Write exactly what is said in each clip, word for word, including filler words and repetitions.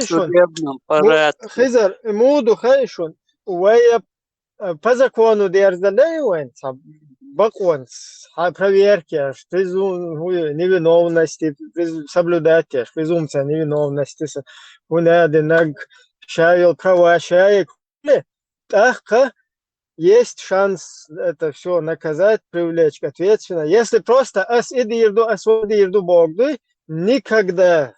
судебном порядке. Хизар, муду хай шун, вай, э, по закону дерзалей вайн, ца бакъванц, хьа проверкеш, презум-, невиновности, презу-, соблюдать еш, презумпция невиновности, са, хунадинаг, шавил права, шаик, тахка, есть шанс это все наказать, привлечь к ответственности. Если просто ас идирду, ас идирду Богду, никогда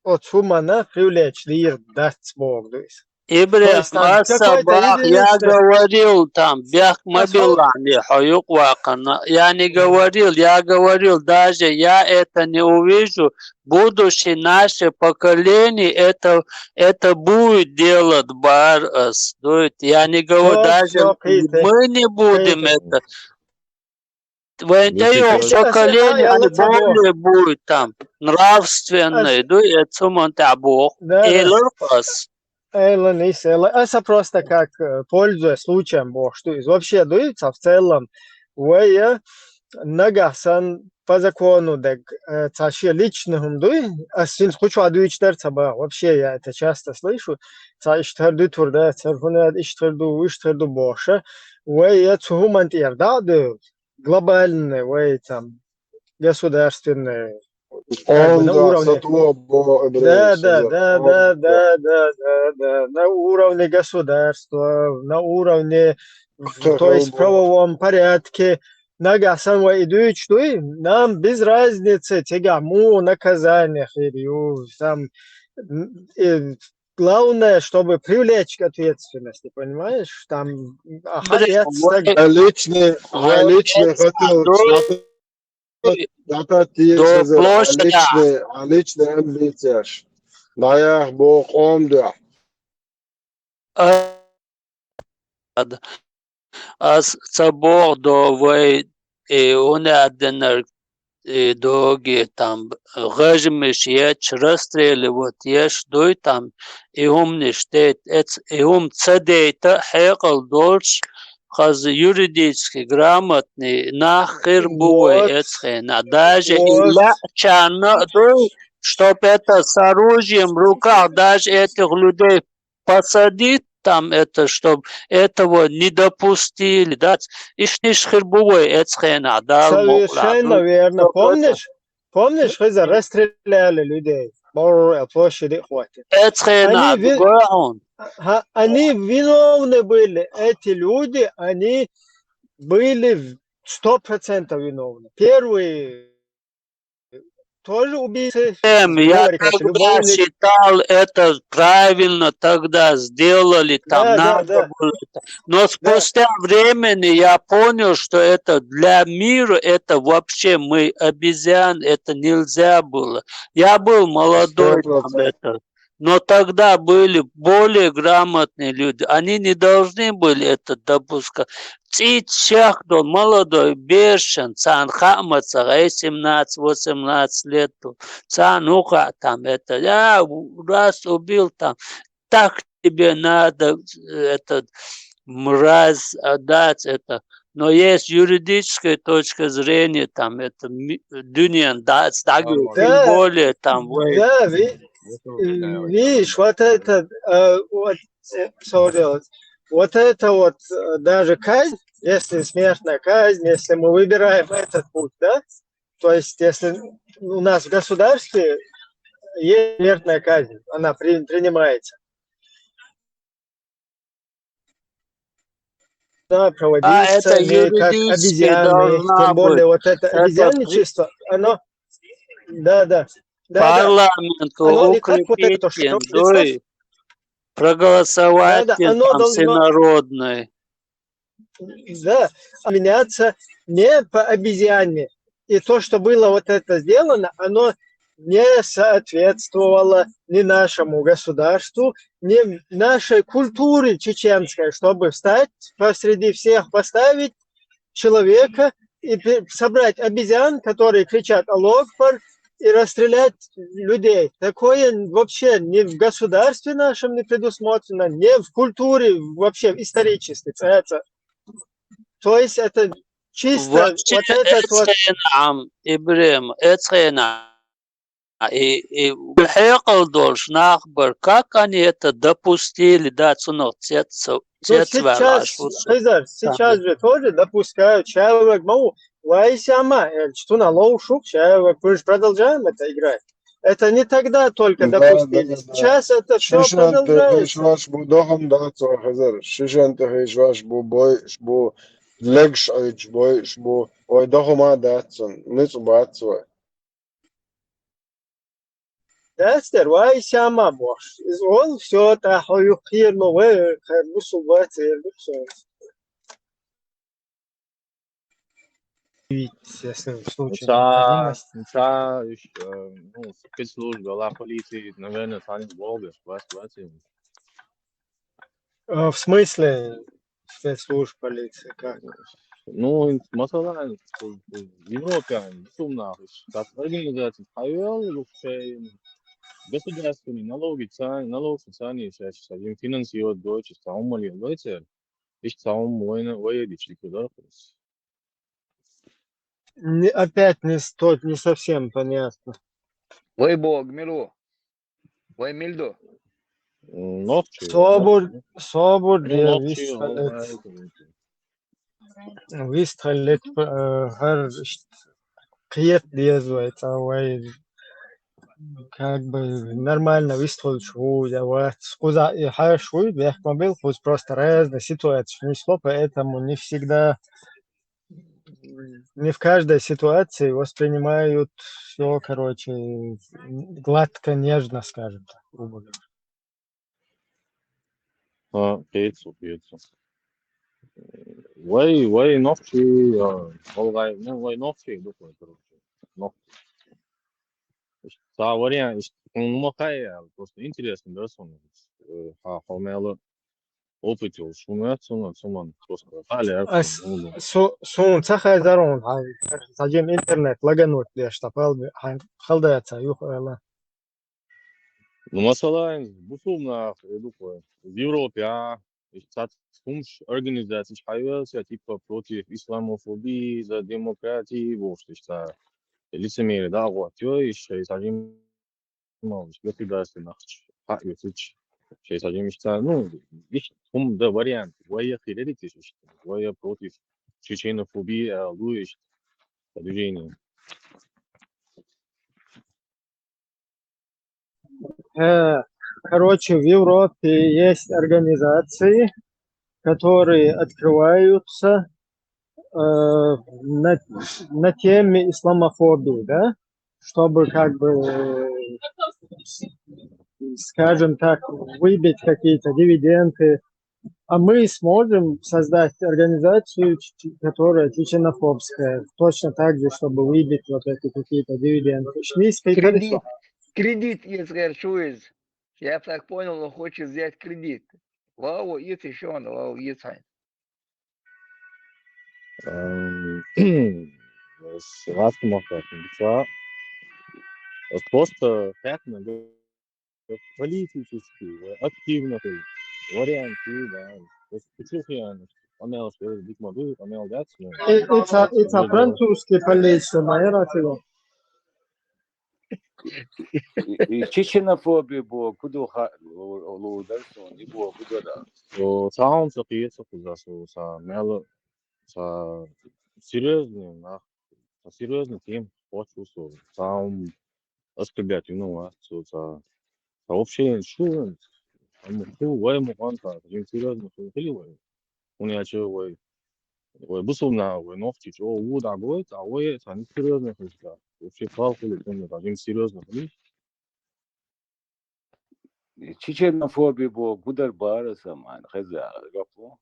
от сумана привлечь дир дац Богду. Ибре, маса бах, я говорил там, бях мобилани, хаюк вакана. Я не говорил, я говорил, даже я это не увижу. Будущее наше поколение это, это будет делать бар ас. Дует. Я не говорю, даже мы не будем это. Вентею поколение, они более будет там нравственные, дует, суман табух. Элор ас. Эла, не эла. Аса просто как, э, пользуясь случаем, бо, что из вообще дуется в целом. Вая, нагасан по закону, так, э, ца ши личный хум дуй, а син хучу адуич дар ца ба. Вообще, я это часто слышу. Ца иштхар ду турда, ца хунад иштхар ду, иштхар ду боша. Вая, цухуман тирда ду, глобальный, вай там, государственный, как бы на уровне. Да, да, да, да, да, да, да, да, на уровне государства, на уровне, то есть в правовом порядке. Нагасан вай идуич дуй, нам без разницы, тега му наказание хирю, там, м, э, главное, чтобы привлечь к ответственности, понимаешь? Там, а, личный, личный хотел, До площади. Личный, личный амбицияш. Наях бо къомда. Ас ца богъ до вай, э, уна аденар, э, доги там, гъажмиш еш, расстреливать еш, дуй там, и умниш тет, эц, и ум ца дейта, хьекъал долш, хаз юридически грамотный нах хир бу вай эцхена. Даже и лячана дуй, чтоб это с оружием в руках даже этих людей посадить там это, чтоб этого не допустили, да? Ишниш хир бу вай эцхена, да? Совершенно верно. Помнишь, Помнишь, Хиза, расстреляли людей. Бор-, площади хватит. Эцхена, они ви-, ха, они виновны были, эти люди, они были в сто процентов виновны. Первые тоже убийцы. Эм, я тогда считал, это правильно тогда сделали, там надо было. Но спустя времени я понял, что это для мира, это вообще мы обезьян, это нельзя было. Я был молодой, там, это, но тогда были более грамотные люди, они не должны были это допускать. Цит шах до молодой бершен, цан хамаца, семнадцать, восемнадцать лет, цан уха там это, я раз убил там, так тебе надо, этот, мразь, отдать это. Но есть юридическая точка зрения, там это ми-, дуньян, да, тем более там. Да, ви-, видишь, вот это, э, вот, э, что делать? Вот это вот, э, даже казнь, если смертная казнь, если мы выбираем этот путь, да, то есть если у нас в государстве есть смертная казнь, она при-, принимается. Да, проводиться как обезьяны, тем более вот это обезьянничество, оно, да, да, да, да. Парламенту оно не как вот это, что укрепить, проголосовать, да, да, там, оно должно всенародный. Да, меняться не по обезьяне. И то, что было вот это сделано, оно не соответствовало ни нашему государству, ни нашей культуре чеченской, чтобы встать посреди всех, поставить человека и пе-, собрать обезьян, которые кричат «Аллаху Акбар», и расстрелять людей. Такое вообще ни в государстве нашем не предусмотрено, ни в культуре вообще исторически. То есть это чисто вообще вот этот вот эцхена, Ибрем, эцхена. А, и, и хьекъал долуш нах бара, как они это допустили, да, цунах цец-, цецваьлла сейчас, Хизар, сейчас же тоже допускают, человек, могу, вайсама, э, что на лоу шук, человек, мы же продолжаем это играть. Это не тогда только допустили, сейчас это все продолжается. Шишан тахиш ваш бу дохум дац вай, Хизар. Шишан тахиш ваш бу, бойш бу, легш айч бойш бу, ой, дохума дац, ницу бац вай. Дастер, вай сяма бохуш. Иза вол, всё, тӀаккха хьо юххера ма вай, хӀара бусул вац, эр ду со. Естественно, в случае Ца, необходимости. Ца, иш, э, ну, спецслужба, ла полиция, наверное, царна боху, вац, вац, А, в смысле спецслужб, полиция, как? Ну, ин-, масала, ин-, ин-, Европе, ин-, бусулба нах, иш, как организация, хайвел, лучше, государственный налоги, ца-, налог социальный, иш, иш, иш, ин финансировать дойчу, ца умали лойцер, иш, ца ум война, воедич, ликвидировать. Не, опять не сто-, не совсем понятно. Вай бог, миру. Вай милду. Нохчи. Собур, собур, ну, я нохчи, вист халет. Вист халет, э, хар ш-, кхет деза вай, ца вай. Как бы нормально вист хулч ху, я вац. Куза и хаш хуй, бех мобил, хуз просто разная ситуация внесло, поэтому не всегда не в каждой ситуации воспринимают всё, короче, гладко, нежно, скажем так, грубо говоря. А, кхетсу, кхетсу. Вай, вай, нохчи, а, олгай, ну, вай, нохчи, духлай, короче. Нохчи. Ца вариант, иш-, хӀун ма хайа, просто интересно, да, сон, э, хьа, хьо мела опыт йолуш, хӀун яц, сон, сон, просто хали яц, ас сон, хӀун ду. Со-, сон ца хайзар он, хьа, ца жим интернет лагануть деш, та пал, хьа, халда ца юха эла. Ну, масала, ин бусулба нах, э, духлай, в Европе, а, иш цац хумш организациш хьайвелча, типа против исламофобии, за демократию, вовшаш иш ца лицемерие, да, вот, ё, иш шай сажим, мал, иш государственных, ха, ё, сич, шай сажим иш ца, ну, иш хум, да, вариант, вая хиреритиш, иш, вая против чеченофобии, а, луиш, движение. Э, короче, в Европе есть организации, которые открываются, э, на, на теме исламофобии, да? Чтобы, как бы, э, скажем так, выбить какие-то дивиденды. А мы сможем создать организацию, ч-, ч-, которая чеченофобская, точно так же, чтобы выбить вот эти какие-то дивиденды. Шлийский Кредит, кредит, если я так понял, он хочет взять кредит. Вау, это ещё он, вау, это. Эм, с-, вац ма хаттар, ца, просто хаттар, политический, активный вариант, да. То есть, почему я, он, что дик могу, он, да, э, это, это французский полиция, моя ратила. И, и чеченофобия бу, куду ха-, лу-, лу-, дар сон, и бу, куду да. О, саун са киеса куза, со, са, мело, са серьёзный, нах, са серьёзный тем, хочу со, саун оскорбить, ну, а, со, са, са вообще, шу, ам, шу, вай, мукъан, са, серьёзный, шу, хили вай. ХӀунда аьлча вай, вай бусулба нах, вай нохчий чӀогӀа ву дӀагойту, а вай царна серьёзно хилча, вообще пал хуьлу, цунна дӀа жима серьёзно хуьлу. Чеченофобия боху гудар бара сан, хеза жоп ло.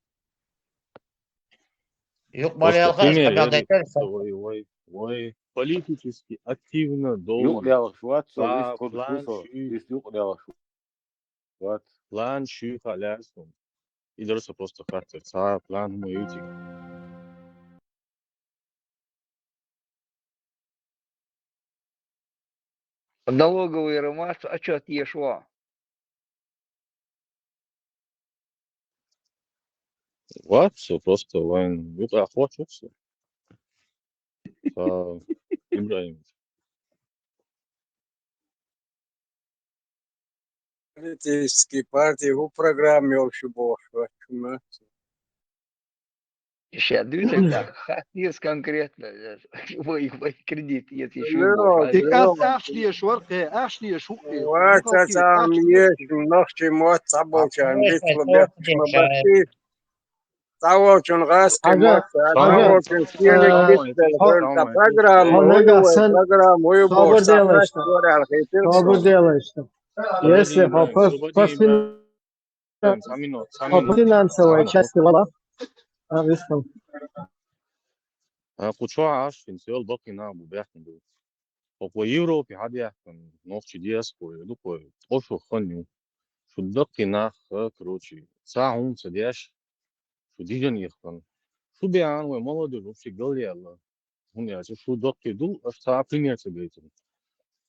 Юкъ ма лелхаш, пример, хьан дагадайтар сан. Вай, вай, вай политически активно долу. Юкъ лелхаш вац со, ца иштта хуьлуш ву план со, шуьйра. Иштта юкъ лелхаш вац. План шуьйра хаьа лаьара суна. И дара со просто хаттар. Ца план хӀума ю цига. Налоговый ромаш отчет еш ван. Вац со просто вайн. Юкъа хвачух со. Ца Ибрагим. Политический партии, у программе вообще бог, чума. Сейчас, дивіться, так, хатіс конкретно, вай, вай кредит, если еще Ну, можно. Тика сашли шварке, ашли шуке. Ваца сам есть, нахчи мот, сабочан, висло бяхчима бахти. Савочун газ, Ага, мот, ага. Савочун сиелек Э, бистер, хо- программа, Хо- ой, Олега, ой, сан- программа, ой, Собор бог, сам делаешь-то? наш горял, хитин. Собор делаешь-то? Если по, по фин- Самино, по финансовой части вала. А, вистом. Кучо аш финсел бакина бу бяхтин бу. По Европе хадяхтан, нохчи диаспора, дукой, ошо ханю. Шу дакинах, короче, са хун са дяш, шу дижан яхтан. Шу бян вай молодой вообще галияла. Хун яса шу дакки дул, аш са пример са гайтин.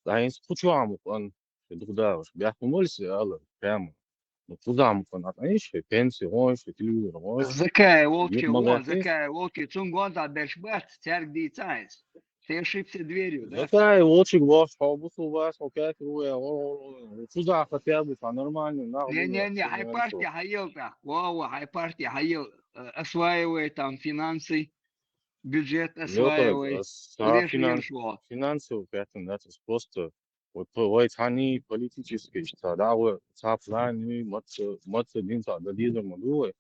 Дайнс кучо амукан, шу дукдаваш. Бяхтин вольсе ала, прямо. Ну, куда амукан, а они ше пенсия, ой, ше телевизор, ой. Закай волки, Юг вон, молодец. Закай волки, цунгон да бершбат, церг ди цайс. Ты ошибся дверью, да? Закай волчик ваш, хо бусу ваш, хо кайф руя, о, о, о, куда хотя бы, а нормально, на. Не, не, не, хай партия хайыл так. Во, во, хай партия хайыл. Э, осваивай там финансы, бюджет осваивай. Лёха, Реши финанс, шло. финансовый пятен, да, то есть просто вот по- вот они политические, что, да, вот, са план, и вот, э, вот один, да, да, лидер мы было,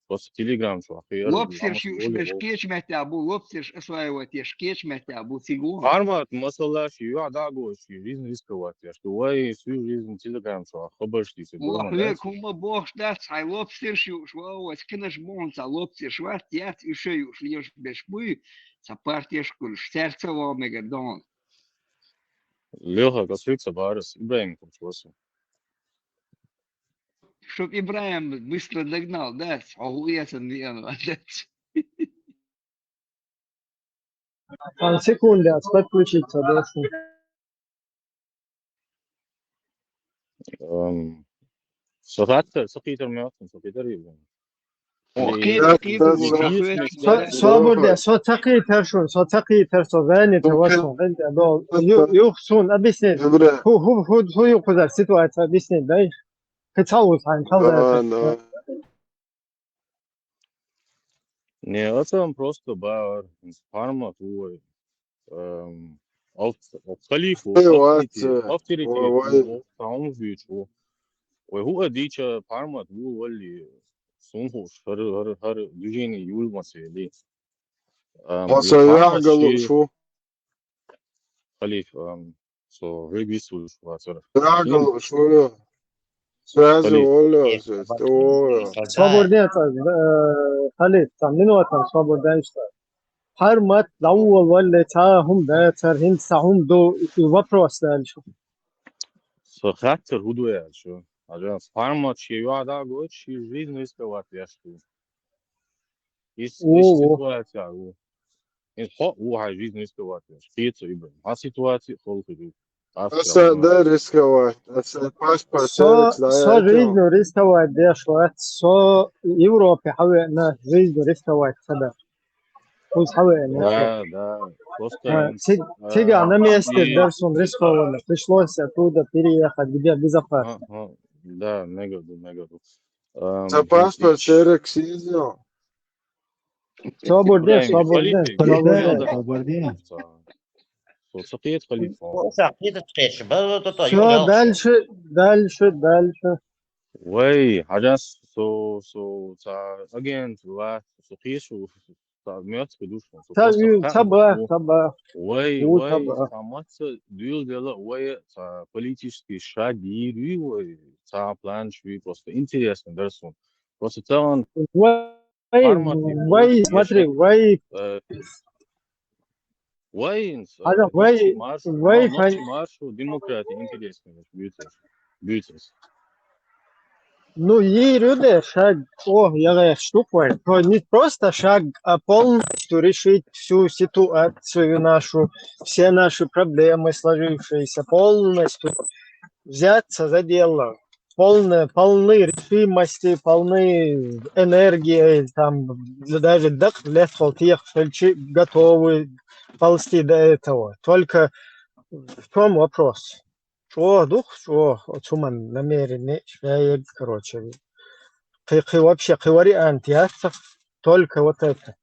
просто телеграм, что, охуенно, Лобстерш юш беш кеч метя бу, лобстерш осваивать еш кеч метя бу, сигу. Формат, масала, что, я, да, го, что, жизнь рисковать, я, что, вай, всю жизнь телеграм, что, хабар, что, если Ох, дома, ле, да, кума бох штат, хай лобстерш юш, ва, ва, скинеш бонца, лобстерш ва, тяц, юше юш, леш беш буй, са партия шкулш, сердце ва мега дон. Лёха, косыца, Барыс, Ибраим, Кучуасу. Чтоб Ибраим быстро догнал, да, охуя сан виан, да. Там секунды, а подключиться, да, что? Эм, Сахатта, сахитар мётун, сахитар юбун. Ох, И- кит, Да, кит, да, кит, да. кит, Со-, собор де, со такие тершун, со такие тершун, вани те Ну, вашу, вани те, до, ю-, юхсун, объяснить. Добре. Ху, ху, ху, ху, юхузар ситуация, объяснить, да? Хицалус, хан, Да, да. Не, это он просто бар, формат, ой. Эм, ав-, ав-, халифу, Ой, авторитет, ой, авторитет, ой, ой. Ов-, таун вичу. Ой, ху адича формат, у вали, сунхуш, хар, хар, хар, движение юлмасели. Эм, Хаса ой, я формат галу ши- шу. Халиф, эм, со регистру швацара. Я галу шу. Связи Халиф. оля, связь. О, Свободец, э, халиф, там, минута, свободец. Хар мат, давул, валле, ца, хум, да, цар, хин, ца, хум, до, и вопрос дальше. Со хаттер худуя, что. А я формат, что я, да, год, что жизнь рисковать, я что. Из, О, из о. Ситуация, о. Из хо, о, хай жизнь рисковать, я. Что это, Ибраим? А ситуация, холхи, а Аса да рисковать. Аса паспорт, Со, да, со это. жизнь рисковать, да, что, со Европе, хаве, на жизнь рисковать, когда. Пусть хаве, на. Да, да. Просто А, им, тиг-, а, тига на месте и- Дерсун рискованно. Пришлось оттуда переехать, где безопасно. Ага, да, не году, не году. Эм, Аса паспорт и- Терек съездил. Свободен, Ибраим, свободен, халиф, свободен. халиф, Свободен. Со сахет халиф. О, сахет, кстати, бал-, то, то, Все, югал. Дальше, дальше, дальше. Вай, хажас, со, со, ца агент, ва, со кишу, ца мёц кудуш, со Та, просто ю-, ха-, таба, о, таба. Вай, У, вай, таба. ца маца дюл дела, вай, ца политический шаг, ири, вай, ца план, шви, просто интересно, Дерсун. Просто целан Вай, формат не вай, будет, смотри, конечно. Вай, Э, Вайнс, Ага, э, Вай, нохчи марш, Вай, но-, нохчи Фан- маршу демократи интересно, бютес, бютес. Ну, и люди шаг, о, я говорю, штук вай. То не просто шаг, а полностью решить всю ситуацию нашу, все наши проблемы сложившиеся, полностью взяться за дело. Полные, полны решимости, полны энергии, там, даже дак лет тех, готовы ползти до этого. Только в чем вопрос? чӀоагӀа ду, чӀоагӀа, оцу хӀуманна намерение, шаерг, короче. Кхы, кхы вообще, кхы вариант яц, только вот это.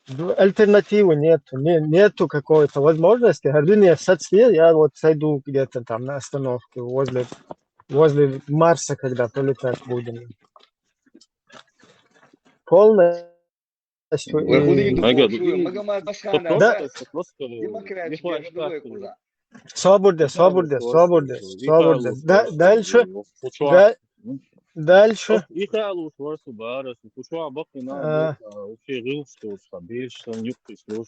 Ну, альтернативы нету, не, нету какой-то возможности. Говорю, не, сацде, я вот сойду где-то там на остановке возле, возле Марса, когда полетать будем. Полностью. Ва хӀунда и ду Мага, боху, ду-, Магомад Басхана, просто, да? Просто, просто, э, демократия, не хватит, да, так, куда? Собур де, собур де, собур де, собур де. Да, дальше. Да, дальше. Просто и халуш варсу барас, кучуа бакъина, а, вообще гилш туш, там, беш, там, юккис луш.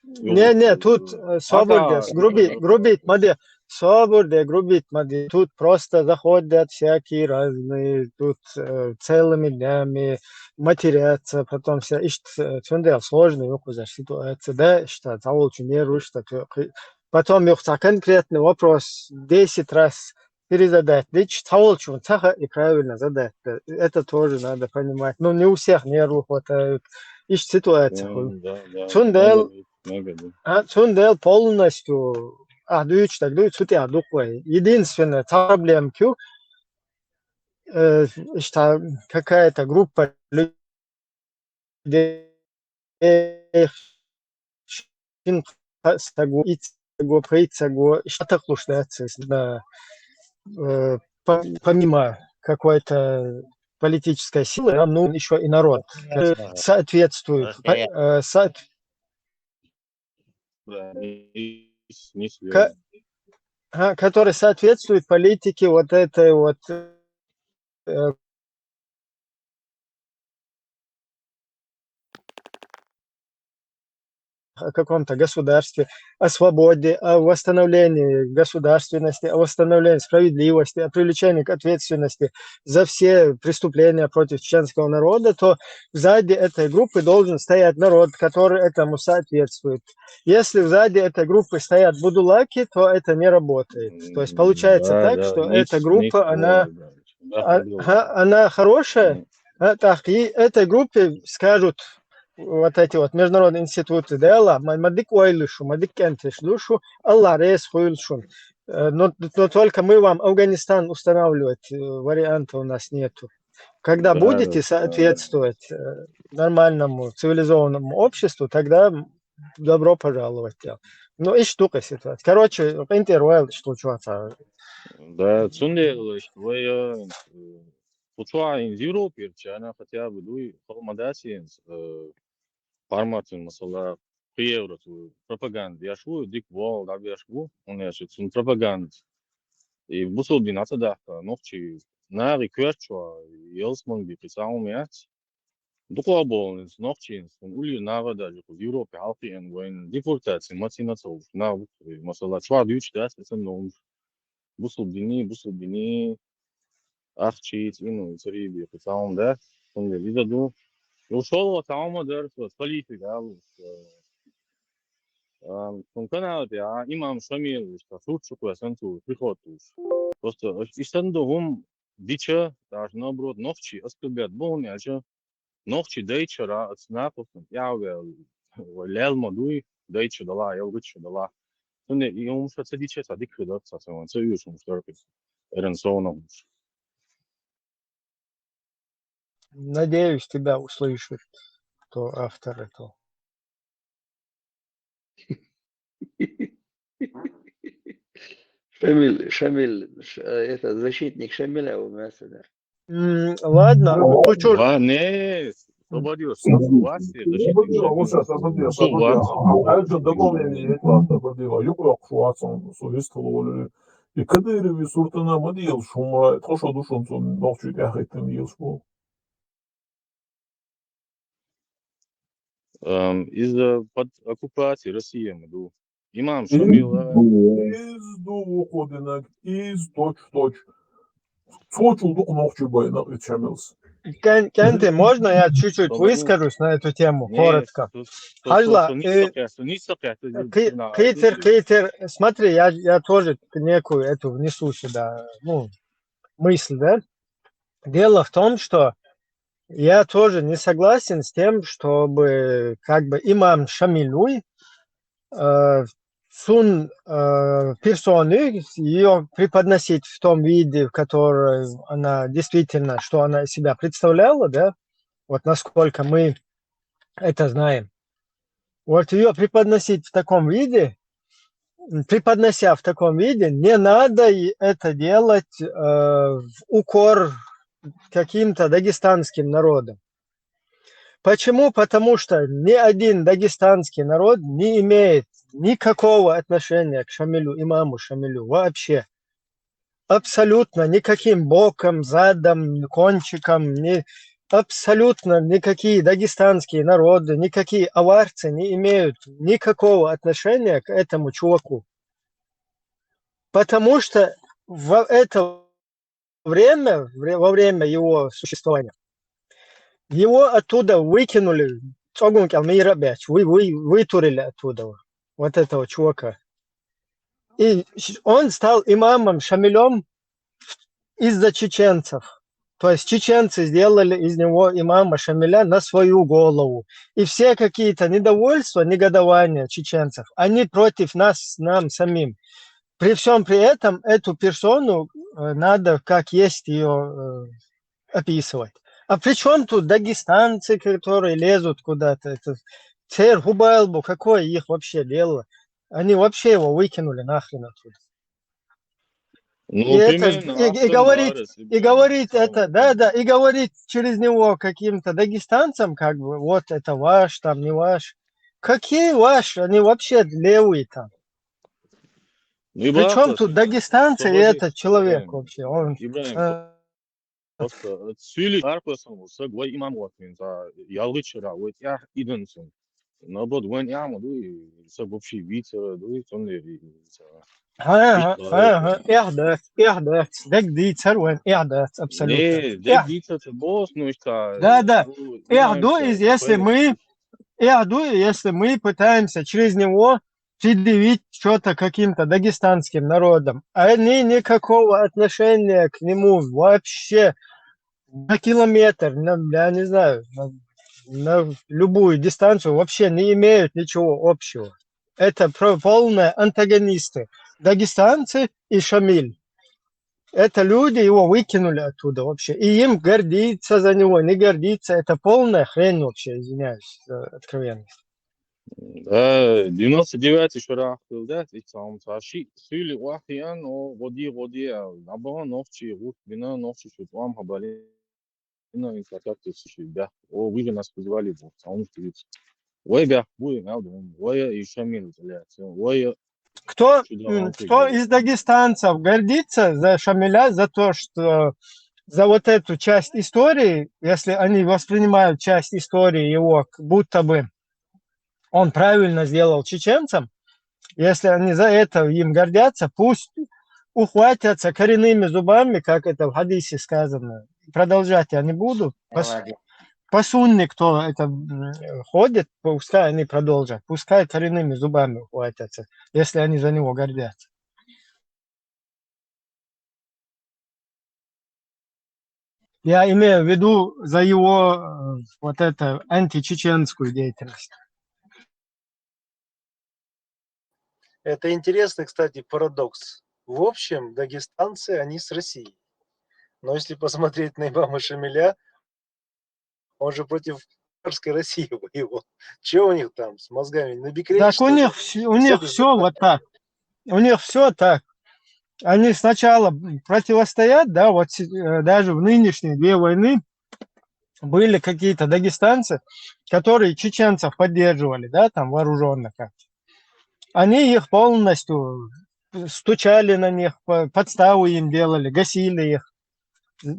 Не, не, тут, э, собур де, грубить, грубить ма де, собур де, грубить ма де. Тут просто заходят всякие разные, тут, э, целыми днями матерятся, потом вся, ишт, э, цундел сложный, юкъузар ситуация, да, что, того, что не рушь, что, э, потом юхца конкретный вопрос десять раз перезадать. Дичи цхьаволчун ца хаьа и правильно задать. Это тоже надо понимать. Ну, не у всех нервы хватает. Ишт ситуация хуьлу. Да, да. Цундел, а, цундел полностью, а, дуьйцу, так дуьйцу, цу тӀехь дукха вай. Единственная проблема кю, э, ишта какая-то группа людей, шин стаг, итт стаг, пхийтта стаг, иштта такхлуш дац, э, по-, помимо какой-то политической силы, нам нужен ещё и народ, э, соответствует, по-, э, соот-, ко-, а, который соответствует политике вот этой вот, э, о каком-то государстве, о свободе, о восстановлении государственности, о восстановлении справедливости, о привлечении к ответственности за все преступления против чеченского народа, то сзади этой группы должен стоять народ, который этому соответствует. Если сзади этой группы стоят будулаки, то это не работает. То есть получается так, что эта группа, она, а, ага, она хорошая, а, так, и этой группе скажут вот эти вот международные институты, да, Аллах, ма, ма дика ойла шу, ма дика кӀенташ ду шу, Аллах реза хуьлу шуна. Э, но, но только мы вам Афганистан устанавливать, э, варианта у нас нету. Когда будете соответствовать, э, нормальному цивилизованному обществу, тогда добро пожаловать, я. Ну, иштта ду-кх и ситуация. Короче, къинтӀера вайл, иштта лучу вац. Да, цундела иштта вай, э, лучу а, из Европера чана хотя бы дуй, халкъ ма дац иза, э, парматин, масала, кхин евро цу пропаганда деш ву, дика вол дӀабеш ву, хӀунда аьлча цунна пропаганда. И бусулба дин а ца дахка, нохчий, нагӀи коьртачо, ялсманги кхин цхьа хӀума яц. Дукха болу иза нохчийн, цунна уллера нагӀа даже кхуза Европе хьалхиъна вайна депортаци ма цина ца луш, нагӀа бу-, масала, чохь дуьйцуш дац, аса ма луш. Бусулба диний, бусулба диний, ахчий, цӀинуй, царий бен кхин цхьа хӀума дац, цундела иза ду. Йо, шолгӀа цхьа хӀума дара, со политика алуш, а, а, цунна канал тӀехь имам Шамил, иштта сурт чу кхоьссина цо, приход луш. Просто аш-, и санна ду хӀума дича, даже наоборот, нохчий оскорблять бу, хӀунда аьлча, нохчий дайчара оцу накъостан тӀаьхьаваьлла, вай лел ма дуй, дайча далахь, ялхитта шо далахь. Цундела и хӀума ша ца дича, цхьа дика хир дара, цхьа сан ван ца оьшу хӀумаш дара кхин, эрна совнах хӀумаш. Надеюсь, тебя услышит, кто автор этого. Шамиль, Шамиль, ш-, э, это, защитник Шамиля у нас, да. М, ладно, кучур. Ва-, не, освободил, освободил, освободил, освободил, освободил. Хьаьжа дополнение, это, освободил. Юкъа йоккхуш вацун, со вистхула волу. И Кадыровый суртана ма делаш хӀума, тхо шо ду шуна цунна нохчий тӀаьхьахӀиттина делаш бу. Ам, иза под оккупацией России ма ду. Имам Шамила. Иза ду вукхо динарг, иза точ-, точ. Цо чул дукха нохчий байна, и Шамилс. Кан-, Канте, можно я чуть-чуть выскажусь на эту тему, коротко? Хьажла, э, кхи-, кхитер, кхитер, смотри, я, я тоже некую эту внесу сюда, ну, мысль, да? Дело в том, что я тоже не согласен с тем, чтобы, как бы, имам Шамилуй, э, сун э, персоны, ее преподносить в том виде, в котором она действительно, что она из себя представляла, да, вот насколько мы это знаем. Вот ее преподносить в таком виде, преподнося в таком виде, не надо и это делать э, в укор каким-то дагестанским народам. Почему? Потому что ни один дагестанский народ не имеет никакого отношения к Шамилю, имаму Шамилю вообще. Абсолютно никаким боком, задом, кончиком, ни, абсолютно никакие дагестанские народы, никакие аварцы не имеют никакого отношения к этому чуваку. Потому что в это время, во время его существования, его оттуда выкинули, цогун калмира бяч, вы, вы, вытурили оттуда вот этого чувака. И он стал имамом Шамилем из-за чеченцев. То есть чеченцы сделали из него имама Шамиля на свою голову. И все какие-то недовольства, негодования чеченцев, они против нас, нам самим. При всем при этом эту персону э, надо как есть ее э, описывать. А при чем тут дагестанцы, которые лезут куда-то? Это Цер Хубайлбу, какое их вообще дело? Они вообще его выкинули нахрен оттуда. Ну, и, это, и, и говорить, и говорить это, да, да, и говорить через него каким-то дагестанцам, как бы, вот это ваш, там не ваш. Какие ваш? Они вообще левые там. Ну, причем тут дагестанцы и этот человек вообще? Он, Просто сюли арпасан, саг вай имам ватвин, за ялгычера, вай тя иденсен. Наоборот, вен яма, дуй, саг вообще вицера, дуй, тоннери. Ага, ага, эх да, эх да, даг дицер вен, эх да, абсолютно. Не, даг дицер, ты босс, ну что. Да, да, эх дуй, если мы, эх дуй, если мы пытаемся через него предъявить что-то каким-то дагестанским народам. А они никакого отношения к нему вообще на километр, на, я не знаю, на, на любую дистанцию вообще не имеют ничего общего. Это про, полные антагонисты. Дагестанцы и Шамиль. Это люди его выкинули оттуда вообще. И им гордиться за него, не гордиться, это полная хрень вообще, извиняюсь за откровенность. Да, девяносто девятый шарах был, да, и там саши, сюли вахиян, о, води, води, а, абан, нохчи, вот, бина, нохчи, шут, вам, хабали, ну, и как-то суши, да. О, вы же нас позвали, вот, а он говорит, ой, бя, вы, я думаю, ой, и Шамиль, блядь, ой, кто, кто из дагестанцев гордится за Шамиля, за то, что за вот эту часть истории, если они воспринимают часть истории его, как будто бы он правильно сделал чеченцам, если они за это им гордятся, пусть ухватятся коренными зубами, как это в хадисе сказано. Продолжать я не буду. По, по сунне, кто это ходит, пускай они продолжат. Пускай коренными зубами ухватятся, если они за него гордятся. Я имею в виду за его э, вот это античеченскую деятельность. Это интересный, кстати, парадокс. В общем, дагестанцы, они с Россией. Но если посмотреть на имама Шамиля, он же против царской России воевал. Что у них там с мозгами? На бекрень, так у них, у них все вот так. У них все так. Они сначала противостоят, да, вот э, даже в нынешние две войны были какие-то дагестанцы, которые чеченцев поддерживали, да, там вооруженно как-то. Они их полностью стучали на них, подставу им делали, гасили их.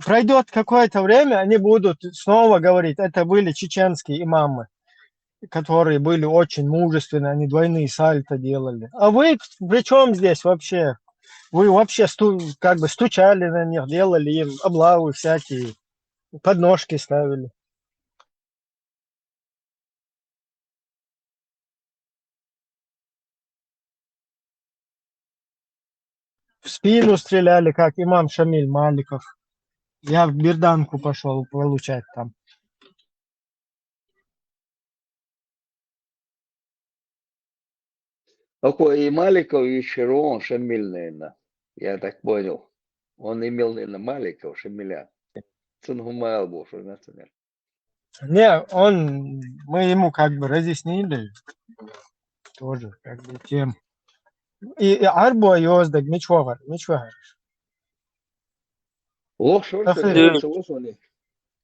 Пройдет какое-то время, они будут снова говорить, это были чеченские имамы, которые были очень мужественны, они двойные сальто делали. А вы при чем здесь вообще? Вы вообще сту, как бы стучали на них, делали им облавы всякие, подножки ставили. В спину стреляли, как имам Шамиль Маликов. Я в берданку пошел получать там. Окей, и Маликов ещё он Шамиль, наверное. Я так понял. Он имел, наверное, Маликов, Шамиля. Цун хумал был, что, например. Не, он, мы ему как бы разъяснили. Тоже как бы тем. И, и Арбо Йоздаг, ничего, ничего. Лох шорта Ахи. дивиться лох они.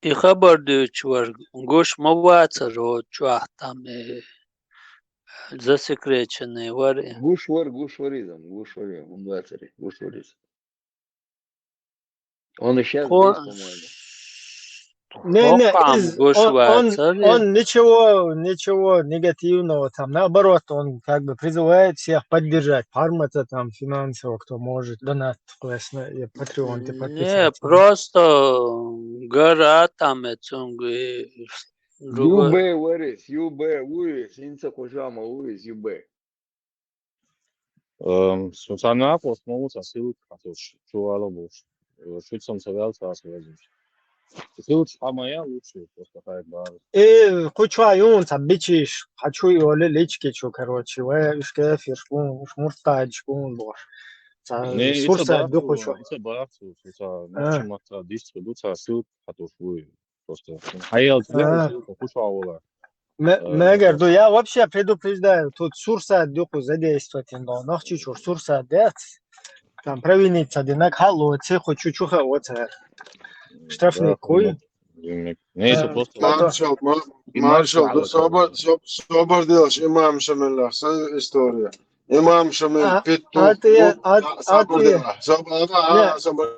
И хабар дуьйцуш вар, гуш ма вацар оцу чохь там, э, засекреченный вар. Гуш вар, гуш вар иза, гуш вар, он вацари, гуш вар иза. Он и сейчас Хо- здесь, по-моему. Не, не, Хоккам из- гуш он, он, вацар. он ничего, ничего негативного там. Наоборот, он как бы призывает всех поддержать. Пармата там финансово, кто может, донат классно, и Патреон, ты Не, подписаться. просто гара там э цунг, э, другой. Юбе варис, юбе вуис, инца кожама вуис, юбе. Эм, Сусанна, вот, ну, вот, а ссылка, а то ш-, чего ала будешь? Э, чуть сам собрался, а связываюсь. Ссылка самая лучшая, просто так, да. Э, куча юн, ца бичиш, хочу его ли лички чу, короче, вай, ишке фишкун, уж муртаджкун, бош. Ца Не, сурса это ду бахсу, куча. это бахсу, это, А. начи мата, дишка, дуца, ссылка, а то ж вы, просто. Хаял, А. ссылка, куча вала. Ме- Э, Мегер, ду, я вообще предупреждаю, тут сурса дюку задействовать, но нахчи чур сурса дец. Там провиниться, динак, хало, цеху чучуха, вот, э, штрафник Да, куй. ну, дневник. Не, если А, просто потом- Маршал, ма- И Маршал, Маршал, ду собар, соб-, собар делаш, имам Шамилла, с-, история. Имам Шамил, А, Петух, а ты, вот, а, да, а собар ты- делаш, собар, а, Не. а, собар.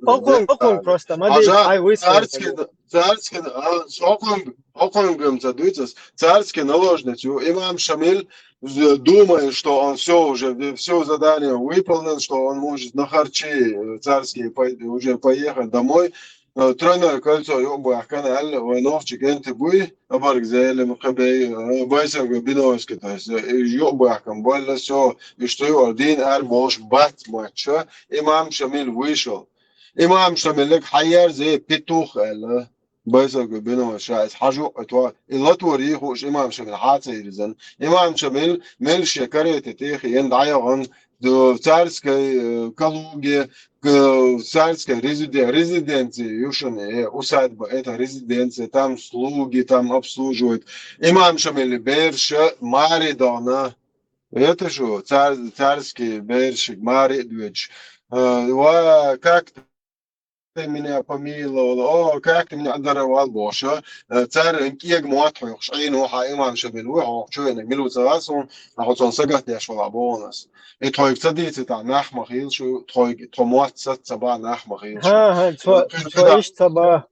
Окон, окон просто, смотри, Хажа, ай, выставка. царский, царский, а, сокон, окон гем ца дуйцас, царский наложница, имам Шамил, з-, думает, что он все уже, все задание выполнил, что он может на харчи, э, царские пой-, уже поехать домой. Э, тройное кольцо, ёбах, канал, войновчик, энты буй, абарг зелем, хабей, э, байсаг, биновский, то есть, э, ёбах, кам, больно все, и что его, дин ар, бош, бат, матча, имам Шамил вышел. Имам Шамилек хаяр зе петух, эла. Байсаг, биновский, шайс, хажу, это, и латвор, и хуш, имам Шамил, хаца, ирзан. Имам Шамил, мельше, карете, тихи, ен, дайоган, в царской, э, Калуге, к-, в царской резиде-, резиденции, юшин, э, усадьба, это резиденция, там слуги, там обслуживают. Имам Шамиль, берша, Маридона. Это же цар-, царский бершик, Маридович. Э, ва-, как ты меня помиловал, о, как ты меня даровал, Боже. Э, царь кег мот хох, шайну ха имам Шамил, вы хох, чё я не милу царасун, а вот он сагат я шла бонус. И твой цадицы та нахма хилшу, твой, твой мот сад саба нахма хилшу. Ха, ха, цо, Э, цо ишта ба.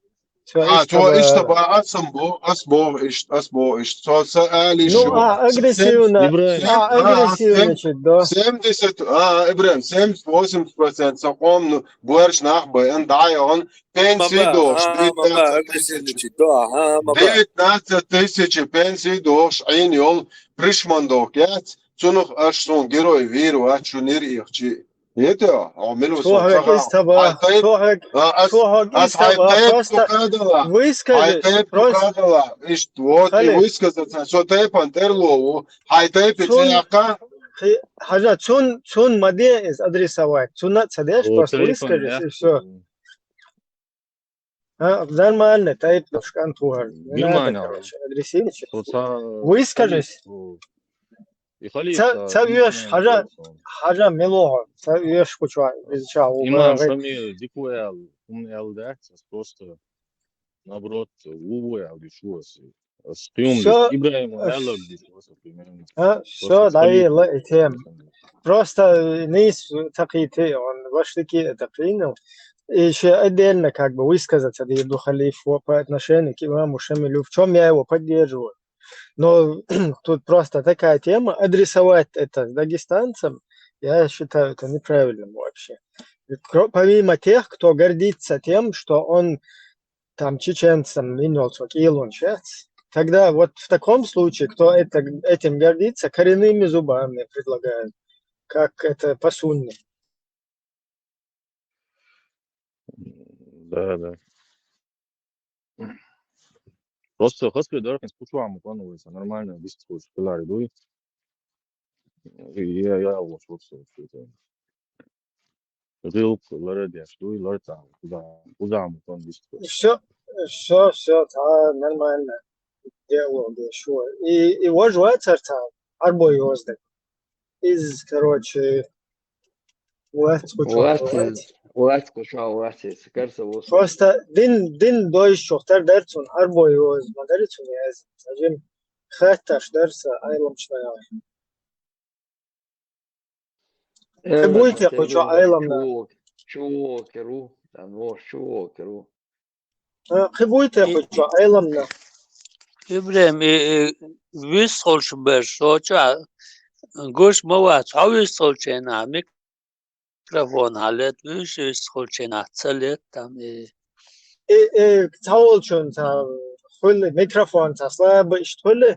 Цо А, ишта то ба. ишта ба, ас сам бо, ас бо, иш, ас бо, иш, цо са али Ну, шу. а, агрессивно. Ибрагим. А, А, агрессивно сем-, чуть, да. семьдесят, а, Ибрагим, семьдесят восемь процент сакъом, ну, буарш нах бай, ан дай он, пенсии Мама, дош, а, мама, девятнадцать агрессивно тысяч. чуть, да, ага, мама. Девятнадцать тысяч пенсии дош, ин йол, пришман дох, яц, цунух аш сон герой виру, а чу нир их чи. Это, а, милу Цо хак ишта ба. Цо хак, А, ас, цо хак ас ишта ба. хай Просто тайп кадала. Хай высказать, тайп просто кадала. Ишт, вот, и Хали. Высказаться, со тайпан терлову. Хай тайп Цун- цяка. Хи-, хажа, цун, цун маде из адреса вайт. Цуна цадеш, О, просто телефон, выскажись, да. и все. А, нормально, тайп пушкан туар. Не надо, Германия. Короче, агрессивничать. Вот са-, Выскажись. о, и халиф, Ца, да, ца не веш, знаю, хажа, кто он. Хажа мило, ца веш куча, изучал. Имам Шамил, дикуял, ум эл, да, просто, наоборот, увоял, дешуас. С кем Всё, Ибрагим, э, Элло, дешуас, примерно. А, Просто все, с халифом даила, и тем. просто. Просто, э, нис такие ты, он ваш такие это принял. И еще отдельно как бы высказаться, да, иду халифу по отношению к имаму Шамилю, в чем я его поддерживаю. Но тут просто такая тема, адресовать это дагестанцам, я считаю это неправильным вообще. Кро-, помимо тех, кто гордится тем, что он там чеченцам минёл цо килон шец, тогда вот в таком случае, кто это, этим гордится, коренными зубами предлагаю, как это по сунне. Да, да. Просто хоспи доркин скучуам, он улица, нормально, без скуч, пилари дуй. Я, я лучше вот что это. Рилк, лара деш, дуй, лара там, куда, куда мы там есть? Все, все, все, там нормально. Диалог еще. И, и вот же царца, арбой воздух. Из, короче, вот, Вац, вац, куча вац, кажется, вот. Просто дин, дин дойш чухтар дарцун, арбой воз, мадарицун яз. Сажим, хатташ дарса, айлам шная. Хи буйте куча айламна. Чуо керу, там, о, чуо керу. Хи буйте куча айламна. Ибрем, и, и вис холш бер, шоча, гуш мавац, хавис холчена, микрофон халет, вис, вис холчена, цалет там, и И, и цаолчун ца, хули, микрофон ца слабо, ишт хули.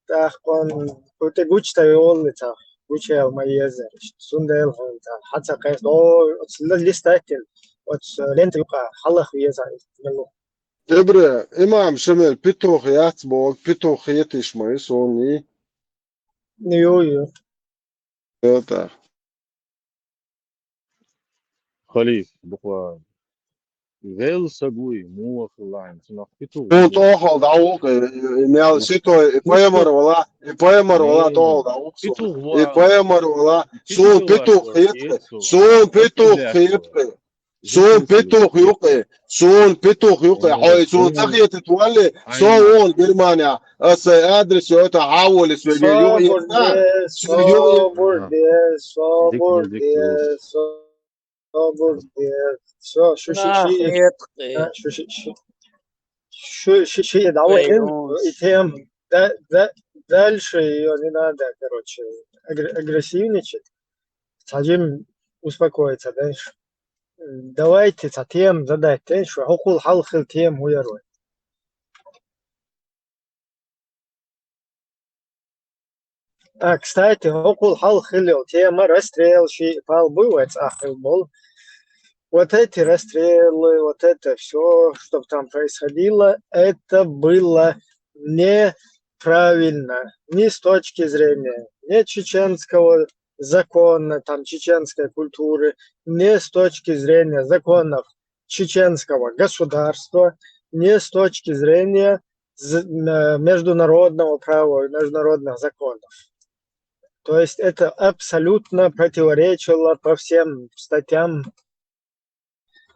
Тахкон, куте гуч та виолли ца, гуч ел ма езер, ишт, сундел хон ца, хаца кайс, о, оц листатель, оц лента юка, халах веза, мелу. Эбре, имам Шамил, петух яц бог, петух етиш май, сони. Ю, ю. Это. Халиф, буква. Вел сагуй, муах лайн, сунах петух. Бул тохол даук, мял ситой, и поэмар вала, и поэмар вала тохол даук. И поэмар вала, сун петух хетке, сун петух хетке. Сун петух юкъе, сун петух юкъе, хой сун тахьет туалли, со вон Германия, аса адрес это хаволи свеге юкъе. Собур де, собур де, собур де, собур де. Все, шу ши ши. Шу ши ши. Шу ши ши, давай, и тем, да, да, дальше ее не надо, короче, агр- агрессивничать. Сажим успокоиться, да? Давайте ца тем задать, да, что хукул халхил тем уярой. А, кстати, хукул халхил тема расстрел ши пал бывает ахил бол. Вот эти расстрелы, вот это все, что там происходило, это было неправильно ни с точки зрения ни чеченского закона, там, чеченской культуры, ни с точки зрения законов чеченского государства, ни с точки зрения з- э, международного права и международных законов. То есть это абсолютно противоречило по всем статьям.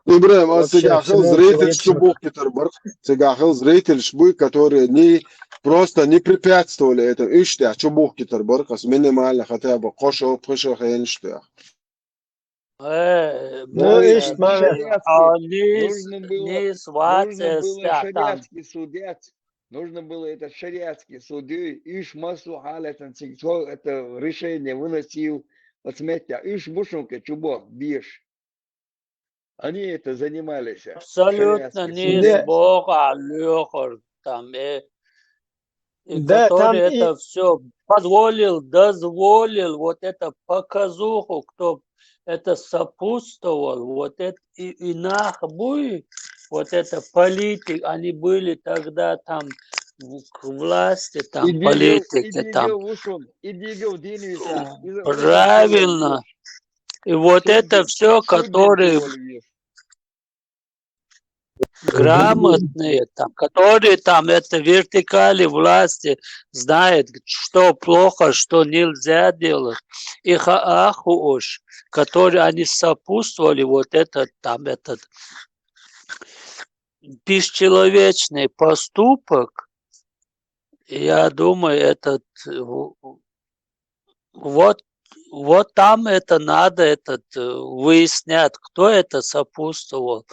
Ибрем, а цигахил зритель чубух китарбар, цигахил зритель шбуй, которые не, просто не препятствовали этому. Иште, чубух китарбар, кас минимально хотя бы кошо, пышо, хен что. Э, Ну, ишт, маме. А, низ, Нужно было, низ нужно было вацес там. Шариатский судец. Нужно было этот шариатский судьей, иш масу халятан цигцо это решение выносил, вот смотрите, иш бушунка чубо, беш. Они это занимались. Абсолютно шариатский низ судья. Бога лёхор там, э, и Да, там который и- это все позволил, дозволил, вот это показуху, кто это сопутствовал, вот это и, и нахбуй, вот это политик, они были тогда там в- к власти, там Идигил, политики, там идигил вушун, идигил динвиса. Правильно. И вот это все, которые грамотные, там, которые там это вертикали власти знают, что плохо, что нельзя делать. И хаахуш, которые они сопутствовали вот этот там, этот бесчеловечный поступок, я думаю, этот в- вот, вот там это надо этот э, выяснять, кто это сопутствовал.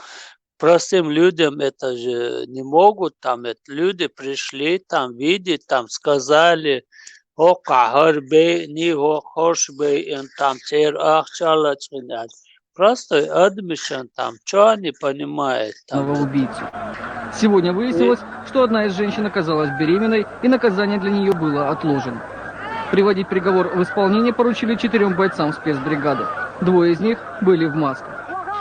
Простым людям это же не могут, там это люди пришли, там видеть, там сказали, о кахар бей, ни хо хош бей, им там тер ахчала чинят. Простой адмишан там, что они понимают там? Убийцу. Сегодня выяснилось, что одна из женщин оказалась беременной, и наказание для нее было отложено. Приводить приговор в исполнение поручили четырем бойцам спецбригады. Двое из них были в масках.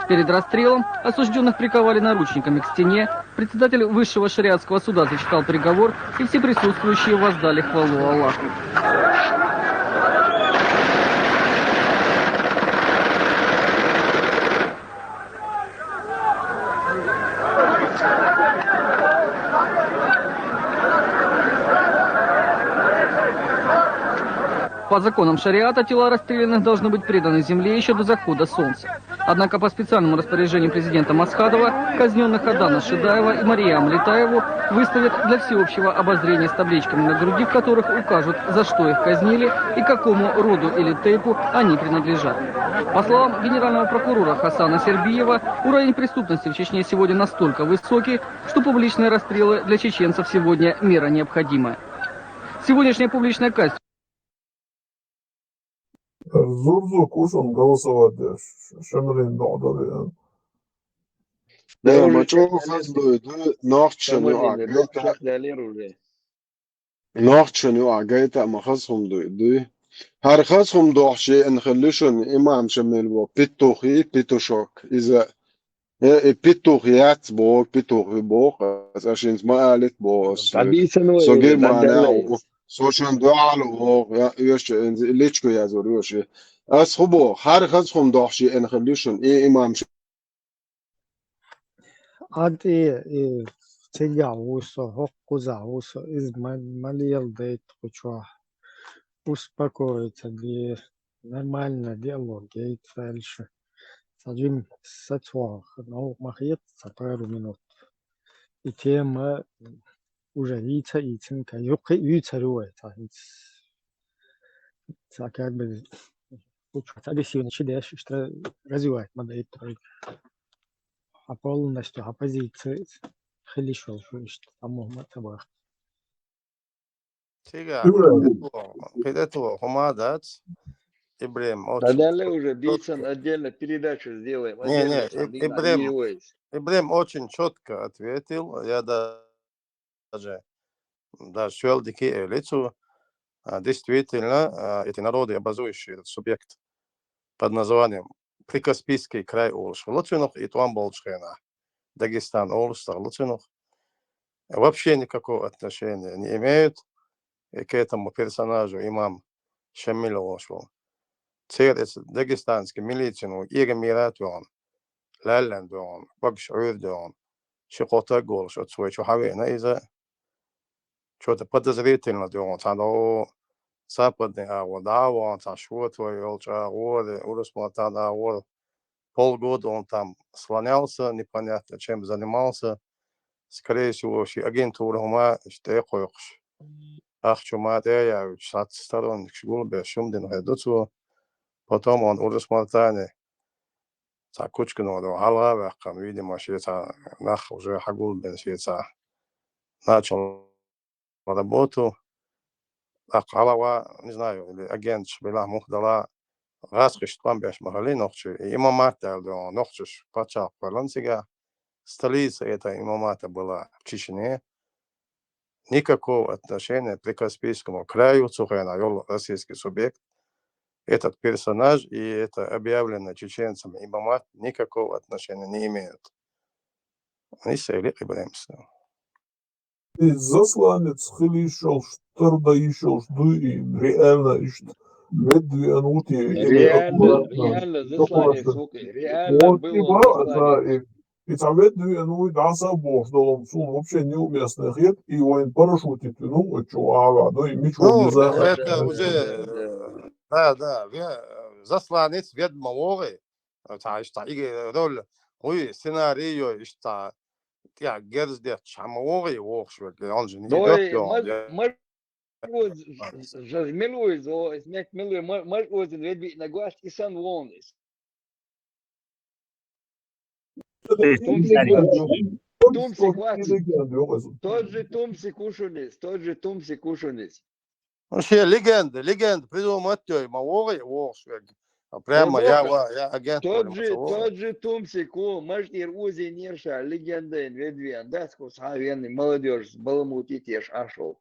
Перед расстрелом осужденных приковали наручниками к стене, председатель высшего шариатского суда зачитал приговор, и все присутствующие воздали хвалу Аллаху. По законам шариата тела расстрелянных должны быть преданы земле еще до захода солнца. Однако по специальному распоряжению президента Масхадова казненных Адана Шедаева и Мария Амлетаеву выставят для всеобщего обозрения с табличками на груди, в которых укажут, за что их казнили и какому роду или тейпу они принадлежат. По словам генерального прокурора Хасана Сербиева, уровень преступности в Чечне сегодня настолько высокий, что публичные расстрелы для чеченцев сегодня мера необходимая. Сегодняшняя публичная казнь Зурзу кушун голосовать деш, Шамилин доғдыр. Да, ма чооху хаза дуй, дуй, нохча нуа гайта. Нохча нуа гайта, ма хаза хум дуй, дуй. Хар хаза хум дохчи, эн хиллишун, имам Шамил бо, петухи, петушок, иза Э, э, петух яц бо, петух ви бо, аз ашинц ма алит бо, аз. Со германия, со шун дуал бо, я, юш, личку я зур, юш. Аз хубо, хар хаз хум дохши, эн хилишун, и имам ши. Ад и, и, цигя усо, хоккуза усо, из ма-, малиел дейт хучо. Успокоиться, ди, нормально диалог, гейт фальши. Саджим сацох, но махет, са пару минут. И тема уже вица, и цинка, юхи, вица руэ, та хиц. Та как бы, лучше агрессивно чидеш, что развивать надо это. А полностью оппозиция хилишо, что там могут табах. Цига, къидету, къидету, хумадац, Ибрем, очень. Далее уже бицан отдельно передачу сделаем. Не, не, отдельно, Ибрем, Ибрем очень четко ответил, я даже, даже сюэлдики лицу, а, действительно, а, эти народы, образующие этот субъект под названием Прикаспийский край олуш луцинух и тӀом болчу хенахь, Дагестан олуш сах луцинух, вообще никакого отношения не имеют к этому персонажу, имам Шамиль олуш ву. Церан эца дагестанский милицин ву, Игамира тӀехь, лаьллан тӀехь, багаш Ӏуьйр тӀехь, ши-кхо таг волуш оцу вай чу хьавеана иза, что-то подозрительно дуьйгӀун цхьана западный агӀор дӀа а вахана, цхьа шо твой йолчу агӀор, Урус-Мартан агӀор, полгода он там слонялся, непонятно чем занимался. Скорее всего, ши агентура хӀума иштта тӀе а кхойкхуш. Ахча хӀума тӀе а яьвча, цхьацца сторонникаш гулбеш шум дина хир ду цо. Потом он Урус-Мартане цхьа кучкано ду, хьалха а ваьккхина, видимо, шен цхьа нах уже хьагулбина, шен цхьа начал работу. ТӀаккха хьалха, не знаю, или агенташ белахь муха дала, гӀазкхишта тӀом беш ма хили нохчий. И имамат аьлла ду, нохчаш пачхьалкх кхоьллина цигахь. Столица этого имамата была в Чечне. Никакого отношения к Прикаспийскому краю, цу хенахь йолу российский субъект, этот персонаж и это объявленный чеченцами имамат никакого отношения не имеют. Нисса или Ибрем. И засланец хила йиш йолуш, тардо йиш йолуш дуй и реально иштта ведда веана ву те, или Реально, аккуратно, реально аккуратно. Засланец ву-кх, реально Вот и было бара, да, засланец. и, и цхьа ведда веана вуй дӀасабохуш долу суна вообще неуместно хета, и вайн парашютит вина ву, чу ваха ваха, ну и мича Ну, не захар. это уже, э, да, да, ве-, засланец ведда ма вогӀий. Цхьа иштта иге роль, хӀуй, сценарий йой, иштта тӀехь герз детташ хьан ма вогӀий вохуш верг, он же не Но идёт, и йо, маж-, я- маж-, мажлуз, мажлуз, о, эс мехк милуй, ма-, мажлузин ведбиъна гуаш, и сан волнуйс. Тумсик вац. Тумсик вац. Тот же Тумсик ушунис, тот же Тумсик ушунис. Ну, шен легенда, легенда придумать йой, ма вогӀий вохуш верг. А прямо я, Богу. ва-, я агент Тот вара, же, ма ца вогӀий. тот же Тумсик ву, мажтир узин ерша, легенда ин ведвен, дас кус хьавен, молодёжь баламутить еш ашов.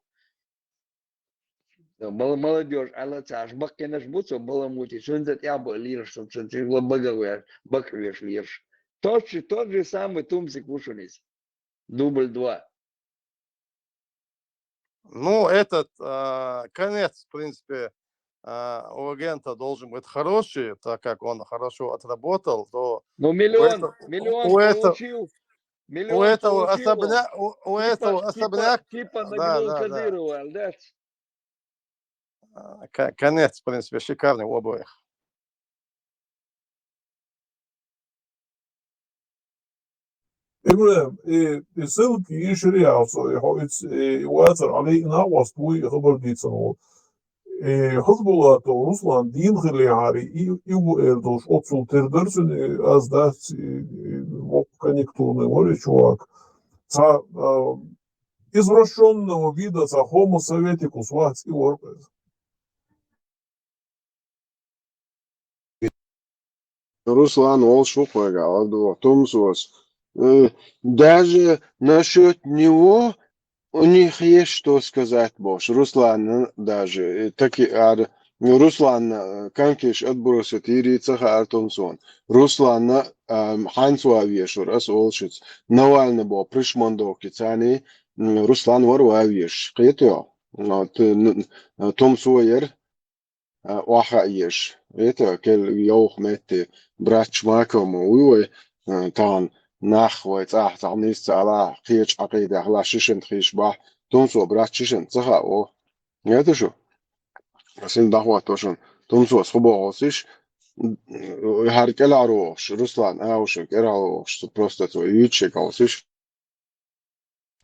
Мал-, молодёжь ала цаш баккхинаш бу цо баламутить, шунца тӀехь бан лираш, шун, шун, шун, багах веш, бакъ веш лираш. Тот же, тот же самый Тумсик ву шунис. Дубль два. Ну, этот, а, конец, в принципе, а, у агента должен быть хороший, так как он хорошо отработал, то Ну, миллион, это-, миллион у это-, получил. у Миллион этого получил он. особня-, у, у Типа, этого типа, особняк, типа да, нагнул да, да. Кадырова, да? Ка-, конец, в принципе, шикарный у обоих. Ибрагим, и, и ссылки, и шириял со, и хо-, и ц-, и вацар Али, и накъост вуй, и хабар дийцан ву. И Хазбулатов Руслан дийна хилла яхьари, и, и ву эр долуш, оццул тера дара цуьнан, и аз дац, и, и воккха конъюнктурный вара и чувак. Цхьа, а, извращённого вида, цхьа Homo советикус вац и вара иза. Руслан волуш ву кхойга, ладугӀа, тумсос. Э, даже насчёт него у них есть что сказать, бохуш. Русланна даже, э, таки ар-, ну, Русланна, э, конкиш отбросить йийр ца хаьара тумсон. Русланна, а, хьанца ван вешура, ас олуш иза. Навальный боху, пришмандовки царний, м, Руслан вара ван вешуш. Кхетий хьо? А, т-, н-, н-, тумсо яра. А, охьа а еш. Это, кел йовха метте, братча Макома вуй вай, а, тахана нах вай цӀахь, цхьа нийса ца ала, кхечу Ӏакъидехь лаш шишан хийш бахь, тумсо братча шишан ца хаьа. Это шу? Син дӀахӀотто шун. Тумсос хӀу боху сиш? ХӀара кӀелхьара вохуш, Руслан, а, ву шун кӀелхьара вохуш, просто цо юьйцуш кхаьвсиш.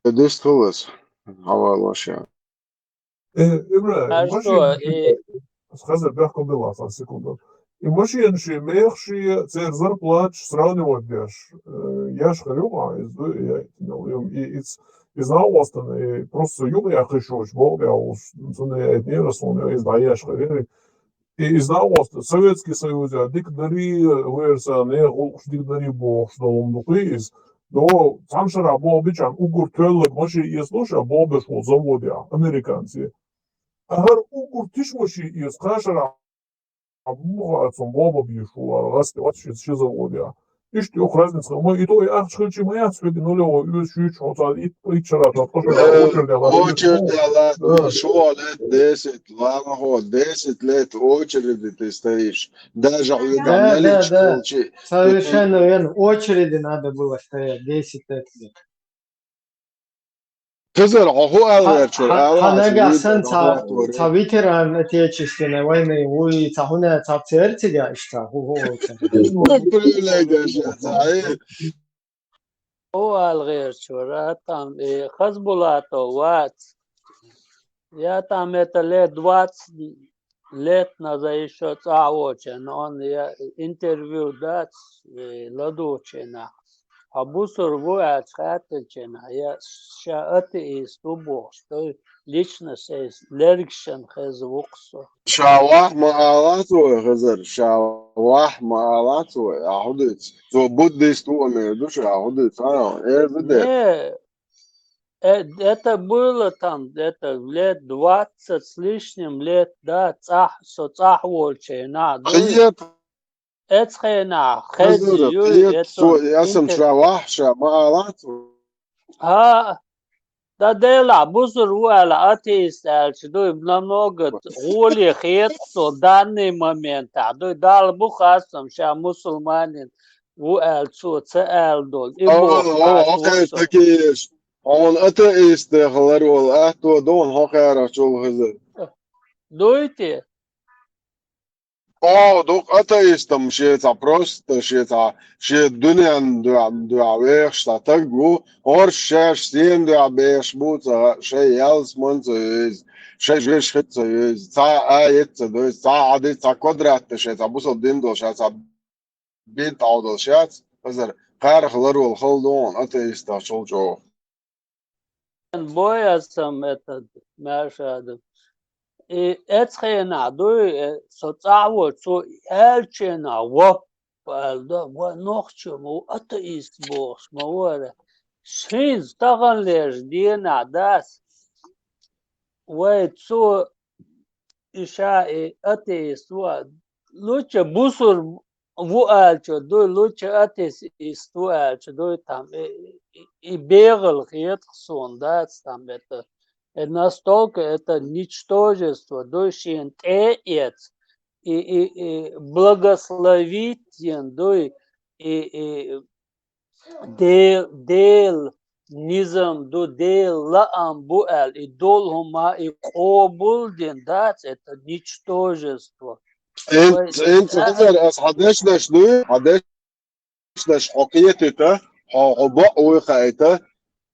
Дистхилас, хьавалоша. Э, Ибрагим, Хорошо, машина, и Хаза, бехк била, цхьа секунду. И машина ши, мех ши, церан зарплаташ сравнивать деш, э, еш хир ю, а, из ду, я, ну, и, и, из, из накъостан, и просто юкъ я хишоч, боху, я, ус, цуна я, не раз, он, я, из да еш хир, и, и из накъостан, Советский Союз, я, дик дари, верса, не, гулкъуш дик дари, бохуш, да, он, дукъи, из, до, цхьана шарахь боху бичан, уггар тоьллаг машина эцалуш, а, боху, беш, вол завод, я, американцы. А хӀара уггар тиша машина эца, кхаа шарахь муха а цунна бобо бийш ву, ара гӀасте вац ши, ши завод я. Иштта юха разница хила ма, и то и ахча хилчи ма яц хьуьга нулевой уьйраш юьйцуш хьо цхьа ит, ит шарахь тхо шарахь очередь латташ. Очередь латташ, шо лет десять, ламахо, десять лет очереди ты стоишь. Даже хьуьга Да, да, наличка да. волчи. Совершенно верно. В очереди надо было стоять, десять лет. Хазар, хьо хӀу аьлла Хьан, гӀерташ вара, хьан, ала хьан аса нагахь вуьйцу санна цхьа, дӀахӀотторе. цхьа ветеран Отечественной войны, вуй, цхьа хӀуна цхьа церан цига иштта, хӀу, хӀу, хӀу, цхьа. Управление ша, цхьа, э, хӀу аьлла гӀерташ вара, а там, э, Хазбулатов вац. Я там это лет двадцать лет назад ещё цӀахь волчу, но он я интервью дац, э, ладучу нах. Хьо бусур ву аьлча хаьттинчу нах, я ша атеист ву бохуш, то есть лично шайн лергашан хеза ву-кх со. Ша вахь ма алац вай, Хазар, ша вахь ма алац вай, а хӀу дийца? Цо буддист ву а мер ду ша, а хӀу дийца? А, эр ду де. Не, э, это было там где-то лет двадцать с лишним лет, да, цӀахь, со цӀахь волчу хенахь, дуй. Хьиет, Эцу хенахь хеза Хазар, юй, хьиет, эцу цо, я сам интер- ша вахь ша ма алац вай. ХӀа, да делахь, бусур ву аьлла, атеист аьлча, дуй, намного гӀоле хета со данный моментахь, дуй, Далла бу хастам, ша мусулманин ву аьлла, цо ца аьлла долу. И О, боху о, хатта окей, ву со. такие. Он атеист хилар волу, а то дон хьо кхарахчул хезар. Дуй те? О, дукха атеистам шеца просто шеца, шен дуьнен дуьхьа, дуьхьа вехаш цхьа таг ву, орш шаьш сен дуьхьа бехаш бу ца, шайн ялсман ца веза, шайн жеш хи ца веза, цхьа а ет ца дойца, цхьа а хьадиц, цхьа квадратта шеца бусал дин долу ша цхьа бин тӀаьхьа долуш яц, хазар кхарах ларвала хала ду хьуна атеистах чул чӀогӀа. Боясам этот, Маша, и эцхенахь дуй, э, со цӀахь волчу, цо аьллаченахь, воп, аьлла, да, гой нохчо ма ву, атеист бохуш ма вара. Шин стаган леш денахь дас, вай цо и ша и атеист ву, лучше бусур ву аьлча дуй, лучше атеист ву аьлча дуй, там, и, и, и бегӀал хетах суна дац, там, это, это настолько, это ничтожество, дуй, шен тӀе эц, и, и, и благословить йина дуй, и, и Де-, Дела низам ду, Дела лаам бу аьлла, и долу хӀума и къобалдина дац, это ничтожество. Инца, инца хезар, ас хьан дешнаш дуй, хьан дешнаш хьо кхетийта, хьо, хьо бакъ вуй хаийта,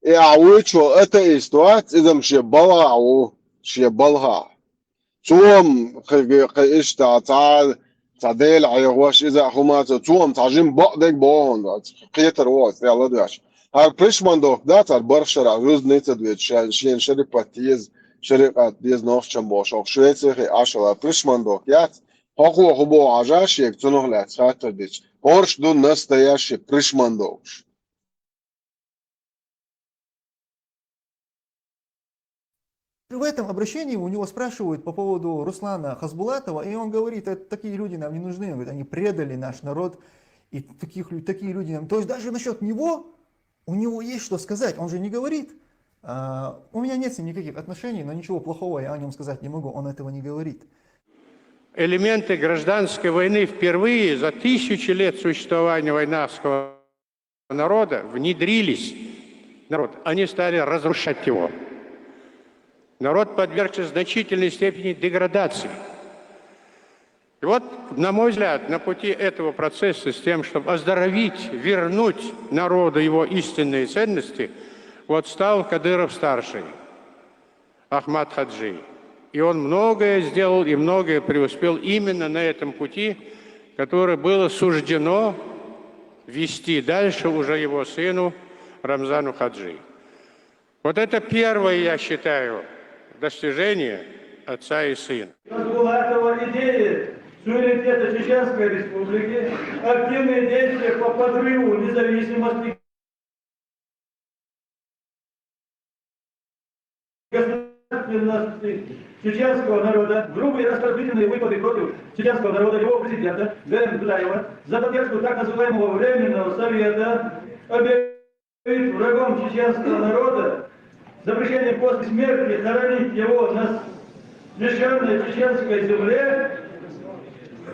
и ахь вуьйцуш волу атеист вац, иза-м шен балхахь ву, шен балхахь. Цо-м кхин, кхин иштта цхьа, цхьа Дела хьехош, иза а хӀума ца, цо-м цхьа жима бакъдерг боху хьуна, кхетар ву аса, тӀе ладоьгӀча. ХӀара Пришмандовка дац, хӀара барх шарахь жуз ницкъ ца доьду, ша, шена шарипат еза, шарикъат деза нохчам бохуш, хӀокху Швецехь Ӏаш хилла Пришмандовка яц, хӀокхо хӀун боху хьажа шега, цунах лаьцна хаттар дича, хӀорш ду настоящий Пришмандовкаш. В этом обращении у него спрашивают по поводу Руслана Хасбулатова, и он говорит: «Это, такие люди нам не нужны». Он говорит: «Они предали наш народ, и таких, лю- такие люди нам». То есть даже насчет него у него есть что сказать, он же не говорит: «А, у меня нет с ним никаких отношений, но ничего плохого я о нем сказать не могу», он этого не говорит. Элементы гражданской войны впервые за тысячи лет существования вайнахского народа внедрились в народ. Они стали разрушать его. Народ подвергся значительной степени деградации. И вот, на мой взгляд, на пути этого процесса с тем, чтобы оздоровить, вернуть народу его истинные ценности, вот стал Кадыров-старший, Ахмад Хаджи. И он многое сделал и многое преуспел именно на этом пути, которое было суждено вести дальше уже его сыну Рамзану Хаджи. Вот это первое, я считаю, достижение отца и сына. Хасбулатова идеи суверенитета Чеченской Республики, активные действия по подрыву независимости, государственности чеченского народа, грубые оскорбительные выпады против чеченского народа, его президента Д Н Дудаева, за поддержку так называемого Временного совета, объявить врагом чеченского народа, запрещение после смерти хоронить его на священной чеченской земле,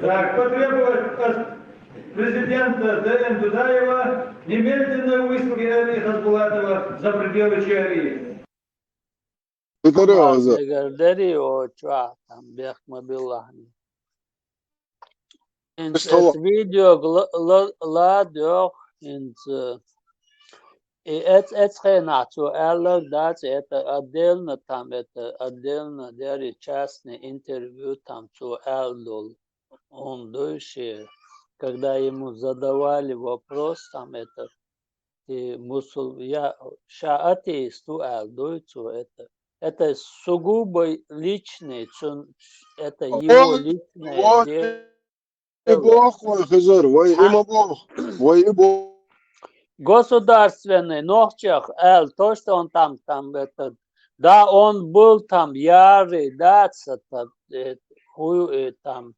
так, потребовать от президента Д Н Дудаева немедленной высылки Али Хасбулатова за пределы Чечни. Итарёза. Эгер дери о чуа там бехма биллахни. Инц Что? Эц видео гла- ла- ладох инц. И эц эц хена цо аьллаг дац, это отдельно там, это отдельно дери частный интервью там цо аьллал. Он дойши, когда ему задавали вопрос там это, и мусул я ша атеист ву аьлла дой цо это. Это сугубо личный, цун- это его личное Вот дело. И боху вай, Хизар, вай и ма боху, вай и боху. Государственный нохчех аьлла, то, что он там, там, это, да, он был там, яри, да, с- это, э, ху- э, там,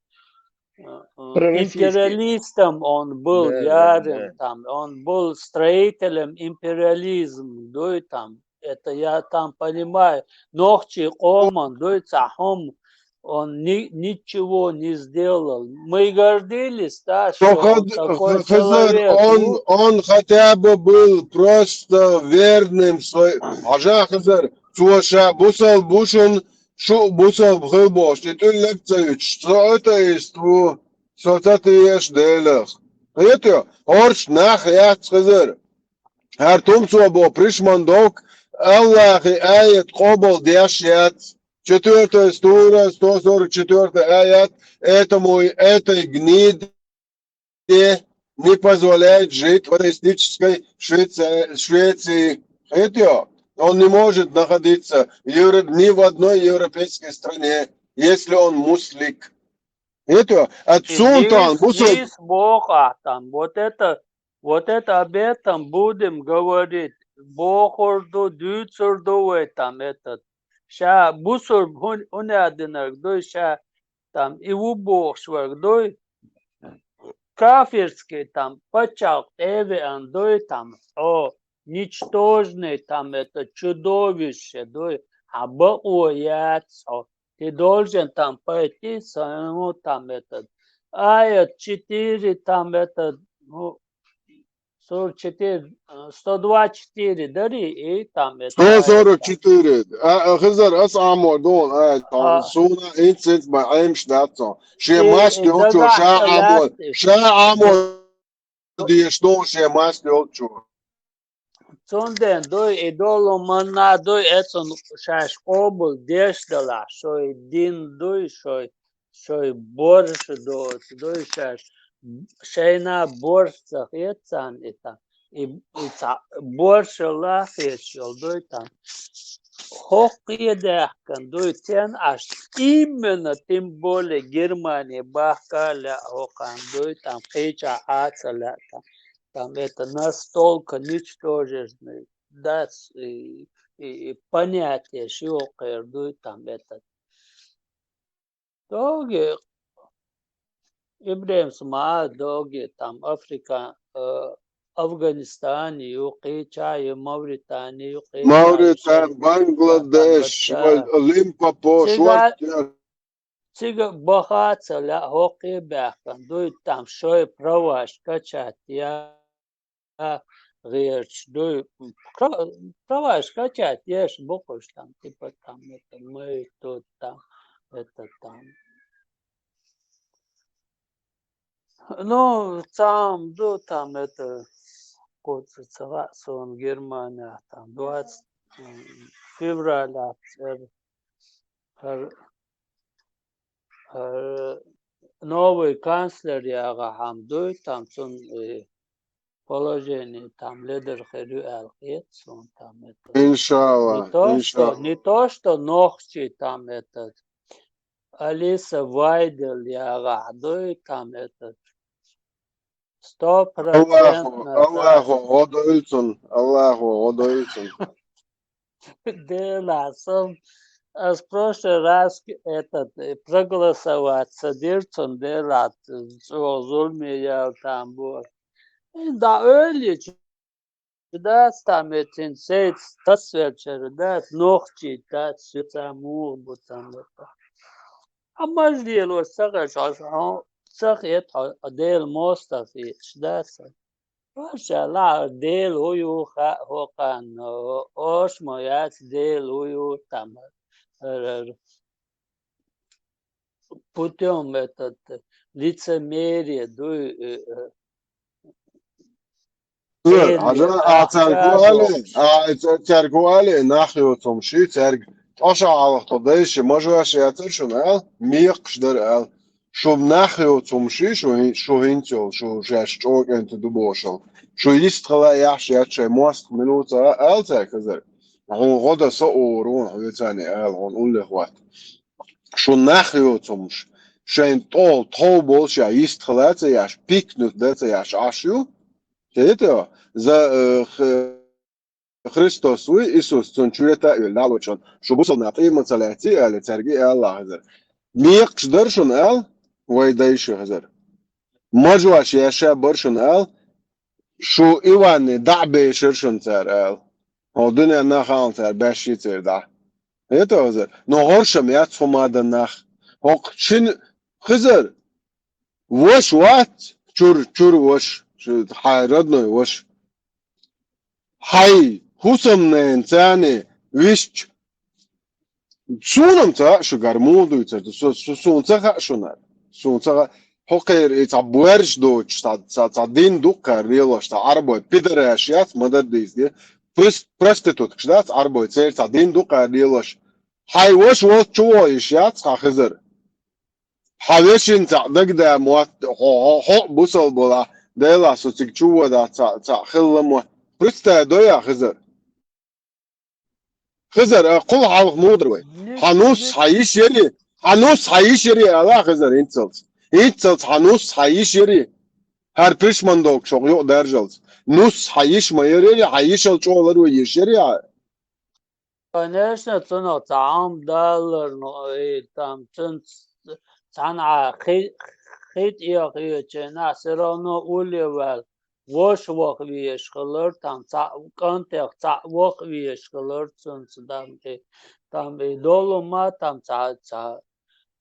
э, э, Пророссийский. Империалистом он был, Да, да, ярым да. Там, он был строителем империализм, да, и там, это я там понимаю, нохчи къоман, да, и цахум, он ни- ничего не сделал. Мы гордились, да, Ну, что он ход- такой х- Хизар, человек. он, Ну, он хотя бы был просто верным свой. Хьажа, Хизар, цо ша бусал бушун, шу бусал хил бохуш, и тӀуллаг ца ючуш, со атеист ву, со ца тешаш Делах. Хетё, орш нах яц, Хизар. ХӀара тумцо бо пришмандовк, Аллахи аят къобал деш яц. Четвёртая сура, сто сорок четвёртый аят, этому, этой гниде не позволяет жить в атеистической Швеце- Швеции. Хетё, он не может находиться в Евро- ни в одной европейской стране, если он муслик. Хетё, а и сунтан, здесь, бусал- здесь Бог, а там, вот это, вот это об этом будем говорить. Бохурду, дюцурду вай там этот. Ша бусур хун- хунядинарг дуй, ша там и ву бохуш варг дуй. Кафирский там паччахь тӀе а веана дуй там, о, ничтожный там это чудовище дуй, хьан бакъо яц хьо. Ты должен там пойти своему там этот, аят четыре там этот, ну, сорок четыре, э, сто двадцать четыре дари, и там это, Сто а, сорок это, четыре. А, а, Хизар, ас Ӏамор ду хьуна, а, а, суна инцинц ба Ӏемаш дац хьуна. Шен и, маска и йолчо, ша дагахь а Ӏамор, лаьтта и. ша Ӏамор деш ду хьуна шен маска йолчо. Цунден дуй, и долу манна дуй, эцун шаьш къобал деш далахь, шой дин дуй, шой, шой борша доцу дуй шаьш, шайна борша ца хета царна и там. И, и ца борша ла хеташ йолу дуй там. ХӀокхе даьхкина дуй, тен аш именно, тем более Германия бахка лаьа хӀокхарна дуй там, кхечахьа а ца лаьа там. Там это настолько ничтожественный, да, с-, и, и, и понятие шиокхер дуй там это. Доги, Ибрахим Смаил доги там Африка, э, Афганистан ю, кхеча ю, Мавритани ю, кхеча ю, Мавритан, шен Бангладеш, там это. Лимпопо, Цига, шорт. цига баха ца лаьа хӀокхе баьхкина дуй там шой праваш качать я гӀерташ дуй. Пра-, праваш качать еш букъуш там, типа там это, мы тут там, это там. Ну, цхьаъ ду там это, кху ца, ца хаьа суна, Германехь там двадцать, м, февраля цӀера хӀара, хӀара новый канцлер яхахь хӀума дуй, там цунна, э, положение там ледар хир ю аьлла хета суна там это. Не Иншалла, то, что, иншалла. Не то, что нохчий там этот, Алиса Вайдел яхахь дуй там этот. Сто Аллаху, процентов Аллаху гӀо дойла цунна, Аллаху гӀо дойла цунна. Делахь, со, ас прошлый раз этот, э, проголосовать ца дира цунна, делахь, чӀогӀа зуламе яьлла там бу. Да, ойла йича дац там, эцин сейц тасвелчара дац, нохчий дац, соьца муха бу цхьаьна. Хьан маж лелош ца хезаш, хьо, хьо ца хета, хьо Делан мостагӀа хеташ дац. Машалла, Дела хӀу ю хаьа хӀокхарна, ош ма яц Дела хӀу ю там, э, путём этот лицемерие дуй, э, э, Хьажа, Дела а цаьрга хӀу али, ахча а ца-, цаьрга хӀу али, нах йоцу хӀума ши, цаьрга тӀоша хьалха тхо дайша, мажош яцара шуна аьлла, мекхаш дара аьлла. Шу нах йоцу хӀума ши, шу хӀин-, шу хӀинца йолу, шу шаьш чӀогӀа кӀентан ду бохуш йолу. Шу йистхила а яхьаш яц шайн мостагӀ минуца а, аьлла цаьрга Хизар. Хьуна гӀо дан со а вогӀур ву, хьуна вецане ала, хьуна уллехь ватта. Шу нах йоцу хӀумаш, шайн тӀехула тхов болуш а йистхила а ца яхьаш, пикнуть дан а ца яхьаш Ӏаш ю? Хета, за, э, х-, Христос вуй, Исус, цунна чоьта а йолу, лалочун, шу бусалба нах тӀе ма ца лаьцций, аьлла, цаьрга и аьлла Хизар. Мекхаш дара шуна аьлла, вай дайша Хизар. Мажош еш а бара шуна аьлла, шу Иванне дӀа а бешара шуна цара аьлла. Хьо дуьненна хаалла цара баьшший церан дӀа. Хета, Хизар? Но хӀоршам яц хӀума дан нах. ХӀокху шина Хизар, ваша вац, чур, чур ваша, шу хьайн родной ваша. Хьайн хӀусамненан царна висча, суна-м ца хаьа шу гар муха дуьйцур ду, су-, су-, суна ца хаьа шуна. Суна ца хаьа, хӀокхеран и цхьа боьрша доцуш, цхьа, цхьа, цхьа дин ду-кх кхара лелош, цхьа Ӏарбой пидораш яц, ма-дарра дийца де. Прос-, проституткаш дац Ӏарбой, церан цхьа дин ду-кх кхара лелош. Хьайн ваша волчу чу вогӀу йиш яц хьан, Хизар. Хьан вешин цхьаъ дагадеа мотт, хьо, хьо, хьо а бусалба валахь, Делахь со цига чу вода цхьаъ, цхьаъ хилла мотт. Представь дой ахь, Хизар. Хизар, а кхул хьалха муха дара вай? Хьан нус, хьан йиш яри? Хьан нус, хьан йиш яри, ала Хизар, хӀинццалц. ХӀинццалц хьан нус, хьан йиш яри? ХӀара пришман долчух юкъа даржалц. Нус, хьан йиш ма яри, хьан йишал чӀогӀа лар вай йиш яри? Конечно, цунах цхьа Ӏам даллар, но и там цуьнца цхьаьна хи-, хи тӀехьа хетачу хенахь, всё равно улле ваьлла, ваша ваха везаш хилар, там цхьаъ кӀантех цхьаъ ваха везаш хилар цуьнца, там и, там и долу ма, там цхьа, цхьа,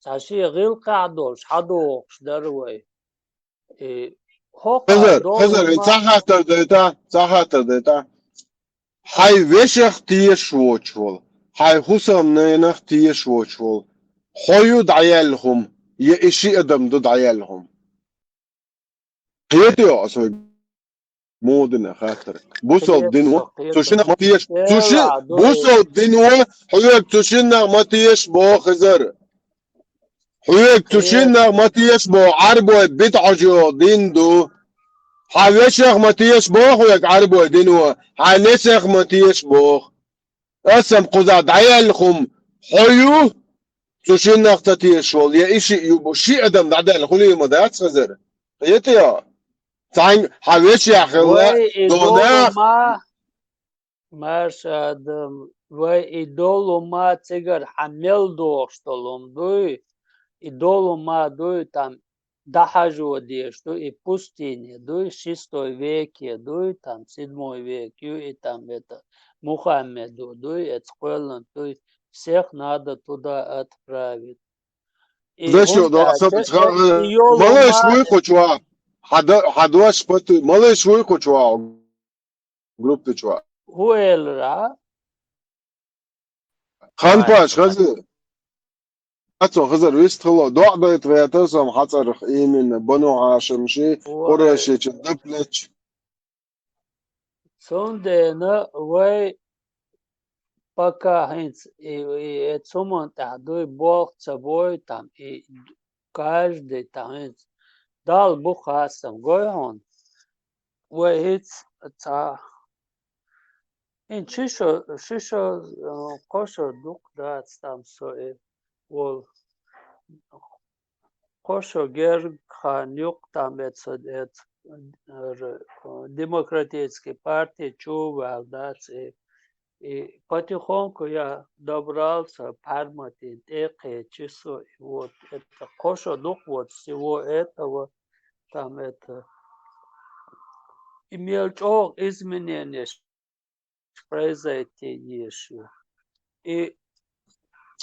цхьа шен гӀиллакхехь долуш, хьадохуш дара вай. И Хазар, хазар, ца хаттар дайта, ца хаттар дайта. Хьай вешах тешаш воцуш волу, хьай хӀусамненах тешаш воцуш волу, хьо ю дӀаяьлла хӀума, я и ши адам ду дӀаяьлла хӀума? Кхетайо аса вай муха дина хаттар? Бусалба дино цу шинах ма тешаш, цу ши, бусалба дино хьоьга цу шинах ма тешаш боху, хазар. Хьоьга цу шиннах ма тешаш боху, Ӏарбой бидӀа йолу дин ду. Хьан вешах ма тешаш боху хьоьга Ӏарбой дино, хьан несех ма тешаш боху. Аса-м кхузахь дӀаяьлла хӀума хьо ю, цу шиннах ца тешаш волу, я и шиъ ю бу, ши адам дӀадаьлла хуьлий ма дац, хазар? Кхетайо? Цхьаьнга хьан вешех хилла, вай и дона долу ма, Марша Адам, вай и долу ма цигара хьан мел дохуш долу ма дуй, и долу ма дуй, там дӀахьажо деш ду, и пустыне дуй, шестой веке дуй, там седьмой век ю, и там это Мухаммедо дуй, эца кхоьллан дуй, всех надо туда отправить. И Дашо, хӀунда да, аьлча, сатуьйсу ха-, э, и йолу малыш ма вуй кху чохь? Хьан да-, хьан дош пату-, малыш вуй кху чохь? Группа чохь. ХӀун элира? Ханпаш, хаза. Ацо хазар вист хало. ДоӀа дайта гӀертар сан хьан цӀарах именно. Бану Хьашим ши, Къурайшича дап леча. Цундела вай пока хӀинца и, и, и цуман тӀехь дуй болх ца бой там, и каждый там хӀинца Далла бу хастам гой хьуна. Вай хӀинца ца, хӀинца ши шо, ши шо, э, кхо шо дукха дац там со и волу. Кхо шо герга хан юккъе там эца, эца, р-, демократический парти чу ваьлла дац и. И потихоньку я добрался, Парматин тӀе кхечи со, и вот это кхо шо дукха вот всего этого, там это, и мел чӀогӀа изменения произойти еш ю. И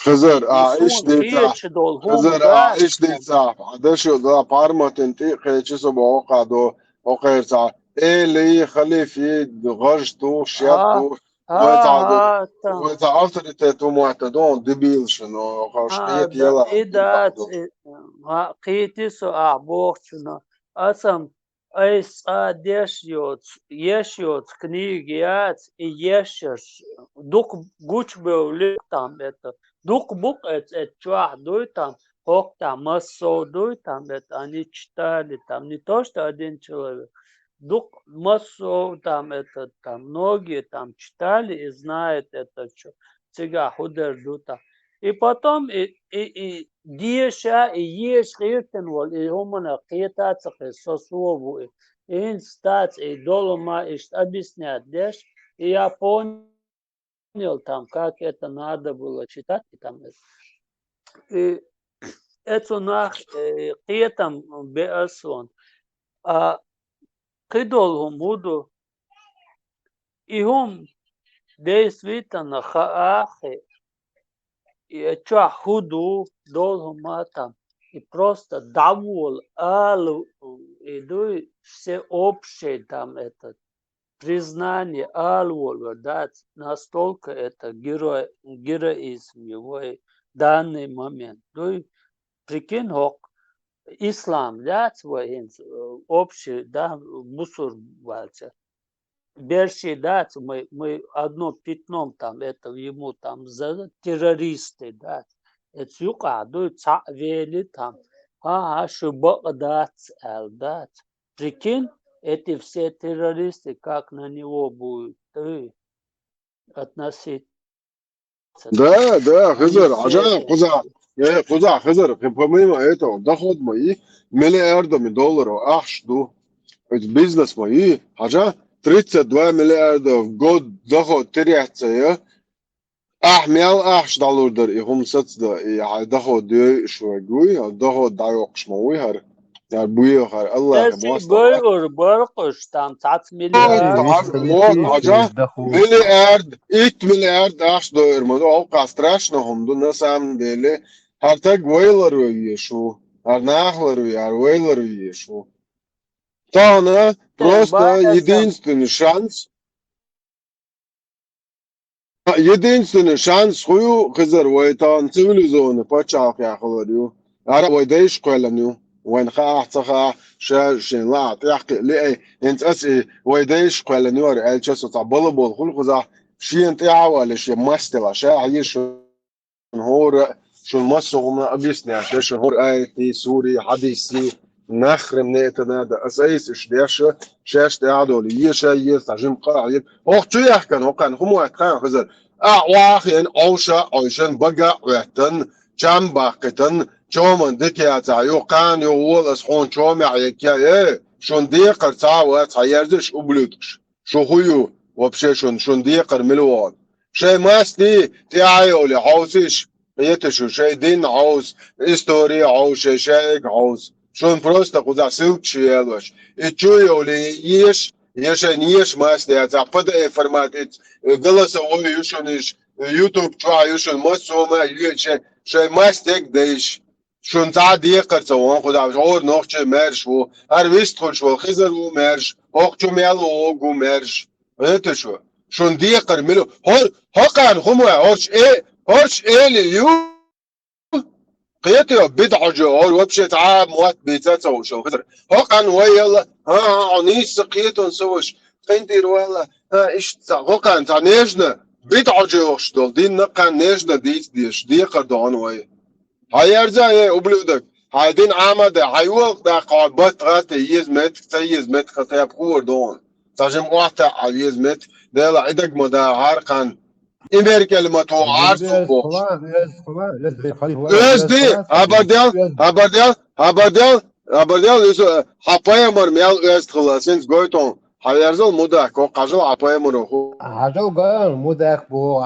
Хазар, а, иш дийцахь. Хазар, а, иш дийцахь. Дашо, да, Парматин тӀе кхечи со боху кхадо, окхерца. Эли, халифи, гӀаж тухуш, шет тухуш. Вай цхьа, вай цхьа авторитет ву мотта, дон, дебил шуна, хаш кхета ела. И дац, и, а, кхийти со, а, бохучуна. Асам айса цкъа деш йоцу, еш йоцу книга яц, и ешаш дукха гучубевлли там это, дукха букъ эц, эц чохь дуй там, хӀокху там массо дуй там это, они читали там, не то что один человек, дукха массо там это, там многие там читали и знают это, что цигахь хӀун дер ду там. И потом и, и, и деша, и еш гӀиртина волу, и хӀуманах кхета а ца кхета, со, со ву и. И хӀинца дац, и долу ма иштта объяснять деш, и я понял там, как это надо было читать, и там это. И эцу нах, э, кхетам беа сон. А кхидолу хӀума хӀун ду? И хӀума действительно хаахь, и чохь хӀун ду, долу хӀума там, и просто дӀаволу ала, и дуй, все общее там это, признание ала волавар дац, настолько это герой-, героизм его в данный момент. Дуй, прикинь, хӀокху ислам яц вай хӀинца, э, общий, да, бусурба ваьлча. Берши дац, мы, мы одно пятном там, это ему там за террористы дац. Эца юкъахь дуй цхьаъ вели там, ха-, ха, шу бакъ дац аьлла дац. Прикинь, эти все террористы как на него будут, э, относиться. Да, да, Хизар, хьажа, кхуза, э, кхуза, Хизар, помимо этого, доход мои миллиардами долларов ахьаш ду. Ведь бизнес мои, хьажа, тридцать два миллиарда в год доход теряться, я. Ахь мел ахьаш дӀалур дара, и хӀума сацда, и хьайн доход йойуш вай гуй, доход дӀайоккхуш ма вуй хӀара. Яр буйо хӀара, Аллахе Эций мостагӀа. Бойур баркъуш, там цац миллиард. Миллиард, хьажа, миллиард, итт миллиард ахьаш дойур ма ду, алкъа страшно хӀума ду, на самом деле. ХӀара таг вайлар вай веш ву, хӀара нахалар вай, хӀара вайлар вай веш ву. Тахана просто единственный шанс. Единственный шанс хӀу ю, Хизар, вай тахана цивилизованный паччахьалкхехь хилар ю. Ара вай дайша кхоьллина ю. Вайна хаа а, ца хаа а, ша шен лаа тӀехь кхиъ лиъай. ХӀинца ас и вай дайша кхоьллина ю ара аьлча, со цхьа балабол хуьлу кхузахь, шена тӀаьхьа а валий, шен мастила, ша хьийша шуна хӀора, шуна массо а хӀума объяснять деш, шуна хӀора аятий, сурий, хьадисий, нахрем не это надо. Ас айса уьш деш, шаьш тӀаьхьа долу, еша, еша, цхьа жима къа а хьийза. ХӀокху чу яхкана, хӀокхарна хӀума хӀоттахьа, Хизар? Ахь вахийна, Ӏовша а Ӏовшина, бага а Ӏоьттина, чам баккхийтина, чоман дика яцахь, юха кхана юха вола ас хьуна чомехь егга, э, шуна декхар цхьа а вац, хьаерзаш, ублюдкаш. Шу хӀу ю, вообще шуна, шуна декхар мила вогӀу? Шайн масте тӀаьхьа а йолий, хьовсийша, кхета шу, шайн дин хьовса, истори хьовса, шайн шаерг хьовса. Шуна просто кхузахь ссылкаш ялош. И чу а йолий, еша, я шайна еша масте яцахь, П Д Ф формат, и голосовой ю шуна иш, YouTube чохь ю шуна, массо а ма ю шайн, шайн масте дайша. Шуна цхьа а декхар ца вон кхузахь, хӀора нохчи маьрша ву, хӀара вистхуьлуш волу Хизар ву маьрша, хӀокху чу мел вогӀу ву маьрша. Кхета шу? Шуна декхар мила? ХӀор-, хӀокхарна хӀума вай, хӀорш э-, хӀорш эли ю? Кхета йо, бидӀа хьожа, хӀор вообще цхьа а мотт бийца а ца хууш йолу Хизар. ХӀокхарна вай ялла, хӀан, хӀан, хьо нийса кхетон со ваша, къинтӀера валла, хӀан, иштта цхьа, хӀокхарна цхьа нежно, бидӀа хьожа йохуш долу динна кхарна нежно дийца дезаш, декхар дохьуна вай. Хьаерза, э, ублюдок, хьайн дин Ӏама а дай, хьайн йоху даккха хьо бат гӀатта еза меттиг, ца еза меттиг, хьан тайпа хуур ду хьуна. Цхьа жима охьатаьӀа хьан еза меттиг, Дела, и даг ма да хьаркхана, и меркел ма тоху Ӏарцо бохуш. Оьзди, хабардел, хабардел, хабардел, хабардел, иза хьан пайхамар мел оьзда хилла, синца гойту хьуна. Хьаерзал мудак, хӀокху хьажал хьан пайхамаро хӀу. Хьажал ган мудак боху.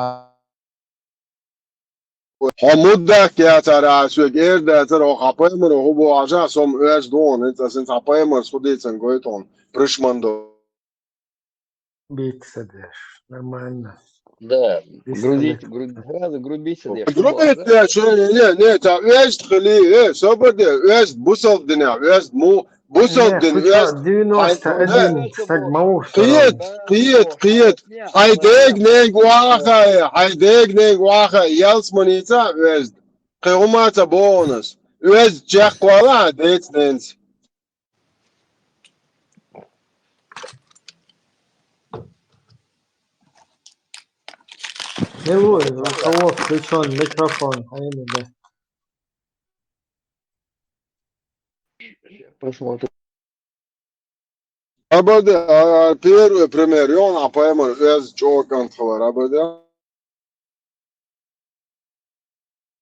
Хьо мудак яцара, ас соьга эр дацара, хьо хьан пайхамаро хӀу боху, хьажа, со-м оьзда ву хьуна, хӀинца ас хьан пайхамарс хӀу дийцина гойту хьуна, прыщ ма до. Бийца деш. Нормально. Да, грубить, гру-, сразу грубить деш. Грубить деш, не, не, не, цхьа оьзда хили, э, собар де, оьзда, бусалба динехь оьзда, му, бусалба дин оьзда. Девяносто один, стаг ма ву. Кхета, кхета, кхета. Хьайн дега-нега вахахь, хьайн дега-нега вахахь, ялсманица оьзда. Кхин хӀума ца боху ас. Оьзда чекхвала хьан деца-ненца. Милуй, у кого включён микрофон, а именно. Посмотрим. Абада, а, первый пример, и он, а, поймал, из чё, кан хавар, абада.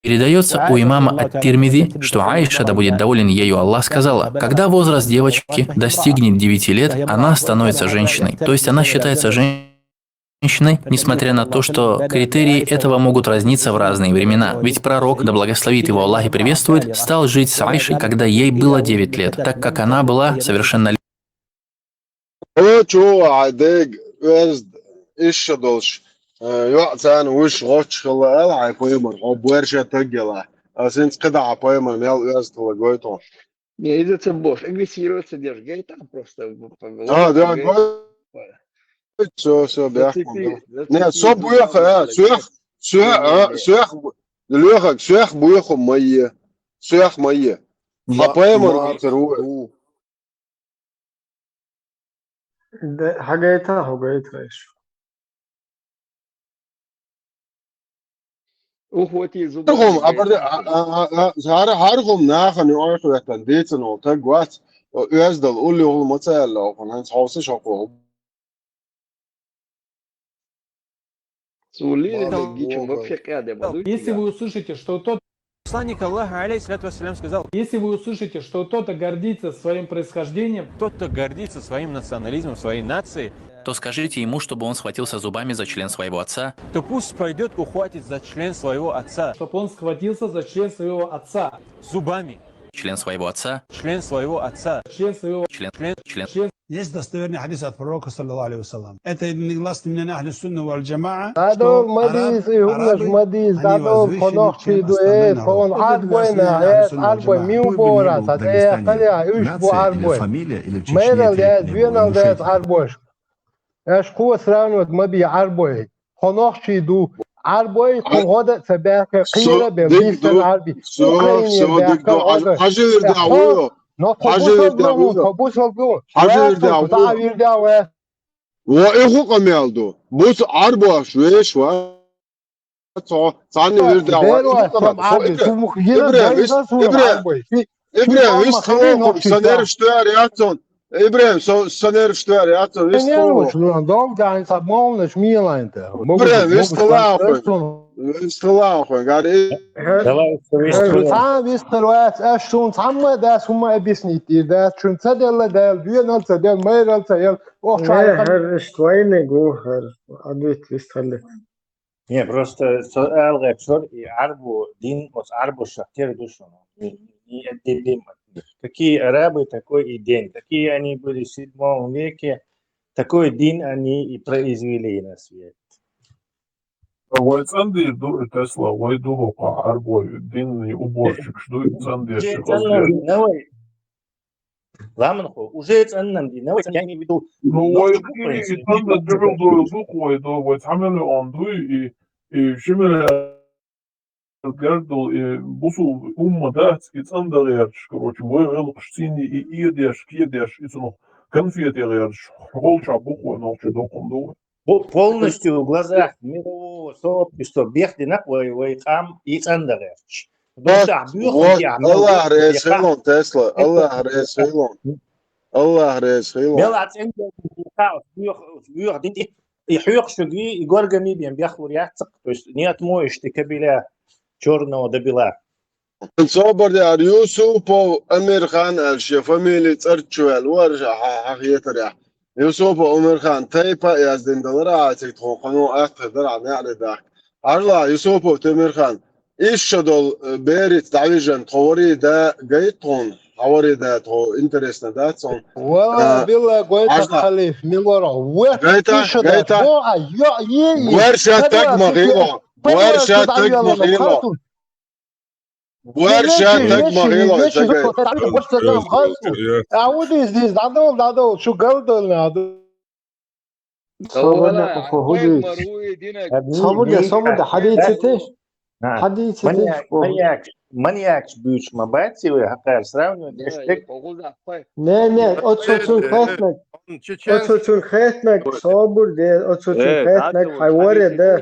Передается у имама Ат-Тирмизи, что Аиша, да будет доволен ею Аллах, сказала: «Когда возраст девочки достигнет девяти лет, она становится женщиной». То есть она считается женщиной, несмотря на то, что критерии этого могут разниться в разные времена. Ведь пророк, да благословит его Аллах и приветствует, стал жить с Аишей, когда ей было девять лет, так как она была совершеннолетней. О, чу, хьайн дега оьзда, иштта долуш, э, йоӀ царна вуьш гӀоч хилла аьлла, хьайн пайхамар, хьо боьрша таг елахь. Ас хӀинца кхидӀа хьайн пайхамар мел оьзда хилла гойту хьуна. Не, иза ца бохуш, агрессироваться деш, гайтахь просто. А, да, гой. Всё, всё, бяхма. Не, со буьйха, а, соьх, соьх, а, соьх, лоьхаг, соьх буьйха ма е. Соьх ма е. Хьайн пайхамар вацар ву. Де, хьагайта, хьо гайтахь. Ухвати зубами. ХӀара хӀума, абарда, а, а, а, а, хӀара, хӀара хӀума нахана юкъахь хӀоьттина дийцина волу таг вац, оьздал уллехула ма ца аьлла, хӀинца хьовса шо кху. Если вы услышите, что тот Посланник Аллаха, алейхиссалату вассалям, сказал: «Если вы услышите, что кто-то гордится своим происхождением, тот, кто гордится своим национализмом, своей нацией, то скажите ему, чтобы он схватился зубами за член своего отца». То пусть пойдет, ухватит за член своего отца. Чтоб он схватился за член своего отца. Зубами. Член своего отца. Член своего отца. Член своего, член, член, член, член. Есть достоверный хадис от пророка, саллаллаху алейхи ва саллям. Это единогласное мнение ахли сунна валь джамаа, Дадо мадис и хумнаш мадис дадо конох чиду э кон арбой на э арбой миу бора та э каля уш бу арбой. Мэрал э венал э арбой. Эш куа сравнивать маби арбой. Конох чиду арбой кугода цабяка кира бе бистан арби. Украине бяка ода. Хажир да уйо. Но Хажир да уйо. Кобусал бу. Хажир да уйо. Та вирда уэ. Ва иху къамиялду. Бус арбуаш веш ва. Цо цани вирда ва. Берва сам арби. Сумух гира Ибрем, да су арбой. Ибрем, вис халокум, санер штуяр яцон. Ибрем, санер штуяр яцон, вис халокум. Дом дан са молнаш милайнта. Ибрем, вис халокум. Вис халокум, гари. Давай, Ха вис халокум, аш шун самма да сумма объяснить. Да шун цаделла да, дуянал цадел, майрал цадел. Ох, чай. Хар штуайне гу, хар адвит вис халокум. Не, просто со алгъай чор и арбу дин, ос арбу шахтер душоно. Не, не отделим от них. Какие арабы, такой и день. Какие они были в седьмом веке, такой дин они и произвели на свет. Вай цандир ду Тесла, вай ду хо арбой дин и уборщик, что и цандир. Давай. Ламанхо, уже цӀаннам ди, навай цӀан, я имею в виду. Ну, вай и цанда дюрюл дой дук вай до, вай цамели он дуй, и, и шимели гердул, и бусу умма дац, и цанда гердш, короче, вай гел кштини, и иедеш, киедеш, и цунух конфет гердш, холча бух вай нолча докун дуй. Полностью в глазах мирового сообщества бехди накъвай вай къам и цӀанда гердш. Аллах рез хилон, Тесла. Аллах рез хилон. Аллах рез хилон. Мела цен юх динти и хьюх шуги и горгами бен бяхлур яцк. То есть не отмоешь ты кабеля черного до бела. Собар ди ар Юсупов Амирхан аш фамили царчуэл варжа хахетаря. Юсупов Амирхан тайпа яздин далара атик тхон кано ахтар дара не ари дак. Арла Юсупов Темирхан. Ишшадол берит давижан тховари да гайтон, хавари да тхо интересно да цон. Вала билла гойта халиф милора. Гайта, гайта. Гуэрша так магило. Гуэрша так магило. Гуэрша так магило. Аудис дис дадол дадол шу галдол надо. Собуде, собуде, хадийците. Хадийците. Маньяк, маньяк бюч ма баци вы хакар сравнивать. Не, не, оцо цун хетнаг. Оцо цун хетнаг, собуде, оцо цун хетнаг, хаваре да.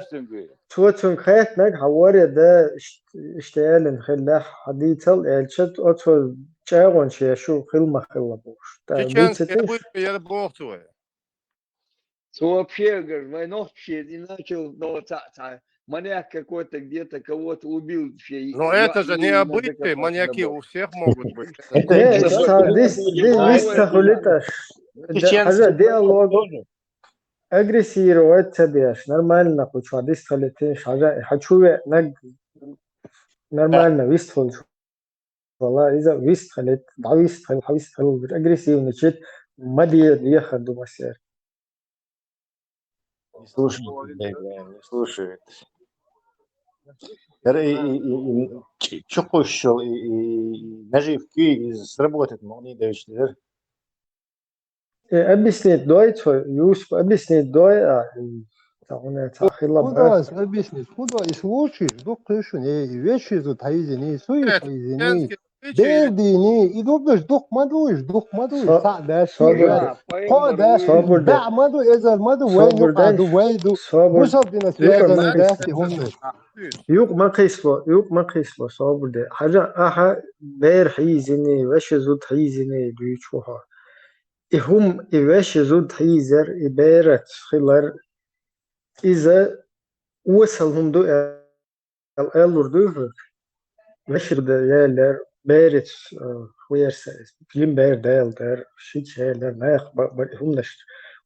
Цо цун хетнаг, хаваре да. Иштелин хилла хадийцал элчат, оцо чагон чешу хилма хилла буш. Чеченский обычай я бог твой. Цо вообще, говорит, войнох пишет и начал, ну, ца, ца, маньяк какой-то где-то кого-то убил. Но это же не обычай, маньяки у всех могут быть. Дис, дис, дис, дис, хаза диалог. Агрессировать цадеш, нормально, хочу, дис халитеш, хаза, хочу, наг, нормально, вист хулш. Вала иза вист халет, да вист халет, вист халет, агрессивный чет, мади ехал думасер. Не слушает, не слушает. Чукушел и наживки сработать могли, да, что Э, объяснить дой, цо, Юсуп, объяснить дой, а, м, та уна, та хила, брат. Объяснить, куда и случай, жду кышу, не, и вещи зу тайзи, не, суи тайзи, не. Берди, не, и дубдуш, дух мадуш, дух мадуш, та да, собур, ко да, собур, да, маду, эзар маду, вай, ну, аду, вай, ду, собур, бусал дина, связаны, да, сигунны. Юк ма кисло, юк ма кисло, собур де. Хажа, аха, бер хизини, вещи зу тайзи, не, дуй чуха. И хӀума, и веши зуда хьийзар, и бераца хилар, иза осал хӀума ду аьл-, аьллар дуй хьога. Веши зуда яьллар, бераца, э, хӀу яр са иза, жима бер даьлла дар, шийтта яьллар, наха ба-, ба-, хӀуманаш.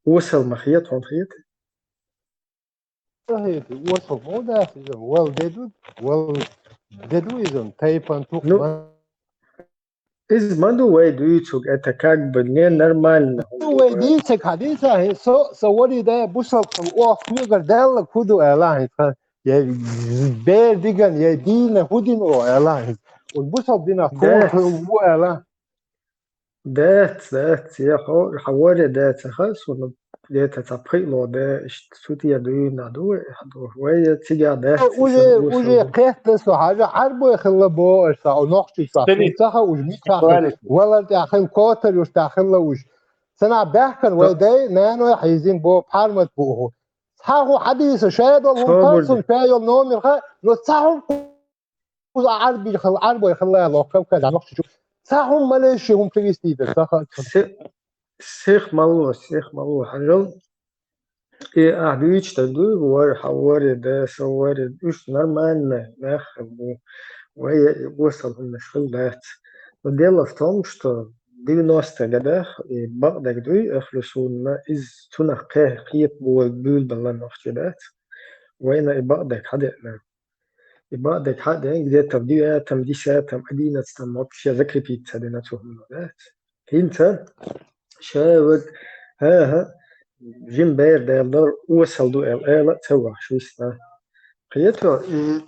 Осал ма хета, хьона хетий? Сахьихь, осал мо дац иза, вал де ду, вал де ду иза, тайпан тух. Ну, ма. Из ма ду вай дуьйцург, это как бы ненормально. Ду вай дийцаг хьадийца хӀинца, со, со вари да бусалба оха куьйгар даьлла хӀу ду аьлла хӀинца. Я бер диган, я дийна хӀу дина о аьлла хӀинца. Уж бусалба динах Да. Кхоьлу ву аьлла. Дац, дац, я хьо-, хьан варе дац, ха, суна где-то цхьа пхиъ ло бе, иштта цу тӀе дуьйна ду, вай, ду, вай, я цига дац, Уже, цига уже ду. Кхетта со, хьажа, Ӏарбой хилла бо, аша, о, нохчий чохь, Сели. Ца ха, уж мичахь, Сели. Валар тӀехь хилла, котар уж тӀехь хилла уж. Цана баьхкан вай Со- дай, наной хьийзин бо, пхьармат бу хӀу. Цхьа хӀу хьадийса, шадол хӀун Собур калсун, де. Шайол номер ха, но цхьа хӀу Кхуза Ӏарбий хала, Ӏарбой хала лохкав каза нохчичу. Ца хӀума малейший хӀума кхивистийта, ца ха-, ца. Се-, сих малло, сих малло, хьажал. И ахь дуьйцу таг дуй, вар, хьа вари, да, са вари, уж нормально, нах, бу. Вай, осал хӀуманаш хила дац. Но дело в том, что девяностые годах и бакъдерг дуй, ахлу сунна, из цунах кхе-, кхета бу-, буьйлбалла нохчи дац. Вайна и бакъдерг хьадеана. И бакъдерг хьадеана, где-то в девятом, десятом, одиннадцатом вообще закрепиться дина цу хӀумано дац. ХӀинца ша ваг, хӀа-хӀа, жим бер дел дар, осал ду эл, эла ца вахаш висна. Кхетал, и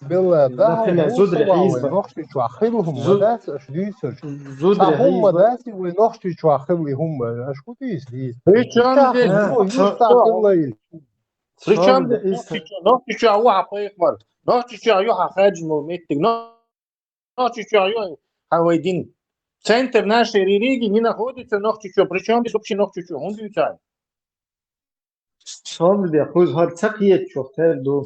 Билла, да, например, хӀу зудри сова хьийзба. Нохчичохь хила хӀума Зу-, дац, аш дийсаш. Зудри Ца хӀума хьийзба. Дац, вай нохчичохь хила и хӀума, аш хӀу дийс, дийс. Причём Ца здесь хӀума, Ца-, юста хила и. Причём Цунда здесь из нохчичо? Нохчичо а ву хьан пайхамар. Нохчичо а ю хьан хаджин мол меттиг. Нохчичо а ю хьан вай дин. Центр нашей религии не находится нохчичо. Причём здесь вообще нохчичо? ХӀунда юьцай? Цунда де хуз хӀара ца кхетачух тер ду.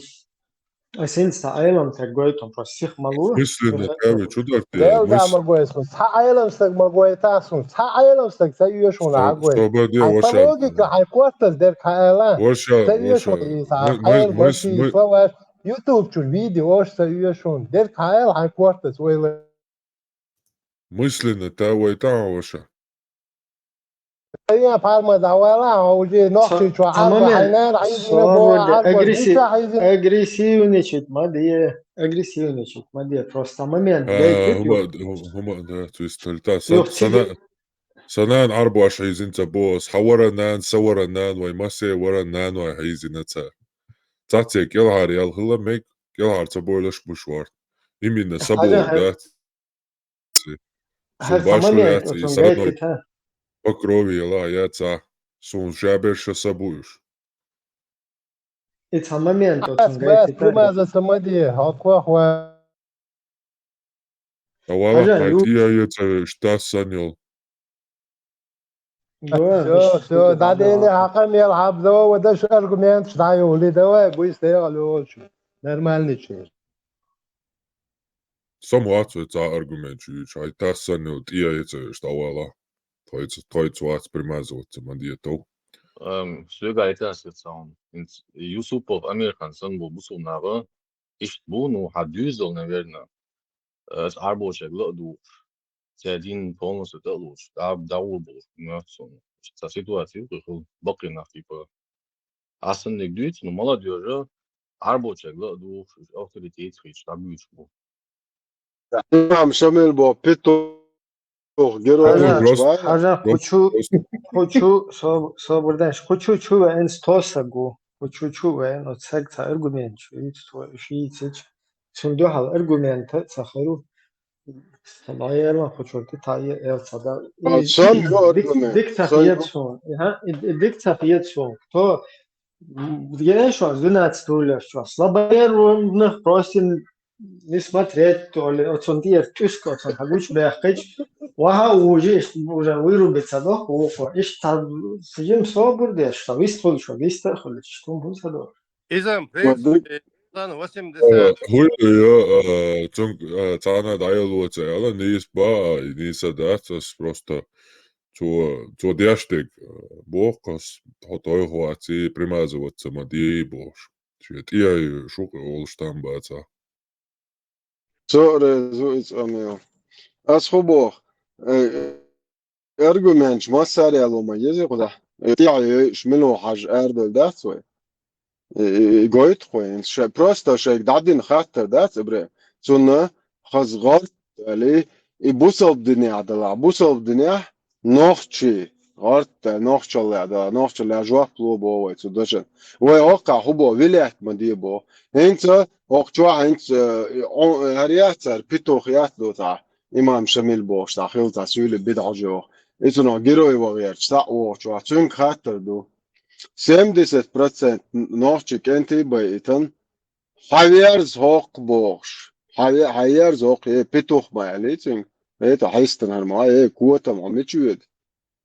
Ас хӀинца Ӏелам таг гойтун, просто сих ма лу. Мысленно, Ца каве, чу дар те? Дел да Мыс- ма гойсун. Цхьа Ӏелам стаг ма гойта сун. Цхьа Ӏелам стаг ца оьшуна Со-, а гой. Собар де, Хьан ваша. Логика, хьан кортас дерг хьан эла. Ваша, Ца ваша. Оьшуна иза. Мы-, мы-, Ӏелам мы-, гойти, мы- славаш. YouTube чур видеош ца оьшун. Дерг хьан эла, хьан кортас вайла. Мысленно, та вай та ваша. Ая парма давала, уже нохчи Ца-, чу ца арба момент. Хьайнар, хьайзина Со бо, вроде арба агресси-, диса хьайзина. Агрессивничать ма де, агрессивничать ма де, просто момент А, гайтит, хӀума, ю. ХӀума, да, то есть, та, са-, Юх, сана-, циги- санан арбаш хьийзин ца бо, ас хьавара нан, са вара нан, вай масе вара нан, вай хьийзина ца. Цаце кӀелхьар ял хила мег, кӀелхьар ца бойлаш буш варт. Именно са Хьажа бо, хьай- да. Ци. Сун Хьай башха самолет, яц, и оцун садной гайтит, ха? По крови яла яц, а. Сун шаберша са буюш. И ца момент, оцун Ас гайтит, бас, ха? Примаза самади, хаква хва. Авала Хьажа, хай ю- тия яца, штас саньол. Всё, всё, да, да, да, хакам ел хабзо, ва даш аргумент, шта ю ли, давай, быстро, лёч. Нормальный чир. Сам вац вай цхьа аргумент чуьйчу, хьай тассан ю тӀе а яцаеш дӀавала. Тхойца, тхойца вац примазываться ма детов. Эм, соьга айтас яц хьуна. Инц Юсупов Амирхан сан бу бусулнагӀа. Ишт бу, ну, хьан дуьйзал, наверное. Ас Ӏарбошаг ла а духуш. Цаьдин полностью тӀа а луш, дӀа-, дӀагӀур болуш, моьтту суна. Ца ситуация ю, кхы хила баккхий нах, типа, Ӏа санниг дуьйцу, ну, молодёжа, Ӏарбочаьрга ла а духуш, уьш авторитетца хийцаш дӀабуьйцуш бу. Имам Шамил бо петух герой Хьажа, нах бу. Хьажа, кху чу, кху чу, со-, собар деш, кху чу чу веана стосаг ву. Кху чу чу веана, оцу саг ца аргумент чу йийцу, цо уьш йийцича. Цунна дуьхьал аргумент а ца хир ву. Сан Ӏеран кху чуьра тӀе таӀе эл ца дала. А, сан бу аргумент. Дика ца хета суна. Аха, и, и дика ца хета суна. Кто, м, еш ван зуьнацтулеш чохь. Слабонервных просто не смотреть, то ли, оцун тӀера тӀуьска, оцун хьан гучу баьккхича, ваха а вужий, иштта уже вырубиться доху вукхо. Иштта ца, ца жима собар деш, ца вист хуьлуш, вист а хуьлуш, хӀун хӀун ца доху. Иза, в принципе, восемьдесят. Э, хӀуй, я, э, цунг, э, цхьана дӀаялло ца аьлла, нийса ба, а, нийса дац, ас просто цо, цо деш дерг, э, боху ас, хьо тойх вац, и примазываться ма де бохуш. Шен тӀе а шух олуш там бац а. Со а реза ву иза, Амил. Ас хӀун боху? Э, аргументаш массаре а ло ма еза кхузахь. Э, тӀе а йойуш, мила ву хьажа арадевлла дац вай? Э, э, гойту кхо, ша-, просто шайга дӀадина хаттар дац, Ибрахим? Цунна хаза гӀорт, али, и бусалба динехь далахь, бусалба динехь нохчий, гӀортта, нохчаллехь далахь, нохчаллехь жоп ло боху вай цу дашан. Вай хӀокхахь хӀун боху, вилет ма де боху. ХӀинца, хӀокху чохь хӀинца, э, хӀара яц цара, петух яц ду цхьа, имам Шамил бохуш цхьа хилла цхьа суьйле бидӀа хьожа йоху. И цунах герой ван гӀерташ цхьаъ вохучохь, цуьнга хаттар ду. Семьдесят процент нохчий кӀентий байитан, хьан верза хӀокху бохуш. Хьан ве-, хьан ерза хӀокху, э, петух ма аьллий цуьнга. Э, тӀе хьистина хӀара ма, э, котам, хьо мича воьду?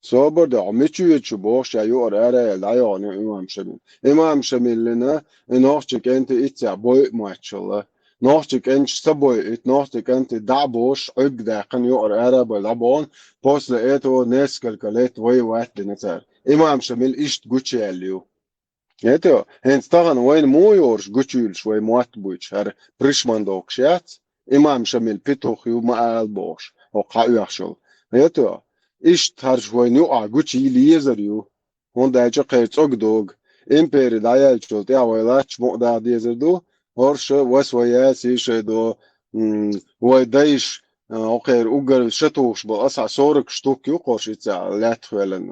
Собар де, хьо мича воьду шу бохуш, ша юкъара ара аьлла, дӀайохьна имам Шамил. Имам Шамиллина, и нохчий кӀентий иццехь бойу моьттуш хилла. Нохчий кӀентий ца бойу, ит нохчий кӀентий дӀа а бохуш, Ӏуьрг даьккхина юкъара ара а баьлла дӀабохна, после этого несколько лет воевать дина цара. Имам Шамил иштта гучуяьлла ю. Ето, хӀинца тахана вайна муха йоруш гучуйуьлуш вай мотт буьйцуш, хӀара пришмандокаш яц, имам Шамил петух ю ма ала бохуш, хӀокху хьан оьхуш йолу. Ето, иштта хӀорш вайна юкъахь гучуйийла езар ю, хӀунда аьлча кхеран цӀога догу. Импери дӀаяьллачул тӀаьхьа вай латташ мукъадала дезар ду, хӀорш вас вай яц, йиш ай до, м, вай дайш, а, хӀокхеран уггар шатухуш болу, аса сорок штук ю кхорш ица лаьттах веллан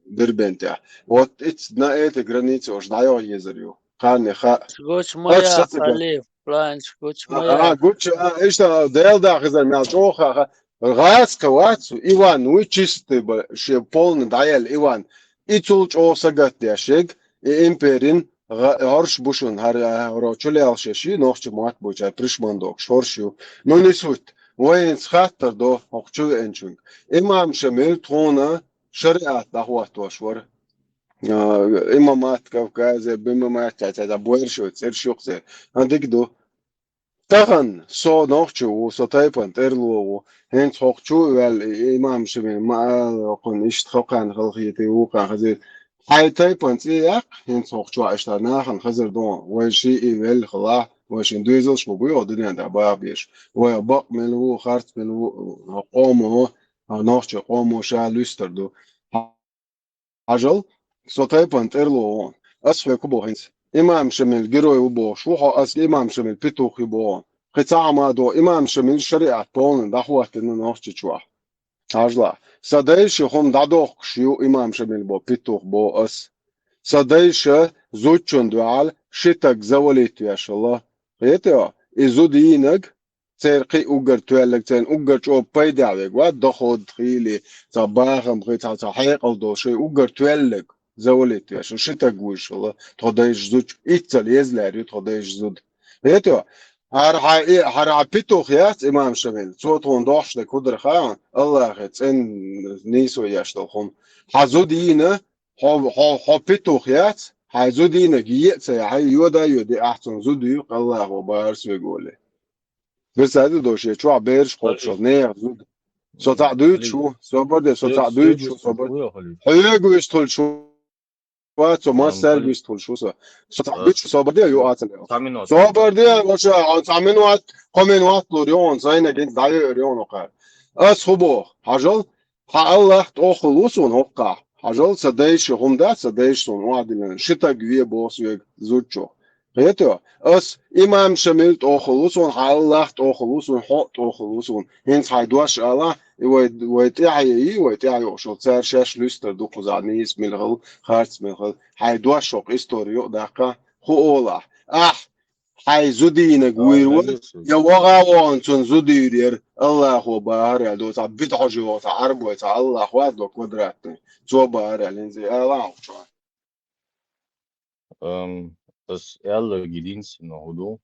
Дербентехь. Вот ица на эти границы уж дӀайо езар ю. Кхарне хаьа. Гучу ма Аш яха, сациган. Лев, Франч, гучу ма А, яха. Гучу, а, иштта, Дела да хезар мел чӀогӀа хаьа. ГӀазкха вац, Иван вуй чистый ба, ше полный дӀаяьлла Иван. И цул чӀогӀа сагатдеш ег, и империн гӀа-, гӀорш бу шуна, хӀара, хӀара чулелхаш ши нохча мотт буьйцуш, пришмандокаш хӀорш ю. Ну, не суть. Вайца хаттар до хӀокху чу веанчуьнга. Имам Шамил тхуна шариат дӀахӀоттош вара. А, имамат Кавказе, бимамат, цхьа, цхьа, цхьа, буьйр шу, цӀерш юкъа цӀе. А, дика ду. Тахана со нохча ву, со тайпан тӀерло ву. ХӀинца хӀокху чу а ваьлла, и имам Шамил ма ала, кхунна иштта хакхарна халахетий, вукхарна хазий. Хьайн тайпан цӀе яккха, хӀинца хӀокху чохь иштта нахана хазар ду, вай шиъ и велла хилахь, вай шин доьзалш ма бу йо дуьнен тӀехь баха безаш. Вай бакъ мила ву, харц мила ву, къомо, нохча къомо ша луьстар ду. Хьажал, со тайпан тӀерло ву. Ас хьоьга хӀун боху хӀинца? Имам Шамил герой ву бохуш ву хьо, ас имам Шамил петух ю боху. Кхин цхьа хӀума а до, имам Шамил шариат полный дӀахӀоттина нохча чохь. Хьажал, сан дайша хӀума дӀадохкуш ю имам Шамил бо, петух бо ас. Сан дайша зудчун дуьхьал ши таг завалить веш хилла. Хетий хьо? И зуда йийнарг, церан кхин уггар тоьлларг, церан уггар чӀогӀа пайдехь верг вац, доход хийла, цхьа бахам хи, цхьа, цхьа хьекъал долу шайн уггар тоьлларг завалить веш, ши таг вуьйш хилла, тхо дайша зудчу, иццал еза лаьрра ю тхо дайша зуда. Хетий хьо? ХӀара хьан и, хӀара хьан петух яц, имам Шамил, цо тхуна дохьуш дерг хӀун дара хаьа, Аллахе цӀена нийсо еш долу хӀума. Хьан зуда йийна, хьо, хьо, хьо петух яц, хьайн зуда йийнарг е а ца яхьий, йода а йоди ахь цунна зуда ю, Аллахо бахара соьга олий. Бирса ду дош, я чохь бераш кхочуш, нехан зуда. Со цхьаъ дуьйцуш ву, собар де, со цхьаъ дуьйцуш ву, собар. Хьоьга вуьйш тхуьлуш ву, вац, со массаьрга вуьйш тхуьлуш ву со. Со цхьаъ дуьйцуш ву, собар де, ю ацале. Цхьа минут. Собар де, ваша, цхьа минут, кхо минут лур ю, он сайна гинц дӀайоьур ю, он кхара. Ас хӀун боху, хьажал, хьан Аллах тӀохула ву суна хӀокхахь. Хьажал, сан дайша хӀума дац, сан дайша суна охьадиллина. Ши таг ве боху соьга зудчух. Хетий хьо? Ас имам Шамил тӀохула ву суна, хьан Аллах тӀохула ву суна, хьо а тӀохула ву суна. ХӀинца хьайн дош ала, и вай, вай тӀаьхьа йий, вай тӀаьхьа йоуш йолу, цара шаьш луьстар ду кхузахь нийса мила хила, харц мила хила. Хьайн дош хӀокху истори юкъа даккха, хӀун олахь? Ахь, хьайн зуда йийнарг вуьйр вара, я вогӀа а вогӀана цунна зуда юьйр яра, Аллахо бахара аьлла, цхьа бидӀа хьожа йогӀу, цхьа Ӏарбой, цхьа Аллах вац до квадратный, цо бахара аьлла, хӀинца ала ахь чохь. Ам, ас аьлларг единственное хӀун ду?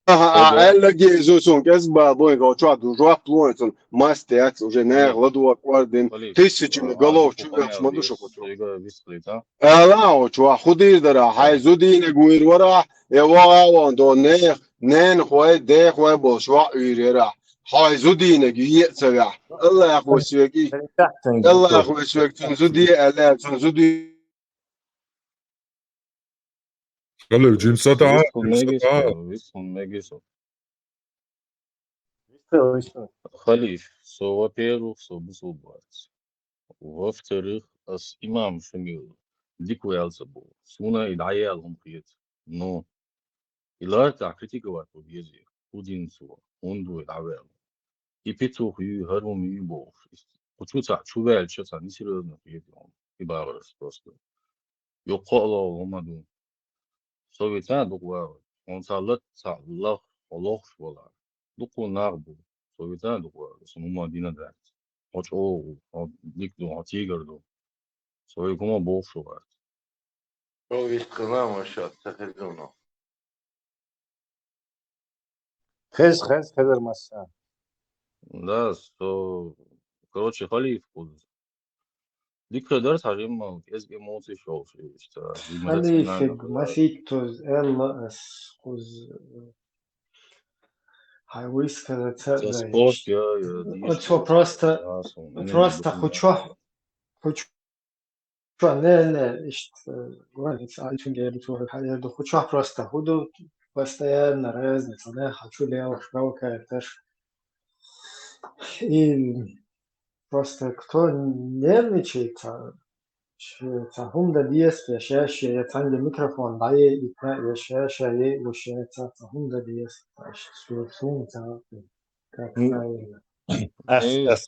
Аха, а, аьлларг иза суна кӀезиг бала бу, хӀокху чохь ду жоп ло, цунна маста яц, уже нехан ладогӀа кӀордина, тысячами голов чу вехаш ма ду шу кху чу. Ала, хьо чохь хӀун дийр дара, хьайн зуда йийнарг вуьйр вара, я вогӀа а вогӀана до нехан, ненахой, дехой болуш ваъ вуьйр яра. Хьайн зуда йийнарг е а ца вехь. Аллах вай соьга и. Аллах вай соьга цунна зуда е аьлла, цунна зуда Алло, Джим, сатаӀа? Висун мегиса, висун мегиса. Халиф, со, во-первых, со бусулба вац. Во-вторых, ас имам Шамил дика ваьлла ца боху. Суна и дӀаяьлла хӀума хета. Ну, и лартахь критиковать ву веза. ХӀун дина цо? ХӀунда вай дӀаваьлла? и петух ю, хӀара хӀума ю бохуш. Кху чу цхьаъ чу ваьлча, цхьа несерьёзно хетий хьуна, и багӀараш просто. Юкъа кхоалгӀа хӀума ду. Советан дукха вагӀар. Хьуна цхьа лат, цхьа лах, хьо лохуш валахь. Дукха нах бу. Советан дукха вагӀар. Сан хӀума дина дац. Хьо чӀогӀа ву, хьо дика ду, хьо тигр ду. Совет хӀума бохуш ву вац. Совет хилла, маша, ца хезуно. Хез, хез, хезар масса. Да, со, короче, халиф кхуз. Дика дар цхьа жимма, кӀезиг эмоци шолуш, иштта, жимма Халифиг эмоционально. Маситтуз элла ас кхуз. Хай высказаться, Ца да, спорт, иш. Я, я, Оцо диш, просто, я, сон, просто не, хучо, хучо Чо, не, не, иштта, э, говорится, альчунгер, чо, хьаерду, хучох просто худу, постоянно разница, не, хочу левых, правых, это ж. И просто кто нервничает, а, ш-, ца хунда действие, ща, ща, я цанде микрофон, да, и, и, я, ща, ща, я, вообще, ца, ца хунда действие, а, ш-, су-, су-, ца, как М. правильно. Ас, Э, ас.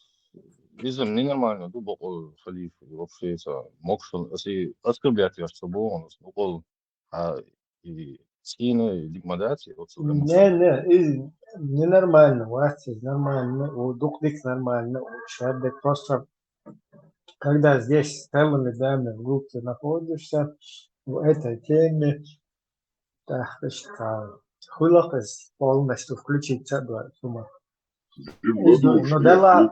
Иза ненормально ду бокъо халиф, вообще ца, мокшал, аси, оскорблять веш ца богун, ас, бокъо, а, и цхьана дик ма дац, и вот, Не, не, и ненормально, вац, и нормально, у, дук дик нормально, у, шабдек просто, когда здесь с целыми днями в группе находишься, в этой теме, так, значит, а, хуйлакъ из полностью включиться до сумма. Ну, да,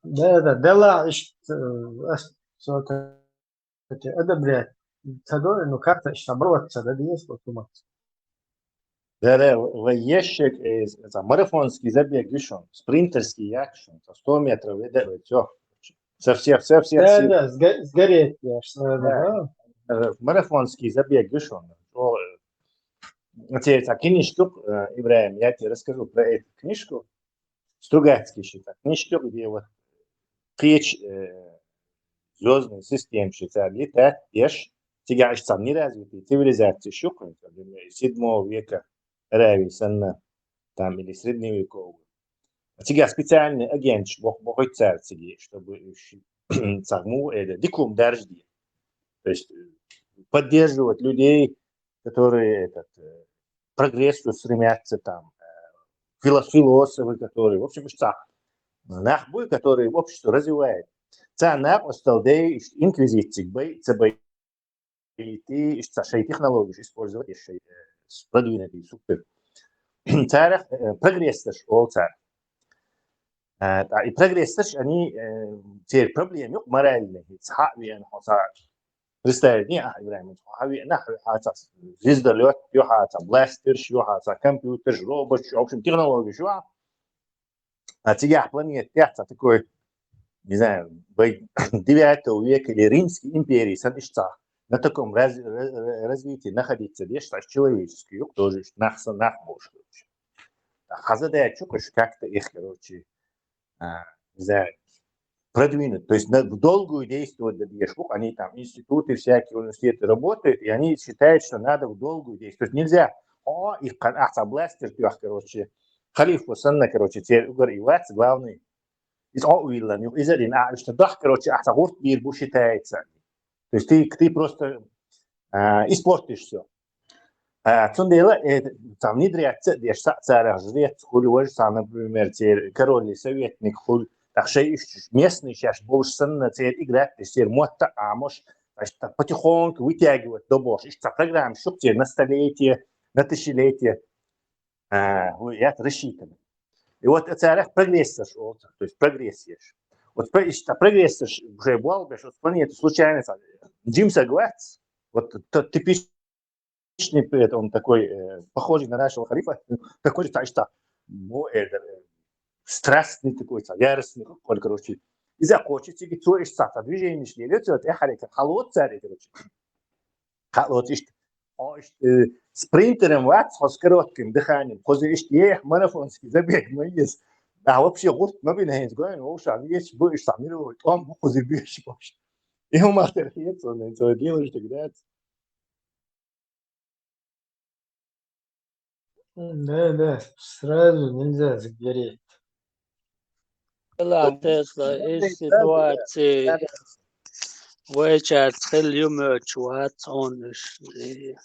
да, да, да, ишт, э, ас-, что-то одобрять. Ца до, ну, как-то ишт оборваться, да, есть вот сумма. Да, да, в-, в-, ешек, э, с-, это, марафонский забег, видишь, он, спринтерский, якшн, сто метров, и да, всё. Со всех, со всех Да, сил. Да, сго-, сгореть, я ж, наверное, Да. Да. Э, марафонский забег, видишь, он, о, э, вот я так книжку, э, Ибраим, я тебе расскажу про эту книжку. Стругацкий считает книжку, где вот кеч, э, звёздный систем считает летать, еш, тига аж там неразвитые цивилизации, щука, например, седьмого века Аравии санна, там, или средневекового. Тига специальный агент бо-, бохой царь тиги, чтобы ш-, цагму, э, дикум даржди. То есть, э, поддерживать людей, которые этот, э, прогрессу стремятся, там, э, филос-, философы, которые, в общем, ишта, нах буй, которые общество развивает. Ца нах осталдей, инквизицик бай, ца бай, и ты, ишта шей технологии использовать, шей, э, с-, продвинутый, супер. Царах, э, прогрессорш, ол цар. Э, та, и прогрессорш, они, э, те проблемы, моральные, ца вен, хо, ца, представить, не, а, Ибраим, а, ви-, на, а, ца, звездолёт, ё, а, ца, бластерш, ё, а, ца, компьютерш, роботш, в общем, технологии, ё, а. А цигах планета, ца, такой, не знаю, бай-, девятого века или Римской империи, сан ишта, на таком раз-, ра-, ра-, развитии находиться, деш, ца, человеческий, ё, тоже ишта, нах са, нах больше, короче. Хаза да, чё, короче, как-то их, короче, а, не знаю, продвинуть. То есть на, в долгую действовать да деш, вот они там, институты всякие, университеты работают, и они считают, что надо в долгую действовать. То есть нельзя, о, их кан, а, ца, бластер, тёх, короче, халиф, вот санна, короче, те угар и вац, главный. Из о уиллан, ю, из один, а, что дах, короче, а, ца, гурт бир бу считается. То есть ты, ты просто, а, испортишь всё. А, цундела, э, там, внедряться, деш, ца-, царах жрец, хули вож, ца, например, те король или советник, хули, так, шей иш-, местный щас больше санна, те играть, те мотта, а может, значит, так, потихоньку вытягивать до бош. Ишта программа, чтоб те на столетие, на тысячелетие, а, вы, я рассчитан. И вот царах прогрессорш, вот, то есть прогрессия. Вот про-, ишта прогрессорш уже бал беш, вот планета случайно, ца, Джим Саглац, вот тот типичный, это он такой, э, похожий на нашего халифа, такой же, так что, ну, это, э, страстный такой, ца, яростный, он, короче, и захочет, и то, и ца, движение, что идёт, вот, э, харика, халот царь, короче. Халот, ишта, о, ишта, э, спринтером вац, хо с коротким дыханием, хо зе ишта, э, марафонский забег, ма есть. А вообще, гурт, ма бин, хэнс, гойн, вообще, вещь, бу, ишта, мировой, он, бу, хо зе вещь, вообще. И он мастер, нет, он, он делает, что играет. Да, да, сразу нельзя загореть. Хила Тесла, иш ситуаци вайчарца хила ю моьттуш вац хьуна уж. И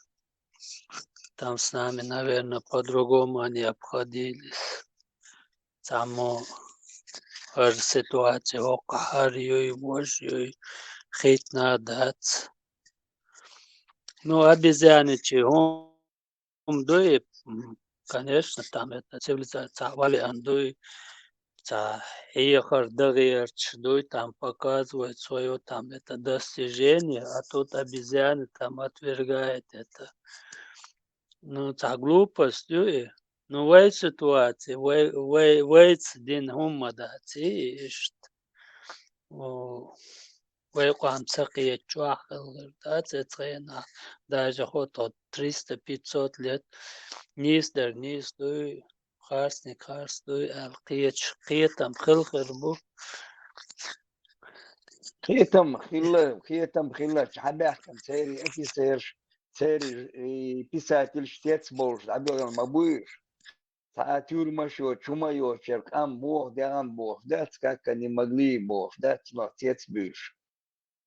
там с нами, наверное, по-другому они обходились. Цхьаммо хӀара ситуаци хӀокху хӀара юй, вож юй, хийтина дац. Ну, обезьяничий хӀума дуй, м, конечно, там это цивилизация, цхьа валиан дуй, цхьа хьехар дагӀерчаш дуй, там показывает своё там это достижение, а тут обезьяна там отвергает это. Ну, цхьа глупость ю и. Ну, вай ситуаци, вай, вай, вайца дина хӀума ма дац и иштта. О, вай къам ца кхета чохь хилла дац, эцхьенахь даже хӀо тхо триста-пятьсот лет нийса дерг нийса дуй, харцниг харц дуй аьлла кхеташ, кхетам хилла хир бу. Кхетам хилла, кхетам хилла, чхьабаьхкина церан офицерш, церан и писательш, цец болуш, дӀабоьлхуш ма буй уьш. Цхьа а тюрьмаш йоцуш, хӀума йоцуш, яра къам боху, дегӀан бохуш дац, как они могли бохуш дац, цунах цец буьйлуш.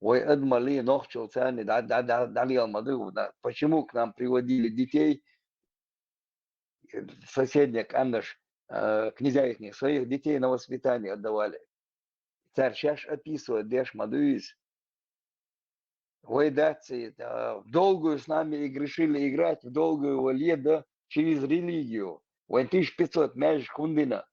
Вай адамаллий нохчалла царна дӀа-, дӀа-, дӀа-, дӀалела ма ду, да. Почему к нам приводили детей, э, соседних къаьмнаш, э, князья ихних, своих детей на воспитание отдавали? Цара шаьш описывать деш ма ду иза. Вай дац, э, в долгую с нами и решили играть, в долгую вале, да, через религию. Вайн тысяча пятьсот маьждиг хӀунда дина?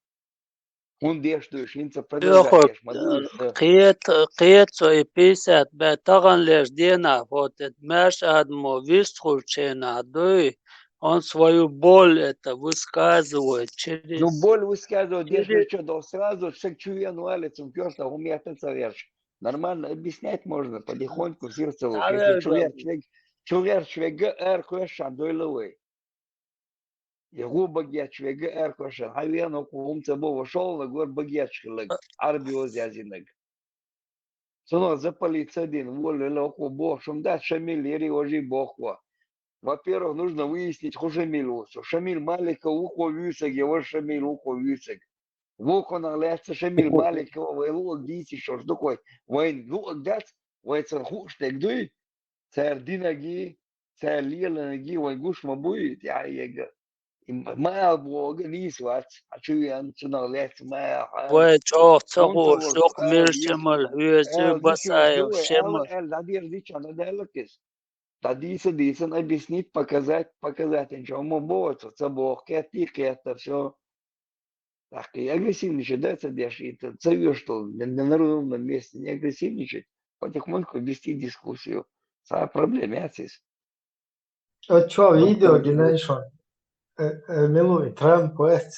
ХӀунда деш ду уьш? ХӀинца продолжать деш ма ду уьш, да. Кхета, кхета со и пятьдесят бӀе тахана леш денахь, вот это маьрша адамо вистхуьлучу хенахь дуй, он свою боль это высказывает через... Ну, боль высказывает, деш ду чо до сразу, шаг чу вен вале, цунна коьрта хӀума етта ца гӀерш. Нормально объяснять можно, потихоньку, сирца луш. Если чу гӀерш вег-, чу гӀерш вегга, ара кхоьссина дойла вай. Я гӀо багеташ вегга, ара кхоьссина, хьан вена хӀокхо хӀума ца боху, шолгӀа гора багеташ хилларг, Ӏарбоьза яздинарг. Цунах запалить ца дина, волавелла хӀокхо бохуш хӀума дац, Шамиль яра и важа боху. Во-первых, нужно выяснить, хӀун Шамиль ву со. Шамиль Маликов ву-кх вуьйцург, я важа Шамиль ву-кх вуьйцург. Вукхунах лаьцна Шамиль Маликов вай луъург дийца йиш йолуш ду-кх вай. Вайна луъург дац, вай царна хууш дерг дуй, цара динаргий, цара леланаргий вайн гуш ма буй, тӀаьхьа ега. И ма ала бохург нийса вац, хьан чу веана, цунах лаьцна ма ала. Вай чӀогӀа ца хууш, дукха миршимал, хьоьзуьй Басаев Шимал. Аьлла, аьлла, дӀадерза дича, дӀадаьлла-кх иза. ДӀадийца дийцина, объяснить, показать, показательный хӀума боху, ца боху, кхетий, кхетта, всё. ТӀаккха и агрессивничать ца деш, и ца, ца оьшуш долу, на, на, на ровном месте не агрессивничать, потихоньку вести дискуссию. Цхьа а проблема яц иза. Оцу чохь видео гина шуна. Э, э, мила ву и Трамп вац.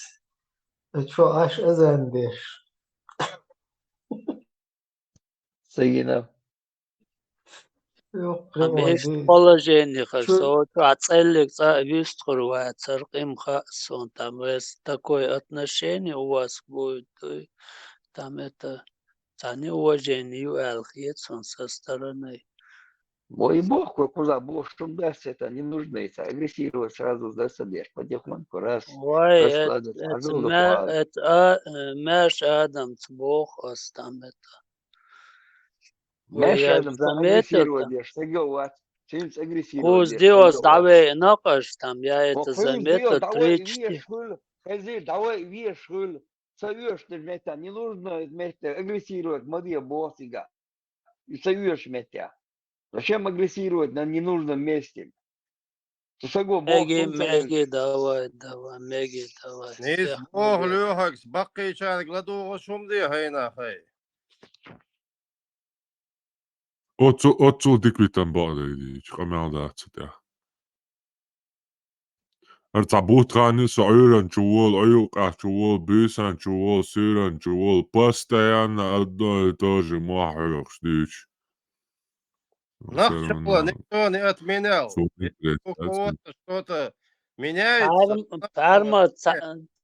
Оцу чохь Ӏаш азан деш. Ца гина. Ам иштта положение хир, со чохь цӀеллиг цӀа а вистхур вацара, къим хаьа суна, там, если такое отношение у вас будет, то там это, цхьа неуважение ю аьлла хета суна со стороны. Вай боху, кхузахь бохуш хӀума дац, это не нужно, это агрессировать сразу за собеж, потихоньку, раз, вай, это, это, это, а, э, маьрша адамца боху ас там это. Вай, я заметил там. Кхуза диос дӀавеана-кх аш там, я это заметил, три-четыре. Хезий, давай веш хуьлу. Ца оьшуш дерг метта, не нужно метта агрессировать ма де боху цигахь. И ца оьшуш метта. Зачем агрессировать на ненужном месте? Цу саго боху, меги, давай, давай, меги, давай. Нийса боху лоьхург, баккхийчаьрга ладугӀуш хӀума де хьайна хай. Оцу, оццул дика витам бакъдерг дийчу, къамел дац цу тӀехь. ХӀара цхьа бутт хан ю со Ӏуьйранна чу волу, Ӏуьйукъехь чу волу, буьйсанна чу волу, суьйранна чу волу, постоянно одно и то же мохь хьоькхуш дуьйцуш. Нах чу волу, никто не отменял. Что-то меняется. Парма,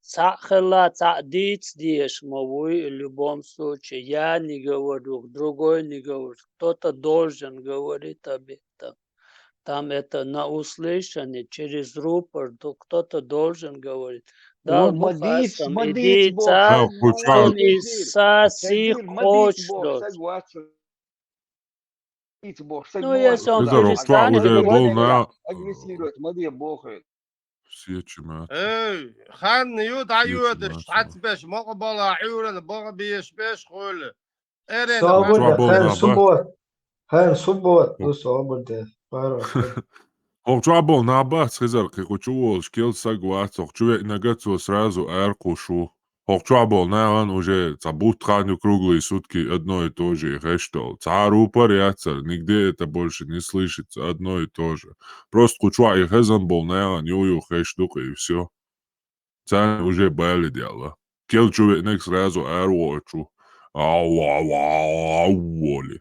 цхьаъ хилла, цхьаъ дийца дезаш ма вуй, в любом случае. Я не говорю, другой не говорит. Кто-то должен говорить об этом. Там это на услышание, через рупор, то кто-то должен говорить. Да, ма дийца, ма дийца боху, ца, кху чохь. Хазир, ма дийца боху, саг вац. Дийца боху, саг вац. Ну, я сам Хизар, хӀокху чохь уже болу нах агрессировать ма де боху. Сечи мат. Эй, хан ю, дӀайоьдуш, сечи мат, цхьацца беш, мокъа бала, Ӏуьйрана, бага беш, беш хуьлу. Эрена, собар де, хӀара суббота. ХӀара суббота ду, собар де. ХӀокху чохь болу нах бац, Хизар, кхин кху чу волуш, кел саг вац, хӀокху чу веънарг цо сразу ара кхуьуш ву. ХӀокху чохь болу нахана уже цхьа бутт хан ю круглые сутки одно и то же и хезаш долу. Цхьа а рупор яцара, нигде это больше не слышится, одно и то же. Просто кху чохь и хезна болу нахана ю-ю хезаш ду-кх и всё. Царна уже бале даьлла. Кел чу веънарг сразу ара вогӀучу. Ау, ау, ау, ау, воли.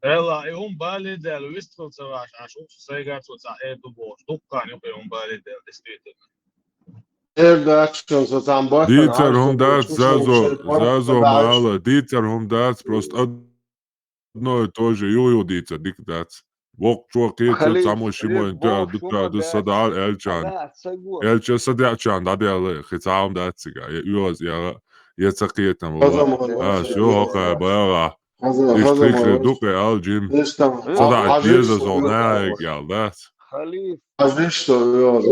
Эла, и хӀума бале даьлла, вистхила ца ваьш, Ӏаш, хӀума сайгара цо цхьа эр ду бохуш, дуккха хан ю и хӀума бале даьлла, действительно. Эр дац, шун со цхьаьна баттана Дийцар хӀума дац, Зазо, Зазо ма ала, дийцар хӀума дац, просто одно и то же ю-ю дийцар дика дац. Воккхачо кхета, цхьаммо шиммо эн тоьар ду тоьар ду, са дӀа аьлча, аьлча са деачарна дӀадаьлла, кхин цхьа хӀума дац цигахь, я оьгӀаз, я, я ца кхетам, валла. А, всё, хӀокху багахь. Иштта хих хир ду-кх и, ала, Джим. Ца дӀа деза зо нахьайга аьлла, дац? Хазиш со оьгӀаз.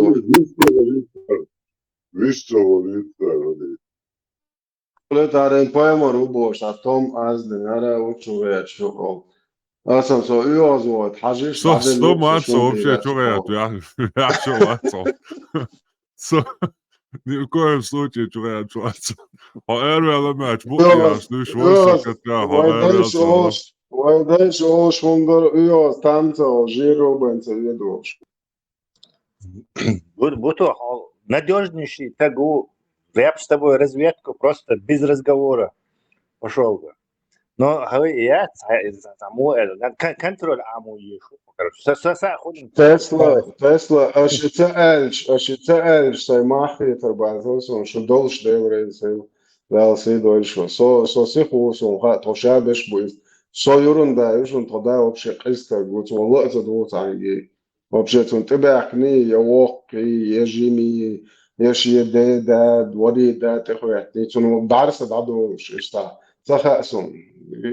Вистхила валийта. Летарен паймар ву бохуш, а Том аз динара ву чу веача юкъал. Аса со оьгӀаз вахийта хьажиш, со, со ма со вообще чу веача, я, я чу вац со. Со ни в коем случае чу веача вац со. Хьо эрвелла меача бу яш дуьш ву со катта, хьо эрвелла ца ву. Вай дайша олуш, вай дайша олуш хӀунгара оьгӀаз танца жирубанца ведош. Бу-, бу то, хьо надёжнейший таг ву, я б с тобой разведку просто без разговора пошёл бы. Но хьо яц, хьо, хьо, хьо, мо, э, кон-, контроль Ӏамо езаш ву, короче. Са, са, са, хуьлин. Тесла, Тесла, аша ца аьлча, аша ца аьлча, сайн мах хетар базар сон, шу долуш Дела реза хила. Дала сий дойла шу. Со, со сиха ву, суна хаьа, тхо ша беш бу иза. Со юран да, южан тхо да вообще къиза стаг ву, цо ло а ца дугӀу цхьаьнгге. Вообще цунна тӀебаьхкиний, я воккхий, я жимий, я шен ден да, варий да тӀехӀоьттиний, цунна бӀаьрса дӀадолуш, иштта. Ца хаьа суна,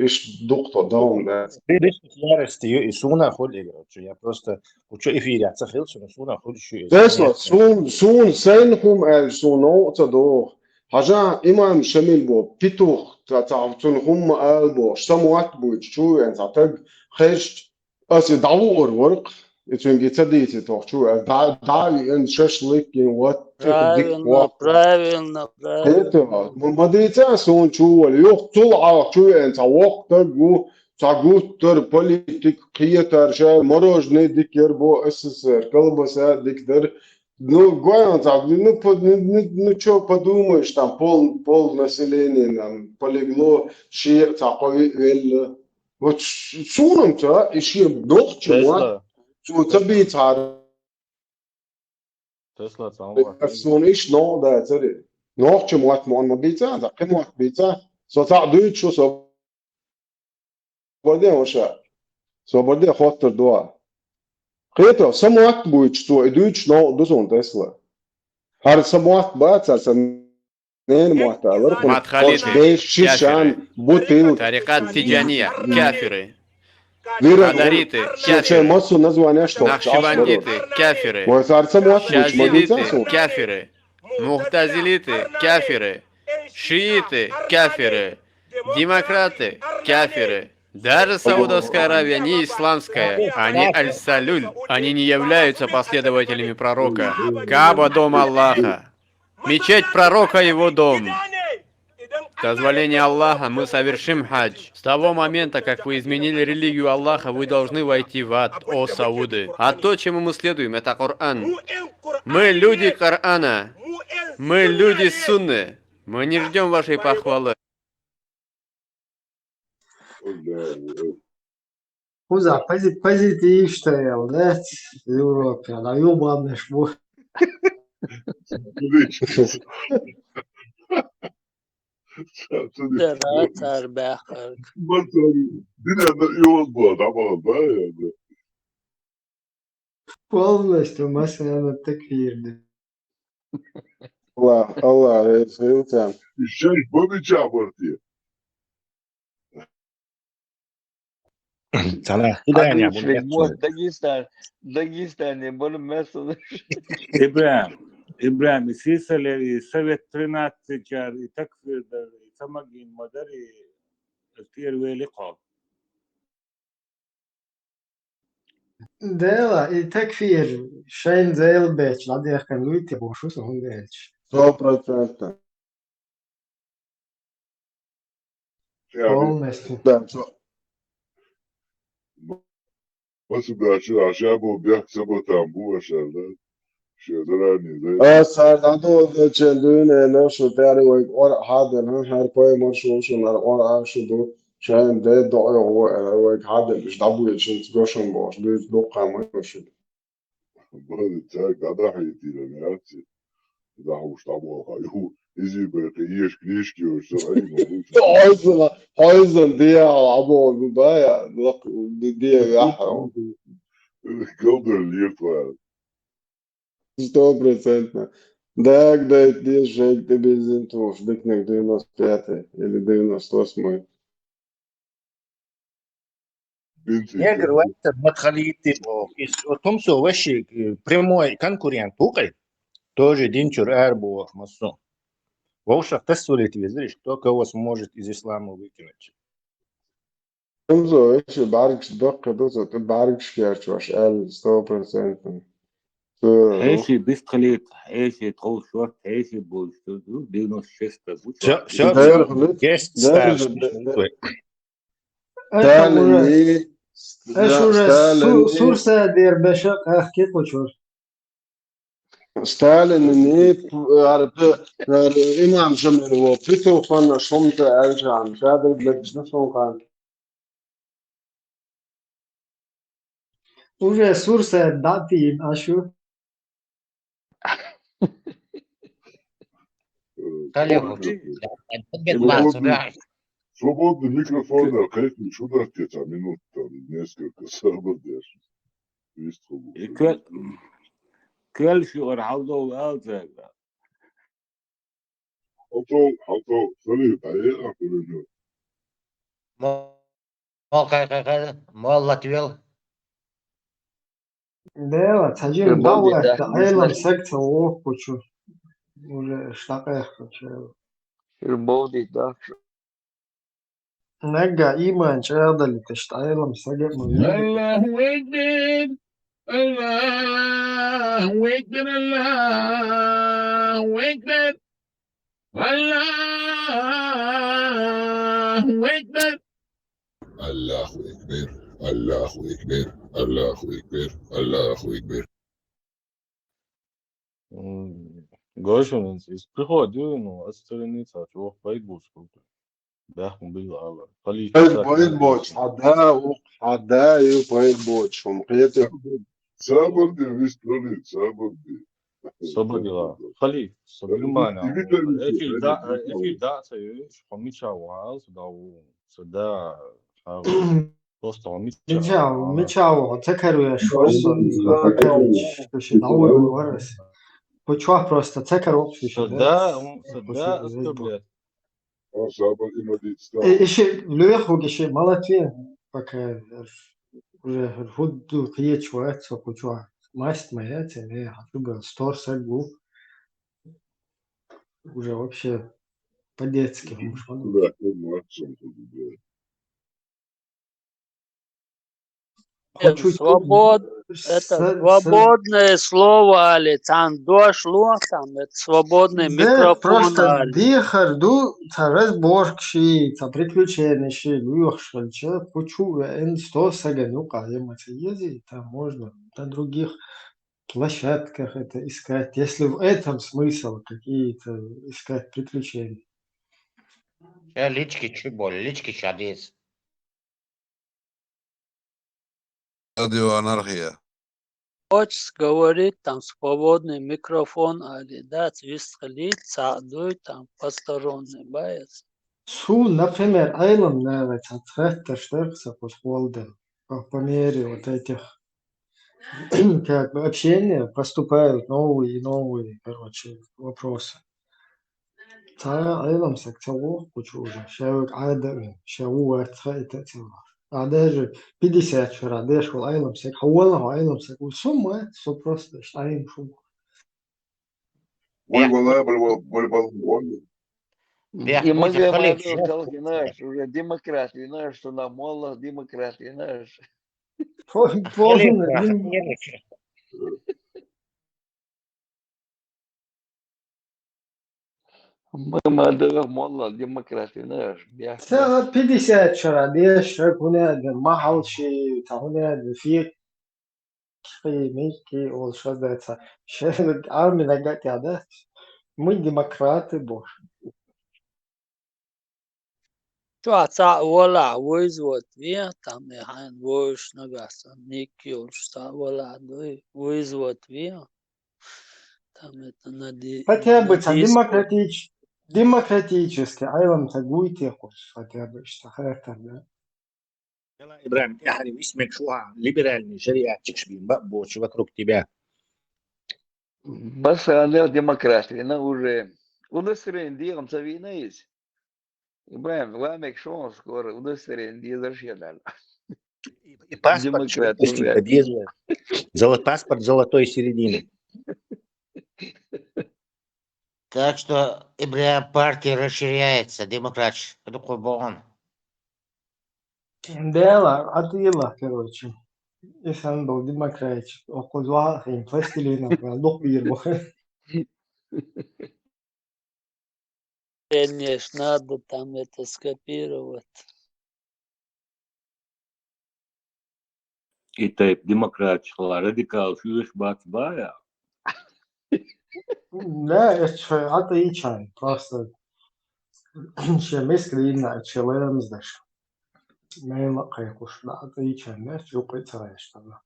иштта дукха тхо дан дац. Ярости ю и суна хуьлу, я просто кху чу эфирехь ца хилла, суна, суна хуьлуш ю и. Тесла, суна, суна сайна хӀума аьлча, суна новкъа ца догӀу. Хьажахь, имам Шамил боху, петух, ца, ца, цунна хӀума ма ала бохуш, са мотт буьйцу чу веана цхьа таг, хезча, аса и дӀалуур вара-кх, и цуьнга и ца дийци тоху чу веана, дӀа, дӀа а веана, шашлык йина, вот, тӀехь дика воккха. Правильно, правильно, правильно. Ма, ма дийца суна чу вала, юха цул Ӏалха чу веана цхьа воккха таг ву, цхьа гуттар, политик, кхетар, ша мороженое дика яр бо, С С С Р, колбаса дика дара. Ну, гой хьуна цхьа, ну, по-, ну, ну, ну, чё подумаешь, там пол, пол населения нам полегло, шен цхьа кхо виъ велла. Вот ш-, суна ца, и шен нохча мотт, цо ца бийцахьара. Тесла, цхьа хӀума. Суна иштта новкъа дацара. Нохча мотт ма, ма бийца, цхьа кхин мотт бийца. Со цхьаъ дуьйцуш ву, со Собар де, ваша. Собар де, хоттур ду. Кхета, са мотт буьйцу цо, и дуьйцуш новкъа ду суна, Тесла. ХӀара са мотт бац, хӀара сан ненан мотт алара хьуна. Мадхалиты, кафиры. Тарикат Тиджания, кафиры. Вира, Хадариты, шен, шен кафиры. Массо название, что Нахшибандиты, кафиры. Вай, хӀара са мотт буьйцу, ма дуьйца суна. Шазилиты, кафиры. Мухтазилиты, кафиры. Шииты, кафиры. Демократы, кафиры. Даже Саудовская Аравия не исламская, они аль-салюль, они не являются последователями пророка. Кааба — дом Аллаха. Мечеть пророка — его дом. С дозволения Аллаха мы совершим хадж. С того момента, как вы изменили религию Аллаха, вы должны войти в ад, о сауды. А то, чему мы следуем, это Коран. Мы люди Корана. Мы люди Сунны. Мы не ждём вашей похвалы. Кхузахь пози-, позитив стоял, да? Европе, да, юбанаш бу. Да, да, цар баьхар. Динан ювал бу, да, бу, да, я, да. Полностью массанена такфир ду. Аллах, Аллах, эцгилтан. Шайх бабича барти. Цана хидания бу Дагестан, Дагестане бу мессел. ИбрагӀим, ИбрагӀим, сисалери Совет тринадцать чар и такфир дар, и тамагин мадари, тир вели кхо. Дела, и такфир шайн зел беч ладехкан луйте бошу сон беч. Сто процентов. Полностью. Масу бяхча аша бу бяхк сабатан бу ашарда. Шедарани зай. А сар дадо чен дуне на шу тари вай ор хаден хан хар пой мар шу шу нар ор а шу ду. Шайн де до ой о эр вай хаден иш дабу чин гошон бош ду ду камой шу. Бали так гада хайтира не арци. Да уж там о хаю. Изи бе киеш книжки уж сарай. Хойзен, хойзен дия або дая, лак дия яхра. Голдер лир твоя. Сто процентов. Так, да, дия шейк ты бензин туш, бикнек девяносто пятый или девяносто восьмой. Бинти. Негр вектор подходит типа. Из Тумсо вообще э, прямой конкурент Тукай. Тоже динчур эр бу масу. Вовшах тасвалит везриш, кто кого сможет из ислама выкинуть. Тумсо, если баргш док кадуса, ты баргш керчваш, эл сто процентов. Хейши бистхалит, хейши тхол шорт, хейши больше, девяносто шесть. Все, все, Дер все. Есть дер старший. Это уже, это уже су- сурса дербеша кахки кучур. Сталин не арпы имам Шамилова пытал фанна шумта алжан шадр бетишна шумхан. Уже сурса датин ашу. Коллегу. Свободный микрофон, а кайф не шудах где-то минут там несколько сабр держит. Есть хубу. И квел квел ши ор халдо алзага. Халту, халту, сали, бае, а кулю. Мол кай кай кай, мол латвел. Дела, цаджим даула, айлам секция ох кучу. Уже штакех кучу. Ирболди да. Нагга иман чардали тешт айлам сагет му. الله أكبر. الله أكبر. الله أكبر. الله أكبر. الله أكبر. الله أكبر. الله أكبر. الله أكبر. Гошунинс из приходил, ну, остальные цачу, ох, байбус круто. Да, он был ала. Полиция. Байбоч, хада, ух, хада, и байбоч, он кете. Сабрди, вистори, сабрди. Сабрила. Хали, сабрила. Эфир да, эфир да, са еш, хомича вал, са да, са да, просто хомича. Мича, мича, цакару я шо, цакару, что ще даула варас. Почва просто цакару, что ще. Да, да, оскорбляет. А саба има дит стал. Э, ещё лёху, ещё молодцы, пока уже худу киечу, это кучу. Масть моя, тебе, а ты был стор сагу. Уже вообще по-детски. Да, он младшим худу, да. Хочу Свобод... это свободное слово, али цан дошло, там это свободный микрофон, Просто али. Дехар ду, ца разборки ши, ца приключения ши, луёх шальча, хочу эн сто сагану каема ца ези, там можно на других площадках это искать, если в этом смысл какие-то искать приключения. Э, лички чу боль, лички чадис. Радио Анархия. Хочешь говорить, там свободный микрофон, али да, цвист хали, ца дуй, там посторонний боец. Су, например, айлам нравится, цвет штекса под холодом, по, по мере вот этих Как бы общение, поступают новые и новые, короче, вопросы. Ца Ӏелам саг ца вохкучу уже, ша век Ӏада вен, ша ву вац хаита ца вах. А даже пятьдесят шара деш вол Ӏелам саг, хьа вала хьо Ӏелам саг, у сум вац, со просто штаим шу. Ой, вала, боль, боль, боль, боль. И мы говорим, уже демократ, и наш, что нам молла демократ, и наш. По-, полный, Халифа, м. Халифа. Мы, мы отдаём молла демократ, и наш. Я Ца пятьдесят шара деш, ша куня де, махал ши, та куня де, фи Хи, микки, ол шаздаца. Ше-, армина гатя, да? Мы демократы, боже. Чё, а ца вала, вызвать ве, там, и хайн, войш нагаса, микки, ол ца вала, да, вызвать ве. Там это на ди-, Хотя бы на ца диско. Демократич-, демократически, Ӏелам ца гуйте хош, хотя бы, что характер, да? Ибрагим, тӀехьарий висмек шуха либеральный шариатчикаш бийна ба а боцуш вокруг тебя. Басанел демократ, вина уже удостоверение дегӀам ца вийна иза. Ибрагим, ламек шохан скоро удостоверение дезар шен аьлла. И, и паспорт чу демократ, выпустить уже деза. Золо-, паспорт золотой середины. Так что, Ибрагим, партия расширяется, демократш, это кхо богӀун. Дела, а ты ела, короче. И сам был демократич. Охуз вахин, пластилина, лук бир бу. Конечно, надо там это скопировать. И тайп демократчухула радикал шуьш бац бая. Да, это чё, это и чай, просто. Чем искренне, чем знаешь. Мейла кайкуш, да, это и чай, да, чё кайцаешь там.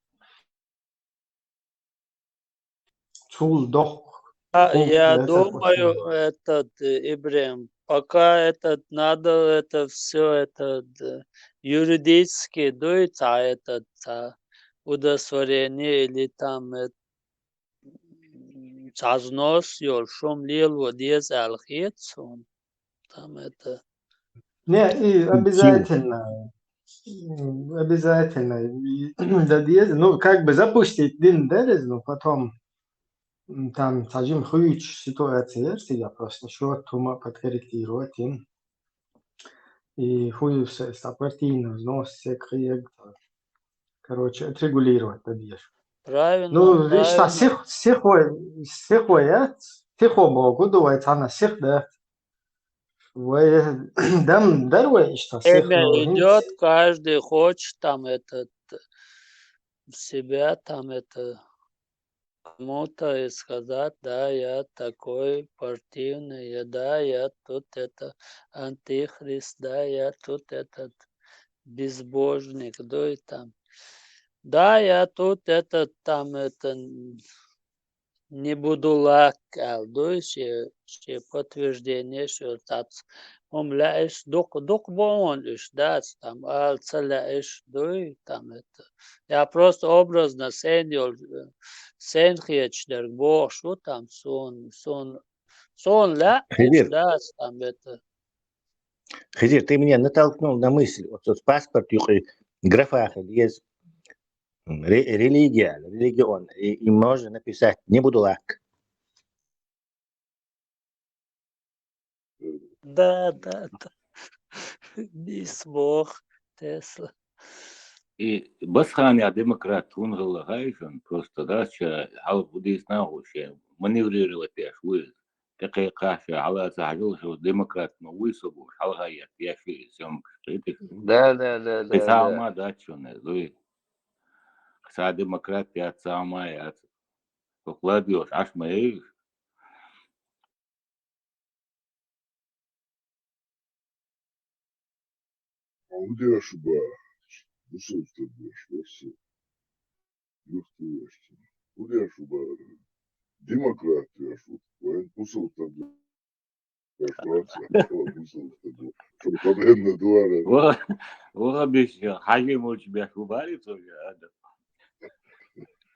Цул дохк. А, я думаю, этот, э, Ибрем, пока этот, надо это всё, этот, э, юридически дуется, а этот, а, удостоверение или там, э, м, цхьа знос йолуш, шум лело деза аьлла хета суна. Там это Не, и обязательно, м, обязательно, и, да, деза. Ну, как бы запустить дин дерез, но потом, м, там цхьа жим хуьйцуш ситуация яр цига, просто счёт тума подкорректировать им. И хуьйцуш ста партийный взнос, все кхиег, короче, отрегулировать да деза. Правильно, ну, видишь, та правильно. Сих, сихо, сихо яц, сихо богу, ду вай цхьана сих дац. Вай дам дар вай иштта сих, но идёт, каждый хочет там этот, себя там это, кому-то и сказать: «Да, я такой партийный, я, да, я тут это антихрист, да, я тут этот безбожник, да, и там. Да, я тут этот, там это, н-, не буду лак», аьлла, дуй, шен, шен подтверждение, шен тац. Хьума лаьа иштта дукха, дукха бохуш иштта дац, там, ала ца лаьа иштта дуй, там, это. Я просто образно сен йолу, сен хеташ дерг бохуш ву, там, суна, суна, суна лаьа иштта дац, там, это. Хизир, ты меня натолкнул на мысль. Вот тут паспорт юкъе графа хила еза. Ре-, религия, религион. И, и можно написать: «Не буду лак». Да, да, да. Бис бох, Тесла. И басханя демократ хӀунда хилла хаьий шуна, просто дац ша хьалха хӀун дийцина а хӀу шен маневрировать деш ву иза. ТӀекхайкхахь ша хьала ца хьажал, шу демократ ма вуй со бохуш, хьалха етта еш ю и съёмкаш, кхетий шу? Да, да, да, да, да. Кхин цхьа хӀума дац шуна иза, дуй? Кхин цхьа демократ яц, цхьа хӀума яц. ХӀокху ладоьгӀуш Ӏаш ма яйша. ХӀун деш шу бара? Бусалба стаг веш вара со. Юхту веш. ХӀун деш шу бара? Демократ веш ву. Вайн бусалба стаг веш вара со. Бусалба стаг ву. Шу проблемна дуара. Ва, ва, беш, хьажий мочу беш ву бари цо, я, ада.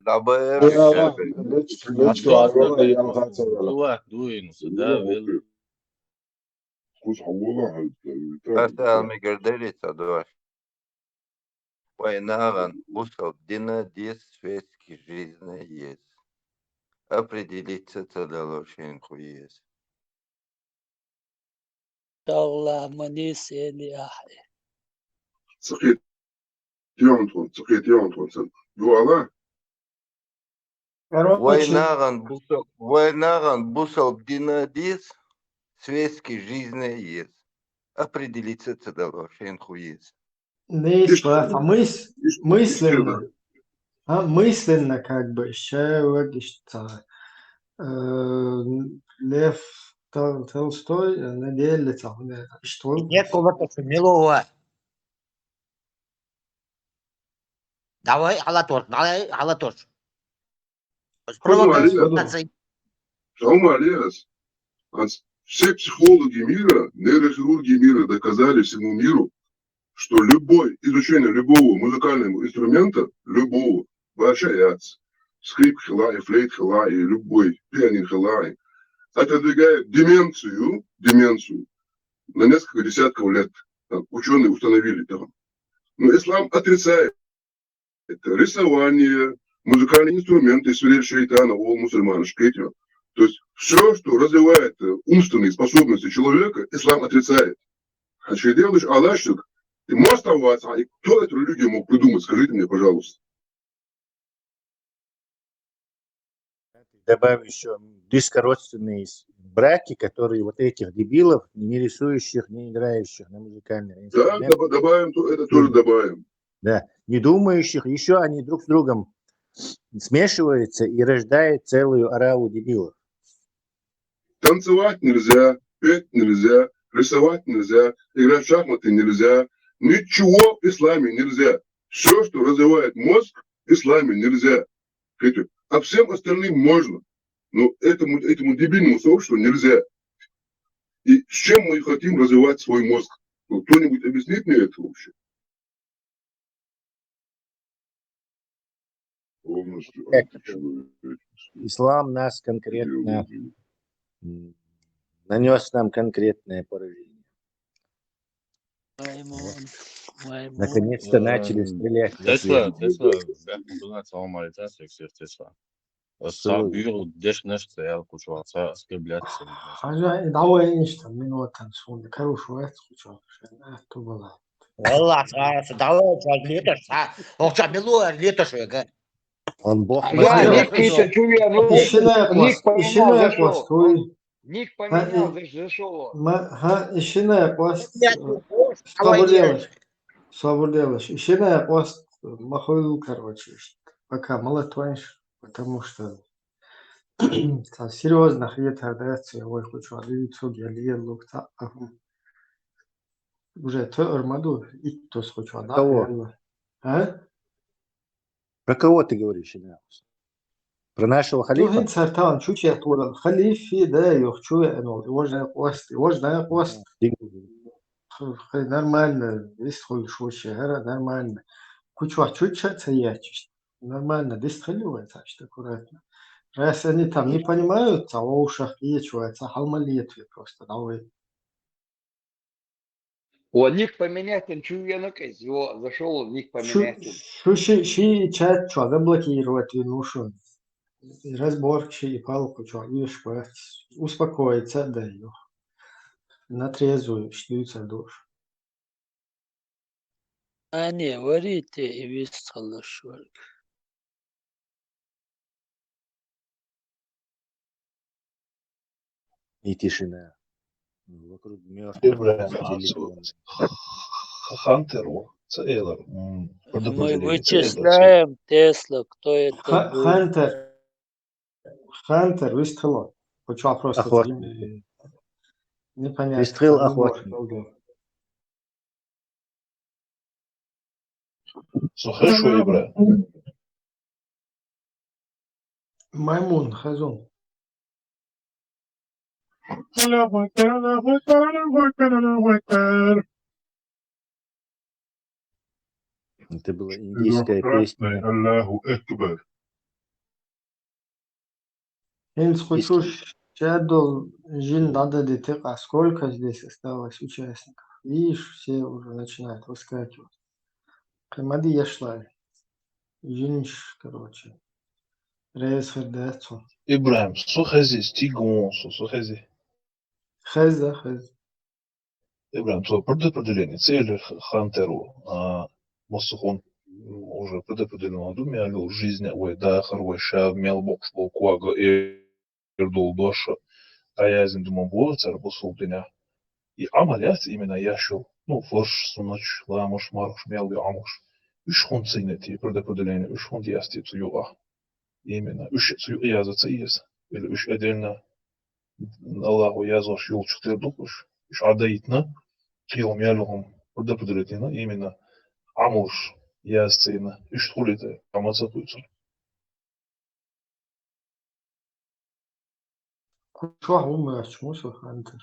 Даьра, Ай, ай, лечкъ, лечкъ, ай, ай, ай, ай, ай. Дуа, дуинус, да, вел. Кус хьавола хьалта. Аса мегардери ца дуаш. Вай нагъан бусал дина дис светски жизни ес. Определиться ца дало шен хуес. Алла манис эли ахи. Цхит. Тион тон, цхит тион тон. Дуала? Вай нагъан бусал, вай нагъан бусал дина дис светски жизни ес. Определиться ца дало шен хуес. Нейс, а мыс-, мысленно. А, мысленно как бы, ща логично. Э, Лев, Тол-, Толстой, э, на деле там, э, что? Нет, кого-то милого. Давай, Алатор, давай, Алатор. Провокация. Шалом, Алиас. А с-, все психологи мира, нейрохирурги мира доказали всему миру, что любое изучение любого музыкального инструмента, любого, башаят, скрипка хилай, флейта хилай, любой, пианино хилай, отодвигает деменцию, деменцию на несколько десятков лет. Так, ученые установили это. Но ислам отрицает это. Рисование, музыкальные инструменты, свирель шайтана, ол мусульман, шкетё. То есть все, что развивает, э, умственные способности человека, ислам отрицает. А что делаешь, Аллашчик, ты можешь оставаться, а и кто эту религию мог придумать, скажите мне, пожалуйста. Добавлю еще близкородственные с-, браки, которые вот этих дебилов, не рисующих, не играющих на музыкальных Да, инструментах, доб- добавим, то- это тоже добавим. Да, не думающих, еще они друг с другом смешиваются и рождают целую ораву дебилов. Танцевать нельзя, петь нельзя, рисовать нельзя, играть в шахматы нельзя. Ничего в исламе нельзя. Все, что развивает мозг, в исламе нельзя. Видите? А всем остальным можно. Но этому, этому дебильному сообществу нельзя. И с чем мы хотим развивать свой мозг? Ну, кто-нибудь объяснит мне это вообще? Полностью Так. античеловеческий. Ислам нас конкретно Идеология. м, нанес нам конкретное поражение. Наконец-то начали стрелять. Тесла, Тесла, бяхмутуна салам алейкум, сексер Тесла. Са бюро деш наш стоял кучу, са оскорблять. Хажа, давай нечто, минута, шунда, хорошо, это кучу, это было. Валла, са, са, давай, са, летош, са, охча милуар летош, га. Он бог Да, Москвы. Ник пишет, Джулиан, ну, Ишина Ник квас, поменял, ишина зашел. квас, стой. Ник Ха, поменял, и- заш- зашел. Ма, ха, ишина квас. Я Что тут, давай, делаешь? Что делаешь? Ишина квас, махуй, короче, пока молотванш, потому что там серьезно хрен тогда, ой, хочу, а люди, я лиен лук, та, а, уже то армаду, и то хочу, да, Кого? Наверное. А? Про кого ты говоришь, Иляус? Про нашего Ну, халифа? хин сартан, чучи атура. Халифи, да, ёх, чу я, ну, его же квас, его же квас. Х-, х-, нормально, весь хол шо шехера, нормально. Кучу чуча цаячиш. Нормально, дистхали вай, так что аккуратно. Раз они там не понимают, а о ушах и чувается, халмалиет просто, давай. О, ник поменять, он чё я наказ, его зашел, ник Шу, поменять. шу, ши, ши чат чё, заблокировать и ну шо. И разборчи, и палку чё, и шпать. Успокоиться, да, ё. На трезвую, что душ. Ане, варите и вист халаш варг. И тишина. Вокруг мертвых Ибрахим телефон. Ацу. Хантер, о, ца элар. М, Мы предупредили, ца элар, ца. Вычисляем Тесла, кто это Ха-, был. Хантер. Хантер, выстрелил. Хочу вопрос. Охотник. Непонятно. Выстрел Не может охотник. долго. Слухай, шо, Ибра? Маймун, хазун. Аллаху Акбар, Аллаху Акбар, Аллаху Акбар, Аллаху Акбар. Это была индийская песня. Аллаху Акбар. Хинс хочу шадол жин дада детека. Сколько здесь осталось участников? Видишь, все уже начинают выскакивать. Кемади яшлай. Жинш, короче. Рейс хердецу. Ибрахим, сухези, стигон, су, сухези. Хеза, хез. Ибрахим, то предопределение, цели х-, хантеру, а, мусухон, м, уже предопределено, думаю, жизнь, ой, дахар, ой, шав, мел бокшло, куага, э, ирдул доша, а я зин думам, бо, цар бусул дыня. И амалият именно яшул, ну, форш, сунач, ламаш, марш, мел, амаш. Уж хун цинети, предопределение, уж хун диасти цу юа. Именно, уж цу юа яза цу ес. Или уж отдельно Аллахо яздеш йолчух тера ду-кх уж. Уж Ӏадайтина, кхел мел хӀума предопределить йина, именно Ӏамалш яздаь йина. Иштта хулий тӀаккха, маца хуйцур. Чохь хӀума моьттуш ма ду, Хантер.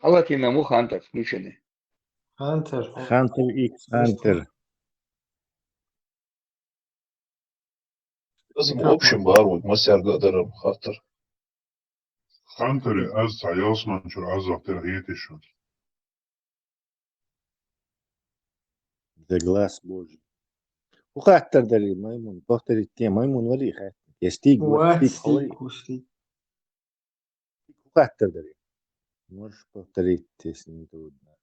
Хьалатина ма ду, Хантер, включений. Хантер. Хантер Икс, Хантер. Аз ма общем бара вай, массаьрга а дар хаттар. Хантер, аз цхьа ялсмани чура Ӏазап тера хеташ ву. За глаз Божий. ХӀун хаттар дарий, Маймун? Повторить де, Маймун валий хаттар? Я Стиг, Стиг, Стиг, хӀун хаттар дарий? Можешь повторить, если не трудно?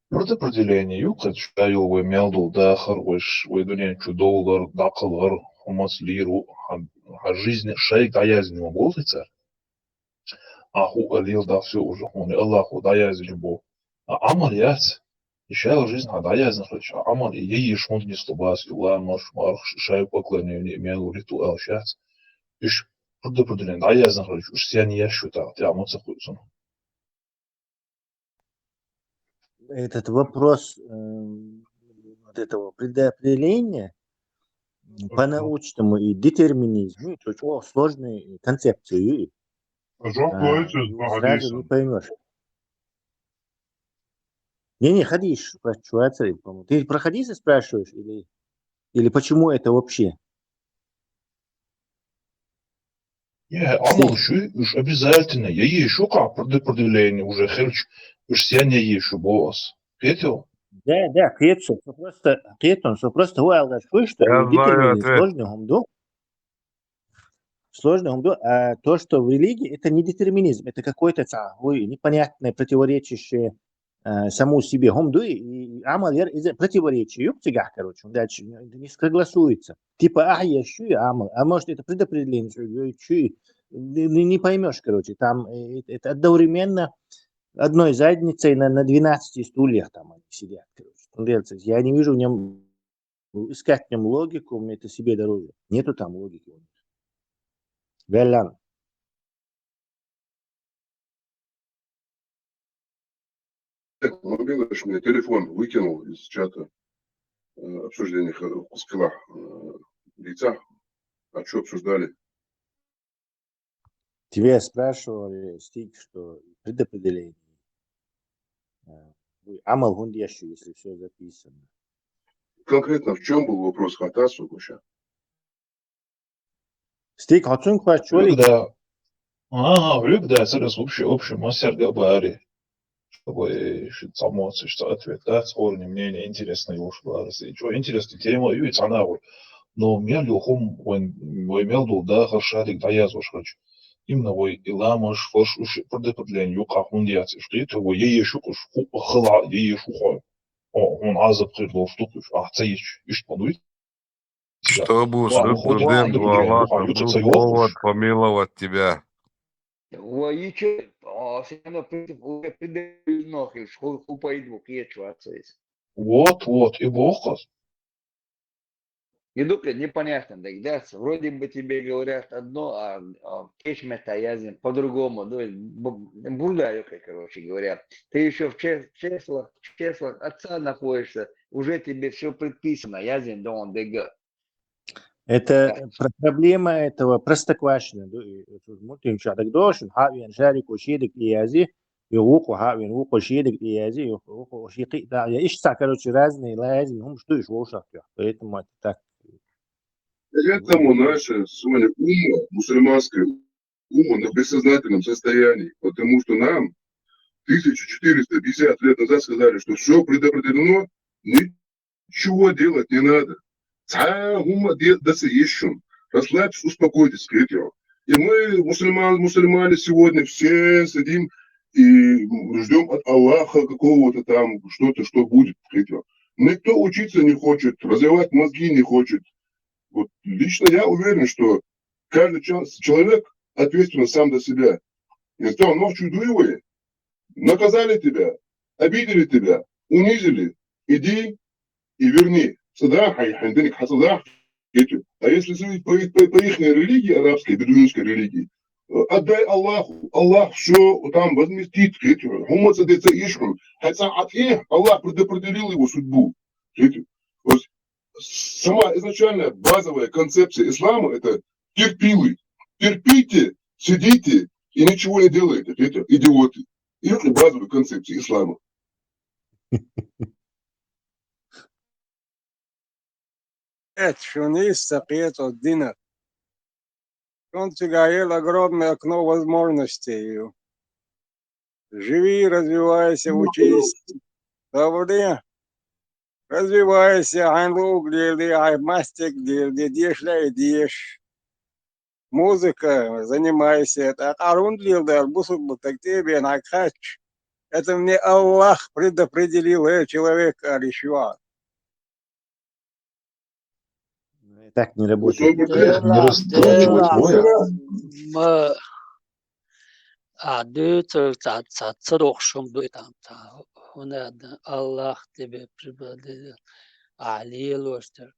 Предопределение ю-кх, ша йолу вай мел долу дахар, вай ш-, вай дуьнен чу довлар, дӀакхалар, хӀуманца лийр ву, хьан, хьан жизнь шайга дӀаяздина ма боху цара. Ахьа хӀуъа лела даха, всё, уже хьуна Аллахо дӀаяздина боху. А Ӏамал яц. И шайга жизнь хьан дӀаяздина хилча, а Ӏамал и яйеш хӀунда нисло бац, и ламаш, мархаш, шайга поклонение, мел ритуалаш яц. Уьш предопределение дӀаяздина хилча, уьш стенна еш ю тӀаккха, тӀехь ма ца кхуьу цунах. Этот вопрос, эм, вот этого предопределения, м, по-научному и детерминизму, это очень сложные концепции. А, сразу не поймёшь. Не-не, хадис, по-моему. Ты про хадисы спрашиваешь или, или почему это вообще? Е, Ӏамал шу, уьш обязательно, я еш ю-кх предопределение уже хилча, уьш стенна еш ю боху ас. Кхетий? Да, да, кхеташ, со просто, кхеташ, со просто хӀун аьлла даш хуьйш, что детерминизм сложный хӀума ду. Сложный хӀума ду, а то, что в религии, это не детерминизм, это какой-то цхьа, ой, непонятное, противоречащее, э, саму себе хӀума ду, и, и Ӏамал яр иза противоречие ю-кх цигахь, короче, хӀунда аьлча не согласуется. Типа, ахьа еш ю и Ӏамал, а может, это предопределение, что ю-, чу-, не, не, не поймёшь, короче, там, э, это одновременно одной задницей на, на двенадцати стульях там они сидят, короче. ХӀунда аьлча я не вижу в нём, искать в нём логику, мне это себе дороже. Нету там логики у них. Валян. Так, ну, видишь, мне телефон выкинул из чата, э, обсуждение х-, кхузткъа, э, лица. А чё обсуждали? Тебя спрашивали, Стиг, что предопределение. Э, Ӏамал хӀунда еш ю, если всё записано? Конкретно в чём был вопрос, хаттар со хьоьга? Стиг, хьо цунга хоьттуш валий? Хьоьга да. Ага, хьоьга да, цара ас вообще, вообще массаьрга а бара. Чтобы ши цхьа моцаш, цхьа ответ дац, хӀоранна мнение интересное йолуш бара ас. И чӀогӀа интересная тема а ю и цхьана а вай. Но мел ю хӀума вайн, вай мел долу дахар шадерг дӀаяздеш хилча. Именно вай и ламаш, фарш, уьш предопределение ю-кх, хӀунда яц уьш, кхетий, вай я еш ю-кх уьш, хӀуъа хила я еш ву хьо. О, хьуна Ӏазап хир долуш ду-кх уьш, ахьа ца йича, иштта ма дуй? Чтобы сотворил Аллах повод помиловать тебя. Ва, и чё, а, всё равно против, уже предопределено хилча, хӀу-, хӀун пайда бу, кхеташ вац иза. Вот, вот, и боху ас. И дукха непонятно, так, да, вроде бы тебе говорят одно, а, а кечмета яздина по-другому, ну, бу-, бурда ю-кх, короче говоря. Ты ещё в че-, чреслах, в чреслах отца находишься, уже тебе всё предписано, яздина ду хьуна дега. Это про-, проблема этого Простоквашино, ду, и, и, муьлххачу дагадогӀуш, хьа а веана, шарико шен дерг тӀеязъе, и вукхо хьа а веана, вукхо шен дерг тӀеязъе, и вукхо шен кхин а дӀаяздина. Иштта цхьа, короче, разные лаьзна хӀумаш ду уьш вовшах тоьхна. Поэтому это так. Поэтому наша сегодня умма, мусульманская умма на бессознательном состоянии, потому что нам тысяча четыреста пятьдесят лет назад сказали, что всё предопределено, ничего делать не надо. Цхьа хӀума де-, дац еш шуна. Расслабьтесь, успокойтесь, кхетий. И мы, мусульман-, мусульмане, сегодня все сидим и ждём от Аллаха какого-то там, что-то, что будет, кхетий. Никто учиться не хочет, развивать мозги не хочет. Вот лично я уверен, что каждый ча-, человек ответственен сам за себя. Инсан нохчий дуй вай, наказали тебя, обидели тебя, унизили, иди и верни. Цкъа дахьа хьайн, хьайн диниг хьа цкъа дахьа. А если судить по, по, по ихней религии, арабской, бедуинской религии, Отдай Аллаху, Аллах все там возместит, видите, хӀума ца деца ишху, хотя а ты, Аллах предопределил его судьбу, видите. Вот сама изначальная базовая концепция ислама — это терпилы. Терпите, сидите и ничего не делайте, видите, идиоты. И это базовая концепция ислама. Эт шуниста кхетӀо дина. Шун цигайел огромное окно возможностей. Живи, развивайся, учись. Добре. Развивайся, хьайн луг лели, хьай мастик лели, дешла и деш. Музыка занимайся. ТӀаккха хьунд леладар бусурба таг тӀебен хьай кхач. Это мне Аллах предопределил, э, человек, аришва. Так не работает. Не раскручивать воя. Ма а дуьйцург ца ца ца дохуш хӀума дуй там ца хӀунда Аллах тебе прибавляет а лелош дерг.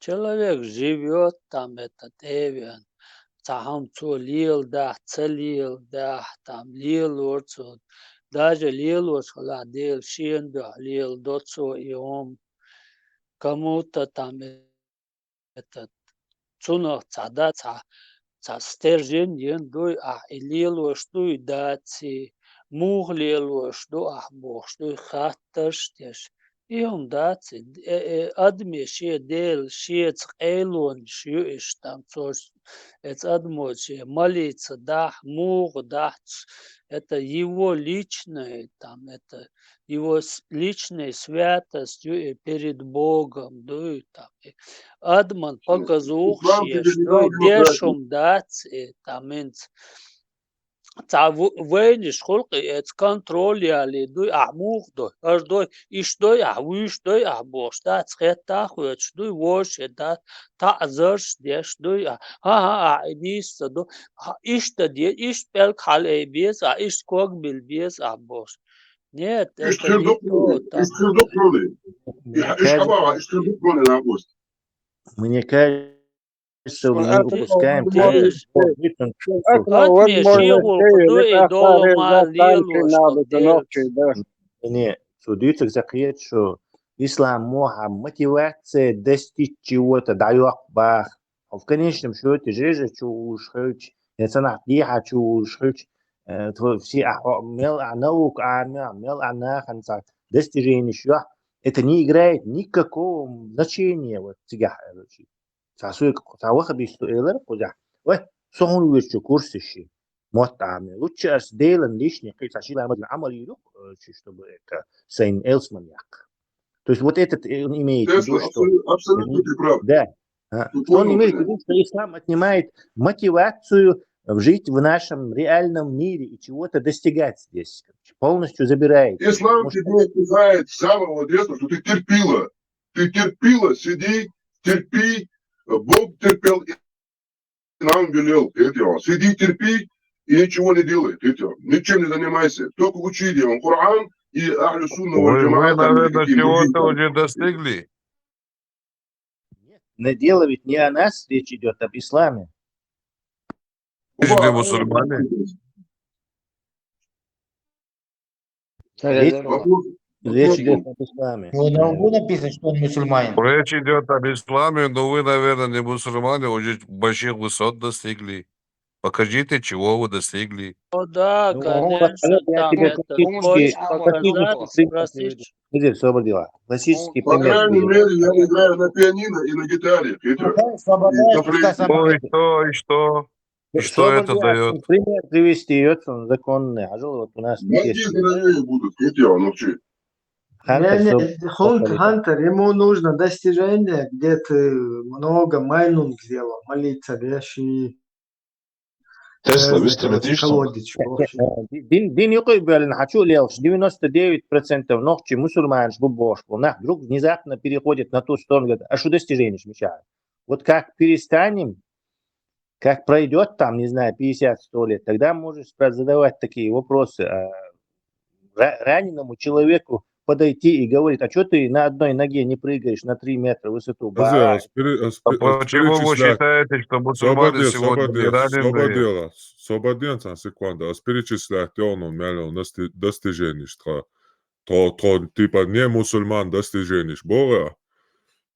Человек живёт там это тӀевеан. Ца хӀума цо леладахь, ца леладахь, там лелор цо. Даже лелош хилахь Дела шена дуьхьа леладо цо и хӀума. Кому-то там этот цунах ца да ца ца стержень ен дуй ахь и лелош дуй дац и, муха лелош ду ахь бохуш дуй хаттарш деш. И хӀума дац и, э, э, адаме шен Дела шеца къайлонаш ю иш там цо эца адамо шен молиться дахь, муха дахь, это его личное там это его с- личная святость ю и перед Богом дуй там. И адаман показухаш еш дуй, деш хӀума дац и там инца. Ца ву- вайнаш хулкъи эца контроль яли дуй, ахь муха дой, аш дой, иш дой ахь, вуьш дой ахь бохуш дац, хетта а хоьцуш дуй, вожаш дац, таӀзарш деш дуй, а, хӀа-хӀа, ахь и нийса ца ду, а, иштта де, иштта пӀелг хьалаай беза, а, иштта ког билла беза, а, бохуш. Нет, Иштта хир ду кхуьли, иштта хир ду кхуьли. Иштта хабагӀа, иштта хир ду кхуьли нагӀост. Мне кажется, мы Шуна упускаем Деш, третий. шуна Атме возможность шегӀулкха дуй и долу ма лелош надо Дела. Нохчий, да. Не, цу дуьйцург ца кхеташ, что ислам мохьа мотивация достичь чего-то дӀайоккху баха. В конечном счете, жежа чу уьш хилча, я ца нах дехьа чу уьш хилча, э, тво- все а- о- мел а наука а мел, мел а нахана ца достижениш йохь, это не играет никакого значения вот цигахь, короче. Ца суьга, ца вахабисту элар кхузахь. Вай, со хӀун вуьйцу курсе ши? Мотт Ӏамий. Лучше ас Делан лишний кхин ца шила мадина Ӏамал йийру, э, чи, чтобы это сайн элсман яккха. То есть вот этот э, он имеет в виду, Тесла, что... абсолютно, абсолютно ты прав. Да. А, Ты что он понял имеет в меня? виду, что ислам отнимает мотивацию жить в нашем реальном мире и чего-то достигать здесь. Полностью забирает. Ислам Потому что тебе пихает с самого детства, что ты терпила. Ты терпила, сиди, терпи. Бог терпел и нам велел. Сиди, терпи и ничего не делай. Ничем не занимайся. Только учи, делай Коран и Ахлю Сунна валь Вы, вы, Джамаат, там, или наверное, какие-то другие чего-то там. Уже достигли. Нет, но дело ведь не о нас, речь идет об исламе. Вы же не мусульмане. Речь, Вопрос. речь идет об исламе. У Давуда написано, что он мусульманин. Речь идет об исламе, но вы, наверное, не мусульмане, уже больших высот достигли. Покажите, чего вы достигли. О, да, Ну, конечно, я там тебе это, классический, хочешь классический показать, пример приведу. спросить. Сидир, собор дела. Классический По пример крайней приведу. мере, я играю на пианино и на гитаре. Видите? Слобода И и на флейте. Что и что, и что? И что Собор это дела, дает? пример привести, идет он законный. А жил вот у нас Мозги есть. здоровее будут. Видите, он вообще. Хантер, Не, соб- не, Хунт, собор. Хантер, ему нужно достижение, где ты много майнунг сделал, молиться, вещи. Тесла, Э, вистина это дийшна. психологич, в общем. Дин, дин юкъе баьллина хьан чу лелаш, девяносто девять процентов нохчий мусульманаш бу бохуш болу нах, друг внезапно переходит на ту сторону, говорит, а шу достиженеш мича? Вот как перестанем, как пройдет там, не знаю, пятьдесят, сто лет, тогда можешь спра- задавать такие вопросы. А ра- раненому человеку подойти и говорить: «А чё ты на одной ноге не прыгаешь на три метра высоту?» Хаза, Ба, ас пере-, ас А пе-, ас почему вы перечислять. Считаете, что мусульмане Собаде, сегодня не собаде, раненые? собаде, собаде, цхьа секунда, ас перечислять, он, он, мел, он, дости-, достижениш тха. То, то, типа, не мусульман достижениш. Бога.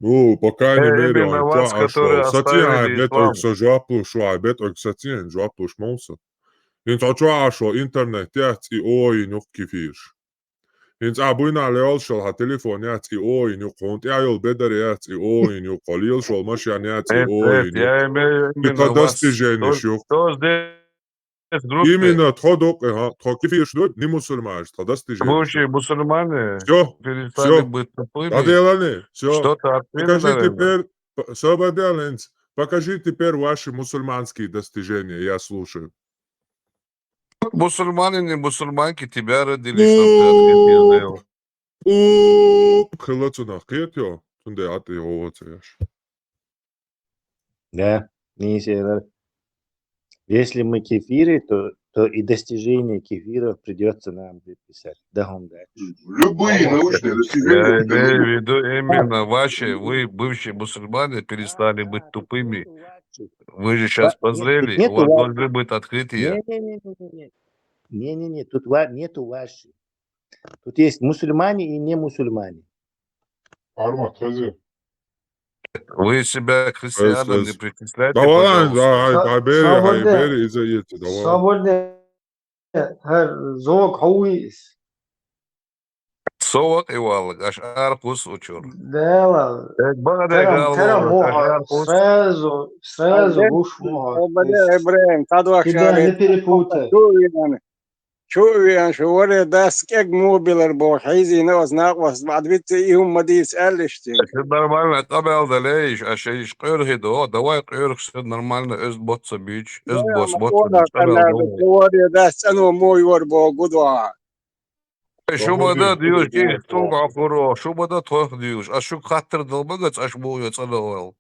Ну, по крайней Э, мере, именно он вас, чуа ашо. которые Сатиан оставили бет ислам. Ойк са жуаплу шуа, бет Ойк сатиан жуаплуш молса. Ин цо чуа ашо интернет яц и ой, нюк кефирш. Ин ца буйна леол шол ха телефон яц и ой, нюк хонт я йол бедар яц и ой, нюк холил шол машин яц и Нет, ой, нет, нюк. я имею Типа именно вас. достижениш Кто, юк. кто здесь в группе? Именно тхо док, ага, тхо кефирш дот, не мусульманш, тхо достижениш. Бывшие мусульмане Всё, перестали всё. быть тупыми. Аделани, всё. Что-то открыли, Покажи наверное. Теперь, п-, собаде, Аленц, покажи теперь ваши мусульманские достижения, я слушаю. Мусульмане, не мусульманки, тебя родили, чтоб ты открытие сделал. Уп, хилацунах кет, ё. Тунде ат и овоцеш. Да, не сервер. Если мы кефиры, то, то и достижения кефиров придётся нам приписать. Да, он дальше. Любые научные Я достижения. имею в виду именно ваши, вы, бывшие мусульмане, перестали быть тупыми. Вы же сейчас Ва-, нет, тут позрели, у нету вас ва-, должны быть открытия. Не-не-не. Не-не-не, тут ва-, нету ваши. Тут есть мусульмане и не мусульмане. Армат, хаза. Вы себя к христианам не Раз, раз. причисляйте, Давай, пожалуйста. давай, Са-, Табери, Сабаде, Хайбери, Изаити, давай. Сабаде, хар зог хауис. Совак и валак, аш аркус учур. Дела. Э, бага Терам, дегал терам валак, аш муха, аркус. Сразу, сразу Абе, гуш муха. Абе, Ибраим, тадвах Тебя не шаре. перепутай. Чувиан. Чувиан, шу варе дас кег мобилар бо хайзи на вас нак вас бадвит и хум мадис алишти. Всё нормально, къабал далеш, а шиш къёрхи до, давай къёрх, всё нормально, оьз боцца бич, оьз Да, бос ма боцца она бич, къабал канада до. варе дас цано мой вар бо гудва. Шуба да Молодец, дюш, молодец, ки стуг молодец. Ахуро, шуба да тох дюш, а шук хаттар дал магац, аш бу ё цана вал.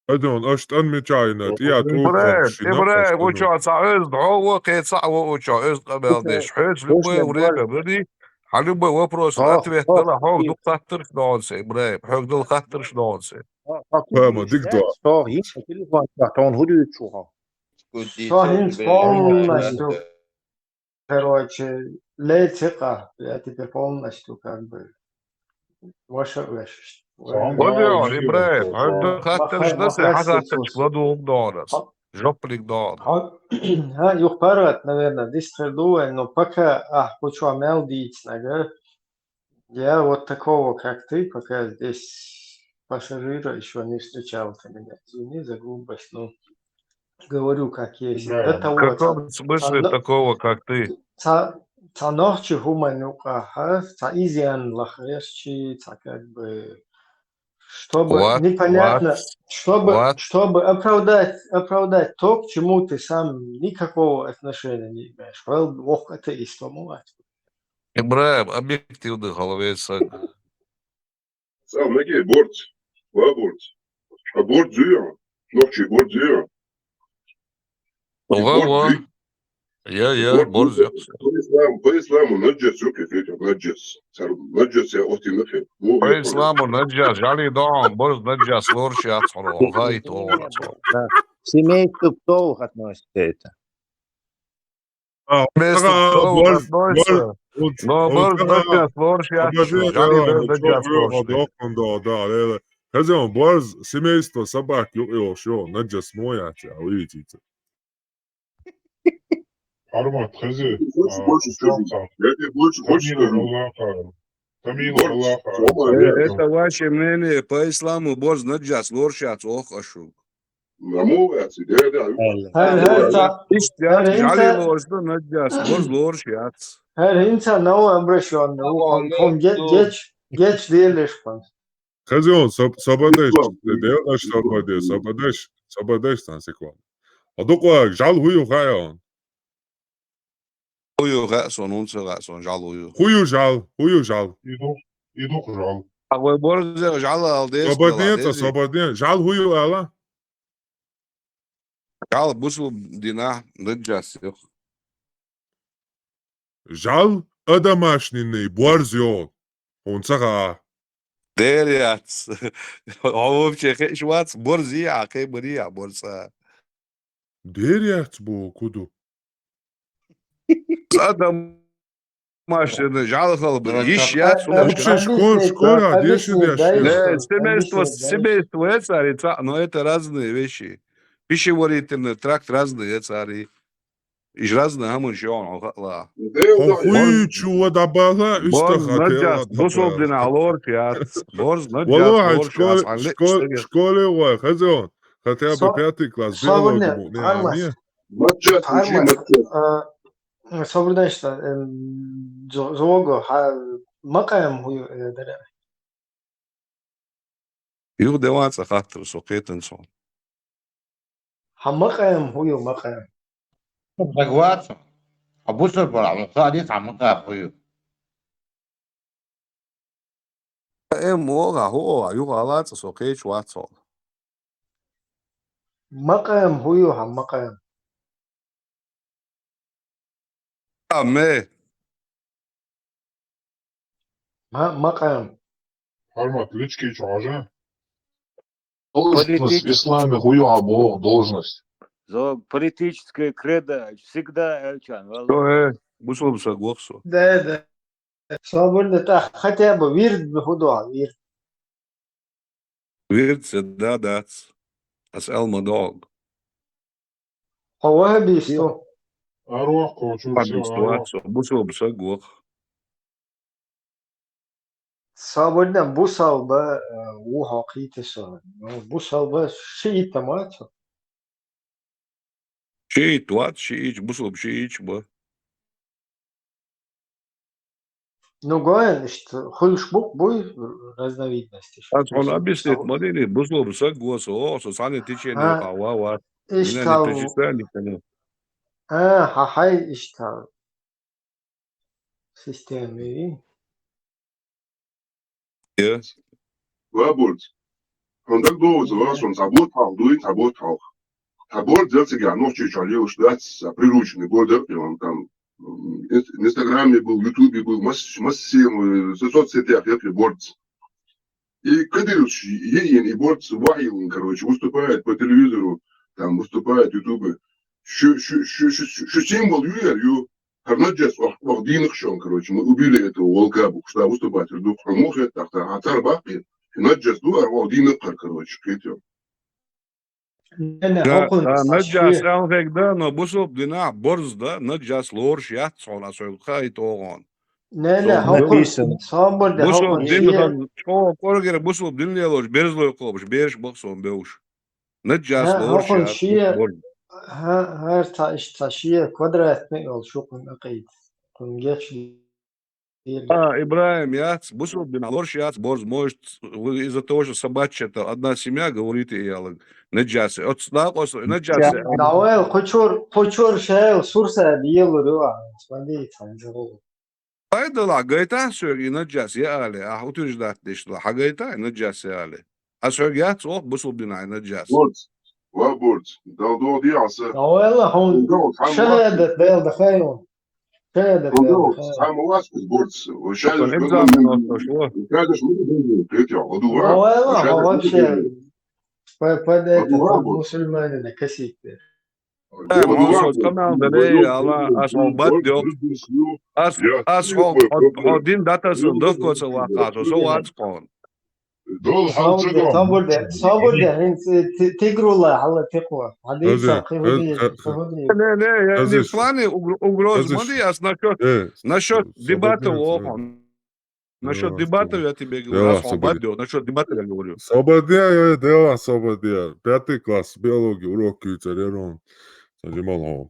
Адон, аш тан мечайна, тия ту Ибраим, хохшина, Ибраим, аш ту. уча ца оьз дгьо, кеца во уча оьз къабал деш. Хьоьц любое время бери, хьа любой вопрос, Хо, ответ хо, дала, хьог хо. Ду хаттарш донсе, Ибраим. Хьог дал хаттарш донсе. Хо, хо, Хо, ма, дик до. Сто, ин телефон, тон худу чуха. Сто хин полностью. Короче, лецека, я теперь полностью как бы ваша вещь. Вот я, Ибраим, хьог дал хаттарш донсе, хьа хаттарш ладу донас. Жоплик дон. Ха, юхпарат, наверное, дистердуэ, но пока, а, хочу амел дить, нага. Я вот такого, как ты, пока здесь пассажира еще не встречал ты меня. Извини за грубость, но говорю как есть. До Да. В того, каком смысле ца-, такого, как ты? ца-, ца нохчи хуманука, ха? Ца изян лахрясчи, ца как бы, чтобы What? непонятно, What? чтобы, What? чтобы оправдать, оправдать то, к чему ты сам никакого отношения не имеешь. Well, ох, это и сломалось. Ибраим, объективный голове саг. Сам наги борц. Ва борц. А борц зуя. Нохчи борц зуя. Ва, ва. Я, я, борз. По исламу, по исламу наджас, окей, фетер, наджас. Сар наджас я оти нафе. По исламу наджас, жали дон, борз наджас, лорши ацхро, хай то, ацхро. Да. Семейство птовых относится это. А, Семейство а, птовых борз, относится. борз, Но он борз тага, наджас, лорши а, ацхро, борз, жали да, наджас, он лорши. дохнул, да, да, да, да. Хозяин, борз, семейство собак, ё, ё, шо, наджас моя, а, увидите. Армат, хаза. Больше, больше скажи. Я тебе больше, больше Тамила скажу. Аллаха. Тамила Больше. Аллаха. Сломай. Э, Это ваше мнение, по исламу борз наджас, лорши ацхро, ох, ашу. Наму, я тебе, да. Хар, хар, ца-, Ишт, хар, жали инца-, лорши наджас, борз лорши ац. хар инца новый обращённый. Он, он ге-, геч, геч делишь, он. Хозяин, саб-, сабадеш, делаш сабаде, сабадеш, сабадеш, сан секунд. А докла, жал хую хая он. Хую га сон, он се га сон, жал хую. Хую жал, хую жал. Идух, идух жал. А вы борзе жал алдеш. Сабаден, сабаден, жал хую ала. Жал бусу дина, наджас, ёх. Жал, а домашний, борз йола. Хьуна ца хаьа. Дера яц. Хьо вообще хезаш вац, борз я, кхе бара я, борз цӀа. Дера яц бо, куду. ЦӀа домашний, жӀалхал ба, йиш яц, вообще школ, школа, деша, деша. Не, семейство, семейство я цари, цӀа, но это разные вещи. Пищеварительный тракт разный я цари. Иш разные хӀамаш я, хьо хаала. Хьо хуй чу ва дӀабала, уьстагӀа наджас, бусалба динахь лораш яц. Борз наджас, валлахӀи, лораш яц. Школе, школе вай, хазон. Хотя бы пятый класс, биологи бу, не, не. Наджас, учи, наджас. А, собрданишта, эм, зо-, зого, хьа, макъам хӀу ю, э, дара. Юха де вац хаттар, со кхетанза хьо. Хьа макъам хӀу ю, макъам? Дагвац. Хьа бусалба, хьа сади, хьа макъам хӀу ю? Эм, вогӀа, хӀу оха, юха алаца, со кхеча вац хьо. Макъам хӀу ю, хьа макъам? А, ме. Ма-, макъам. Хьармат, лички чу хьажа. Должность в исламе хӀу ю хьа боху, должность. Зо-, политическая кредо всегда элчан, валла. Со, э, бусалба саг воху со. Да, да. Собарна тӀаккха хотя бы вирд хӀу ду хьа, вирд? Вирд са да дац. Ас аьл ма догӀу. Хьо вахӀабист ву? Арвах кхочур вахӀабист вац со, бусалба саг воху. Собарна бусалба, э, ву хьо кхийта со. Ну, бусалба шиит ма вац хьо? Шиит вац, шиича, бусалба шиича ба. Ну, гоьн, иштта, хуьлуш бу-, буй разновидносташ. Ас хьуна объяснить ма дини, бусалба саг ву со, со цхьана течение хьа ва, ва. Иштта. Меня не причисляли к нему. А, хьа-, хьай, иштта. Система. Э? Ва борц. Хьуна дагадогӀу, ва сон цхьа борд хьалха дуй, цхьа борд хьалха. Цхьа борд я цигахь Нохчийчохь лелаш дац, цхьа приручный борд я, и он там, м, инст-, Инстаграме был, Ютубе был, масс-, массе, э, со-, соцсетях я и борд. И кадыровцы е-, е-, и борд вахьилан, короче, выступает по телевизору, там выступает в Ютубе. Шу, шу, шу, шу, шу символ ю яр ю. ХӀара наджас ох, ох дийнах шон, короче, мы убили этого волка, бу, куста выступать, ду, хьо мухе, так, так, а цар баккхи, и наджас ду, ар ох дийнах хар, короче, кхетё. Не, не, да, хӀокхун да, наджас ши. Алхег да, но бусалба динахь борз да, наджас лораш яц хьуна, ас хьоьга хаийта оха хьуна. Не, не, хӀокхун, написано. Собар де, бусалба хӀокхун дин ши. Хан, чӀо, кӀоргера бусалба дин лелош, берзлой кхобуш, бераш бах сон бевш. Наджас лораш яц, хӀокхун ши, борз. ХӀа-, хӀара цхьа, иштта цхьа ши квадратный йолу шу кхунна акхийта. Кхунна гечдийла. А, Ибрахим, яц, бусалба динахь лораш яц, борз, может, вы из-за того, что собачья-то одна семья, говорите, ялаг, наджас, оцу накъост, наджас. Да, вайл, кхучур, кхучур шайл, сурса биелур ю, а, смотри, цхьа, пайдалахь гайтахь соьга и наджас я али, ахь утверждать деш ду, хьан гайта и наджас я али? Ас хьоьга яц оха бусалба динахь и наджас. Борц, ва борц, дал догӀу дехьа аса. Давай ла, хьуна шахадат бел дахай хьуна. Шахадат бел дахай. Хьуна цхьа ма вац кхуза борц. Ва шайна шайна ма ду ва. Давай ла, хьо вообще по-, под это, под мусульманина косить. Э, Мансур, къамел дале, ала, ас хьо бад йо. Ас, ас хьо, хьо, хьо дин датаса дохко ца ваккха, со, со вац кхона. Дол хьал ца доху. Собар де, собар де, хӀинца ти-, тигрулла хьала тикхо. Хьадийца, кхин хӀун де, кхин хӀун де. Не, не, я не в плане угр-, угроз ма ди, ас насчёт, насчёт дебата воху. Насчёт дебатов я тебе говорю, раз он баддёт, насчёт дебатов я говорю. Собадия, я дела, собадия. Пятый класс, биология, урок куьйцур яра. Сан жимал хьо.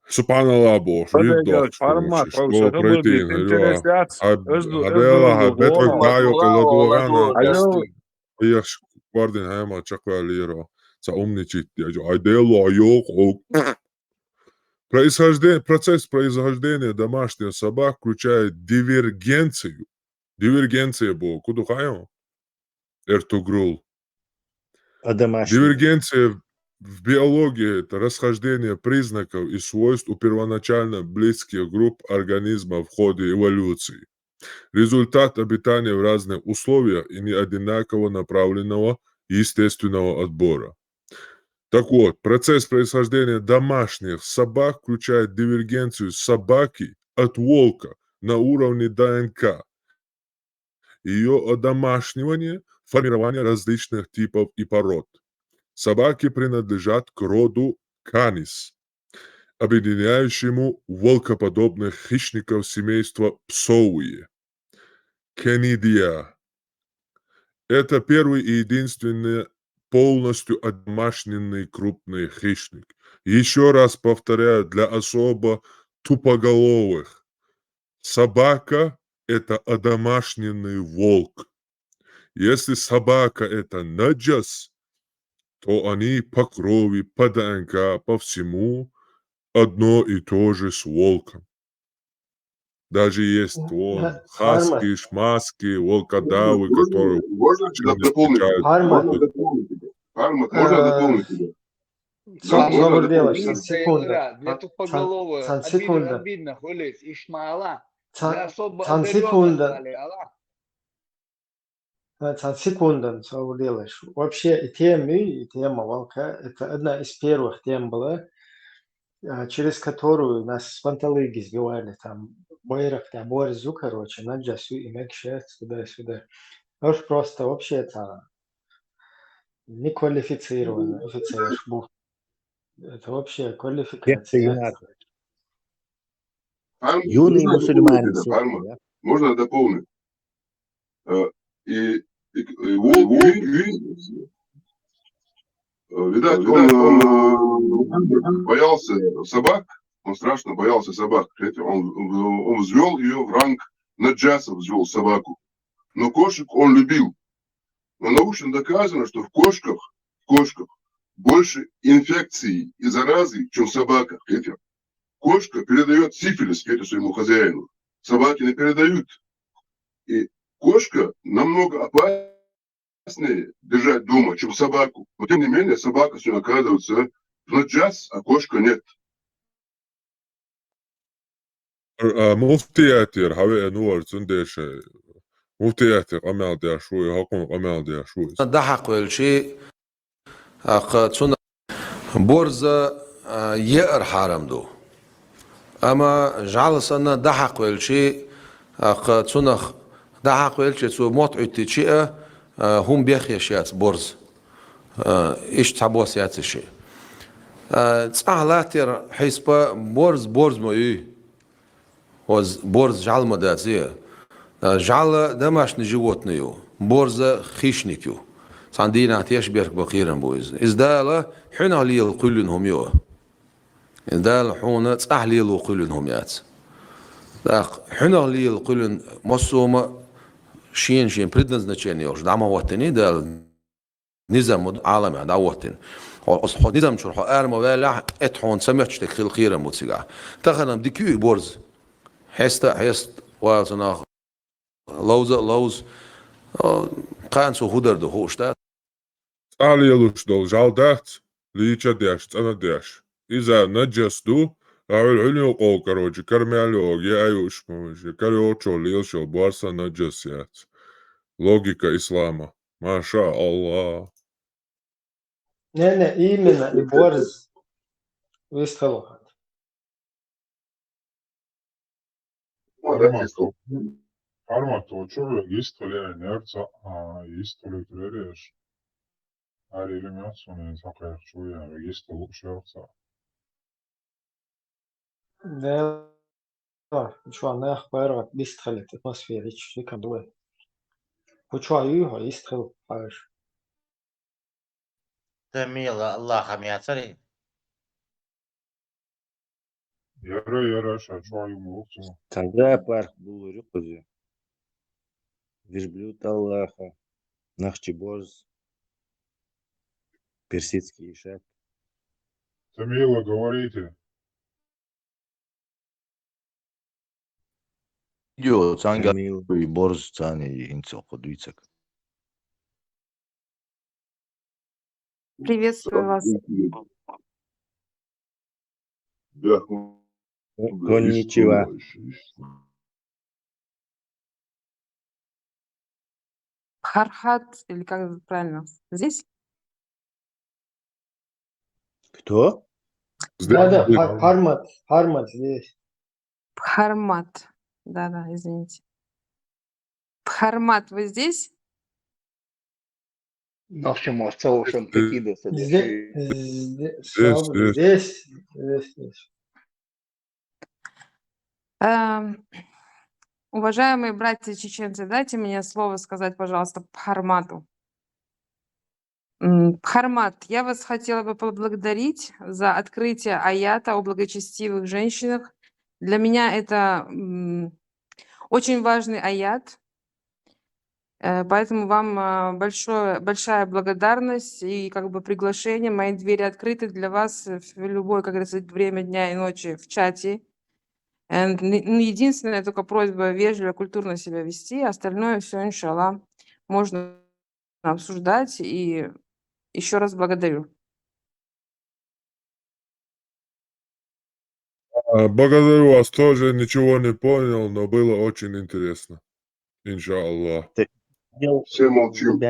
Субханалла бохуш, вирд дохуш, короче, школа пройти, интерес яц. Хьадела, хьа бетхуьг дайо, кхила догӀана, кхин. Айхш, вардин хьайма чакхваьллера. Ца умничать деш. Ай дело, йоху. Происхождение, процесс происхождения домашнего собак включает дивергенцию. Дивергенция боху, кху ду хаьий? Эртугрул. А домашний? Дивергенция, В биологии это расхождение признаков и свойств у первоначально близких групп организма в ходе эволюции. Результат обитания в разных условиях и неодинаково направленного естественного отбора. Так вот, процесс происхождения домашних собак включает дивергенцию собаки от волка на уровне ДНК, ее одомашнивание, формирование различных типов и пород. Собаки принадлежат к роду Canis, объединяющему волкоподобных хищников семейства Псовые. Canidia. Это первый и единственный полностью одомашненный крупный хищник. Еще раз повторяю, для особо тупоголовых. Собака — это одомашненный волк. Если собака — это наджас, то они по крови, по ДНК, по всему одно и то же с волком. Даже есть вон хаски, шмаски, волкодавы, которые... Можно тебя дополнить? Можно дополнить тебя? Армат, можно дополнить тебя? Да, можно дополнить. Цан секунда. Для тупоголовых. Цан секунда. Обидно, хулис, ишмала. Цан секунда. Цан секунда, цан секунда, цан делаешь. Вообще, и тема, и тема волка, это одна из первых тем была, через которую нас с Панталыги сбивали, там, Бойрак, да, Борзу, короче, Наджасу и Мекшет, туда-сюда. Уж просто вообще это неквалифицированный офицер был. Это вообще квалификация. Юный мусульманин. Можно дополнить? Э, и, и, и волк, ви-, ви-, э, видать, он, э, боялся собак, он страшно боялся собак. Понимаете, он, он, он взвёл её в ранг наджаса, взвёл собаку. Но кошек он любил. Но научно доказано, что в кошках, в кошках больше инфекций и заразы, чем в собаках. Понимаете? Кошка передаёт сифилис, понимаете, своему хозяину. Собаки не передают. И кошка намного опаснее держать дома, чем собаку. Но тем не менее, собака сегодня оказывается в наджас, а кошка нет. А, муфтиятера хьавеана вара цундеша. Муфтиятера къамел деш ву, хӀокхунна къамел деш ву иза. ДӀахьакхвелча, аккха цунах борз, а, яар хьарам ду. Амма жӀала санна дӀахьакхвелча, аккха цунах дӀахьакхвелча, цо мотт Ӏуьттича а, а, хӀума бехъеш яц борз. А, иштта цхьабосса яц ши. А, цӀагӀа латтар хьисапа борз, борз ма ю. Оз борз жӀала ма дац, е. А, жӀала домашний животное ю, борз хищник ю. Цхьан дийнахьа теш берг бан кхерам бу иза. Иза Дала хьуьнах лела кхоьллина хӀума ю. Иза Дала хьуна цӀагӀа лело кхоьллина хӀума яц. ТӀаккха хьуьнах лела кхоьллина массо а хӀума шен-шен предназначение йолуш дӀа ма хӀоттийний Дала. Низам ма ду Ӏаламехь дӀахӀоттийна. Хьо, хьо низам чуьра хьо ара ма ваьллехь, эта хьуна ца моьттуш дерг хила кхерам бу цигахь. Тахана-м дика ю и борз. Хьеста а хьеста, вала цунах, ловза а ловза, а, кхана цо хӀун дар ду, хууш дац. ЦӀагӀа лелош долу жӀала дац, лийча а деш, цӀана а деш. Иза наджас ду, а хьуьлла хьуьлла йолу къовла, короче, кармел йогӀу, я аюш ма вижа, я карайогӀучо лелаш йолу борз а наджас яц. Логика ислама. Маша Аллах. Не, не, именно и борз. Вистхила хӀара. Формат, формат чуьра йистхила яьлла яра цхьаъ, а, йистхила йитира яра аша. Ари лимац суна цхьа кхайкхачо яра, йистхила лууш яра цхьаъ. Да. Чуьра нах паргӀат бистхилийта атмосфера чу дика ду вай. Кху чохь юй хьо, йистхила хьажа. Тамила Аллахам яцарий? Яра, яра, ша чохь ю ма ву цо. Цхьа зоопарк булур ю кхуза. Верблюд Аллаха, нохчий борз, персидский ишак. Тамила, говорите. Йо, цхьаьнгахь борз, цхьаьна хӀинца кху дуьйцург. Приветствую вас. Конничева. Пхархат, или как правильно? Здесь? Кто? Да-да, Пхармат, Пхармат здесь. Пхармат. Да-да, извините. Пхармат, вы здесь? Нахчамаш цавушам прикидываться. Здесь, здесь, здесь, здесь. Эм, Уважаемые братья чеченцы, дайте мне слово сказать, пожалуйста, Пхармату. Пхармат, я вас хотела бы поблагодарить за открытие аята о благочестивых женщинах. Для меня это очень важный аят, э, поэтому вам а, большое, большая благодарность и как бы приглашение. Мои двери открыты для вас в любое, как говорится, время дня и ночи в чате. And, ну, единственная только просьба вежливо, культурно себя вести, остальное все, иншаллах, можно обсуждать. И еще раз благодарю. А, благодарю вас тоже, ничего не понял, но было очень интересно. Иншаллах. Все молчим.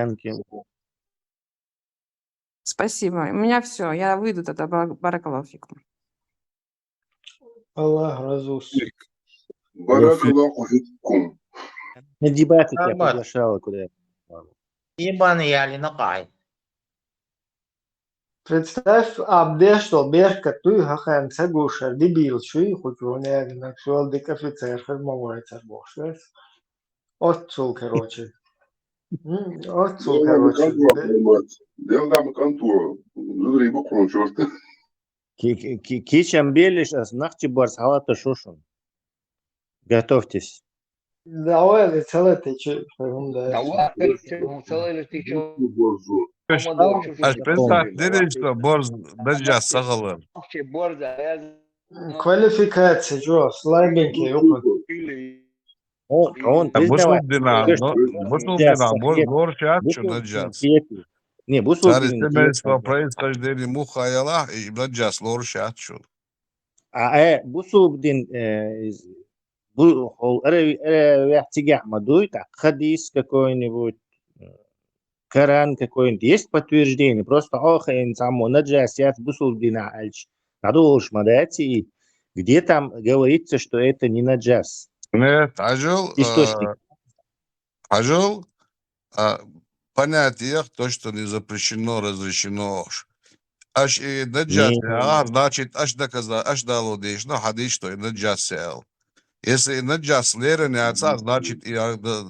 Спасибо. У меня все. Я выйду тогда. Баракаллаху фикум. Аллах разус. Баракаллаху фикум. Дебаты тебя приглашала куда. Ибан яли накай. Представь, абдешто берка туй хахан сагушар дебил шуй, хоть он яли на ксуал дик офицер хар мавай цар бошвес. Отцул, короче. Отцул, короче. Делдам контур. Зудри букрун чёрт. Кичам белиш ас нахчи барс халата шошун. Готовьтесь. Давай, целый ты че, да. Давай, целый ты че. Аш пен так дедеш да борз бер час сагалар. Квалификация, чё, слабенький опыт. Он, он, Бусул дина, бусул дина, бор, бор шат, чё, наджас. Не, бусул дина. Цари семейство происхождения мухаяла, и наджас лор шат, чё. А, э, бусул дин, э, бу, хол, эре, эре, вяхтигяхма дуй, так, хадис какой-нибудь, Коран какой-нибудь, есть подтверждение? Просто ох, эн само наджас яц бусул дина альч. Надо уж мадати, где там говорится, что это не наджас? Нет, ажил, Источник. Ажил, а, понятиях то, что не запрещено, разрешено. Аш и наджас, а, значит, аш доказа, аш дало деш, но хадис, что и наджас сел. Если и наджас лерен яца, значит, и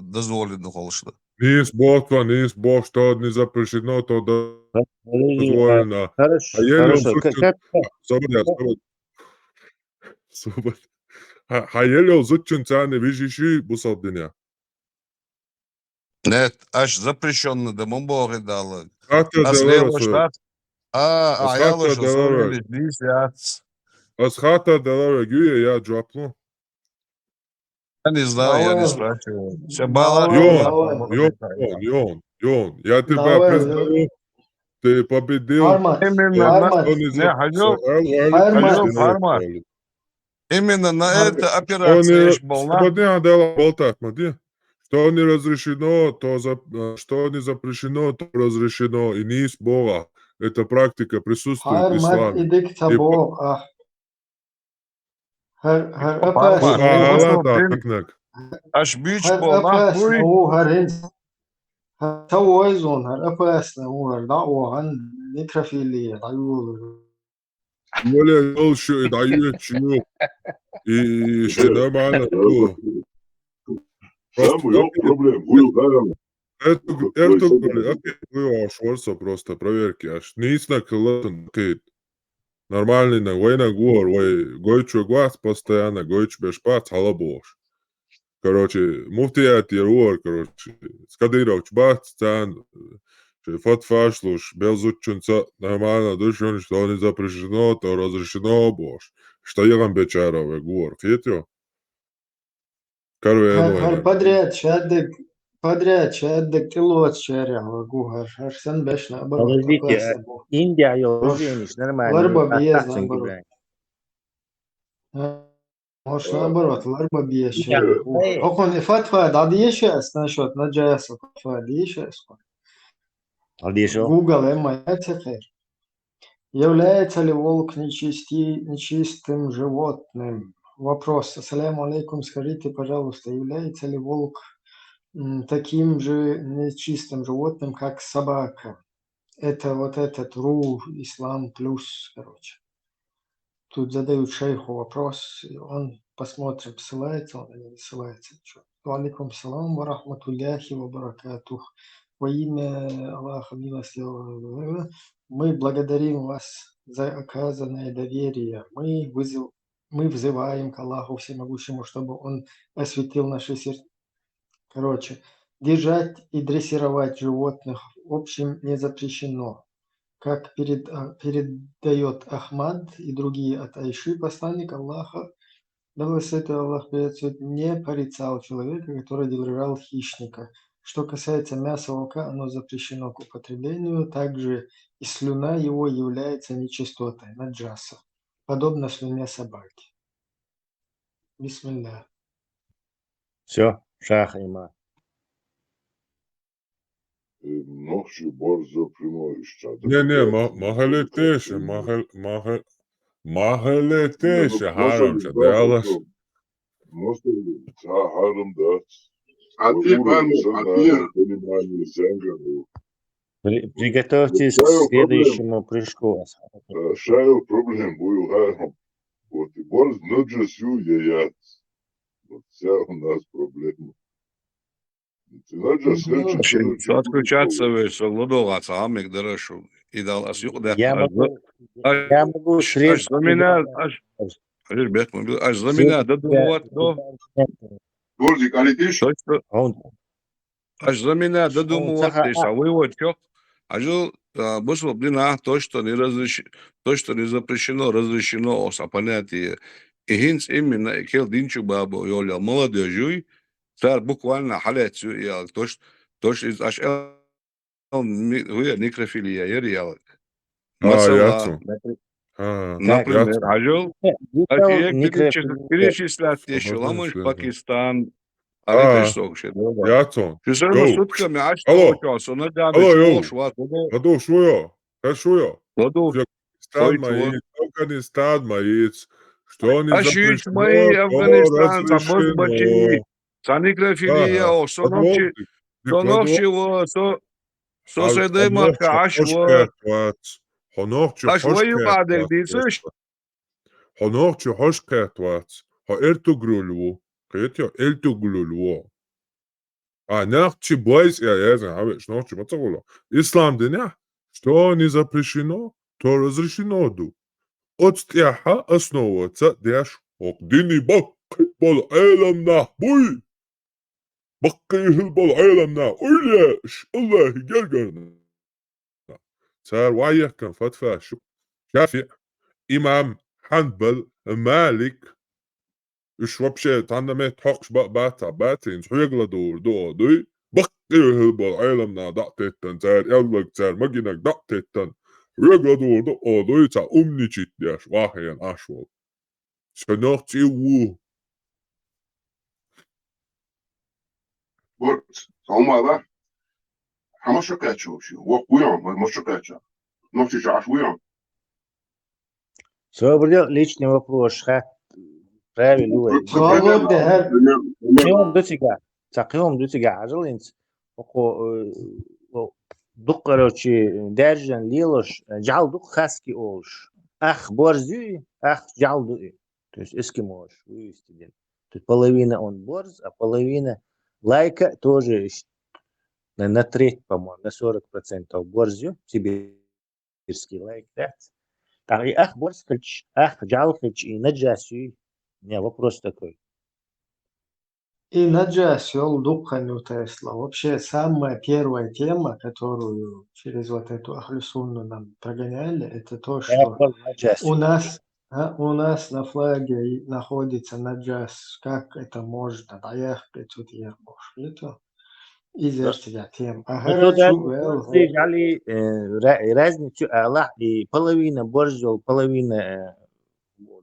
дозволено холшно. Нис бохтва, нис бохтва, не запрещено, то дозволено. Хорошо, А еле хорошо. Как, как, как? Свобода, свобода. Свобода. А еле зутчун цаны вижиши бусал дня. Нет, аш запрещённо да мон бохи далы. Хата Ас делара лево штат. А, а я лошо соли лишь десять. Ас хата делара гюя я джаплу. Я не знаю, я не спрашивал. Все баллы. Ён, ён, ён, ён. Я тебя признаю. Ты победил. Именно на... Не, Хажо, Хажо, Хажо. Именно на это операция была. Поднял дела болтать, мади. Что не разрешено, то за... что не запрещено, то разрешено. И не из Бога. Эта практика присутствует в исламе. Идик цабо, а. Хар, хар апас. Аш бич болна хуй. О, харин. Та ойзон, хар апас, о, хар да, о, хан некрофилия, да, о. Более толще и дают чего. И все нормально. Самый проблем. Хуй ударом. Это, это, блин, опять хуй шварца просто, проверки аж. Не исна класс, окей. Нормальный на война гор, вой гойчу глаз постоянно, гойчу бешпац, халабош. Короче, муфтият яруар, короче, скадыровч бац, цан, фатфашлуш, белзучунца, нормально душун, что не запрещено, то разрешено бош. Что я вам бечарове гор, хитро? Карве Хар подряд шадык подряд, чӀоагӀа дагатӀилоцу чарах вагу хӀара, хӀара санна беш наоборот, Подождите, классно а бу. Индия йолу уже нормально, Ларба а беза так цуьнга наоборот. бен. А, может, наоборот, ларба беза Индия, чарах ву. эй, ХӀокхунна фатва дӀадеша ас, насчет наджаса фатва деша ас. Хьадеша. Google эмма яцекхер. Является ли волк нечисти-, нечистым животным? Вопрос. Ассаляму алейкум. Скажите, пожалуйста, является ли волк м, таким же нечистым животным, как собака? Это вот этот ру ислам плюс, короче. Тут задают шейху вопрос, и он, посмотрим, ссылается он или не ссылается. Чё? Ва алейкум салам ва рахматуллахи ва баракатух. Во имя Аллаха милостивого. Мы благодарим вас за оказанное доверие. Мы вызыв-, мы взываем к Аллаху Всемогущему, чтобы Он осветил наши сердца. Короче, держать и дрессировать животных в общем не запрещено. Как перед-, а, передает Ахмад и другие от Айши, посланник Аллаха, да благословит его Аллах, приветствует, не порицал человека, который держал хищника. Что касается мяса волка, оно запрещено к употреблению, также и слюна его является нечистотой, наджаса, подобно слюне собаки. Бисмилля. Всё, шаха има. Э, нохчи борз запрещено ишта. Не, не, ма-, ма хила теша, ма хила, ма хила, ма хила теша, хьарам ша, Даллас. Ца хьарам дац. Аци, Уровень Барму, сознания, аци. Понимание, зангар. При-, приготовьтесь к Шайо проблем. Следующему прыжку. Э, шайо проблем бу ю хьарам. Вот, и борз наджас ю я яц. Вот вся у нас проблема. Ты наджас Ну, хилча, Шин, хилча, со отключаться хилча. Веш, со ладогӀа ца хьамик дара шу, и дал ас юкъа даьккха. Я Аш могу, за-, аш, я могу аш, аш средства замина, передавать. аш, аш, бехк ма бил, аш замина Средства дадумават, передавать. то, Борзик, али тиш? то, что, Он, аш замина он дадумават, саха, и са выводчик, аш, а, бусул дина, то, что не разреш-, то, что не запрещено, разрешено, оса понятие. И хӀинца именно, и кел динчу бабо, йоля, молодежь юй, цар буквально хьалец ю, и ал, то, что, то, что из аш ал ми-, хӀу я, некрофилия яр ялаг. А, Масала, яцу. напри-, А, например, яцу. хьажал, не, не аш стал е некрофилия. перечис-, перечислять Подожди, ещё ламуш подожди. Пакистан, А, а это что вообще? яцу. Что самое Йоу. сутками, аш Алло. Что, что ногами, Алло, что йоу. ложь, вот, вот, Аду, шу йо? Ха, шу йо? вот, вот. Афганистан Ой, ма чего? Афганистан ма яц. Что не Аш иш запрещено, май, то Афганистан, разрешено. Самбат бачи, саникрофилия, Ага, о, сонохчи, подводник. сонохчи, о, со, со Ай, седай хьо нохчи мака, аш, хьош о, кхетта вац. Хьо нохчи аш, хьош ваю кхетта падег вац, дицаш? Эшпа. Хьо нохчи хьош кхетта вац. Хьо эртугрул ву. Кхетайо, эртугрул ву. А, нохчи бойс я, я, я, хьавеш, нохчи ма ца гӀула. Ислам динехь, что не запрещено, то разрешено ду. Оцу тӀехьа основа ца деш, хӀокху дини баккхий болу Ӏелам нах буй. Баккхий хила болу Ӏелам нах уьйлеш, Аллахьи гергарна. Цара ваехкан фатва шу. ШафиӀ, имам Хьанбал, Малик, уьш вообще цхьанна метта хьокхуш ба-, бац, а бац, хӀинца хьоьга ладугӀур ду, о, дуй? Баккхий хила болу Ӏелам нах дӀа а теттан, цара аьлларг, цара магинарг дӀа а теттан, хьоьга ладугӀур ду, о, дуй? Цхьа умничать деш, вахана Ӏаш волу. Ша нохчи ву. Борц, хьо ма ала. Хьан маша кхаьчча вообще? Воккха вуй хьо, ма-, маша кхаьчча? Нохчи чу Ӏаш вуй хьо? Собрал личный вопрос, ха, правильно вай. Суал де хӀара. Кхин хӀума ду цигахь, цхьа кхин хӀума ду цигахь, хьажал хӀинца. Оцу, э, о, дуккха, короче, даьржина лелош, жӀаьла ду-кх хаски олуш. Ах борз ю и, ах жӀаьла ду и. То есть эскимош вывести дина. То есть половина он борз, а половина лайка тоже ещё на, на треть, по-моему, на сорок процентов борз ю, сибирский лайк дац. ТӀаккха и ах борз хилча, ах жӀаьла хилча, и наджас юй? У меня вопрос такой. И наджас йолу дуккха хан ю тесла. Вообще, самая первая тема, которую через вот эту Ахлю Сунну нам прогоняли, это то, Я что борз наджас у ю. нас, а, у нас на флаге и находится наджас. Как это можно? Да я хочу это. Иза Да. Цигахь тема. А Ну, хӀара то да, чу вел, ты жали, э, ра-, разницу алахь, и половина борзол, половина, э,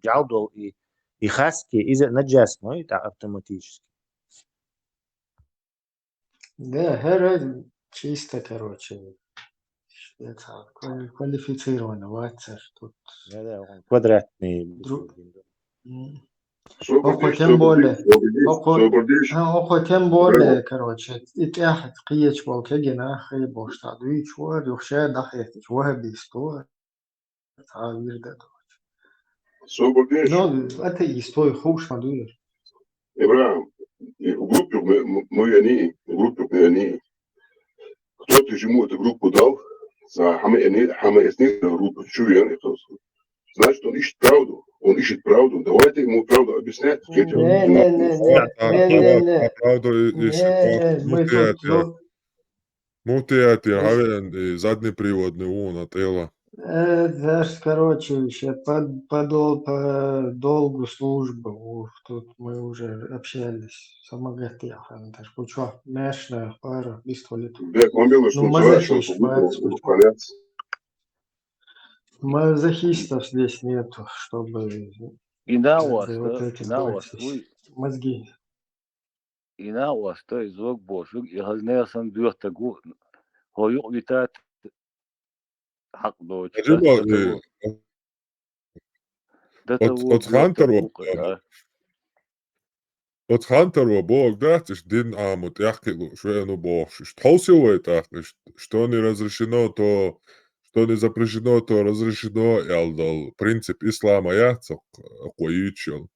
жал дол, и, и хаски, иза наджас, ну, это автоматически. Да, хӀара чисто, короче, это, квали-, квалифицированный вацар тут. Да, да, он квадратный. Дру-, м. Окхо тем более, окхо, а, окхо тем более, короче, и тӀехь кхечу болу кегина хай болуш цхьа дуьйцуш вара, юха ша дахьеттича вахабист вара, цхьа вирда. Собар деш. Ну, атеист вай, хууш ма дуьйра. Ибрахим, и в группе мы, мы, мы они, в группе мы они. Кто-то ему эту группу дал, за хьама эни, хьама эсни группу чуян, и кто-то. Значит, он ищет правду. Он ищет правду. Давайте ему правду объяснять. Не, не, не, не, не, не, не. Правду и-, ищет. Не, мы тут, ну, Муфтият, я, хьавеан, и заднеприводный вон от Эла. Э, дальше, короче, ещё по, по дол-, по долгу службы, ух, тут мы уже общались. Самагатьяхан, даже кучу, мешная пара, бистолит. Бек, он белый, ну, что мы зачем, что мы будем выпаляться? Мазохистов здесь нету, чтобы И на вас, вот да? Эти на вас, мозги. И на вас, то есть звук бошуг, и хазна сан дуьхьа тагу, хьо юкъ витат, хьакъ доцу. Аджиба, да, э, того, да, оц-, того, оц дуьхьа хантаро тагу, да. Оцу хантаро бохург дац, иштта дин Ӏамо тӀехкхиа лууш веана ву бохуш. Иштта хьовсийла вай тӀаккха, иштта, что не разрешено, то, что не запрещено, то разрешено, аьлла долу принцип ислама яц хӀокхо йийцуш йолу.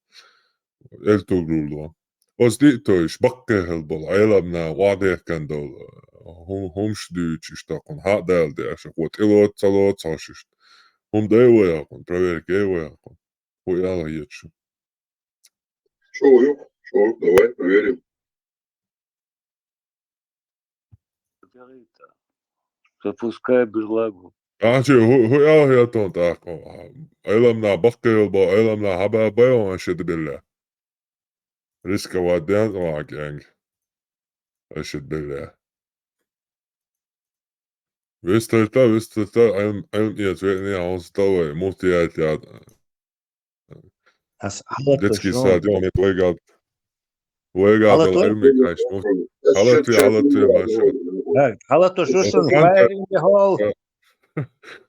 Эльтугрулло. Оцу диъ тойш баккхий хила болу, Ӏеламна охьадехкан долу, хӀу-, хӀумаш дуьйцуш, иштта хьуна хьа а дала деаш, хӀокхо тӀелоцу, ца лоцу хьош иштта. ХӀума дай вай хьуна, проверка яй вай хьуна. ХӀу аьлла хеташ. Что, Вовк? Что? Давай проверим. Запускай берлагу. А, чё, хӀу, хӀу аьлла хетон тӀаккха? Ӏеламна баккхий хила бо, Ӏеламна хьаба байван шеда белла. Рисковать ден ван кӀенг. Шеда белла. Вистарта, вистарта, Ӏилм, Ӏилм эца веъне хьовсал вай, муфтият яд. Ас хьалатуш детский сад, ё, мет вайгал. Вайгал дал Ӏилмик хьаьш, муфти. Хьалатве, хьалатве, маша. Так, хьалатуш шун, fire in the hole.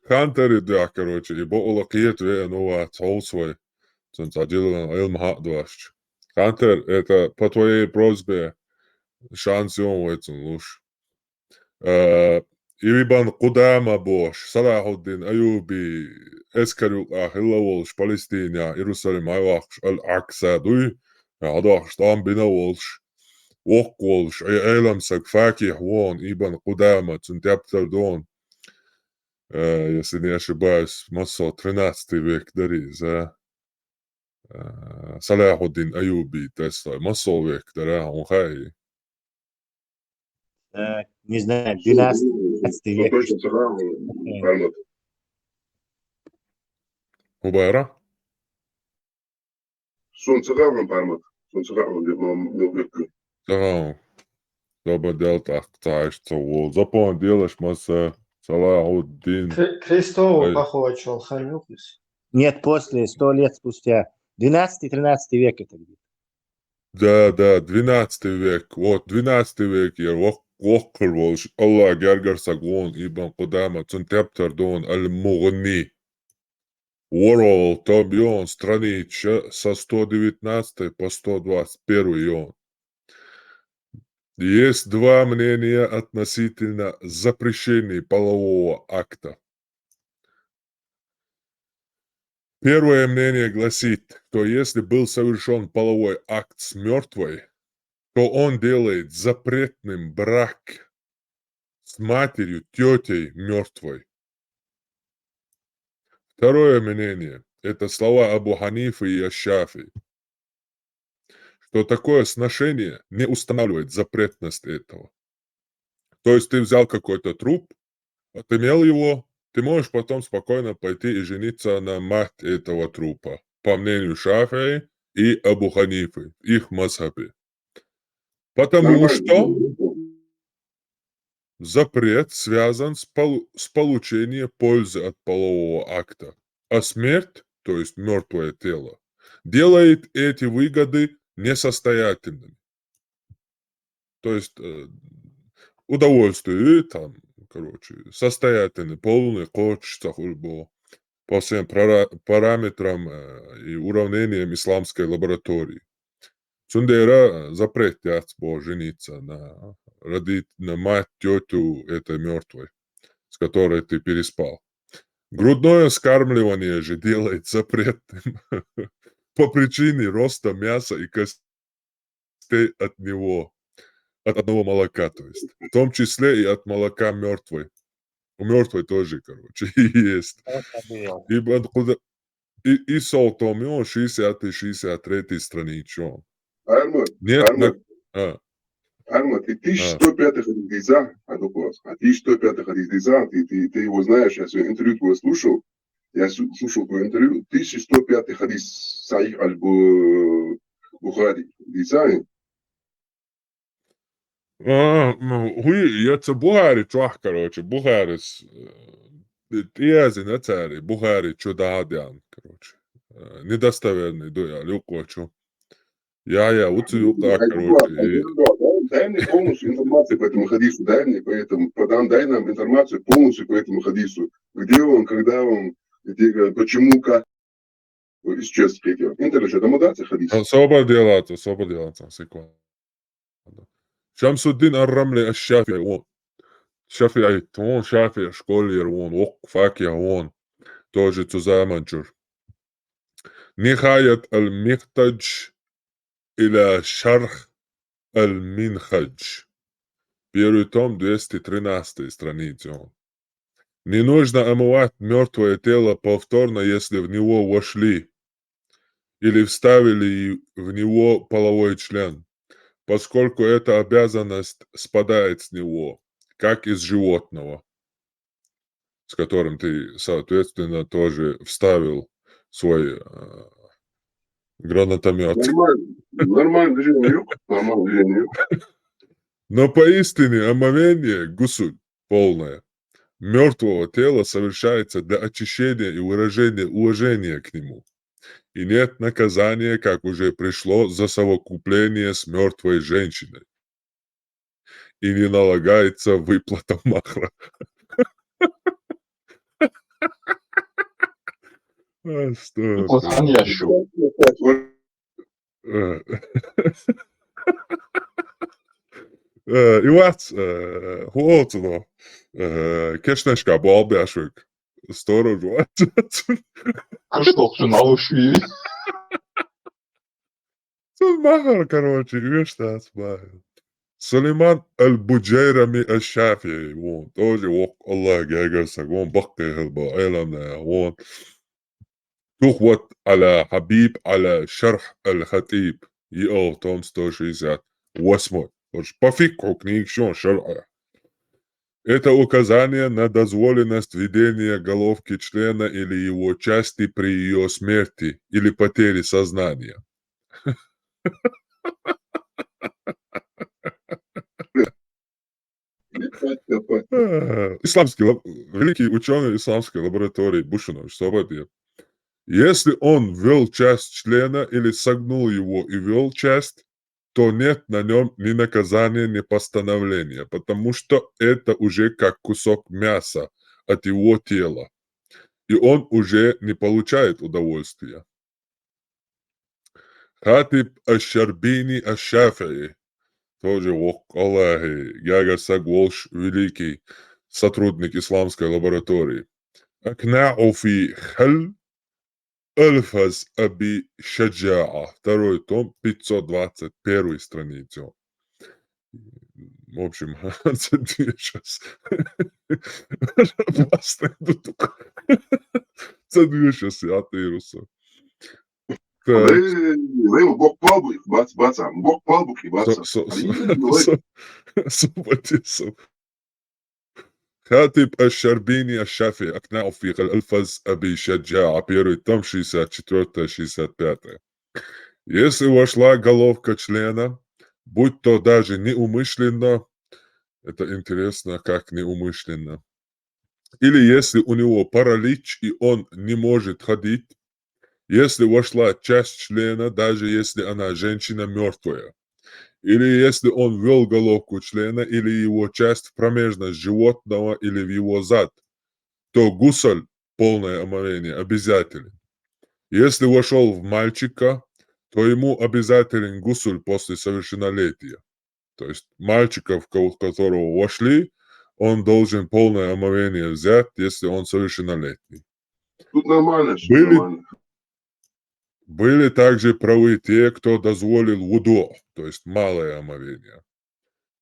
Хантари дуьхьа, короче, и бакъула кхета веана вац, хьовса вай. Цунца дилан Ӏилма хьаъ дош. Хантер, это по твоей просьбе шанс йон вай цунна луш. Э, Ибн Къудама бохуш, Салахьуддин Айюби эскар юкъа хилла волуш Палестинехь, Иерусалим хьайваккхуш Аль-Акса дуй, хьадохуш тӀом бина волуш, воккха волуш, Ӏе-, Ӏелам саг Факихь вон, Ибн Къудама, цуьнан тептар дон. Э, если не ошибаюсь, массо тринадцатый век дари иза. Э, Салахьуддин Айюби тесла, массо век дара, хьуна хаьий? Так, не знаю, двенадцатый, тринадцатый век. Хубара? Сун ца хаьа ван пармат? Сун ца хаьа ван, ма, ма, ма, ма. Ца хаьа. Доба дел тӀаккха ца хьаьш ца волу. Запомни делаш масса, Салахьуддин. Хри-, Христово Ай. Похочул хан юкъис? Нет, после, сто лет спустя. Двенадцатый, тринадцатый век это где-то. Да, да, двенадцатый век. Вот, двенадцатый век я вок-, воккхар волуш, Аллах гергар саг вон Ибн Къудама, цун тептар дон Аль-Мугъни. ВорхӀалгӀа том йон, страница со сто девятнадцатой по сто двадцать первый йон. Есть два мнения относительно запрещения полового акта. Первое мнение гласит, что если был совершён половой акт с мёртвой, то он делает запретным брак с матерью, тётей мёртвой. Второе мнение, это слова Абу Ханифы и Аш-Шафии, что такое сношение не устанавливает запретность этого. То есть ты взял какой-то труп, отымел его, ты можешь потом спокойно пойти и жениться на мать этого трупа, по мнению Шафии и Абу Ханифы, их мазхабе. Потому что, запрет связан с, полу- с получением пользы от полового акта, а смерть, то есть мертвое тело, делает эти выгоды несостоятельными. То есть э, удовольствие, там, короче, состоятельный, полный коч, по всем прара- параметрам э, и уравнениям исламской лаборатории. Цундера запрет яц бо жениться на, родить, на мать, тетю этой мертвой, с которой ты переспал. Грудное вскармливание же делает запретным по причине роста мяса и костей от него, от одного молока, то есть, в том числе и от молока мертвой. У мертвой тоже, короче, есть. И, и, и сол том, и он шестьдесят, шестьдесят третья страница. Нет, Армат, а, Армат, и тысяча сто пятый хадис дийца, а, а тысяча сто пятый хадис дийца, ты, ты, ты его знаешь, я сегодня интервью твое слушал, я слушал твое интервью, тысяча сто пятый хадис, Сахих аль-Бухари дийца. А, ну, хуй, я це Бухари чувак, короче, Бухари с- э, я зина цари, Бухари чудадян, короче. Э, недостоверный, да, я люкочу. Я, я, вот цю так, короче. Дай мне полностью информацию по этому хадису, дай мне по этому, по- дай нам информацию полностью по этому хадису. Где он, когда он, где, почему, как. Исчез. Интернет, это мудаци хадис. Особо делать, особо делать, секунду. Шамсуддин ар-Рамли аш-Шафи'и, он. Шафи'ит, он Шафи'и школер, он, вокъ факъихӀ, он. Тоже цу заманчур. Нихаят аль-Михтадж иля шарх аль-Минхадж. Первый том, двести тринадцатая страница. Не нужно омывать мертвое тело повторно, если в него вошли или вставили в него половой член, поскольку эта обязанность спадает с него, как и с животного, с которым ты, соответственно, тоже вставил свой э, гранатомет. Нормально, нормально движение юк, нормально движение юк. Но поистине омовение, гусуль, полное мертвого тела совершается для очищения и выражения уважения к нему. И нет наказания, как уже пришло, за совокупление с мертвой женщиной. И не налагается выплата махра. Астагфируллах. Э, э, и вац, э, хуоцуно, э, кешнашка болбяшвик. Сторож вац. Кыштохчу наушвили. Цун махар, короче, уьш дац бахьан. Сулейман аль-Буджайрами аш-Шафи'и, вон, тоже вокъ Аллах гергар саг, вон, баккхий хилба, Ӏеламнах, вон. Тухват аля Хабиб аля Шарх аль-Хатиб. И ол том сто шестьдесят восьмой. Короче, по фикху книга шон шархӀа. Это указание на дозволенность введения головки члена или его части при ее смерти или потере сознания. Исламский лаб- великий ученый исламской лаборатории Бушунович Собадьев. Если он ввёл часть члена или согнул его и ввёл часть, то нет на нём ни наказания, ни постановления, потому что это уже как кусок мяса от его тела, и он уже не получает удовольствия. Хатиб аш-Шарбини аш-ШафиӀи, тоже вокъ Аллахьи гергар саг волш, великий сотрудник исламской лаборатории. أقنع في خلع ألفاظ أبي شجاعة. Второй том, пятьсот двадцать первая страница. В общем, це две щас. Опасный дудук. Це две щас, я ты руса. Так. Дай ему бок палбу, бац, бац, бок палбу, бац. Со- со- А со- я не говорю. со- Собадьев. Хатиб аш-Шарбини аш-ШафиӀи, أقنع في خلع ألفاظ أبي شجاعة, первый том, шестьдесят четвёртая, шестьдесят пятая. Если вошла головка члена, будь то даже неумышленно, Это интересно, как неумышленно. Или если у него паралич, и он не может ходить, если вошла часть члена, даже если она женщина мертвая, или если он ввёл головку члена или его часть в промежность животного или в его зад, то гусуль, полное омовение, обязателен. Если вошёл в мальчика, то ему обязателен гусуль после совершеннолетия. То есть мальчика, в кого-, в которого вошли, он должен полное омовение взять, если он совершеннолетний. Тут нормально, всё Были, нормально. были также правы те, кто дозволил вуду, то есть малое омовение.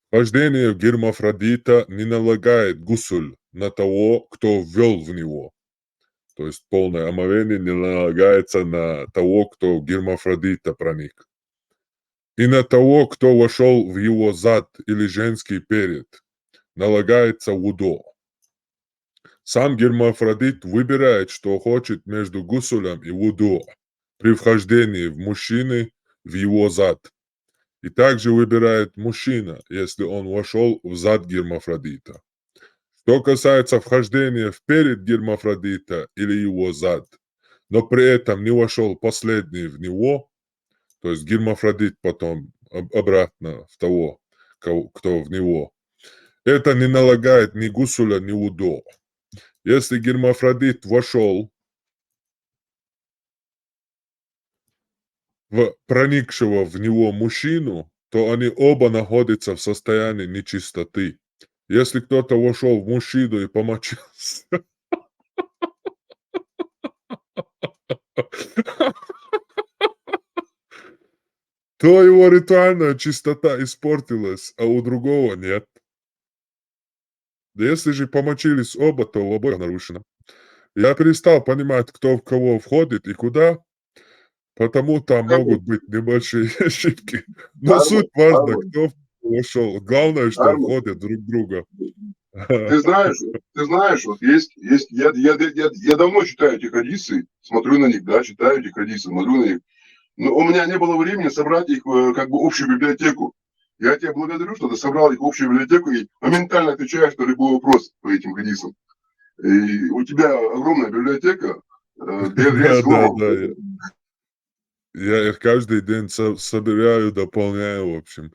Вхождение в гермафродита не налагает гусуль на того, кто ввёл в него. То есть полное омовение не налагается на того, кто в гермафродита проник. И на того, кто вошёл в его зад или женский перед, налагается вуду. Сам гермафродит выбирает, что хочет между гусулем и вуду при вхождении в мужчины в его зад. И также выбирает мужчина, если он вошёл в зад гермафродита. Что касается вхождения в перед гермафродита или его зад, но при этом не вошёл последний в него, то есть гермафродит потом об-, обратно в того, кого, кто в него, это не налагает ни гусуля, ни вуду. Если гермафродит вошёл в проникшего в него мужчину, то они оба находятся в состоянии нечистоты. Если кто-то вошёл в мужчину и помочился, то его ритуальная чистота испортилась, а у другого нет. Да если же помочились оба, то у обоих нарушено. Я перестал понимать, кто в кого входит и куда, потому там могут быть небольшие ошибки. Но суть важна, кто в кого вошёл. Главное, что входят друг в друга. Ты знаешь, ты знаешь, вот есть, есть, я, я, я, я давно читаю эти хадисы, смотрю на них, да, читаю эти хадисы, смотрю на них. Но у меня не было времени собрать их, э, как бы, общую библиотеку. Я тебя благодарю, что ты собрал их в общую библиотеку и моментально отвечаешь на любой вопрос по этим хадисам. И у тебя огромная библиотека, э, для, для Да, да, слов. Да. Я, я их каждый день со-, собираю, дополняю, в общем.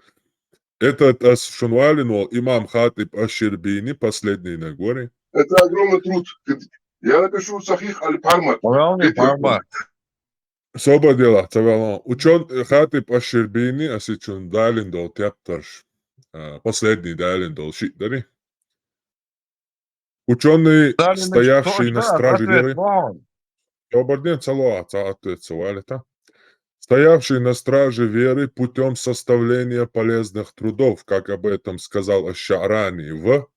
Этот ас-, шунвалин вол имам Хатиб аш-Ширбини, последний на горе. Это огромный труд. Я напишу Сахих аль-Пармак. Моралный пармак. Собар делахь, ца валон. Учён-, э, Хатиб аш-Ширбини, ас ичун далин дол тептарш, а, последний далин дол шиъ дари. Учёный, стоявший на страже веры. Собар ден, ца лоа, ца ответ, ца валета. Стоявший на страже веры путём составления полезных трудов, как об этом сказал аш-Ша'рани в,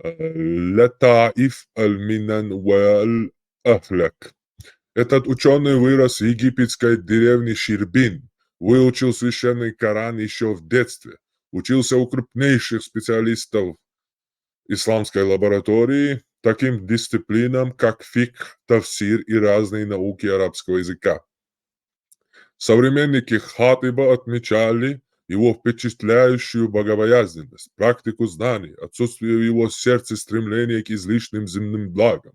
э, Латаиф аль-Минан валь-Ахляк. Этот учёный вырос в египетской деревне Ширбин, выучил священный Коран ещё в детстве, учился у крупнейших специалистов исламской лаборатории, таким дисциплинам, как фикх, тафсир и разные науки арабского языка. Современники Хатиба отмечали его впечатляющую богобоязненность, практику знаний, отсутствие в его сердце стремления к излишним земным благам,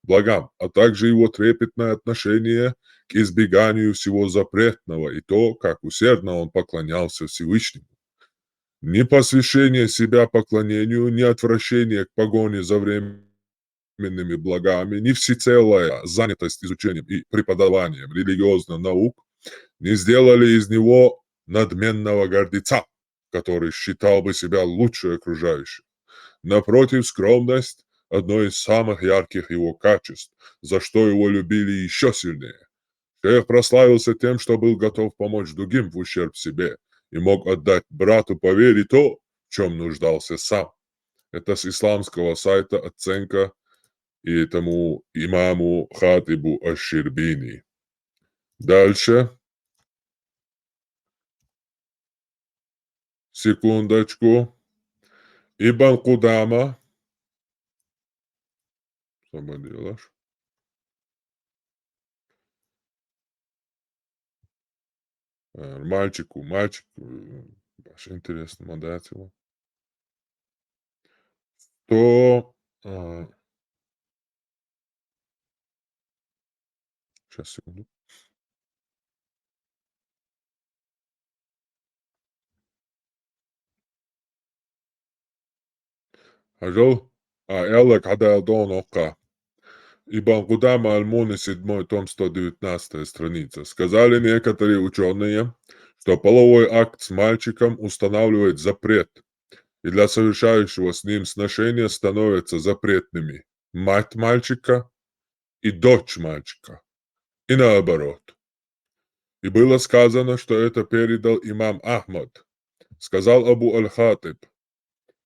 благам, а также его трепетное отношение к избеганию всего запретного и то, как усердно он поклонялся Всевышнему. Непосвящение себя поклонению, не отвращение к погоне за временными благами, не всецелая занятость изучением и преподаванием религиозных наук не сделали из него надменного гордеца, который считал бы себя лучше окружающих. Напротив, скромность — одно из самых ярких его качеств, за что его любили ещё сильнее. Шейх прославился тем, что был готов помочь другим в ущерб себе и мог отдать брату по вере то, в чём нуждался сам. Это с исламского сайта оценка и тому имаму Хатибу аш-Ширбини. Дальше. Секундочку. Ибн Кудама. Собар делахь. Э, мальчику, мальчику, э, баш интересно, ма дац йола. то, а, щас, секунду. Ажал, а, аьлларг хьадаьлла догӀу ноккха. Ибн Къудама аль-Мугъни, седьмой том, сто девятнадцатая страница. Сказали некоторые учёные, что половой акт с мальчиком устанавливает запрет, и для совершающего с ним сношения становятся запретными мать мальчика и дочь мальчика, и наоборот. И было сказано, что это передал имам Ахмад. Сказал Абу аль-Хатиб: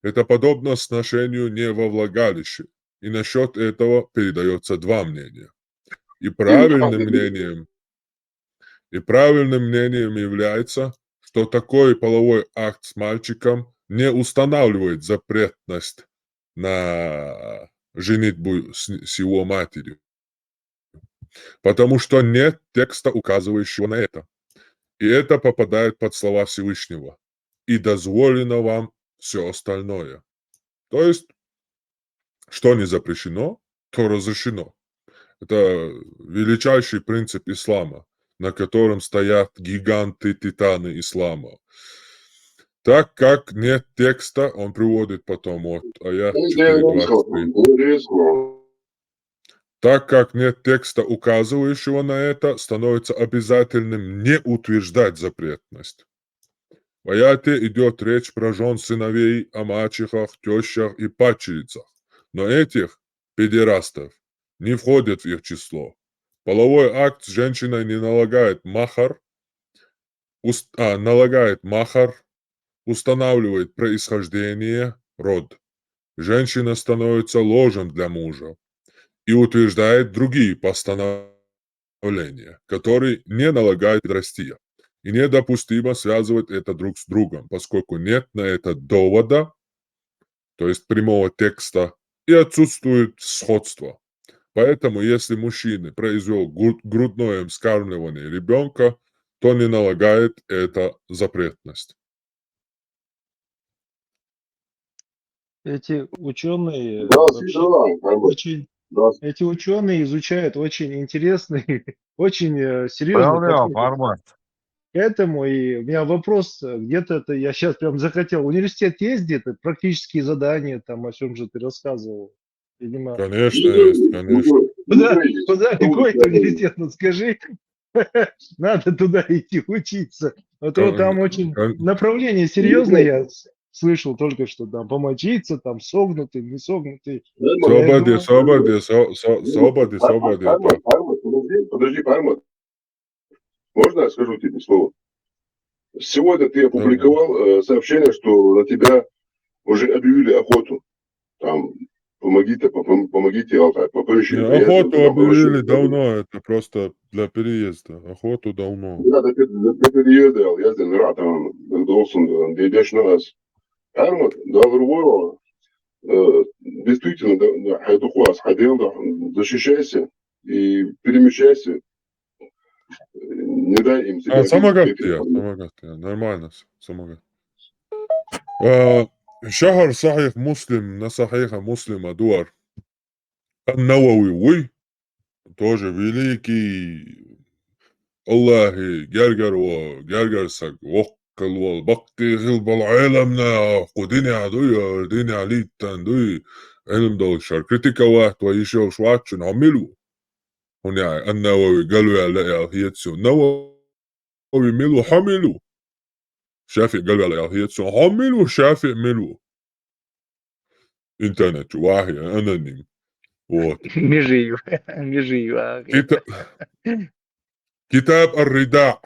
«Это подобно сношению не во влагалище». И насчёт этого передаётся два мнения. И правильным мнением, и правильным мнением является, что такой половой акт с мальчиком не устанавливает запретность на женитьбу с, с его матерью. Потому что нет текста, указывающего на это. И это попадает под слова Всевышнего: «И дозволено вам всё остальное». То есть, что не запрещено, то разрешено. Это величайший принцип ислама, на котором стоят гиганты, титаны ислама. Так как нет текста, он приводит потом вот аят четыре двадцать три. Так как нет текста, указывающего на это, становится обязательным не утверждать запретность. В аяте идёт речь про жён сыновей, о мачехах, тёщах и падчерицах. Но этих педерастов не входят в их число. Половой акт с женщиной не налагает махар, уст-, а, налагает махар, устанавливает происхождение, род. Женщина становится ложем для мужа и утверждает другие постановления, которые не налагают педерастия. И недопустимо связывать это друг с другом, поскольку нет на это довода, то есть прямого текста, и отсутствует сходство. Поэтому, если мужчина произвёл груд-, грудное вскармливание ребёнка, то не налагает это запретность. Эти учёные Да, вообще да, нормально. очень, Да. эти учёные изучают очень интересный, очень, э, серьёзный Правильно, подход формат. к этому. И у меня вопрос, э, где-то это, я щас прям захотел. Университет есть где-то? Практические задания там, о чём же ты рассказывал? Видимо, Конечно, есть, конечно. Куда, куда, какой это университет? Ну, скажи. Надо туда идти учиться. А то Кон-, там очень кон-, направление серьёзное, я с-, слышал только что, там, помочиться, там, согнутый, не согнутый. Нормально. Я Собади, думаю, собади, со-, со-, собади, Пар-, собади, Пармат, да. Пармат, подожди, подожди, Пармат. Можно я скажу тебе слово? Сегодня ты Давай. опубликовал, э, сообщение, что на тебя уже объявили охоту. Там, помогите, по-, пом-, помогите, Алтай, по-, поищи. Не, Я охоту знаю, объявили обращение. Давно, это просто для переезда. Охоту давно. Да, для пер-, для, для переезда, я знаю, там, должен, э, бегать на нас. Пармат, да, другого. Э, действительно, да, да, хайдухуас, хайдел, да, защищайся и перемещайся. Не дай им тебя А, обидеть, самагат это я, самагат я. Нормально всё, самагат. А, шарх Сахих Муслим, на Сахиха Муслима дуар. Ан-Навави, вуй, тоже великий, Аллахӏи гергар ва, гергар саг, воккхал вал, бакъдий хил бал Ӏеламнах, кху динехь дуй, ар динехь литтан дуй, Ӏилм долуш, ар критиковать ва йиш йолуш вац шуна, хьо мила ву? ХӀунда аьлча Ан-Навави галваьлла аьлла хета суна. Навави мила ву, хьо мила ву? ШафиӀ галваьлла аьлла хета суна. Хьо мила ву, ШафиӀ мила ву? Интернет чу вахьа, аноним. Вот. Межи ю, межи ю, а, Кита-, Китаб ар-Ридаъ.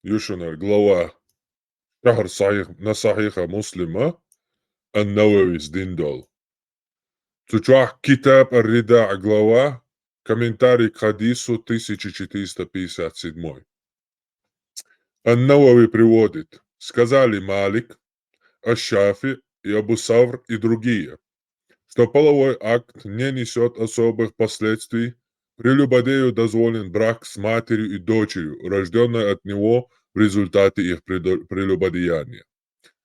Ю шуна глава. Шарх Сахих, на Сахиха Муслима, Ан-Нававис дина долу. Цу чохь Китаб ар-Ридаъ глава, комментарий к хадису тысяча четыреста пятьдесят седьмой. Ан-Навави приводит: сказали Малик, аш-Шафи и Абу Савр и другие, что половой акт не несёт особых последствий прелюбодею дозволен брак с матерью и дочерью, рождённой от него в результате их предо-, прелюбодеяния.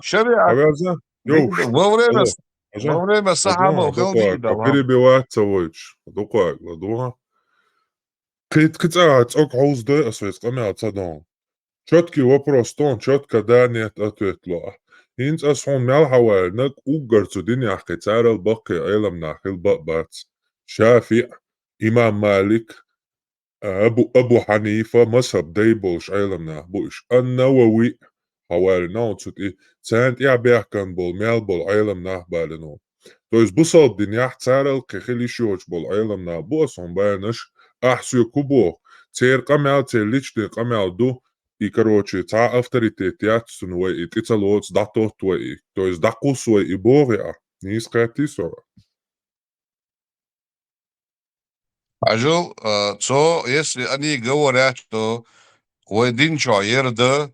Хьаверза? Хьаверза? Йовш. Во время, во время сахьама хилдида. Перебивать ца войч. Дукхагла духа. Кхит кицӀа цӀог хьовздой ас вайс къамел ца дон. Чёткий вопрос тон, чётко да, нет ответ ло. ХӀинца ас хьуна мел хьаваьллинарг уггар цу динехь кхин царал баккхий Ӏеламнах хилла бац. ШафиӀ, имам Малик, Абу, Абу Хьанифа мазхӀаб дай болуш Ӏеламнах бу уьш. Ан-Навави хьаваьллина хьуна цу тӀе, царна тӀехь бехкан болу мел болу Ӏеламнах балина хьуна. То есть бусалба динехь царал кхин хила йиш йоцуш болу Ӏеламнах бу ас хьуна баьннарш, ахь соьга хӀун боху, церан къамел, церан личный къамел ду, и, короче, цхьа авторитет яц цунна вай и тӀе ца лоцу, дӀатотту вай и, то есть дӀакхуссу вай и боху ахь, нийса кхеттий со? Хьажал, а, цо, если они говорят, что вай дин чохь яр дан,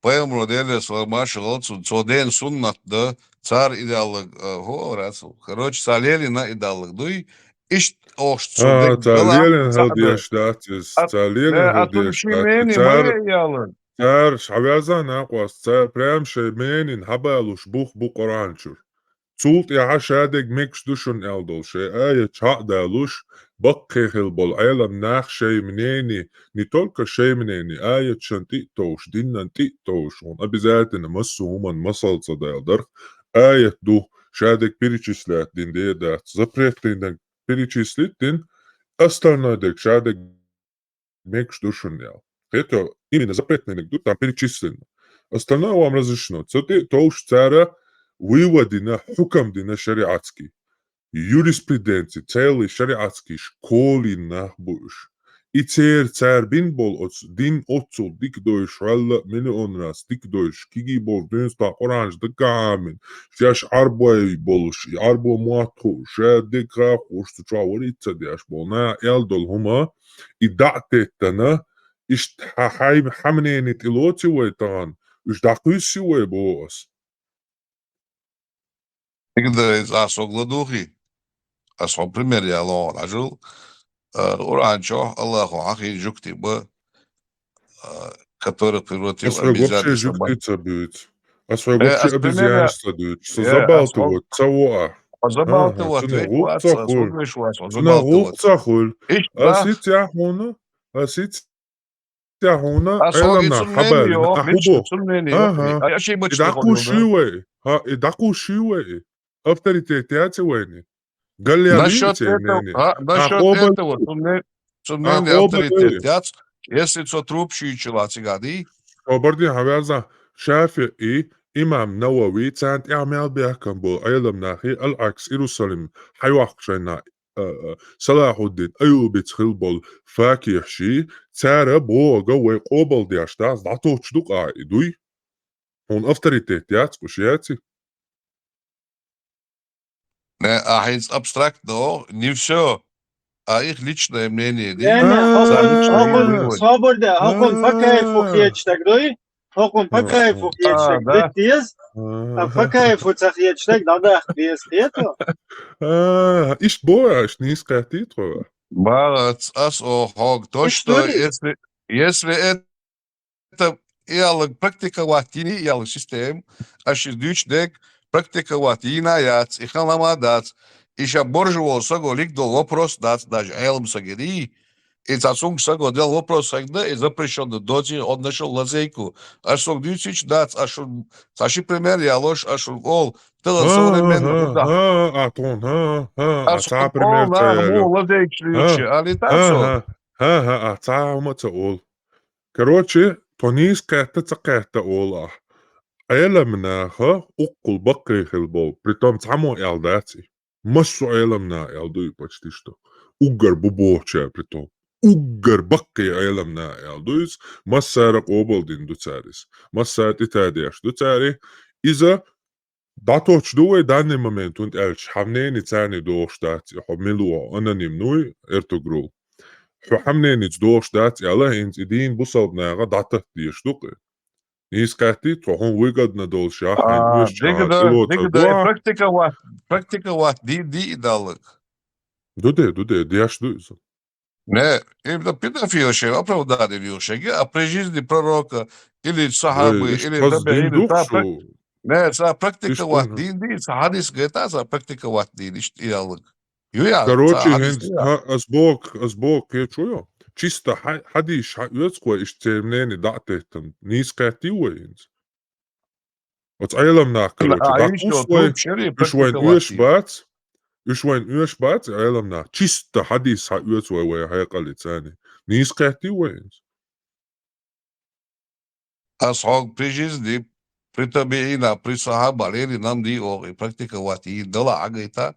пайхамаро, Делера салам-маршалла хуьлда цунна, цо ден суннат дан, цара и даллаг, а, хӀора ацу. Короче, цара лелийна и даллаг дуй, иштта охуш цо А, дерг цара дала, лелийна хӀара деш дац иза, а, цара лелийна э, хӀара ацунна деш ши дац иза. Мени ма Цара, яла. Цара, хьавяза накъост, цара прям шайн менин хьабалуш бух бу Къуръан чуьра. Цул тӀаьхьа шадерг мегаш ду шуна аьлла долу шайн аят чхьа а далуш, баккхий хила болу Ӏеламнах шайн мнение, не только шайн мнение, аятшна тӀе а товш, динна тӀе а товш, хьуна обязательно массо а хӀуманна масал ца дала дарх, аят ду, шадерг перечислять дина де а дац, запретный дерг перечислить дина, остальной дерг шадерг мегаш ду шуна аьлла. Хето, именно запретный дерг ду, там перечислено. Остальное вам разрешено. Цу тӀе а товш цара вывод дина, хьукам дина шариатский. Юриспруденция, целый шариатский школин нах бу уьш. И церан, цара бина болу оцу дин оццул дика дойуш, валла а миллион раз дика дойуш, кегий болуш дуьненца Къуръанаш дагахь Ӏамийна, шаьш Ӏарбой болуш, и Ӏарбо мотт хууш, ша дерг хууш, цу чохь варица ца деш болу наха аьлла долу хӀума, и дӀа а теттана, иштта хьа-, хьайн, хьан мнение тӀелоций вай тахана, уьш дӀакхуьссий вай боху ас. Дика дан иза, ахь сога ладугӀий? Ас хьо пример яло хьуна, хьажал. А, Къуръан чохь Аллахо хьахийна жуьгтий бан, а, которых превратил Ас хьоьга вообще обезьян из жуьгтий собак. Ца буьйцу. Ас хьоьга Э, вообще ас пример я-, обезьянаш ца дуьйцу. Со э, ас хьо-, забалтывать ца во ахь. Хьо забалтывать Ага, цунах век гӀуллакх вац, ца ас хуьлу. Вуьгуш вац, хьо Цунах гӀуллакх забалтывать. Ца хуьлу. Иштта Ас да? ХӀинца хьуна, ас хӀинца хьуна Ас хьоьга Ӏеламнах цуннен хьабаьллина, йо, ахь хӀун мича боху? Цуннен йо, Ага. а, а, ши И мича дӀакхуссий вай? ХӀа, и дӀакхуссий вай? Авторитет яц и вайна? Галле Насчёт лийца этого, мнение? а, Ахь насчёт къобал этого, цуннен, цуннен Ахь къобал авторитет яц, если цо труп шуьйчу ла цигахь дий? Собар де хьан вяза, ШафиӀи, имам Навави, царна тӀехь мел бехкам болу Ӏеламнахи, Ал-Акс, Иерусалим, хьайохку шайна, а, а, Салахуддин Айюбица хила болу факихьши, цара боху вай къобал деш дац, дӀатоттуш ду-кх ахь и дуй? Хьуна авторитет яц-кх уьш, яций? Не, ахь хӀинца абстрактно, не всё, а их личное мнение ди. Не, не, А, хӀокхуьн, ца личное хӀокхуьн, мнение. Собар де, хӀокхуьн по кайфу хеташ дерг дуй? ХӀокхуьн по кайфу хеташ дерг дитта деза, а по кайфу ца хеташ дерг дӀадаккха деза, кхето? А, иштта боху, иштта нийса кхеттий тхо? Балац, ас о хьог, то, Иштта что дуй? если, если это ялаг практиковать йина, ялаг система, аш иза дуьйцу дерг практиковать йина яц, и хала ма дац, и ша боржа волу саго лиг долу вопрос дац, даже Ӏелам сагиний, и цхьа цунга саго делла вопрос хагна, и запрещённо доций, он нашёл лазейку. Аш сога дуьйцуьйтуш дац, аш шун цхьа ши пример ялош, аш шун олу, тахана современный ХӀа, хӀа, хӀа, а тхуна, хӀа, хӀа, а Аш цхьа пример ца олу, яло. Муха лазейкаш дуьйцуш, али тацо? ХӀа, хӀа, а цхьа хӀума ца олу. Короче, тхо нийса кхетта, ца кхетта олу ахь. Ӏеламнаха уккхул баккхий хила болу, притом цхьаммо аьлла дац и. Массо а Ӏеламнаха аьлла ду и почти что. Уггар бу бохучара притом. Уггар баккхий Ӏеламнаха аьлла ду иза. Массара къобал дина ду цара иза. Массара тӀетадеш ду цара и. Иза дӀатоттуш ду вай данный момент, хӀунда аьлча хьан мнение царний догӀуш дац, и хьо мила ву, хьо анонимный вуй, Эртугрул. Хьо хьан мненица догӀуш дац аьлла, хӀинца и дийна бусалба наха дӀататта дезаш ду-кх и. Нийса кхеттий тхо, хьуна выгодно долуш яххьайн А, оьшучу дика хьан да, тӀелоцур дика ду да, и ахь? Практиковать, практиковать ди, ди и даллаг. Ду де, ду де, деш ду иза. Не, именно педофил шен оправдание вил шеги, а при жизни пророка или Вай, сахьабы, иштта или хаза табиӀин, дин ду-кх ца прак-, шу? Не, ца практиковать Иштта. Дин ди, ца хьадис гайта, ца практиковать дин, иштта и яллаг. Ю я, Короче, ца хьадис хӀинца, ю я. ХӀа, ас боху, ас боху, кхечо йо? Чисто хьа-, хьадисаш хьаоьцу вай, иштта церан мнение дӀа а теттан. Нийса кхеттий вай хӀинца? Оцу Ӏеламнахкара чу дӀакхуссу вай, уьш вайна оьшуш бац, уьш вайна оьшуш бац, Ӏеламнах. Чисто хьадис хьаоьцу вай, вай хьекъале царна. Нийса кхеттий вай иза? Ас хьога при жизни, при табиинах, при сахьабах леррина ма дий оха и практиковать йийр дала хьагайта.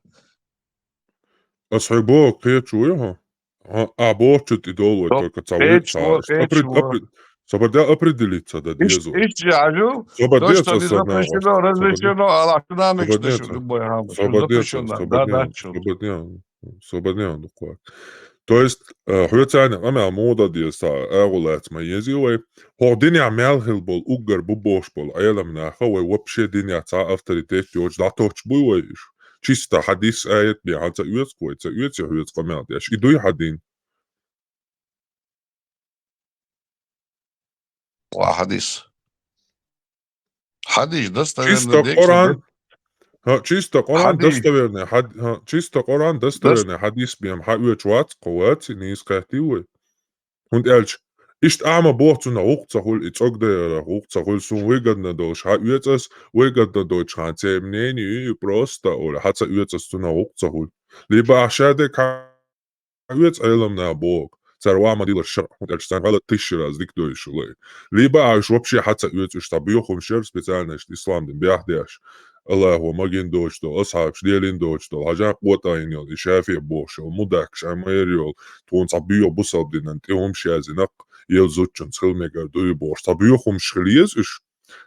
Ас хьоьга боху, кхеташ вуй хьо? Хьо, а, бохучу тӀе долу вай, только ца вуьйцу цхьа. Со бардел определиться дан деза вай. Иштта хьажу, со бардел запрещено, разрешено, Аллах, динамикаш дашу, любой хьама. Со бардел, со бардел, со бардел. Со бардел ду-кх. То есть, э, хьоьца царна къамел муха дан деза, цхьа агӀо лаьцна ма езий вай. ХӀокху динехь мел хилла болу уггар бу бохуш болу Ӏеламнаха вай вообще динехь цхьа авторитет йоцуш дӀатохчуш буй вай уьш? Чисто хьадис, аят бен хьан ца оьцу-кх вай, ца оьцу хьоьца къамел деш. И дуй хьан дин? Ва хьадис. Хьадис достоверный. Чисто Къуръан, хьа, чисто Къуръан достоверный, хьад-, хьа, чисто Къуръан достоверный хьадис бен хьан оьцуш вац-кх вай, нийса кхеттий вай? ХӀунда аьлча, иштта Ӏама боху, цунах гӀуллакх ца хуьлу, и цӀогдарах гӀуллакх ца хуьлу, суна выгодно долуш хьан оьцу ас, выгодно доцуш хьан церан мнение ю, и просто олу, хьан ца оьцу ас, цунах гӀуллакх ца хуьлу. Либо ахь шадерг хьан оьцу Ӏеламнаха боху, цара ван ма дилар шаръ, хӀунда аьлча царна гӀалат тысяча раз дика дойуш хилла. Либо ахь уьш вообще хьан ца оьцу, уьш цхьа боьха хӀумаш яра специально иштта ислам дин бехдеш. Аллахо магийна доцуш долу, асхьабаш лелийна доцуш долу, хьажахь къотӀа йина йолу, и шафиӀ бохуш йолу, мудаккаш Ӏамайр йолу, тхуна цхьа боьха бусалба динан тӀе хӀумаш язйина-кх, ел зудчунца хила мегар дуй бохуш, цхьа боьха хӀумаш хила еза уьш.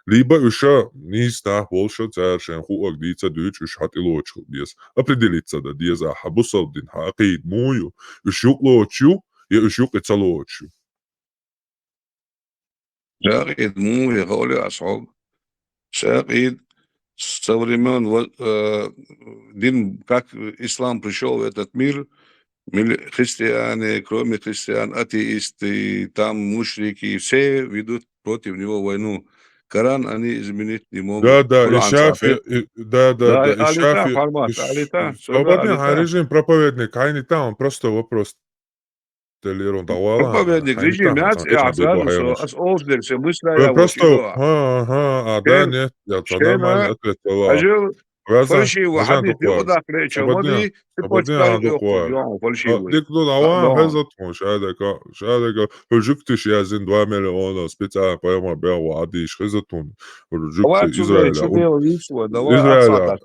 Либо уьш нийса нах болуш, цара шайн хуург дийца дуьйцуш, уьш хьан тӀелоцуш хила беза. Определиться дан деза, хьан бусалба дин, хьан акъида муха ю, уьш юкъ лоцуш ю, я уьш юкъе ца лоцуш ю. Шакъид муха хаьа ас хьога? Шакъид со времён ва-, э, дин, как ислам пришёл в этот мир, мили-, христиане, кроме христиан, атеисты, там мушрики, все ведут против него войну. Коран они изменить не могут. Да, да, и Коран шафи, сахи. И, да, да, да, и шафи, формат, и ш-, алита, и свободен, алита. Режим проповедник, хайни там, просто вопрос. Телерон давала. Проповедник режим яц, я хьажа, со ас олуш дерг, се мысля я просто, ха, ха, а, да, нет, я то нормально ответила. Хьажа, фальшивый хьадис, дикъо даккхале, чо ма ди, цепочка йоху, фальшивый. Дик ду, давай, хьеза тхуна, шадерг, шадерг, хӀу жуьгтиш язйина два миллиона специально пайхамар бен ван хьадис хьеза тхуна. Жуьгти Израиля. Давай, Израиля.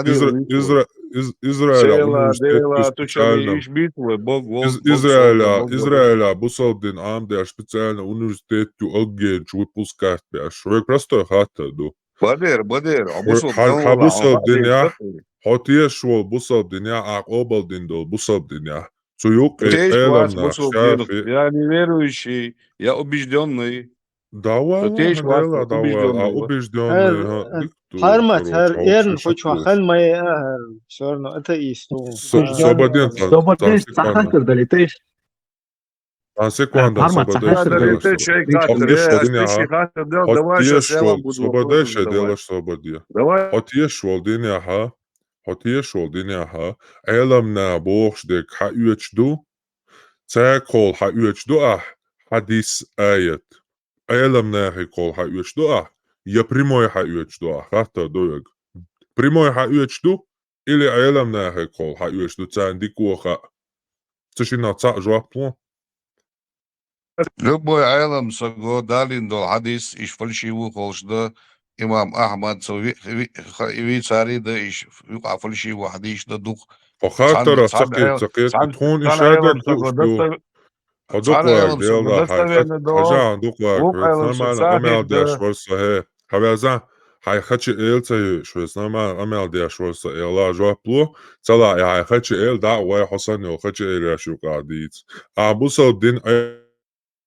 Изра-, Изра-, Из-, Израиля университет ю специально. Из-, Израиля, Израиля бусалба дин Ӏамадеш специально университет ю агенташ выпускать беш. Вай простой хаттар ду. Бадер, бадер, хьо бусалба дин яхь, хьо тешаш волу бусалба дин яхь, ахь къобалдина долу бусалба дин яхь. Цу юккъе Ӏеламнах, шафи. Я неверующий, я убеждённый. Давай, тешаш вац, давай, убеждённый. А убеждённый, ха, дик ду, хьармат, короче, хьар эрна хучван хан ма яа, всё равно атеист ву. Со-, сободен, сан, сан секунда. Сан секунда, сободен, сободен. Хьармат, сан хаттар далийтеш, шайн хаттар далийтеш, давай, щас я вам буду вопрос задавать. Сободен, сободен. Давай. Хьо тешаш волу дин яхь, хьо тешаш волу дин яхь, Ӏеламнаха бохуш дерг хьан оьцуш ду? Цаьргахула хьан оьцуш ду ахь хьадис, аят? Ӏеламнахехула хьан оьцуш ду ахь, я прямой хьан оьцуш ду ахь? Хаттар ду вайга. Прямой хьан оьцуш ду, или Ӏеламнахехула хьан оьцуш ду, царна дика ву хаьа? Цу шиннах цхьаъ жоп ло. Любой Ӏелам саго далийна долу хьадис, иш фальшивый ву ховш дан, имам Ахьмад, цо ви-, ви-, ха-, вийцарий дан, иш юкъахь фальшивый хьадисаш дан дукха. Хьо хаттарах ца кхета, ца кхета, тхуна иш хьаьдерг хууш ду. Хьо дукха ваьгга, Делла, хьай хьажахьа дукха ваьгга, хьоьца нормально къамел деш вара со, хье. Хьан веза, хьайн хача эла ца йойуш, хьоьца нормально къамел деш вара со, эла жоп ло, ца лаьа хьайн хача эла, дӀа а вай, хьо санна йолу хача элаша юкъахь дийца. Ахь бусалба дин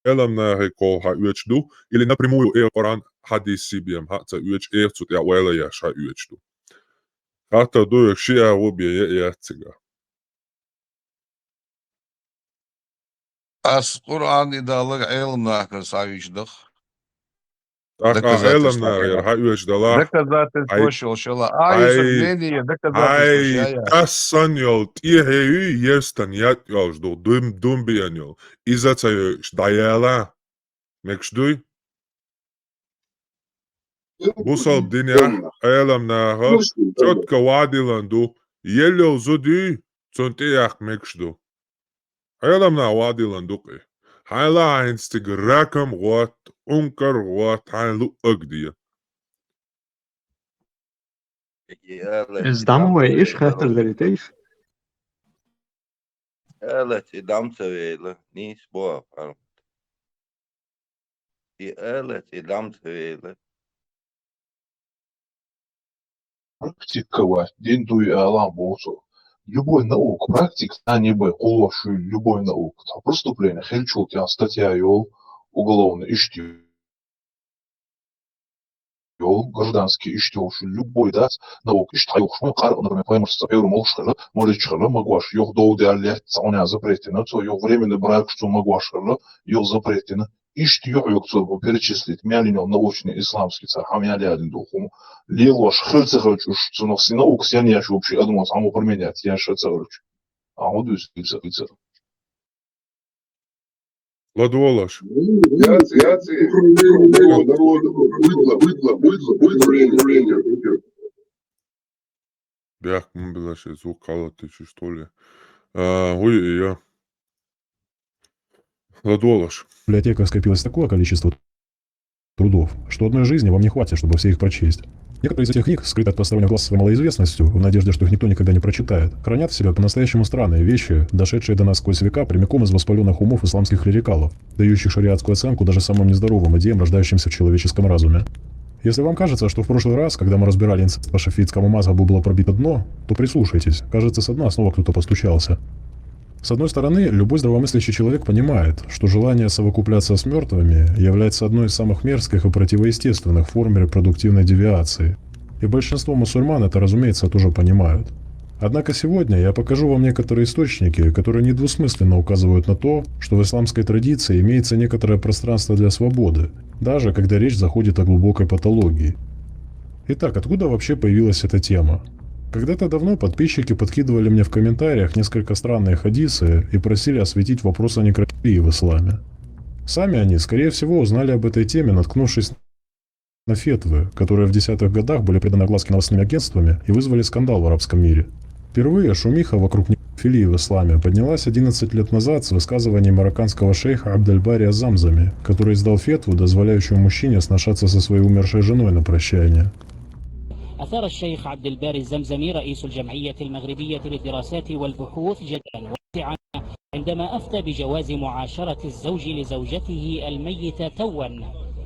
Ӏеламнахехула хьан оьцуш ду, или напрямую э Къуръан, хьадис сибем хьаъ ца оьцуш, эх цу тӀехь ойла еш хьан оьцуш ду? Хаттар ду вайга, ши агӀо бен яа яц цигахь. Ас Къуръан и даллаг Ӏеламнахара схьавийча даха. ТӀаккха Ӏеламнахара хьан оьцуш далахь? Доказательство шолшала. А, хьайн, хьайн тӀас санна йолу тӀехье юй, ерстан ятӀ йолуш ду, дум, дум беана йолу. Иза ца йойуш дӀаяла. Мегаш дуй? Бусалба динехь Ӏеламнаха чётко вадилан ду, елла йолу зуда юй, цунна тӀеяккха мегаш ду. Ӏеламнаха вадилан ду кхи. Хьайла хьан хӀинца цига ракам гӀотта, Ӏункар гӀотта, хьайна луъаг де. Иза дӀа ма вай, иша хаттар дарий тӀе иша? Алац, и дӀа ма ца вейла, нийса боху хьарам. И алац, и дӀа ма ца вейла. Практика вац, дин дуй ала боху цо. Любой наука, практика, цхьа не бай, кхуллуш ю любой наука. Цхьа преступление хилчул тӀаьхьа статья йолу, уголовный иштта йолу, гражданский иштта йолуш ю, любой дац наука иштта хьайохуш. Вайн къаркъа, например, пайхамаршца пхьевр молуш хилла, молуьйтуш хилла, магош, юха дов даьлла лаьцна цхьа гӀуна запрет дина цо, юха временный бракаш цо магош хилла, юха запрет дина. Иштта юхь-юха цо перечислить, мел йина йолу научный, исламский цара хьан мел яьлла ду хӀума. Лелош хила ца хилча уьш, цунах наука сен еш вообще адамо цхьаммо применять еш а ца хилча. А хӀун дуьйцу, дуьйцу, дуьйцу. ЛадогӀалаш. Бехк ма билла, шен звук хьалатича, что ли. А, ой, я. ЛадогӀалаш. Библиотека скопилось такое количество трудов, что одной жизни вам не хватит, чтобы все их прочесть. Некоторые из этих книг, скрытые от посторонних глаз своей малоизвестностью, в надежде, что их никто никогда не прочитает, хранят в себе по-настоящему странные вещи, дошедшие до нас сквозь века прямиком из воспалённых умов исламских клерикалов, дающих шариатскую оценку даже самым нездоровым идеям, рождающимся в человеческом разуме. Если вам кажется, что в прошлый раз, когда мы разбирали инцест по шафиитскому мазхабу, было пробито дно, то прислушайтесь, кажется, со дна снова кто-то постучался. С одной стороны, любой здравомыслящий человек понимает, что желание совокупляться с мёртвыми является одной из самых мерзких и противоестественных форм репродуктивной девиации. И большинство мусульман это, разумеется, тоже понимают. Однако сегодня я покажу вам некоторые источники, которые недвусмысленно указывают на то, что в исламской традиции имеется некоторое пространство для свободы, даже когда речь заходит о глубокой патологии. Итак, откуда вообще появилась эта тема? Когда-то давно подписчики подкидывали мне в комментариях несколько странные хадисы и просили осветить вопрос о некрофилии в исламе. Сами они, скорее всего, узнали об этой теме, наткнувшись на фетвы, которые в десятых годах были приданы огласке новостными агентствами и вызвали скандал в арабском мире. Впервые шумиха вокруг некрофилии в исламе поднялась одиннадцать лет назад с высказываний марокканского шейха Абдельбари Замзами, который издал фетву, дозволяющую мужчине сношаться со своей умершей женой на прощание. أثار الشيخ عبد الباري الزمزمي رئيس الجمعية المغربية للدراسات والبحوث جدلا واسعا عندما أفتى بجواز معاشرة الزوج لزوجته الميتة توا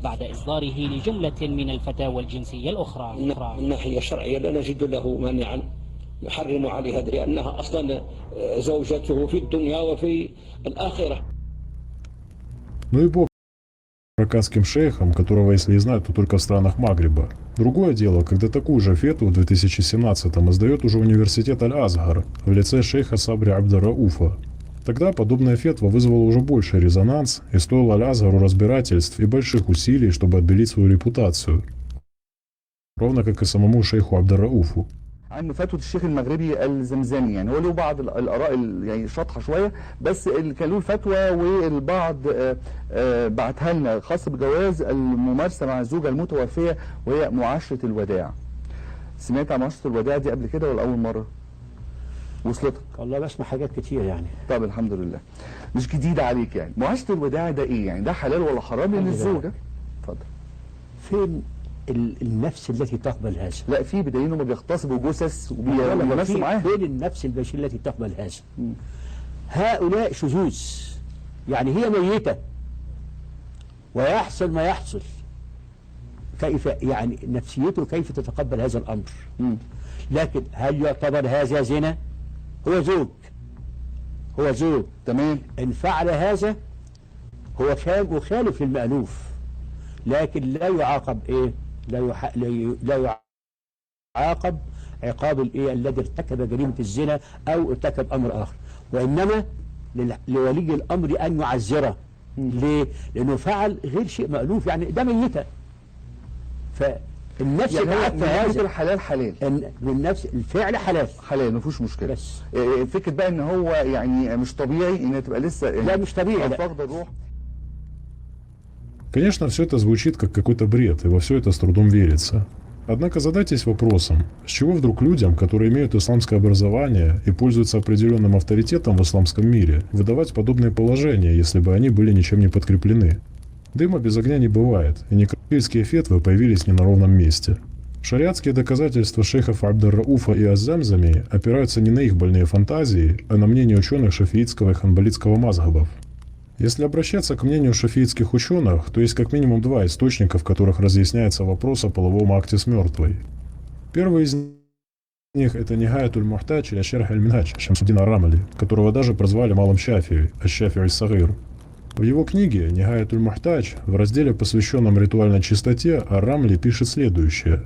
بعد إصداره لجملة من الفتاوى الجنسية الأخرى. من الناحية الشرعية لا نجد له مانعا يحرم عليها، لأنها أصلا زوجته في الدنيا وفي الآخرة. Ну и бог марокканским шейхом, которого, если и знают, то только в странах Магриба. Другое дело, когда такую же фетву в две тысячи семнадцатом издает уже университет Аль-Азгар в лице шейха Сабри Абдарауфа. Тогда подобная фетва вызвала уже больший резонанс и стоила Аль-Азгару разбирательств и больших усилий, чтобы отбелить свою репутацию. Ровно как и самому шейху Абдарауфу. عن فتوى الشيخ المغربي الزمزمي، يعني هو له بعض ال-، الآراء ال-، يعني شاطحة شوية، بس ال-، كان له الفتوى، والبعض، آه، آه، بعتها لنا، خاص بجواز الممارسة مع الزوجة المتوفية وهي معاشرة الوداع. سمعت عن معاشرة الوداع دي قبل كده ولا أول مرة؟ وصلتك؟ والله بسمع حاجات كتير يعني. طب الحمد لله. مش جديدة عليك يعني. معاشرة الوداع ده إيه يعني؟ ده حلال ولا حرام؟ لأن الزوجة، اتفضل. فين ال-، النفس التي تقبل هذا؟ لا، في، بدليل إنهم بيغتصبوا جثث وبيمارسوا معاها. فين النفس البشرية التي تقبل هذا؟ هؤلاء شذوذ، يعني هي ميتة ويحصل ما يحصل، كيف يعني نفسيته، كيف تتقبل هذا الأمر؟ لكن هل يعتبر هذا زنا؟ هو زوج، هو زوج. تمام. إن فعل هذا هو كان مخالف للمألوف، لكن لا يعاقب إيه؟ لا يح-، لا ي-، لا يعاقب عقاب الإيه؟ الذي ارتكب جريمة الزنا أو ارتكب أمر آخر، وإنما لل-، لولي الأمر أن يعزره. ليه؟ لأنه فعل غير شيء مألوف، يعني ده ميتة. فالنفس يعني هو تعاطى هذا. الحلال حلال. الن-، النفس، الفعل حلال. حلال، ما فيهوش مشكلة. بس. إيه، فكرة بقى إن هو يعني مش طبيعي إن تبقى لسه يعني لا، مش طبيعي، لا. فاقدة الروح. Конечно, все это звучит как какой-то бред, и во все это с трудом верится. Однако задайтесь вопросом, с чего вдруг людям, которые имеют исламское образование и пользуются определенным авторитетом в исламском мире, выдавать подобные положения, если бы они были ничем не подкреплены? Дыма без огня не бывает, и некрофильские фетвы появились не на ровном месте. Шариатские доказательства шейхов Абдар-Рауфа и Аззамзами опираются не на их больные фантазии, а на мнение ученых шафиитского и ханбалитского мазхабов. Если обращаться к мнению шафиитских ученых, то есть как минимум два источника, в которых разъясняется вопрос о половом акте с мертвой. Первый из них — это Нихаятуль Мухтадж или Шарх аль-Минхадж Шамсуддин Ар-Рамли, которого даже прозвали Малым Шафи'и, Аш-Шафи'и Сагир. В его книге Нихаятуль Мухтадж в разделе, посвященном ритуальной чистоте, Ар-Рамли пишет следующее: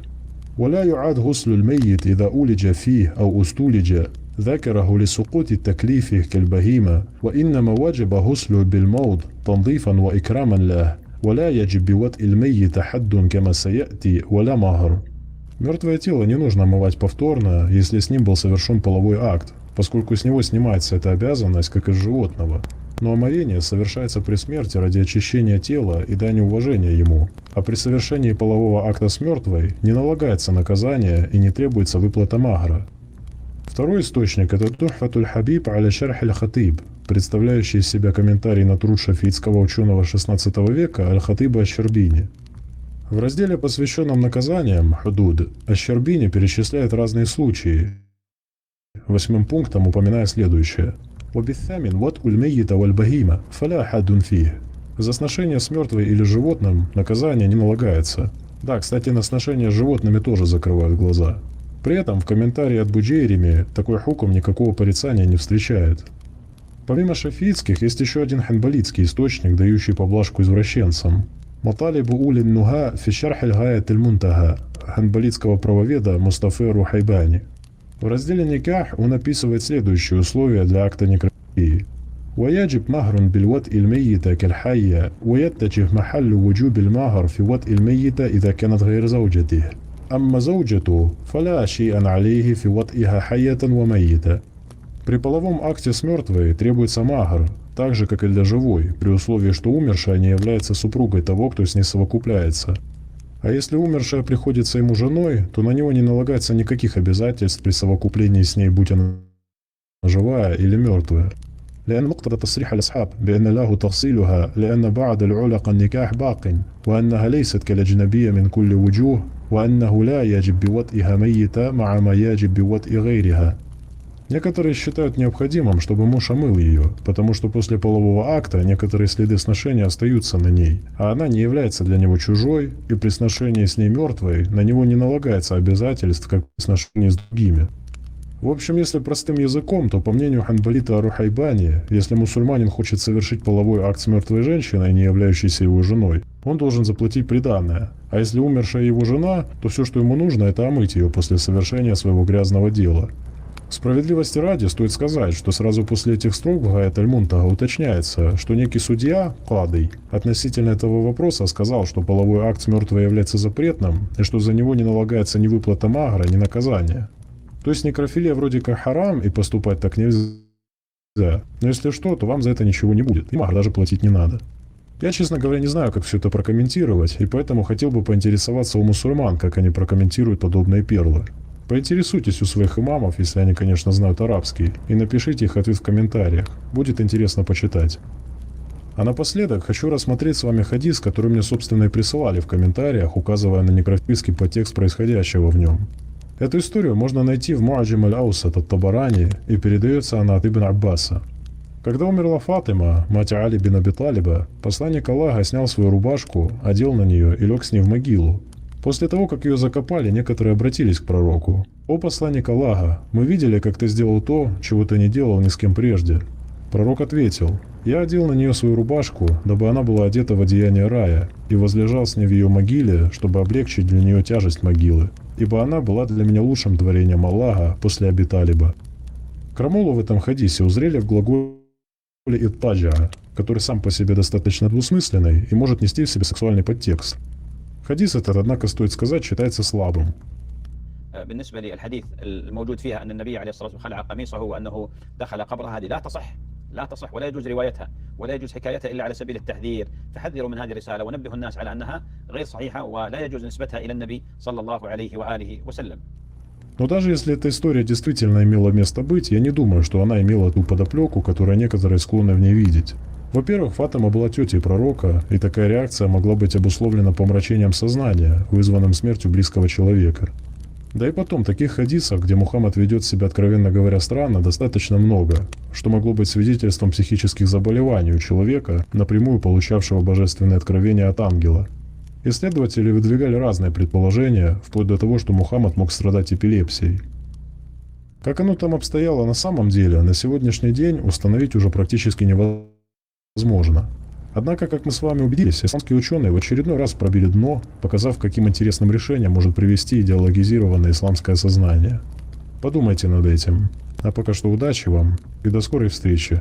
ولا يعاد غسل الميت إذا أولج فيه أو استولج ذكره لسقوط تكليفه كالبهيمة، وإنما وجب غسله بالموض تنظيفا وإكراما له، ولا يجب بوطء الميت حد كما سيأتي ولا مهر. Мертвое тело не нужно омывать повторно, если с ним был совершен половой акт, поскольку с него снимается эта обязанность, как и с животного. Но омовение совершается при смерти ради очищения тела и дани уважения ему, а при совершении полового акта с мертвой не налагается наказание и не требуется выплата махра. Второй источник — это Тухфатуль Хабиб аля Шарх аль-Хатиб, представляющий из себя комментарий на труд шафиитского ученого шестнадцатого века Аль-Хатиба Аш-Шарбини. В разделе, посвященном наказаниям, Худуд, Аш-Шарбини перечисляет разные случаи, восьмым пунктом упоминая следующее: وبالثامن وطء الميت والبهيمة فلا حد فيه. За сношение с мертвой или животным наказание не налагается. Да, кстати, на сношение с животными тоже закрывают глаза. При этом в комментарии от Буджейрими такой хукм никакого порицания не встречает. Помимо шафиитских, есть еще один ханбалитский источник, дающий поблажку извращенцам. Маталибу улин нуха фи шарх аль-Гаят аль-Мунтаха ханбалитского правоведа Мустафы Рухайбани. В разделе Никах он описывает следующие условия для акта некрофилии. ويجب مهر بالوطء الميت كالحية، ويتجه محل وجوب المهر في وطء الميت إذا كانت غير زوجته. أما زوجته فلا شيء عليه في وطئها حية وميتة. При половом акте с мертвой требуется махр, так же, как и для живой, при условии, что умершая не является супругой того, кто с ней совокупляется. А если умершая приходится ему женой, то на него не налагается никаких обязательств при совокуплении с ней, будь она живая или мертвая. لأن مقتضى تصريح الأصحاب بأن له تغسيلها لأن بعض العلق النكاح باق، وأنها ليست كالأجنبية من كل وجوه، وأنه لا يجب بوطئها ميتة مع ما يجب بوطئ غيرها. Некоторые считают необходимым, чтобы муж омыл ее, потому что после полового акта некоторые следы сношения остаются на ней, а она не является для него чужой, и при сношении с ней мертвой на него не налагается обязательств, как при сношении с другими. В общем, если простым языком, то по мнению Ханбалита Рухайбани, если мусульманин хочет совершить половой акт с мертвой женщиной, не являющейся его женой, он должен заплатить приданое. А если умершая его жена, то все, что ему нужно, это омыть ее после совершения своего грязного дела. Справедливости ради стоит сказать, что сразу после этих строк в Гаят аль-Мунтага уточняется, что некий судья, кадый, относительно этого вопроса сказал, что половой акт с мертвой является запретным, и что за него не налагается ни выплата махра, ни наказания. То есть некрофилия вроде как харам, и поступать так нельзя. Но если что, то вам за это ничего не будет, и махр даже платить не надо. Я, честно говоря, не знаю, как все это прокомментировать, и поэтому хотел бы поинтересоваться у мусульман, как они прокомментируют подобные перлы. Поинтересуйтесь у своих имамов, если они, конечно, знают арабский, и напишите их ответ в комментариях. Будет интересно почитать. А напоследок хочу рассмотреть с вами хадис, который мне, собственно, и присылали в комментариях, указывая на некрофильский подтекст происходящего в нем. Эту историю можно найти в Муаджим аль-Аусат от Табарани, и передается она от Ибн Аббаса. Когда умерла Фатима, мать Али бин Аби Талиба, посланник Аллаха снял свою рубашку, одел на нее и лег с ней в могилу. После того, как ее закопали, некоторые обратились к пророку: «О посланник Аллаха, мы видели, как ты сделал то, чего ты не делал ни с кем прежде». Пророк ответил: «Я одел на нее свою рубашку, дабы она была одета в одеяние рая, и возлежал с ней в ее могиле, чтобы облегчить для нее тяжесть могилы, ибо она была для меня лучшим творением Аллаха после Аби Талиба». Крамолу в этом хадисе узрели в глаголе «иттаджа», который сам по себе достаточно двусмысленный и может нести в себе сексуальный подтекст. Хадис этот, однако, стоит сказать, считается слабым. بالنسبة للحديث الموجود فيها أن النبي عليه الصلاة والسلام خلع قميصه وأنه دخل قبرها، هذه لا تصح. لا تصح ولا يجوز روايتها ولا يجوز حكايتها إلا على سبيل التحذير. فحذروا من هذه الرسالة ونبهوا الناس على أنها غير صحيحة ولا يجوز نسبتها إلى النبي صلى الله عليه وآله وسلم. Но даже если эта история действительно имела место быть, я не думаю, что она имела ту подоплеку, которую некоторые склонны в ней видеть. Во-первых, Фатима была тетей пророка, и такая реакция могла быть обусловлена помрачением сознания, вызванным смертью близкого человека. Да и потом, таких хадисов, где Мухаммад ведет себя, откровенно говоря, странно, достаточно много, что могло быть свидетельством психических заболеваний у человека, напрямую получавшего божественное откровение от ангела. Исследователи выдвигали разные предположения, вплоть до того, что Мухаммад мог страдать эпилепсией. Как оно там обстояло на самом деле, на сегодняшний день установить уже практически невозможно. Однако, как мы с вами убедились, исламские ученые в очередной раз пробили дно, показав, каким интересным решением может привести идеологизированное исламское сознание. Подумайте над этим. А пока что удачи вам и до скорой встречи.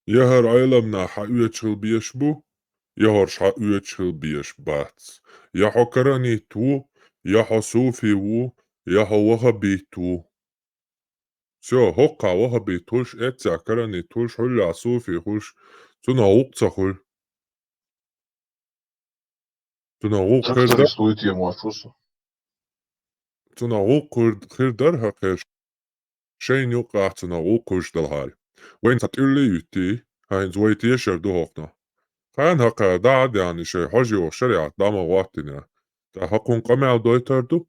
Я хӀара Ӏеламнаха хьаоьчух хила безаш бу, я хӀорш хьаоьчух хила безаш бац. Я хьо каранит ву, я хьо суфи ву, я хьо ваххабит ву. Всё, хӀокхо ваххабит хуьлуш, эццехь каранит хуьлуш, хьуьллехь суфи хуьлуш, цунах гӀуллакх ца хуьлу. Цунах гӀуллакх хир дара. Цунах гӀуллакх хир, хир дара хӀокхерчу. Шайна юккъехь цунах гӀуллакх хуьлуш делахьара. Вайна цхьа тӀулли а юьттий, хӀинца вай тешар ду хӀокхунах. Кхана хӀокхара дӀа а деана шайн хьожа йогӀу шариӀат дӀа ма гӀоттийна. ТӀаккха хӀокхунна къамел дойтур ду?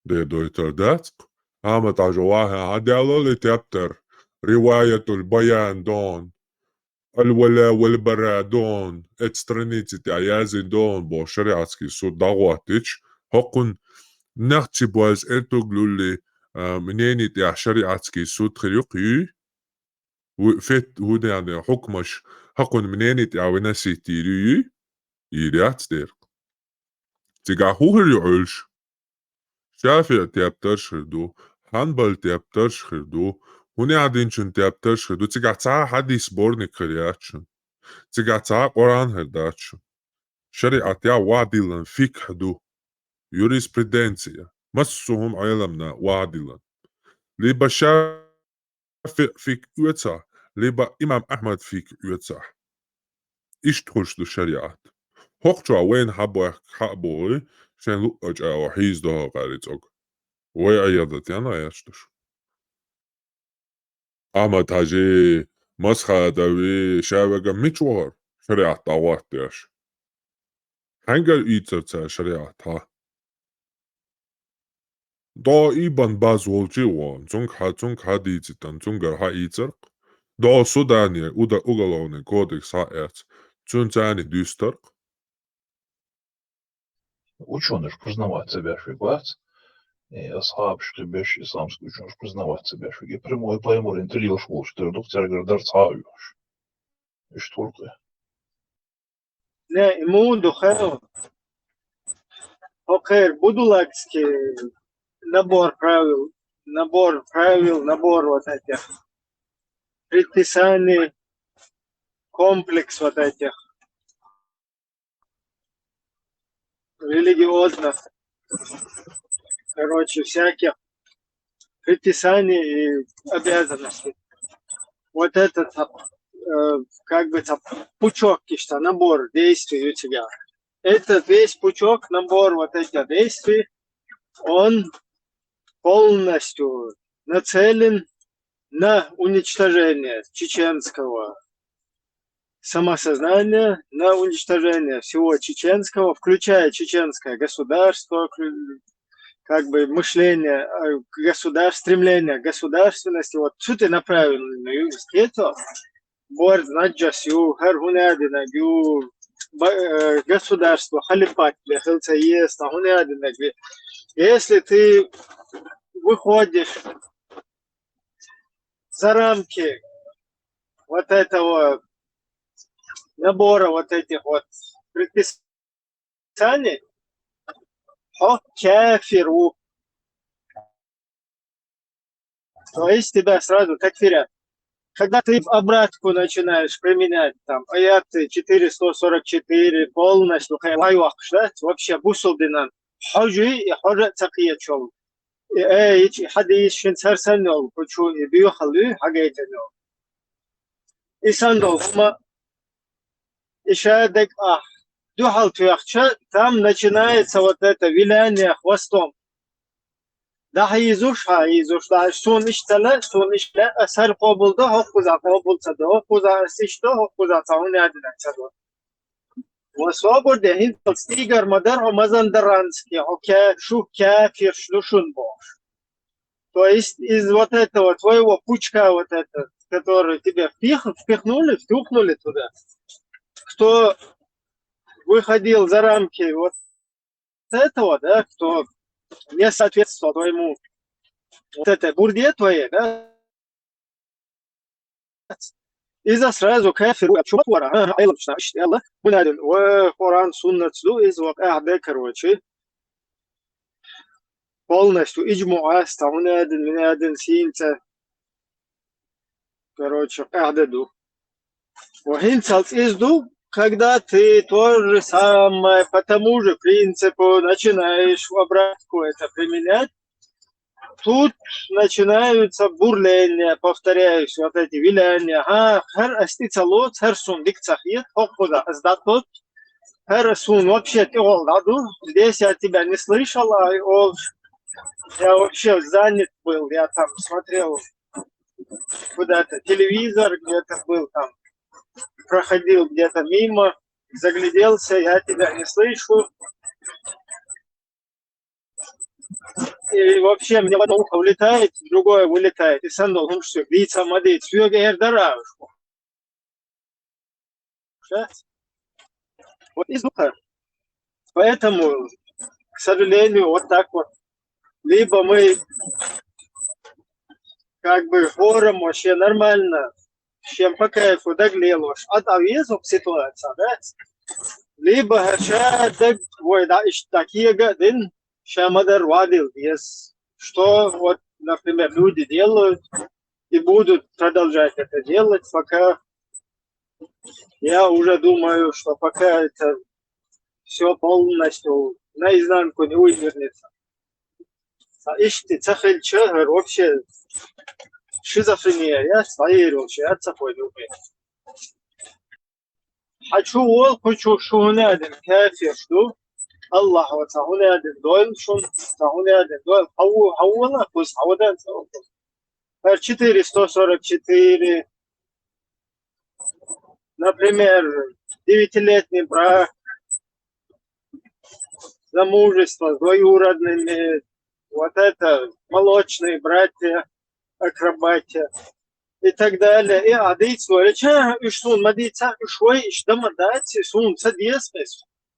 Де дойтур дац-кх. Ахьмад-Хьаьжа вахьа хьан даьлла и тептар? Риваятуль-Баян дон. Аль-Вала валь-Бара дон, эцу страници тӀехь яздина дон боху шариатский суд дӀагӀоттича, хӀокхунна нах ца бозу эртуг лулли, а, мнение тӀехь шариатский суд хир ю-кх, юй? Ву-, фет-, ву-, де-, де-, хьукмаш хӀокхунна мнение тӀехь выносить йийр ю, юй? Йийр яц дера-кх. Цигахь хӀун хир ю Ӏуьллуш? ШафиӀ тептарш хир ду, Хьанбал тептарш хир ду, хӀунехь динчун тептарш хир ду, цигахь цхьа а хьадис сборник хир яц шуна. Цигахь цхьа а Къуръан хир дац шуна. ШариӀатехь вахьдиллан фикхь ду, юриспруденция, массо а хӀума Ӏеламна вахьдиллан. Либо ша- ФикӀ оьцахь, либо имам Ахьмад фикӀ оьцахь. Иштта хуьлуш ду шариӀат. ХӀокху чохь вайна хьан бохку, хьан а боху, шайн луъа чӀагӀо хьийзадо хӀокхаьрий цӀога. Вай Ӏиядат ян а еш ду шу. Ахьмад-Хьаьжи, Масхадави, ша веган мича вахара шариӀат дӀагӀоттадеш? Хьаьнгара ийцар цара шариӀат хьан? ДӀо ийбан баз волчий вон, цунга хьан, цунга хьан дийцитан, цунгара хьан ийцаркх? ДӀо судане, уда-, уголовный кодекс хьан эц, цуьнца царний дуьстаркх? Учёныш признавать ца беш вег вац, и асхьабаш кхин беш исламский учёныш признавать ца беш вег. И прямой паймур интервьюш волуш тера дух цергара дар цхьа а оьхуш. Иштта хуьлу-кх. Не, и муха ду хьо? ХӀокхеран будулакский набор правил, набор правил, набор вот этих предписаний, комплекс вот этих религиозных, короче, всяких предписаний и обязанностей. Вот этот, э, как бы там, пучок, кишта, набор действий у тебя. Этот весь пучок, набор вот этих действий, он полностью нацелен на уничтожение чеченского самосознания, на уничтожение всего чеченского, включая чеченское государство, вклю- как бы мышление э, государств, стремление к государственности, вот цу тӀе направленную это, борз наджас ю, хӀара хӀун а динаг ю, ба- э, государство, халифат бе хила ца еза, хӀун а динаг бе. Если ты выходишь за рамки вот этого набора вот этих вот предписаний, хьо кафир ву. То есть тебя сразу такфирят. Когда ты в обратку начинаешь применять там аяты четыреста сорок четыре полностью, хай вай вахш, да, вообще бусулбинан хьожи и хьожа ца кхечул. Э, и чи хьадийс шин царсан йол, кучу и бюхал ю, хьагайтен йол. И сандол, хӀума, и шадек а, духьал тюхча, там начинается вот это виляние хвостом. Да хьайзуш, хьайзуш, да сун иштала, сун иштала, а сар къобул да, хоккуза къобул ца да, хоккуза асиш да, хоккуза ца хӀуна дина ца да. Ва собур де хӀинтал стигар мадар, хьо мазан дарански, хьо ка-, шу кафир шлушун бош. То есть из вот этого твоего пучка, вот это, который тебе впих-, впихнули, втюхнули туда, кто выходил за рамки вот этого, да, кто не соответствовал твоему, вот это бурде твоей, да, из-за сразу кафир, а чё твора, а, айлам шна, ишт, Аллах, бунадин, ва Коран, суннат, су, из, ва, а, да, короче, полностью иджму аста, унадин, минадин, синца, короче, къагьда ду. Ва хӀинцалц из ду, когда ты то же самое по тому же принципу начинаешь в обратку это применять, тут начинаются бурления, повторяюсь, вот эти виляния. А, хар асти цалот, хар сун дик цахет, хоккуда аздатот, хар сун вообще тигол даду. Здесь я тебя не слышал, а ол, я вообще занят был, я там смотрел куда-то телевизор, где-то был там, проходил где-то мимо, загляделся, я тебя не слышу. И вообще мне в одно ухо влетает, в другое вылетает. И сандал хумшсук, лица мадит, сюк эр даравушку. Вот из уха. Поэтому, к сожалению, вот так вот. Либо мы как бы хором вообще нормально, чем по кайфу даглелош, а там есть вот ситуация, да? Либо ха ша даг, ой, да, иш такие гадин, ша мадар вадил, есть. Что вот, например, люди делают и будут продолжать это делать, пока я уже думаю, что пока это все полностью наизнанку не вывернется. Са ишти цахил чагар вообще шизофрения, я своей ручи, я цахой любит. Хочу вол, хочу шунадин кафир шу. Аллах ва цахунадин дойл шун, цахунадин дойл. Хау, хаула, кус хаудан цахун. Ар четыре сто сорок четыре. Например, девятилетний брак, замужество с двоюродными, вот это молочные братья, акробатия и так далее. И адыц варича, уж сун мадица, уж вой, уж дама даци, сун садьес,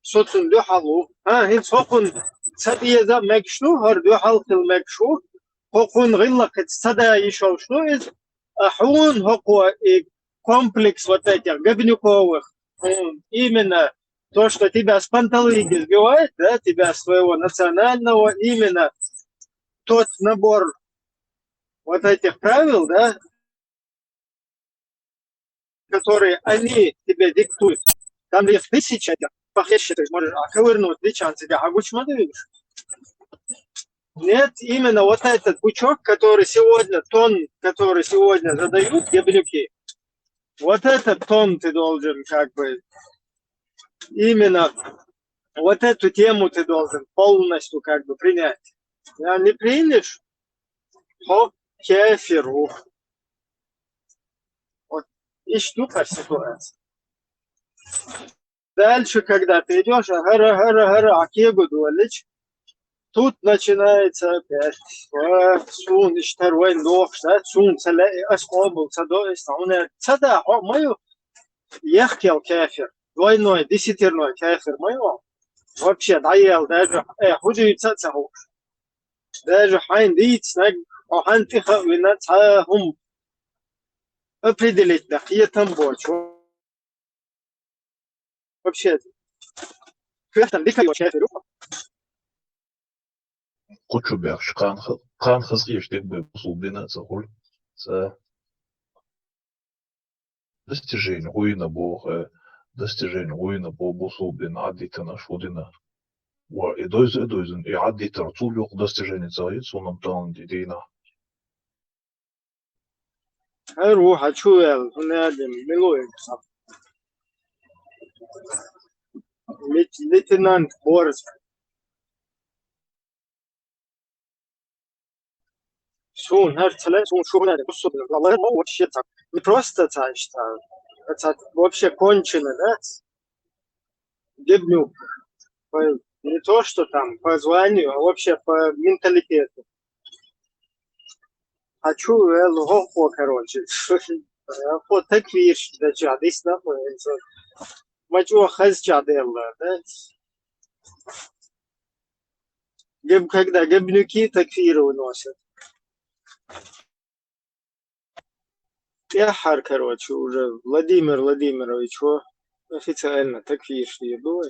сотун духалу. А, хин сокун садьеза мегшу, хар духал хил мегшу, хокун гилла кыц сада ишол шу из, а хун хокуа и комплекс вот этих Гобнюковых, м, именно то, что тебя с панталыги сбивает, да, тебя с твоего национального, именно тот набор вот этих правил, да, которые они тебе диктуют. Там их тысяча, похлеще ты можешь, а ковырнуть личан тебя, а гучма ты видишь? Нет, именно вот этот пучок, который сегодня, тон, который сегодня задают Гобнюки, вот этот тон ты должен как бы именно, вот эту тему ты должен полностью как бы принять. А не примешь, хоп, кефиру. Вот, и штука ситуация. Дальше, когда ты идешь, гара, гара, гара, акегу дуалич, тут начинается опять. Ва, сун, иштар вайн дохш, да, сун, цале, ас къобул, ца до, ис, уна, ца да, о, мою, ехкел кафир, двойной, десятерной кафир, мою. Вообще, даел, даже, э, худуй ца, ца, ху. Даже хайн диц, наг, о, хан тиха, вина, ца, хум. Определить, да, хиетам борч. Вообще, квехтан дика вообще, Филипп. Кучу бяхш, кан х-, кан хазгиш дик бе бусул бина ца хул. Ца достижение уйна бо, э, достижение уйна бо бусул бина адитана шудина. Ва, и дойза, и дойза, и Ӏаддитар, цул юкъ достижени ца йиц, цунам талант и дийна. ХӀара ву хьачу вел, хӀунадин, милуй. Лейтенант Борз. Сун хӀар ца ле, сун шу хӀунадин, бусурдин, Аллах, ну, вообще так. Не просто так, что, это вообще кончено, да? Гибнув. По, не то, что там по званию, а вообще по менталитету. Хьачу вел, гӀо-, гӀо, короче. Гьо, так вирш, да, ча, дис нахуй, это. Мачо хаз ча делла, да? Гиб-, когда гибнуки такфиры выносят. ТӀехьар, короче, уже Владимир Владимирович, во, официально такфирш дийр ду вай.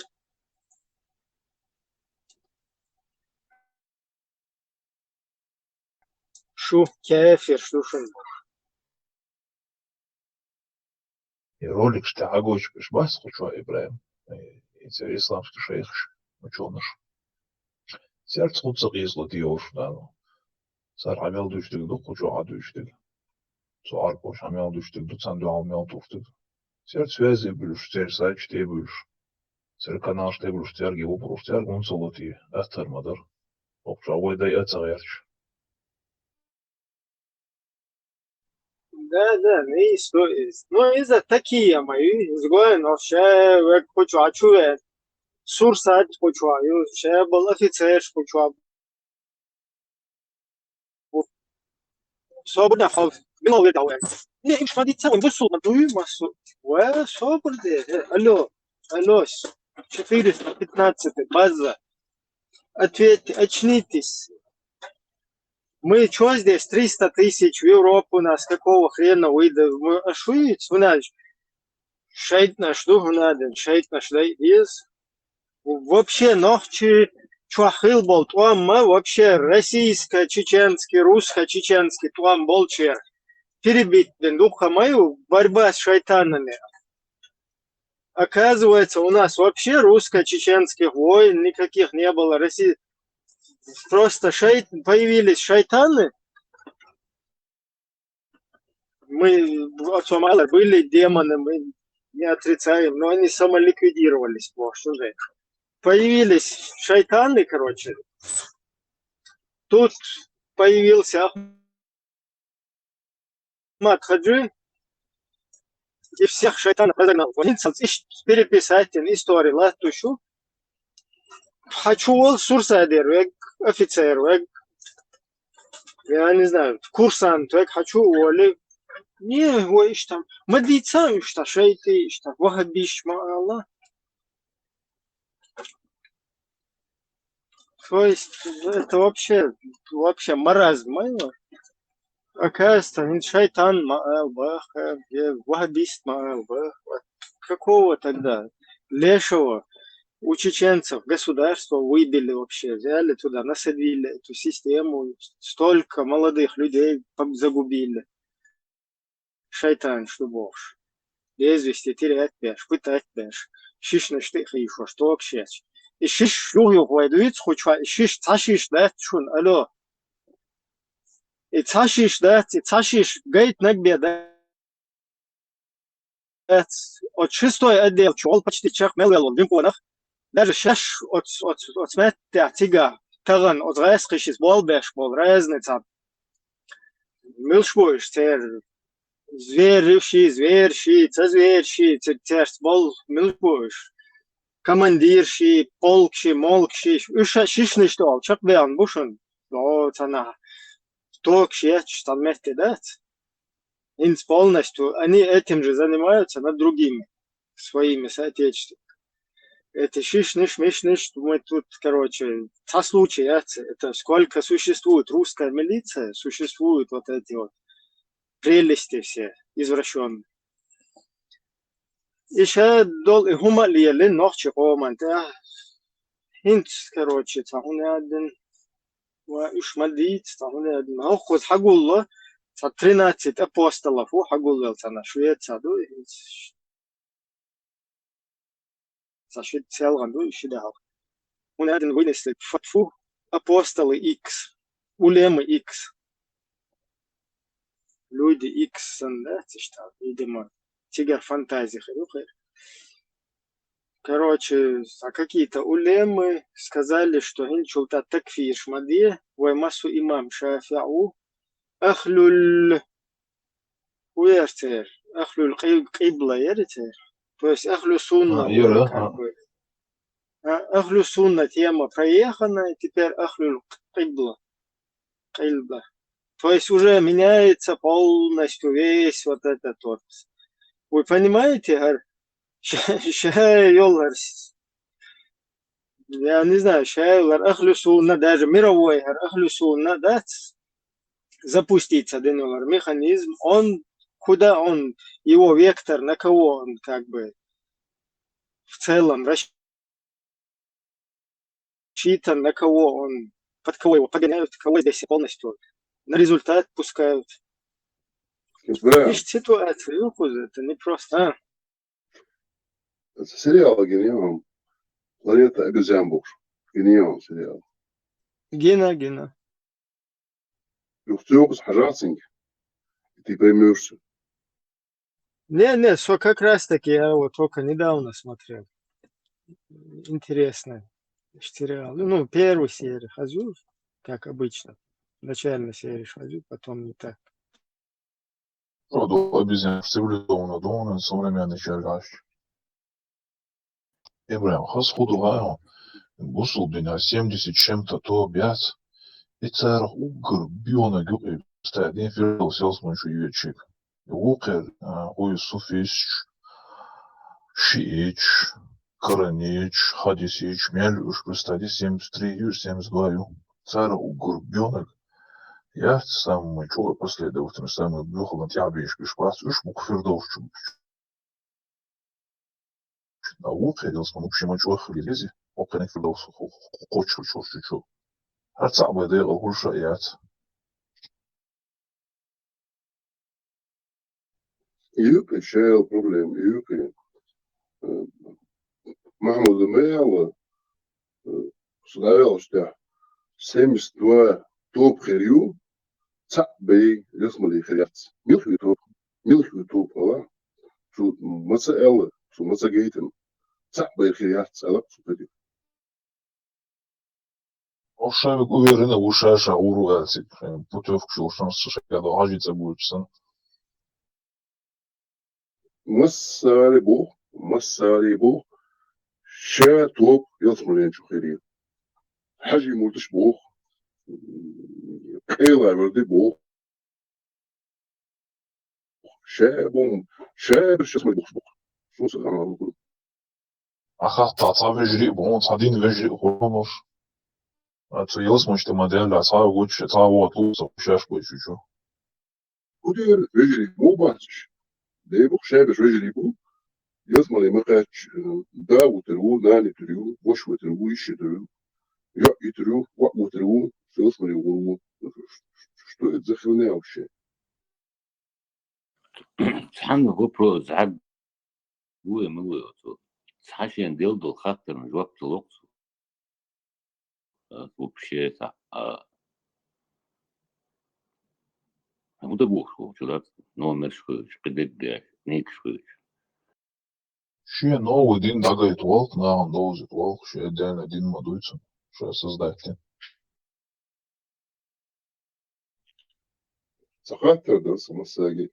Шу кафирш ду шун. И роликаш тӀехьа гочбеш бац кху чу, Ибрахим. И, и церан исламский шайхаш, учёныш. Церца хӀуца къизло дийовш нана. Цар хьа мел дуьштиг ду, кху чу хьа дуьштиг. Цу Ӏарбош хьа мел дуьштиг ду, царна дуьхьал мел туфтиг. Церца связи буьлуш, церан сайташ тӀе буьлуш. Церан каналаш тӀе буьлуш, церга вопросаш, церга хӀунда ца латий, аттар ма дара. Окху чохь вай дай а ца гӀерташ. Да, да, ну и что из? Ну, из-за такие мои, изгои, но ше век кучу, а чу век? Сурсат кучу, ю, ше был офицер кучу. Собрна хов, било век давай. Не, им шмадица, он бусул, дуй масу. Ва, собр де, э, алло, алло, четыреста пятнадцатый, база. Ответьте, очнитесь. Мы чё здесь, триста тысяч в Европу нас, какого хрена выйдем? Мы ошуеть, у нас шайтӀанаш ду, надо, шайтӀанаш дай из. Вообще, нохчи чохь хилла болу тӀом ма, вообще, российско-чеченский, русско-чеченский тӀом болчера перебить бен дукха ма ю, борьба с шайтанами. Оказывается, у нас вообще русско-чеченских войн никаких не было. Россия просто шайт-, появились шайтаны. Мы, отцом Аллах, были демоны, мы не отрицаем, но они самоликвидировались, вот что же. Появились шайтаны, короче. Тут появился Ахмат Хаджи и всех шайтанов разогнал. Вот, переписать историю, ладно, шу. Хьачу волу сурсадер вег, офицер вег, я не знаю, курсант вег, хьачу уволить. Не, вай иштта. Ма дийца уьш, та шайти, иштта, вахабиш ма ала. То есть, это вообще, вообще маразм, ма ю. Оказывается, не шайтан ма ала баха, э, вахабист ма ала баха. Какого тогда лешего у чеченцев государство выбили вообще, взяли туда, насадили эту систему, столько молодых людей поб-, загубили. Шайтан, что бохуш. Без вести терять беш, пытать беш, шишнаш тӀе а хийшош, токаш еш. И шиш юх-юх вай дуьйцу кху чохь, и шиш, цхьа шиш дац шуна, алло. И цхьа шиш дац, и цхьа шиш гайтинарг бен дац. Оцу шестой отдел чу волу почти чекх мел вел волу Димпонах. Даже шаьш оцу, оцу, оцу меттехь цигахь тахана оцу гӀаьскхиш иза болх беш болу разница. Муьлш бу уьш церан? Звери ши, звери ши, ца звери ши, ци-, церца болу муьлш бу уьш? Командир ши, полк ши, молк ши, уьш ша шишнаш тӀе олу чекхбевлла бу шуна. О, цхьанхьа токаш етташ цхьана метте дац. ХӀинца полностью они этим же занимаются над другими своими соотечественниками. Это шишнаш, мишнаш, мы тут, короче, цхьа случай яц, это сколько существует русская милиция, существуют вот эти вот прелести все извращённые. И ша долу и хӀума а лелина нохчи къоман тӀехь. ХӀинца, короче, цхьа хӀума яздина. Ва уьш ма дийца, цхьа хӀума яздина. ХӀокхуза хьагулло, цхьа тринадцать апостолов ву хьагулвелла цхьана, швеца ду, и хӀинца цхьа ши селхана ду, и ши дахьал. хӀунда аьлча вынесли фу, фу, апостолы Икс, улемы Икс. Люди Икс санна, да, цу чу, видимо, цигара фантази хир ю, хир. Короче, а какие-то улемы сказали, что хӀинцачул тӀа такфираш ма де, вай массо а имам ШафиӀ ву, ахлул, хӀу яра церан, ахлул къиб-, къибла яра церан. То есть ахлу сунна, а, яра, как бы. А, ахлу сунна тема проехана, теперь ахлул къибла. Къибла. То есть уже меняется полностью весь вот этот вот. Вы понимаете, хӀара ша-, ша йолу хӀара с-, я не знаю, ша йолу хӀара ахлу сунна, даже мировой хӀара ахлу сунна, да, запуститься дина хӀара механизм, он, куда он, его вектор, на кого он как бы в целом рассчитан, на кого он, под кого его подгоняют, кого здесь полностью на результат пускают. Да. Видишь, ситуация, ну, куза, это не просто, а? Это сериал гинийон. Планета обезьян бохуш. Гинийон сериал. Гина, гина. Юха цу юкъа хьажахь цуьнга, и ты поймёшь всё. Не, не, со как раз таки я его только недавно смотрел. Интересный сериал. Ну, первую серию хожу, как обычно. Начальную серию хожу, потом не так. Роду обезьян цивилизованно, думаю, современный человек. Ибрахим, хаза хӀун ду хьайна, бусулба динехь семьдесят чем-то тоба яц, и царах уггар боьнаг ю-кх и, стадин Фирдовс ялсамани чу йоьдуш. И вукхеран, а, хӀу ю, суфисташ, шииташ, караниташ, хадиситаш, мел уьш, представьте, семьдесят три ю, семьдесят два ю. Царах уггар боьнаг яц, самый чӀогӀа последовательный, самый боьхалан тӀаьхьабеш беш бац, уьш бу-кх Фирдовс чу. А вукхеран ялсамани вообще ма чӀогӀа хир ю иза, вукхеран Фирдовс кхочуш чу. ХӀара цхьаъ бен декъала хуьлуш а яц. Юкъе шел проблема, юкъе. Э, Махьмуда ма аьлла, э, со дӀаваьллачу тӀехь, семьдесят два тоба хир ю, цхьаъ бен ялсамани хир яц. Мила хир ю тоба? Мила хир ю тоба, ала? Шу ма ца аьлла, шу ма ца гайтина. Цхьаъ бен хир яц, ала, шу кхетий. Оха ша верг уверенно ву ша-ша гӀур ву аьлла цига, шайн путёвкаш йолуш санна, ша шайга догӀу хьажий цӀа буьйцуш санна. Массаре боху, массаре боху, ша тоба ялсамани чу хир ю. Хьажий мурдаш боху, къела верди боху. Ша бу-м, ша берш ялсамани бохуш бу-кх. Шун ца ханал бу. Ахьа хатта цхьа вежарий а бу, цхьа дин вежарий а хуьлу хьуна уьш. А цу ялсамани чу тӀе ма-дарра, цхьа а гучу, цхьа а вогӀу луца, шаьш бу чу-чу. ХӀун дера вежарий бу бацаш? Дей бу-кх, ша берш вежарий бу. Ялсамани ма кхаьчча, э, да витар ву, нана витар ву, ваша витар ву, йиша витар ву, йоӀ витар ву, воӀ витар ву, ялсамани гӀур ву. Что это за херня вообще? Цхьанна вопрос зӀаг ву, ма ву оцу. Цхьа шен делла долу хаттарна жоп ца ло-кх цо. А, вообще, цхьа, а, хӀун дан бохуш волчу дац? Номерш хуьйцуш, кхидерг деш, книгаш хуьйцуш. Шен новый дин дӀагайта волу-кх, нахана довзийта волу-кх, шен дена дин ма дуй цунна, ша создать дина. Ца хаттар дан сан массаьрга.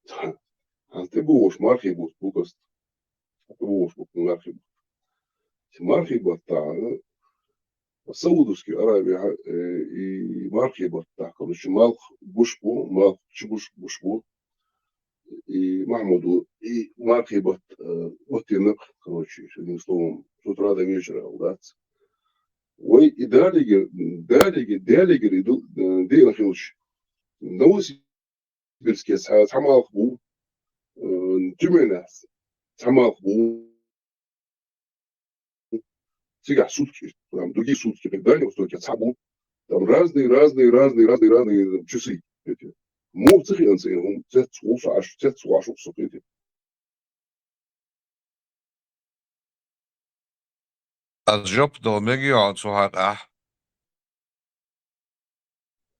Хьан тӀе богӀуш мархий бутт бу каста? Хьан тӀе богӀуш бу мархий бутт? Ца мархий баттахь, Саудовский Аравия, э, и мархий баттахь, короче, малх гуш бу, малх чу гуш, гуш бу. И Махьмуду, и мархий батт, э, баттина-кх, короче, одним словом, с утра до вечера, дац. Вай и далигер, далигер, далигер и ду-, э, дийна хилча, Новосибирске цхьа, цхьа малх бу, э, Тюменехь цхьа малх бу. Цигахь сутки, там, другие сутки, как в Дальнем Востоке, цхьа бу. Там разные, разные, разные, разные, разные часы эти. Муха ца хиъна церан хӀума, цец гӀуш Ӏаш, цец гӀуш Ӏаш, со кхетий. Аз жоп дала мега йоӀ цу хьакъехь?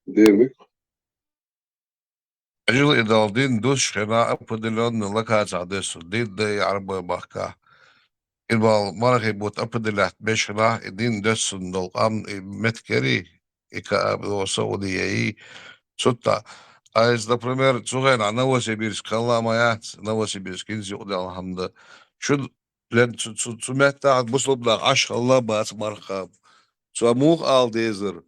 Демик. Ижил и дала дин дусчу хенахь определённый локацехь доьссу дин дай Ӏарбой махкахь. И бала мархий бутт определять беш хенахь, и дин доьссун долу къам, и меттиг ярий, и Кааб, Саудия и цу тӀа. Айса, например, цу хенахь Новосибирск хилла ма яц, Новосибирск хӀинца юкъадаьлла хӀама дан. Шу лен цу, цу, цу меттехь бусулба нах Ӏаш хилла бац марха. Цо муха ала дезара?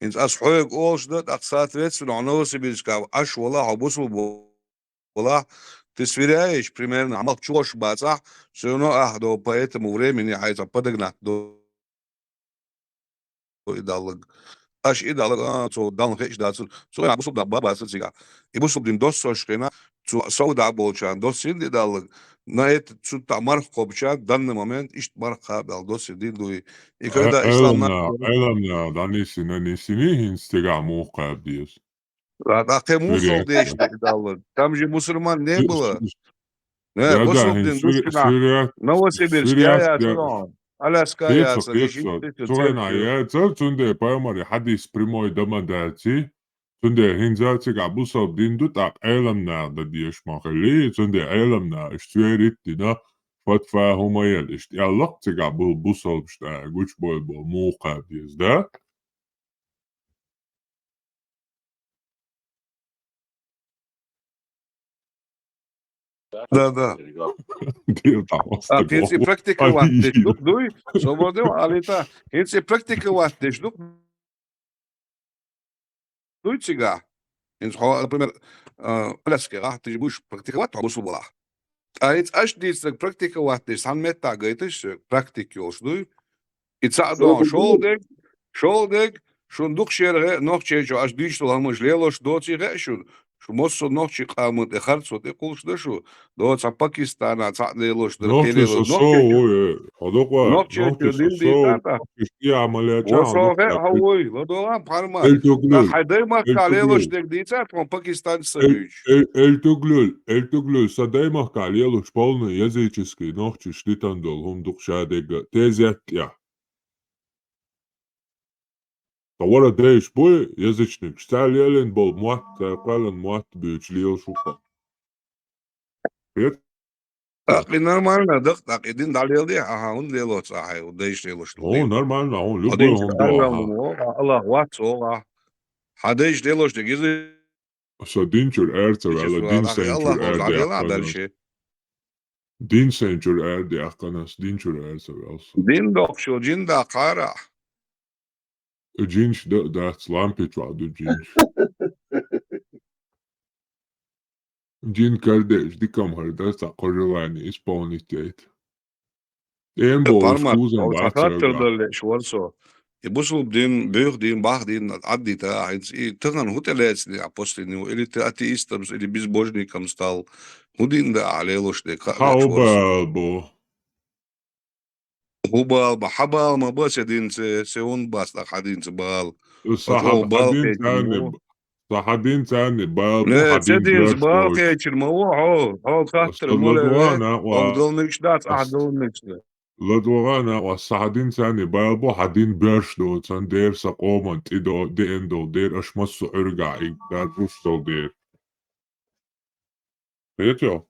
ХӀинца ас хьоьга олуш дан, тӀаккха, соответственно, хьо Новосибирска Ӏаш вала, хьо бусулба вала, ты сверяешь, примерно, хьан махка чу гӀош бацахь, всё равно ахь до по этому времени хьайца подогнать до и даллаг. Аш и даллаг, а, цо Далла хиъча дацара. Цо а бусулба нах ба-, бацара цигахь. И бусулба дин доссош хенахь, цу Сауда болчарна доссийна и даллаг. На это цу тӀа марха кхобучарна данный момент иштта марха кхаба аьлла доссийна дин ду и. И когда ислам Ӏеламна, нах Ӏеламна, дӀанисина, нисина, хӀинца цигахь муха кхаба деза? А, тӀаккха муха деш де и даллаг? Там же мусульман не было. Не, да, да, бусулба дин душкина Новосибирск я яцара, Аляска яцара, цу хенахь яцара, цундела пайхамаре хьадис прямой дан ма даций. Цундела хӀинца цигахь бусалба дин ду, тӀаккха Ӏеламнаха дан дезаш ма хиллий, цундела Ӏеламнаха иштта цвер итт дина, фатва хӀума ял иштта аьлла-кх цигахь бу-, бусалбаш тӀе гучубойла болу муха кхаба деза, да? Да, да. Дел там. А, хӀинца и практиковать деш ду-кх дуй? Со бо де алита. ХӀинца и практиковать деш ду-кх дуй цигахь? ХӀинца хьо, например, а, Аляскехь, ты же будешь практиковать, хьо бусулба валахь. Ткъа хӀинца аш дийцинарг практиковать деш, цхьана меттахь гайташ соьга, практика йолуш дуй? И цхьаъ догӀу шолгӀа дерг, шолгӀа дерг, шун дукха шера гӀе а Нохчийчохь аш дуьйцуш долу хӀуманаш лелош доций гӀе а шуна? Шу массо а нохчийн къаман тӀе харцо тӀе кхуллуш дан шу? Доцу хьан Пакистанахь цхьаъ лелош дара, кхин лелош. Нохчийчу дин дийцахь тӀаккха. Ва со гӀе а хьо вуй, ладогӀа пхьармат. Нах хьайн даймахкахь лелош дерг дийцахь тхуна пакистанцаш ца дуьйцуш. Эльтуглуьл, Эльтуглуьл, сан даймахкахь лелош полный языческий нохчаша дитина долу хӀума дукха ша дерг а, тезет тӀехь. Ткъа вара дайша буй, язычникаш, цара лелийна болу мотт, цара кхоьллина мотт буьйцуш лелаш ву-кх. Хет? ТӀаккха и нормально ду-кх, тӀаккха и дин дӀалеладе, ахьа, хӀунда лелоц ахьа, хьайн дайша лелош ду. Хьо нормально, хьо любой хӀума ду ахьа. Аллах вац оха. Хьан дайша лелош дерг иза Аса дин чуьра ара ца ваьлла, дин сайна чуьра ара де аьккхина ас. Дин сайна чуьра ара де аьккхина ас, дин чуьра ара ца ваьлла со. Дин доккхучул жин даккхара ахь? Жинаш дан а дац, лампи чохь ду жинаш. Жин карадеъча дика-м хӀара дара, цхьа кхо желание исполнить яйта. ТӀема болуш кхузам бац цхьа хаттар дала лууш вара со. И бусулба дин, буьйха дин, бахьа дин Ӏаддита, хӀинца и тахана хӀун тӀе лаьцна ахь после него, или ты атеистом, или безбожником стал? ХӀун дин дан ахь лелош дерг хаа лаьтташ вара со. Хьан бала бу? ХӀун бала бу? Хьан бала ма бу, се динца, се хӀунда бац тӀаккха хьан динца бала? Сан хьан динца бала бу, хьан дин боьрша доцу. Сан хьан динца бала кхечира ма ву хьо, хьо хаттар ма ле, хьо дала мегаш дац, ахь дала мегаш ду. ЛадогӀа а накъост, сан хьан динца бала бу, хьан дин боьрша доцу, дера сан къоман тӀе до-, деана долу, дера аша массо а Ӏуьргахь и дар гуш долу дера. Хетий хьо?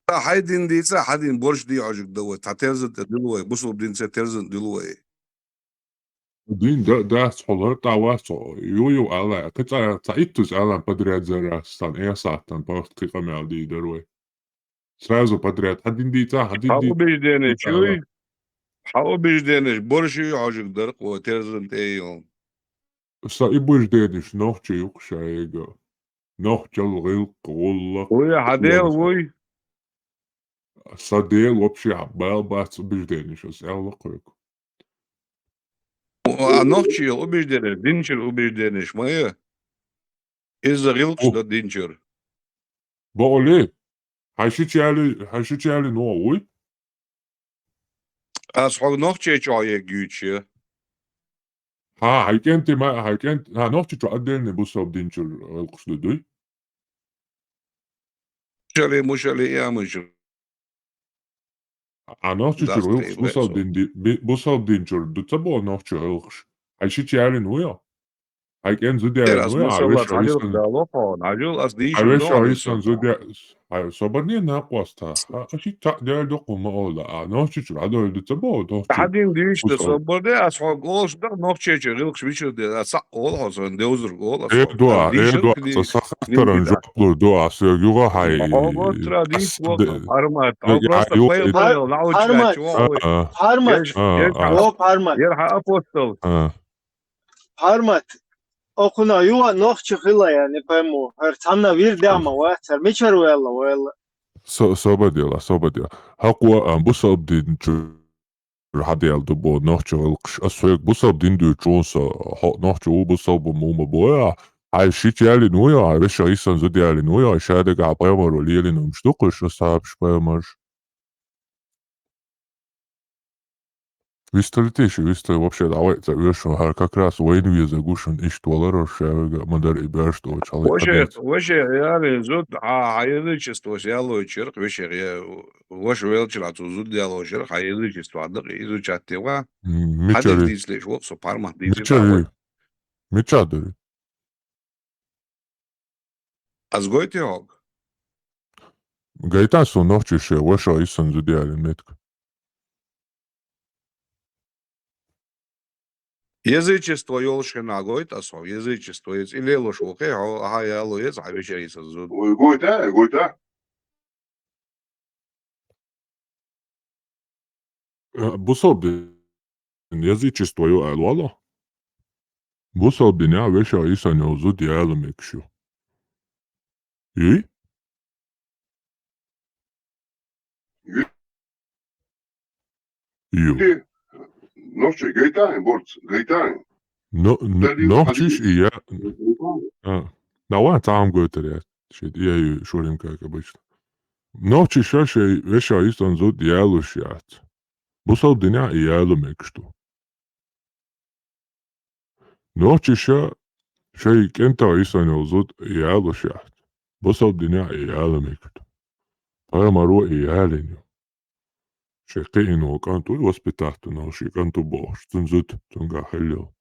Сан хьайн дин дийца, хьан дин борш дий хьожуг дан вай, цхьа терзан тӀе дуьлу вай, бусулба динца терзан дуьлу вай. Дин да-, дац хьо лар, тӀавац хьо. Ю-ю, ала, кхин цхьа, цхьа иттаза алан подряд зарас, сан эсаттан пахт кхин къамел дийр дара вай. Сразу подряд. Хьан дин дийца, хьан дин дийца. Хьан убежденеш юй? Хьан убежденеш борш юй хьожуг дар кхо терзан тӀе йолу? Сан убежденеш нохча юкъа шайга. Нохчал гӀилкх, гӀуллакх. Вуй, хьан Дела вуй? Сан Дела вообще хьан бала бац убежденеш, ас аьлла кхойга. А нохчий йолу убежденеш, динчуьра убежденеш ма ю. Иза гӀилкхаш дан динчуьра. Бакъали? Хьан шича яли-, хьан шича ялин вон вуй? Ас хьо Нохчийчохь ерг юьйцуш я. Хьан, хьан кӀентий ма, хьан кӀент-, хьан Нохчийчохь отдельный бусалба динчуьра гӀилкхаш ду дуй? Шали, мушали, ямыш. А нохчочуьра гӀуллакхаш бусалба дин ди-, би-, бусалба дин чуьра ду ца боху нохчо гӀуллакхаш. Хьайн шича ялийна вуй хьо? Хьайн кӀен зуда ялийна вуй хьо, вешан гӀисан зуда? Хьайн вешан гӀисан зуда я-, хьайн собарне накъост хьан. Хьан шиъ цхьаъ дер ду кху ма олу, а нохчочуьра хьан дойла ду ца боху нохчо? Хьан дин дийшта собарне, ас хьоьга олуш дара нохчочуьра гӀуллакхаш мичара де, ас цхьаъ олу хьо, сан девзарг олу ас хьоьга. Эр ду а, эр ду а, сан сахаттаран жоп лур ду а, соьга юха хьайн. Хьо гостра дийшта воккха, Армат. Хьо просто пайхамар йолу, лаучкачу вон вай. Армат. Армат. Ер хьан апостол. Хьармат, окхунах юха нохчи хила, я не пойму, хӀара цхьанна вир дема вац, хӀара мичара ваьлла ваьлла? Со-, собар дела, собар дела. Хьакъо, а, бусалба дин чуьра хьан дела ду боху нохчо гӀуллакхаш. Ас хьоьга бусалба дин дуьйцучу хьуна со, хьо нохчо ву, бусалба ву ма боху, а, хьайн шича ялийна вуй хьо, хьайн вешан гӀисан зуда ялийна вуй хьо, ша дагахь пайхамаро лелийна хӀумаш ду кхуьш, асхьабаш, пайхамарш. Висталитий шу, вистал вообще дӀавайа ца оьшу, хӀара как раз вайна везарг ву шуна иштта валарал, ша верг а ма дара и баьрш долчу хьалха. Ваше, ваше, яли зуд, а, хьан язычество ялочерх, ваше, я, ваша велчира цу зуд ялочерх, хьан язычество дакъа изучать дева. М, мичара? Хьадис дийцлеш воксо, пармат дийцлеш. Мичара? Мичара дури? Ас гойтий хьоьга? Гайта суна нохчи ше, ваша гӀисан зуда ялийна метка. Язычество йолуш хенахь гойту ас хьоьга, язычество, иза и лелош ву кхе, хьо, ахьа яло еза, хьан вешан гӀисан зуда. Ой, гойту, гойту. Э, бусалба дин язычество ю аьлла вало? Бусалба динехь вешан гӀисан йолу зуда яла мегаш ю. Юй? Ю. Ю. Нохчий гайтахьа, борц, гайтахьа. Но-, н-, нохчиш и я-, а, давай, там гойтар я. Шит, я ю шурим, как обычно. Нохчиша шайн вешан гӀисан зуда ялуш яц. Бусалба динехь и яла мегаш ду. Нохчиша шайн кӀентан гӀисан йолу зуда ялуш яц. Бусалба динехь и яла мегаш ду. Пайхамаро и ялийна ю. Шайн кхиъна волу кӀант вуй воспитать вина, шен кӀант ву бохуш, цуьнан зуда, цуьнгахь хилла йолу.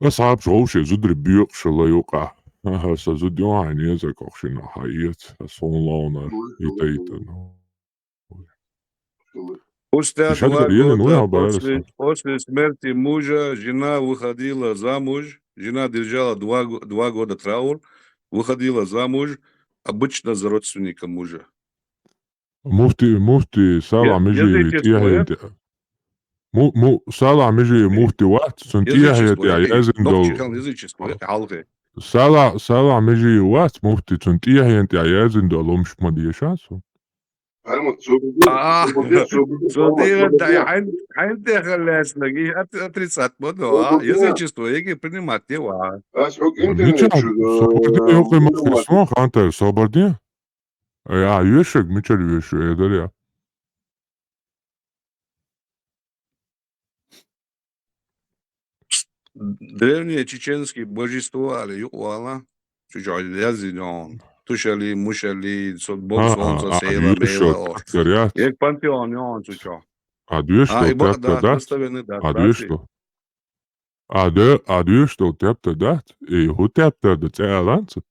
Асхьабаш вовшийн зударий боькъуш хилла юкъахь. Аха, сан зуда ю хьайна еза кху шинна хьан эца, ас хьуна ловнар, йита-йитана. Спустя два года после, после смерти мужа жена выходила замуж, жена держала два го-, два года траур, выходила замуж обычно за родственника мужа. Муфти, муфти Салахь Межиев тӀехьенна тӀе-, му-, му-, Салахь Межиев муфти вац, цуьнан тӀехьенна тӀехь яздина долу. Нохчийн язычество, хьалхе. Салахь, Салахь Межиев вац, муфти, цуьнан тӀехьенна тӀехь яздина долу хӀумаш ма деша цо. А, цо дийна дай, хьайн, хьайн тӀехьа лаьцнарг, и от-, отрицать ма до, а? Язычество, еге принимать де, а? Мича, собар де, юкъе ма хӀума, хантар, собар де? Ай, а, йоьшург мичара йоьшу, э, дарья? Древние чеченские божества али юкъа вала, чу чохь яздина йогӀун. Тушали, мушали, со-, бо-, солнце, а, села, йоьшу, мела, о. Як пантеон йогӀун цу чохь. А, йоьшу, а, и бакъ тептар дац, дац, достоверный дац, а, дац, йоьшу. А де, а доьшуш долу тептар дац? И хӀун тептар ду, цӀе аланца?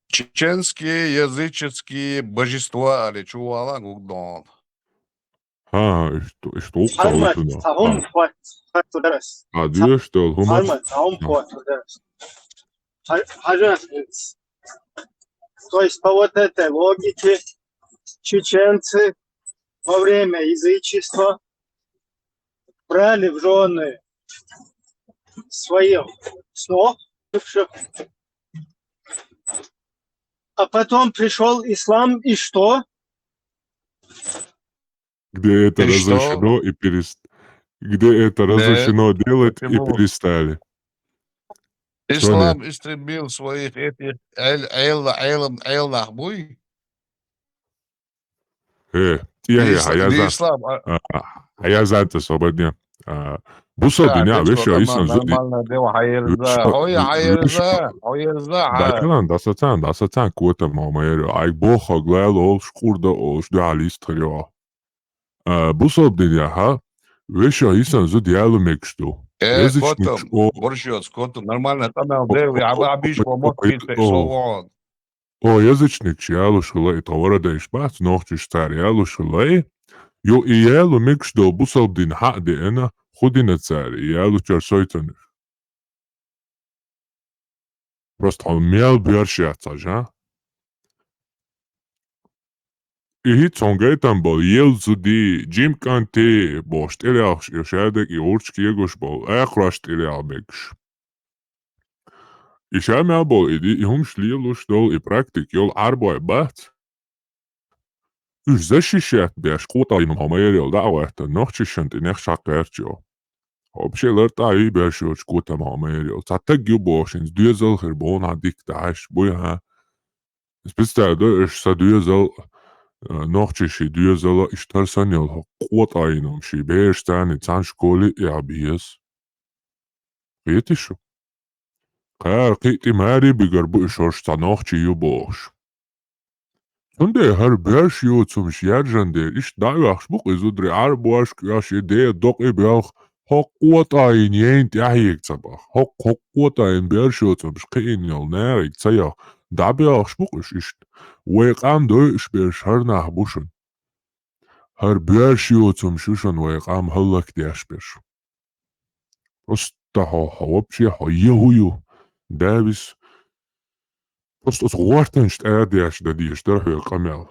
Чеченские языческие божества али чу вала гугдон. ХӀан, иштта, иштта гӀуллакх ца вуьту нах. А доьшуш долу хӀума. Хьажа, то есть по вот этой логике чеченцы во время язычества брали в жены своих снов бывших, а потом пришёл ислам, и что? Где это разрешено и перес-, где это разрешено делать и перестали. Ислам истребил своих этих айл-, айл-, айл-, айлнах буй? Э, я, я, ислам, а, а, я за это свободен. А, Бусалба дин я, веший хӀусаман зуда. Нормально дев хьаерза, хьо я хьаерза, хьо ерза, хьа. Дакалан, дасацан, дасацан котам хьо ма яр. Ай бохаг лайл олуш, къурда олуш, дуьхьал йистхир йо. А, бусалба дин я хьа, веший хӀусаман зуда яло мегаш ду. Э, язычник котам, о, борщ йоц, котам, нормально, къамел дев, я хьа биш, хьо ма кхийсаш, о, со вон. О, язычникаш ялуш хилла и, тхан варадайш бац, нохчаш цара ялуш хилла и. Ю и яло мегаш ду бусалба дин хьа а деана, хӀу дина цара и ялучар сойцанаш. Просто хьо мел боьрша яц хьажа. И хӀинца хьуна гайтам болу, ел зуди, жим кӀанти, бохуш тӀелаьлхаш, и шадерг и урчка егуш болу, акхараш тӀелаьлха мегаш. И ша мел болу и ди, и хӀумаш лелош долу, и практика йолу Ӏарбой бац. Уьш защищать беш, къотӀайна хьо ма яр йолу дӀа а гӀоьртина, нохчашна тӀе нех шаккхерча йо. Вообще лар тӀаьхьа ю боьрша йоцуш котам хьо ма яр йолу. Цхьа таг ю бохуш, хӀинца доьзал хир боху, хьан дика дахьаш, буй хьан. Представь, да, уьш сан доьзал, а, нохчаши доьзала, иштта хӀара санна йолу хӀокху къотӀайна хӀума ши бераш царна цхьана школе а яхьа беза. Кхетий шу? Кхара кхин а тӀе маре бигар бу уьш хӀорш цхьа нохчий ю бохуш. Цундела хӀара боьрша йоцу хӀумаш яржан дера, иштта дӀа а оьхуш бу-кх и зударий, Ӏарбошка оьхуш, и ден докъий боьлху, хӀокху къотӀайна яйна тӀаьхьега ца баха, хӀокху, хӀокху къотӀайна боьрша йоцу хӀумаш кхиъна йолу нахе ца яха, дӀабоьлхуш бу-кх уьш иштта. Вай къам дойуш берш хӀара нах бу шуна. ХӀара боьрша йоцу хӀумаш ю шуна вай къам хӀаллакдеш берш. Просто хьо, хьо вообще, хьо е хӀу ю? Давис. Просто оцу гӀортанаш тӀе а деш дан дезаш дара хьоьга къамел.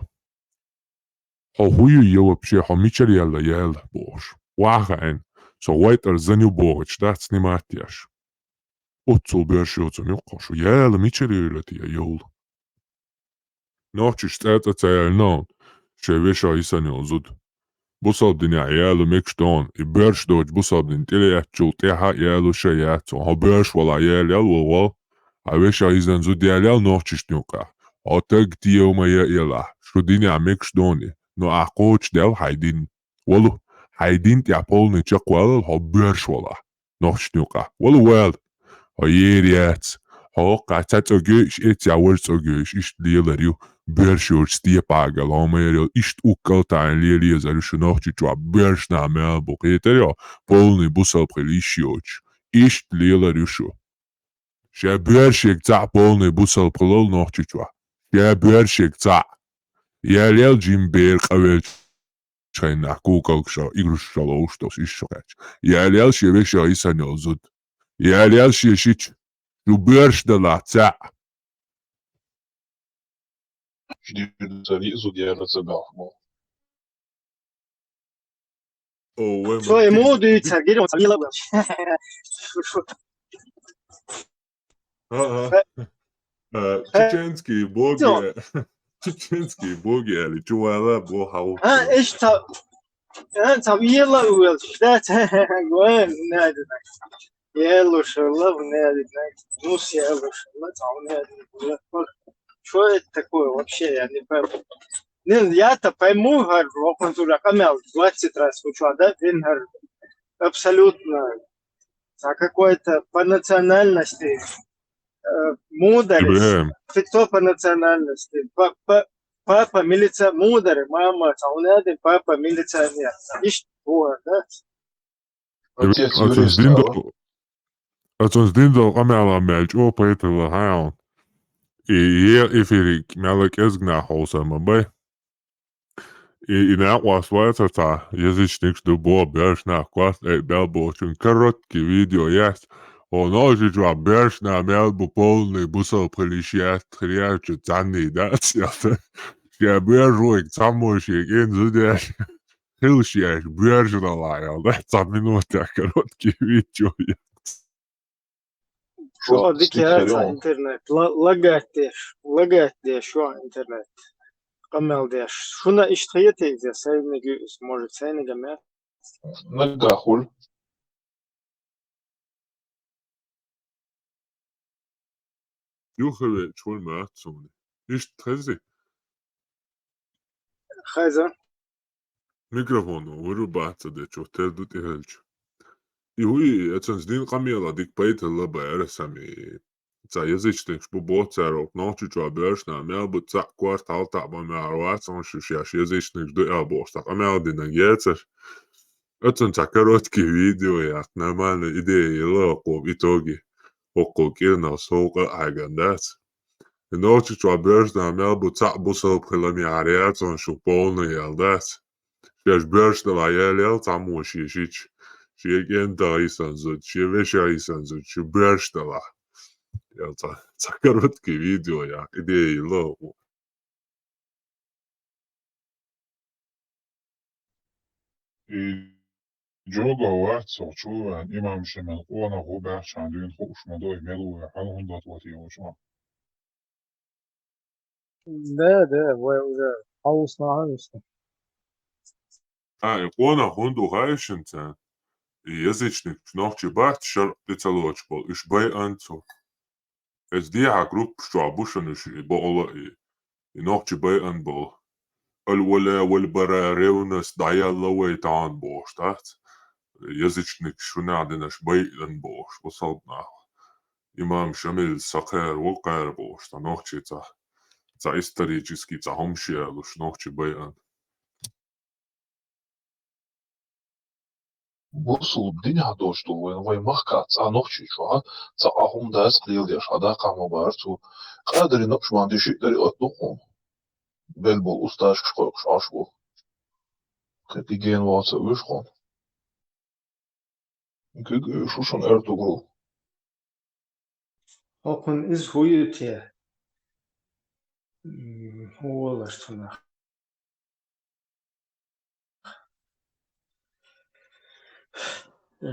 Хьо хӀу ю е вообще, хьо мичара яьлла яьлла бохуш. Ваха хьайна, со вайтӀара зан ю бохучу дац снимать еш. Оццул боьрша йоцу хӀума ю-кх хьо, шу яла мичара йойла те йовла? Нохчаш цӀа-цӀа ца яьлла, шайн веший хӀусаман йолу зуда. Бусалба динехь яла мегаш ду хьуна, и боьрша доцу бусалба дин тӀелаьцначул тӀаьхьа а ялуш а яц хьуна. Хьо боьрша валахь, яла ял вала вал. Хьан веший хӀусаман зуда яла ял нохчашна юкъахь. Хьо таг тӀе ма яла, шу динехь мегаш ду хьуна и. Ну ахь кхочушдел хьайн дин. Валу, хьайн дин тӀехь полный чекхвалал, хьо боьрша валахь. Нохчашна юкъахь. Вала вала. Хьо ер яц. Хьо хӀокхахь цхьа цӀог йойуш, эццехь важа цӀог йойуш, иштта лелар ю. Боьрша йоцу степагал, хьо ма яр йолу, иштта уккал а таӀийна лела езар ю шу Нохчийчохь, боьрша нах мел бу, кхетар йо, полный бусалба хила йиш йоцуш. Иштта лелар ю шу. Шен боьршега цхьаъ полный бусалба хилал Нохчийчохь. Шен боьршега цхьаъ. Ял ял жима бер къавелча шайнах кукалгаш а, игрушкаш а ловуш долуш, иштта шу кхаьчча. Ял ял шен веший хӀусаман йолу зуда. Ял ял шен шича, шу боьрша далахь цхьаъ. Ши дирза риъ зуда яра ца баьхмо. О, вай, цо ма и ди-, муха дуьйцу, гирон ца вила вац. Ага. Э, чеченский боги, чеченский боги аьлла, чу вала бо хьал. А, иштта, а, ца вела уьллуш, да, ца, гой, надо, надо. Елушала, надо, надо. Ну, с елушала, ца, надо, надо. Что это такое вообще? Я не пойму. Не, я-то пойму, говорю, оконтура камел двадцать раз учу, да, вин, говорю, абсолютно. А какой-то по национальности, э, мудрый. Ибрахим. Ты кто по национальности? Па-, па-, папа милиция мудрый, мама, а у меня один папа милиционер. Ишт, вот, да? Отец Юрий Става. Ацунс дин дол къамел а мел чӀогӀа пайда хила хьан. И е эфирик мел а кӀезиг нах хьовса ма бай. И, и накъост вац цхьа, язычникаш ду бо, боьрша нах кост, эй, бел бохучун короткий видео яц. О, ножичва боьрша нах мел бу полный бусалба хилиш яц, хрячу цанный дац, ялта. Ше боьрша вуйк, цаммо шек, ин зудеш. Хилш яш, боьрша дала, ялта. Цхьа минута короткий видео яц. Шо дика яц интернет. Ла-, лагать деш, лагать деш, шо интернет. Къамел деш. Шуна иштта хетийзе, сайниг юс, может, сайниг а мя. Нагахуль. Юхаве чур мацуни. Иштта хези. Хеза. Микрофон вырубаться дечу, тел ду тӀехӀелча. И хӀуи, эцунца дин къамела дика пайда хилла бара сами. Ца язычникаш бу боццаро, нохчи чуа боьршна, мел бу цхьаъ корта хьалтаъ ба мегӀар вац, он шу шеш язычникаш ду аьл бохуш, ца къамел динан ецар. Эцун ца короткий видео яккха, нормальная идея елла хӀокхо в итоге. ХӀокхо кӀирнах совкъа а хьайган дац. И нохчи чуа боьршна, мел бу цхьаъ бусалба хила мегӀар яц, он шу полный ял дац. Шеш боьршна ла ял ял цхьаммо шешича, шен кӀентах йисан зуда, шен вешах йисан зуда, шу боьршна ла. Ял ца, ца короткий видео яккха, идея елла хӀокхо. И жога вац со чуван имам Шеман къонах хӀу баьхчан дуьйна хууш ма дой, мел ву хьан хӀунда тхо тӀе йолчу. Да, да, вай уже хьалусна хьалусна. А, и къонах хӀунда ву хаьий шуна царна? И язычникаш нохчий бац шарӀ тӀе ца лоцуш болу, уьш байъан цо. Эс дехьа группаш чохь бу шуна уьш и бакъала а, и, и нохчий байъан болу. Аль-вала валь-бара, ревность дӀаелла вай тахана бохуш дац. Язычникаш шуна динаш байъан бохуш, бусалба нах. Имам Шамил са кхера ву кхера бохуш, цхьа нохчий цхьа, цхьа исторический цхьа хӀума шелуш, нохчий байъан. Бусулба динехь долчу долу вайн, вайн махкахь цхьа нохчий чохь, цхьа а хӀума дац кхелдеш, хьан даккхахь ма бара цо. Къадарин набчман деши а дари а отту хьуна. Бел болу устазкаш кхойкхуш Ӏаш бу. Кхин кхин гена ваха ца вуьш хьуна. Куьг шу шуна аьртуг ву. ХӀокхунна иза хӀун ю те? М, хӀун волаш цунах?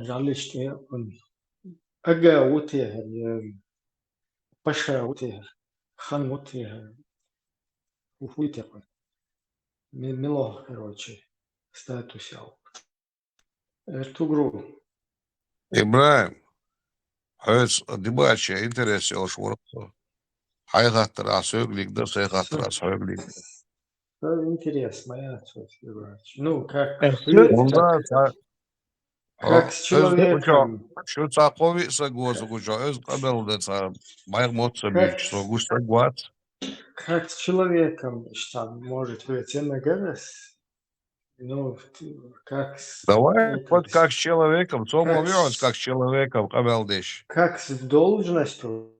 ЖӀаллиш тӀе хӀун? Ага ву те хӀара, я паша ву те хӀара, хан ву те хӀара? ХӀун, хӀун те хӀун? Ми-, мило, короче, статус ял. Эртугру. Ибрахим, хьоьца дебаче интерес йолуш вара со. Хьайн хаттарах соьга лигда, сайн хаттарах соьга лигда. Что интерес, моя отсутствие. Ну, как Э, с чё- человеком. Мунда ца- Как с Хьо-, человеком. Шу ца кхо виъ саг ву со гучо, иза къамел дан ца майх мотт ца Как буьйцуш, со с- гуш саг вац. Как с человеком, что может быть, иногорец? Ну, т-, как с-, Давай, это, хоть как с человеком, цо мо как виъ оц с-, как с человеком, къамел деш. Как с должностью.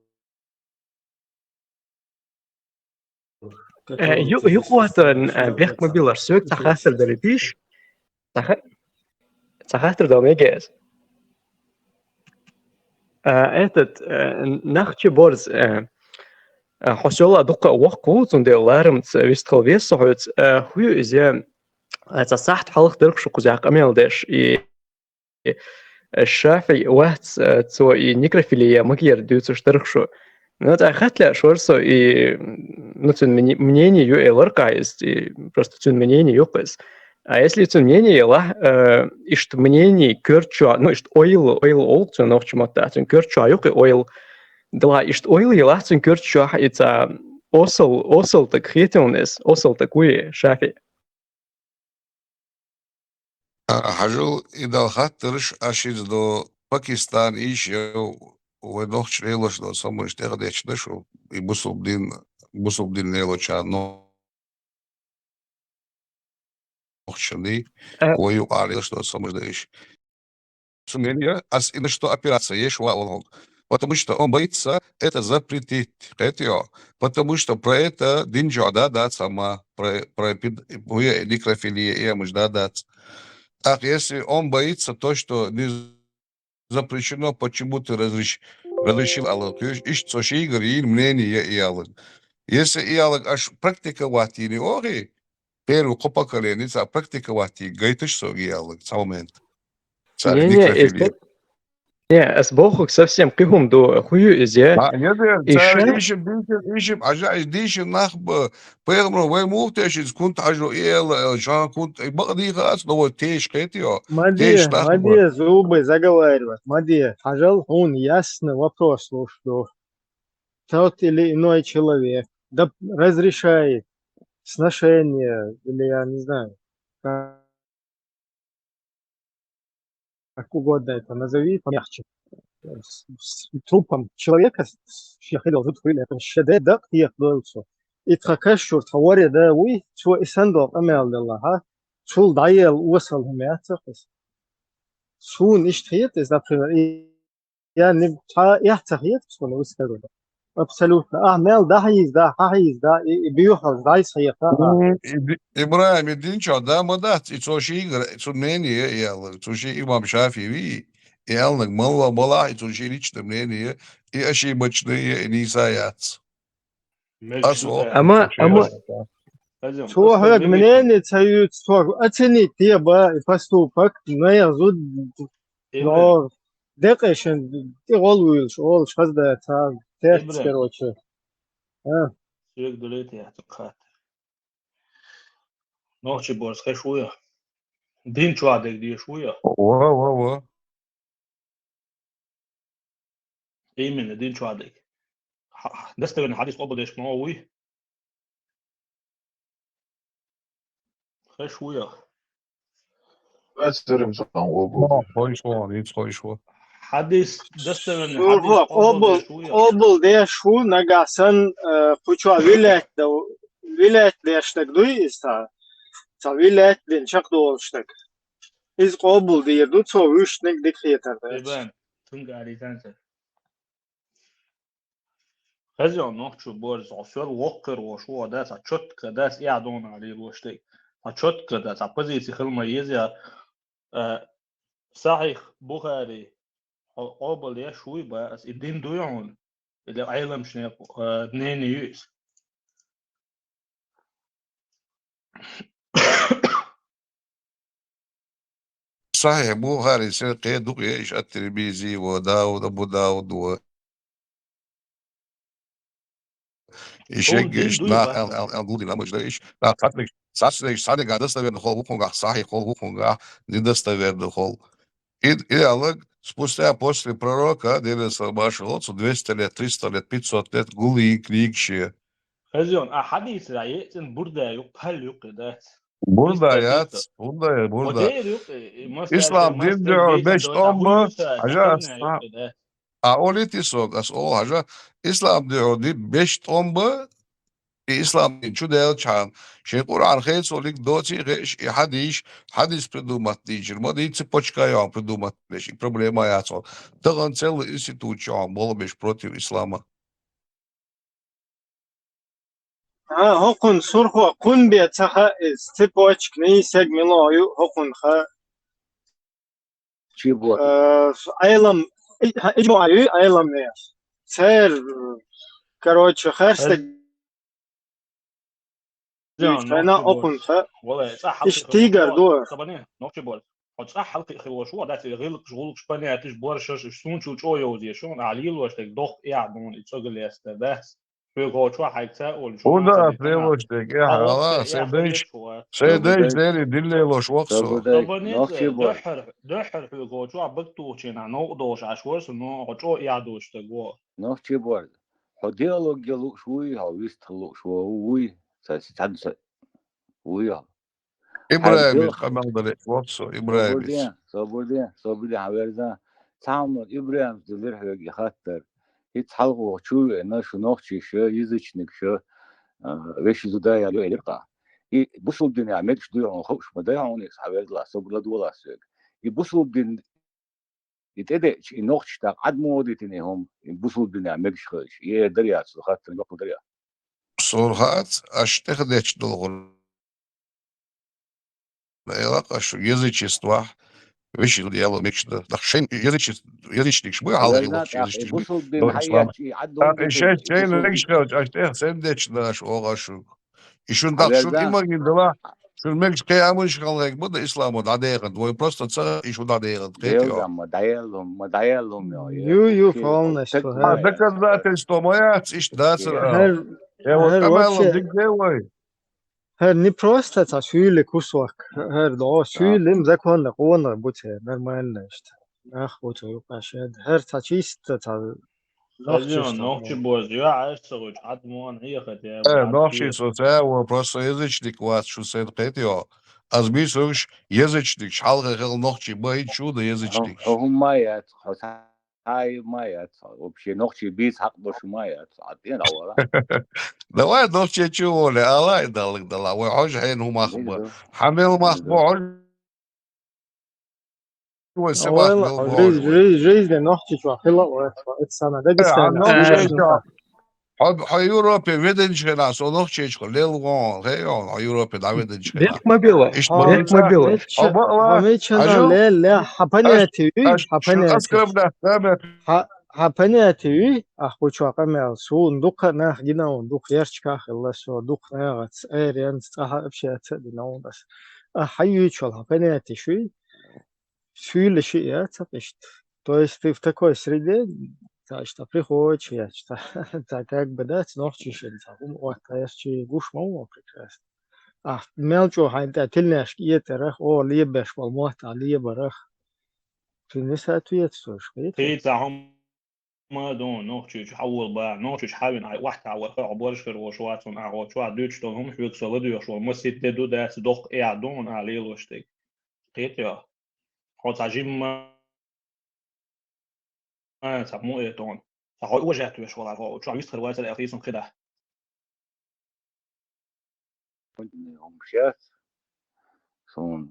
Э, ю-, юкъа ватан, э, бехк ма билар, соьга цхьа хаттар дара дийш. Цхьа ха-, цхьа хаттар дан мега ас. А, этот, э, нах чу борз, э, а, хьо села дукха а воккха ву, цундела ларамца вистхила веза со хьоьца. Э, хӀун ю иза, э, цхьа сахьт хьалха дара шу кхузахь къамел деш, и, э, ШафиӀи вац, э, цо и некрофилия магера дуьйцуш дара шу. Ну, цхьа хатта лаьа шора со, и, ну, цуьнан мни-, мнение ю элар кхайс, и просто цуьнан мнение ю кхайс. А если цуьнан мнение елахь, э, иштта мнение коьртачохь, ну, иштта ойла, ойла олу цуьнан нохча маттахь, цуьнан коьртачохь ю кхин ойла. Делахь иштта ойла елахь цуьнан коьртачохь, и цхьа осал, осал таг хетий хьуна иза, осал таг вуй ШафиӀи? А, хьажал, и дала хаттарш, аш иза до Пакистан ийш я, вай нохча лелаш до самуш тӀехь дечна шу, и бусулба дин, бусулба дин лелача нохчаний, Э. вай юкъа лелаш до самуш да ийш. Цу мнение, ас и на что опираться еш ва валгӀуг. Потому что он боится это запретить, кхетио. Потому что про это дин чохь да дац хӀама, про, про эпид-, хӀуе некрофилия, и амаш да дац. Так, если он боится то, что не запрещено, почему ты разреш-, разрешил алла куьш, иштта со шийгара йийна мнение я и аллаг. Если и аллаг аш практиковать йийна охи, первый кхо поколение цхьа практиковать йийна гайташ со и аллаг, цхьа момент. Цхьа Не, не, некрофилия. Эс бо-, не, ас бохург совсем кхин хӀума ду, хӀун ю иза? А, я дер, И цара ша- ишим, дишим, ишим, ажа, иш дишим нах ба, пайхамар вай муха тешица кунта хьажо и эла, эла, шан кунта, и бакъ дийха ац, но вот теш кхетио, Ма де, теш нах ма ба. Де, зубы заговаривать, ма де. Хьажал, хьуна ясно вопрос луш ду. Тот или иной человек, да, разрешает сношение, или я не знаю, как как угодно это назови, помягче. С, с трупом человека, с, с, я хотел тут хуйня, это щеде, да, приехал, и тха кашур, тха варе, да, уй, цо и сандо, амял, да, ха, цул дайел, уасал, хумяца, хас. Сун, ишт хет, из, например, и я не, ха, я ца хет, цо, ну, скажу, да. Абсолютно. А, мел, да, хиз, да, ха, хиз, да, и, и биохал, да, и саяха, а. М, и ди-, Ибрагим, и дин чо, да, ма дац, и цо ши игра, и цо мнение, и ала, цо ши имам Шафии, и алнаг мала, мала, и цо ши личное мнение, и ошибочное, и не саяц. Мел Ас шута. О, Ама, цо ши ама, Хазин, цо просто хаг мимик. Мнение цаюц, цо оценить те ба, и поступок, но я зуд, Именно. Но декъешин, ти гол уйлш, олш хазда, ца, терц, Ибрагим. Короче. А. Сюек дулет я, цукхат. Нохчи борс хеш уя. Дин чуа дег деш уя. Во, во, во. Именно, дин чуа дег. Ха-, достоверный хадис къобул деш ма уй. Хеш уя. Ацерим сан обу. Ма, хойш во, ниц хойш во. Хадис, достоверный Шур хадис во, къобул къобул, деш уя. Къобул деш у, нагасан, э, пучуа вилет да, вилет деш так дуй иста. Ца вилет дин чак долш так. Из къобул дир ду, цо вишник дик хетар да. Эбен, тунга аризан се. Хазин нохчу борз, осор воккер вош, во да, ца чётко да, с я дона ли лоштей. Ца чётко да, ца позиции хилма езя, э, Сахих Бухари, о-, обал я шуй ба, ас и дин дуй он, или айлам шне, э, мнение юис. Сахих Бухари сен кхе дукъ я иш ат-Тирмизи ва Дауд, Абу Дауд ва. Иш Ол еггеш дин дуй на ба. Ал, ал, ал гулдин амыш да иш. На сатнеш, сатнеш, садега достоверный хол вухунга, сахих хол вухунга, недостоверный хол. И, и алаг, спустя после пророка, Дерес Машалоцу, двести лет, триста лет, пятьсот лет, гулин книгше. Хазин, а хадис ра ецин бурда юк, пал юк, да. Бурда Мистер яц, Питер. Бурда я, бурда. Модер юк, э, мастер, Ислам дин мастер дин Питер, беш да, томба, да, хажа да, асна. Юк, да. А олити сог, ас о, хажа, Ислам дин дин беш томба, и Ислам дин чу дел чан. Шей Къуръан хей цо лик доци хеш, и хадис, хадис придумать дичир. Ма ди цепочка я придумать беш, и проблема яц он. Таган целый институт чан, боло беш против ислама. А, хокун сурхо, кун бе цаха из, цепочка, не сег мило ю, хокун ха. Чи бо? Э, айлам, и-, ха, иджмо аю, айлам не. Цер, короче, херстек. Хазин, Чайна нохчи борз. Окунха. Вала, ца халкъи Иш тигр хилвош ду. Сабане, нохчи борз. Хо ца халкъи хилвош, ва, дати гъилкъш, гъулкъш, панятиш, боршаш, иш сунчу чо йовзе, шон, али лош, так дох, я, дон, и цогылеста, да. Хьуьга чу хьайца, ол, шо Уда, мазали тана. Превош, так, я, Алло, хала, я, се я, дайш, я, шо. Се дайш, Сабудай. Дери, дилле лош, воксо. Сабудай. Сабане, Нохчи борз. Дохр, дохр хьуьга чу, бакту чена, но дош, аш ворс, но, чо, я, дош, так, во. Нохчи борз. Хьо диалог я луш вуй, хьо вист луш вуй, са, са, са, вуй, хьо. Ибрагимис Хьай къамел дале, воксо, Ибрагимис. Собурден, собурден, собурден, хьаверзан. Цхьаммо Ибрагимис дилир хьоьга хаттар. Хиц хьалхо чу веана, шу нохчий шу, язычник шу, а, веши зуда ял ю элир кха. И бусулб дин я мегаш дуй хьуна ховш ма дай хьуна, хьаверзла, собурла дула соьга. И бусулб дин И тӀедеъча, и нохчаш тӀаккха Ӏад ма вадийтина, и хӀума, и бусулба дина мегаш хилча, и эр дар яц, хаттар йоккха дар я. Сурхац, аш тӀех дечна долу гӀур. Элакъ аш язычествахь, вешин яло мегаш дар. Так шайн язычес-, язычникаш бу, хьалха Верна, лохаш тӀаккха и язычникаш бу, бусулба дин дон ислам. Хьаэцча, и Ӏад Так, и вадийтина, шайн, и шайн бусулба мегаш дин. Хилча, аш тӀех сен дечна аш, оха аш. И шун дах, шун Хьаверзан. Иман гин дала, шун мегаш кхе амалш халгӀайг ма да исламо дӀадехант. Вай просто ца, и шу дӀадехант, кхетий. Белгам, ма дӀаеллум, ма дӀаеллум, йо, йо. Ю, ю, Кхетий, полностью, кхетий. А, хӀа. Доказательство ма яц, ишт дацар, Кхетий. а. ХӀер, Э, вот хӀер амалло вообще, диг де вай. ХӀер не просто ца шуьйле кусок, хӀер до, а шуьйле им законно, къонах буце, нормально ишт. Ах, буце, юкъа шед. ХӀер ца чисто, ца Хазин, нохчи боз, ю, Ӏайса гӀуч, Ӏад муан хьехат, я, Э, Ӏад нохчи хьехат. Со, цӀа, вон просто язычник вац, шу сен кхетий, йо. Аз буьйцу хьоьгуш, язычникаш хьалха хилла нохчий бахийта шу да язычникаш. Хьо, хьо хӀумма яц, хьо схьа а ма яц, вообще нохчий бийца хьакъ долуш ма яц, хьан тӀен а вара. Давай нохчий чу воле, ала и далла дала, вай хьожа хьенан хӀумах бу. Хьан мел мах бу хьожа? Вай се мах мел бу хьожа вай? Жизнь, жизнь нохчий чохь хила а вац, это самое, Дагестан. Хьо, хьо Европе веданчу хенахь, со нохчий чохь лелла вон, хей, хьо Европе дӀаведанчу хенахь. Бехк ма билла. Иштта хьо, бехк ма билла. Хьо баъ ла, хьо мичана лел, ле, хьан понятие юй, хьан понятие. Хьан, хьан понятие юй, ахь хӀу чохь къамел, суна дукха а нах гина вон, дукха ярчкахь а хилла со, дукха нахаца, аьренца, цкъа хьан общаться а дина вон ас. Ахь хьан юьйчул, хьан понятие шуй? Суьйлаш а яц хьан иштта. То есть ты в такой среде, цхьа иштта приходишь, я, цхьа, цхьа как бы, да, цхьа нохчий шен, цхьа хӀума отта гӀертачий гуш ма ву прекрасно. Ахь мел чӀогӀа хьайна тӀе тилнешка эцарах, о, лебеш болу мотт а лебарах. Ты не соответствуешь, кхетий? Кхин цхьа хӀума ма ду, нохчий чу хьан волу бахьа, нохчий чу хьан вина, хьайн охьатаӀа вара, хьо борша хир волуш вац хьуна, ахь хьо чохь дуьйцуш долу хӀума хьоьга со ладоьгӀуш волу, масийтта де ду, дац, доккха эхь ду хьуна, ахь лелош дерг. Кхетий хьо? Хьо цхьа жимма а, цхьа муха тӀе, цхьа хьо ожатвеш валахь, хьо чохь вистхир вацара аьлла, хийцам кхидӀа. Хьуна хӀумаш яц, суна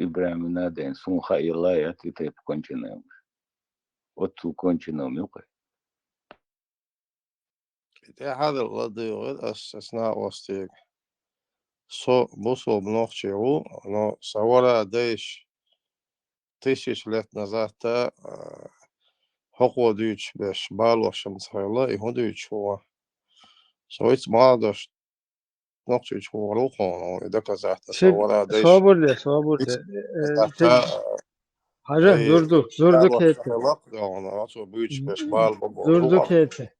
ИбрахӀимна ден, суна хаийла яц и тайпа конченная хӀумаш. Оццул конченная хӀума ю кхин. ТӀаьхьара ладугӀура ас, ас накъостега. Со бусулба нохчи ву, но сан вара дайша тысяча лет назад-та, а, хӀокхо дуьйцуш берш балош-м ца хилла, и хӀун дуьйцуш ву ван. Со виц молодёжь нохчийчу вогӀур ву хьуна, и доказательство вара дайша. Собар де, собар де. Э, э, цига хьажа, ай, зур ду, зур ду кхетий. Лакха догӀуна, оцо буьйцуш берш бала бу бохуш. Зур ду кхетий.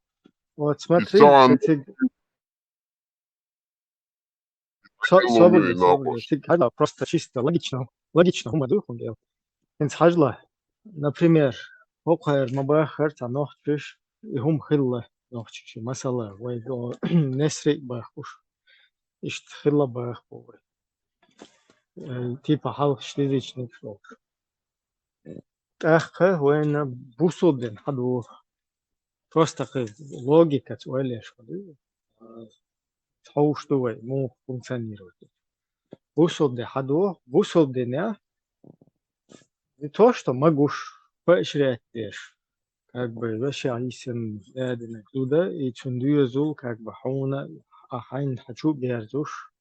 Вот смотри, цига. Со-, собар де, собар де. Цига хьажа, просто чисто логично, логично хӀума ду хьуна дела. ХӀинца хьажа, например, хӀокхара ма баххара цхьа нохчаш, и хӀума хилла нохчаш, масала, вай, о, Несри а бахуш. Иштта хилла бахбо вай. Э, типа хьалхаш дезичниг шолуш. ТӀаккха вайна бусулба дин хьадогӀу. Просто кхин логикаца ойла еш хьо ду. Хьовш ду вай, муха функционировать. Бусулба де хьадогӀу, бусулба динехь не то, что могуш поощрять деш, как бы вешех йисина аьдинарг зуда, и цунна доьзал, как бы хьуна, а хьайна хьан чу а берзуш,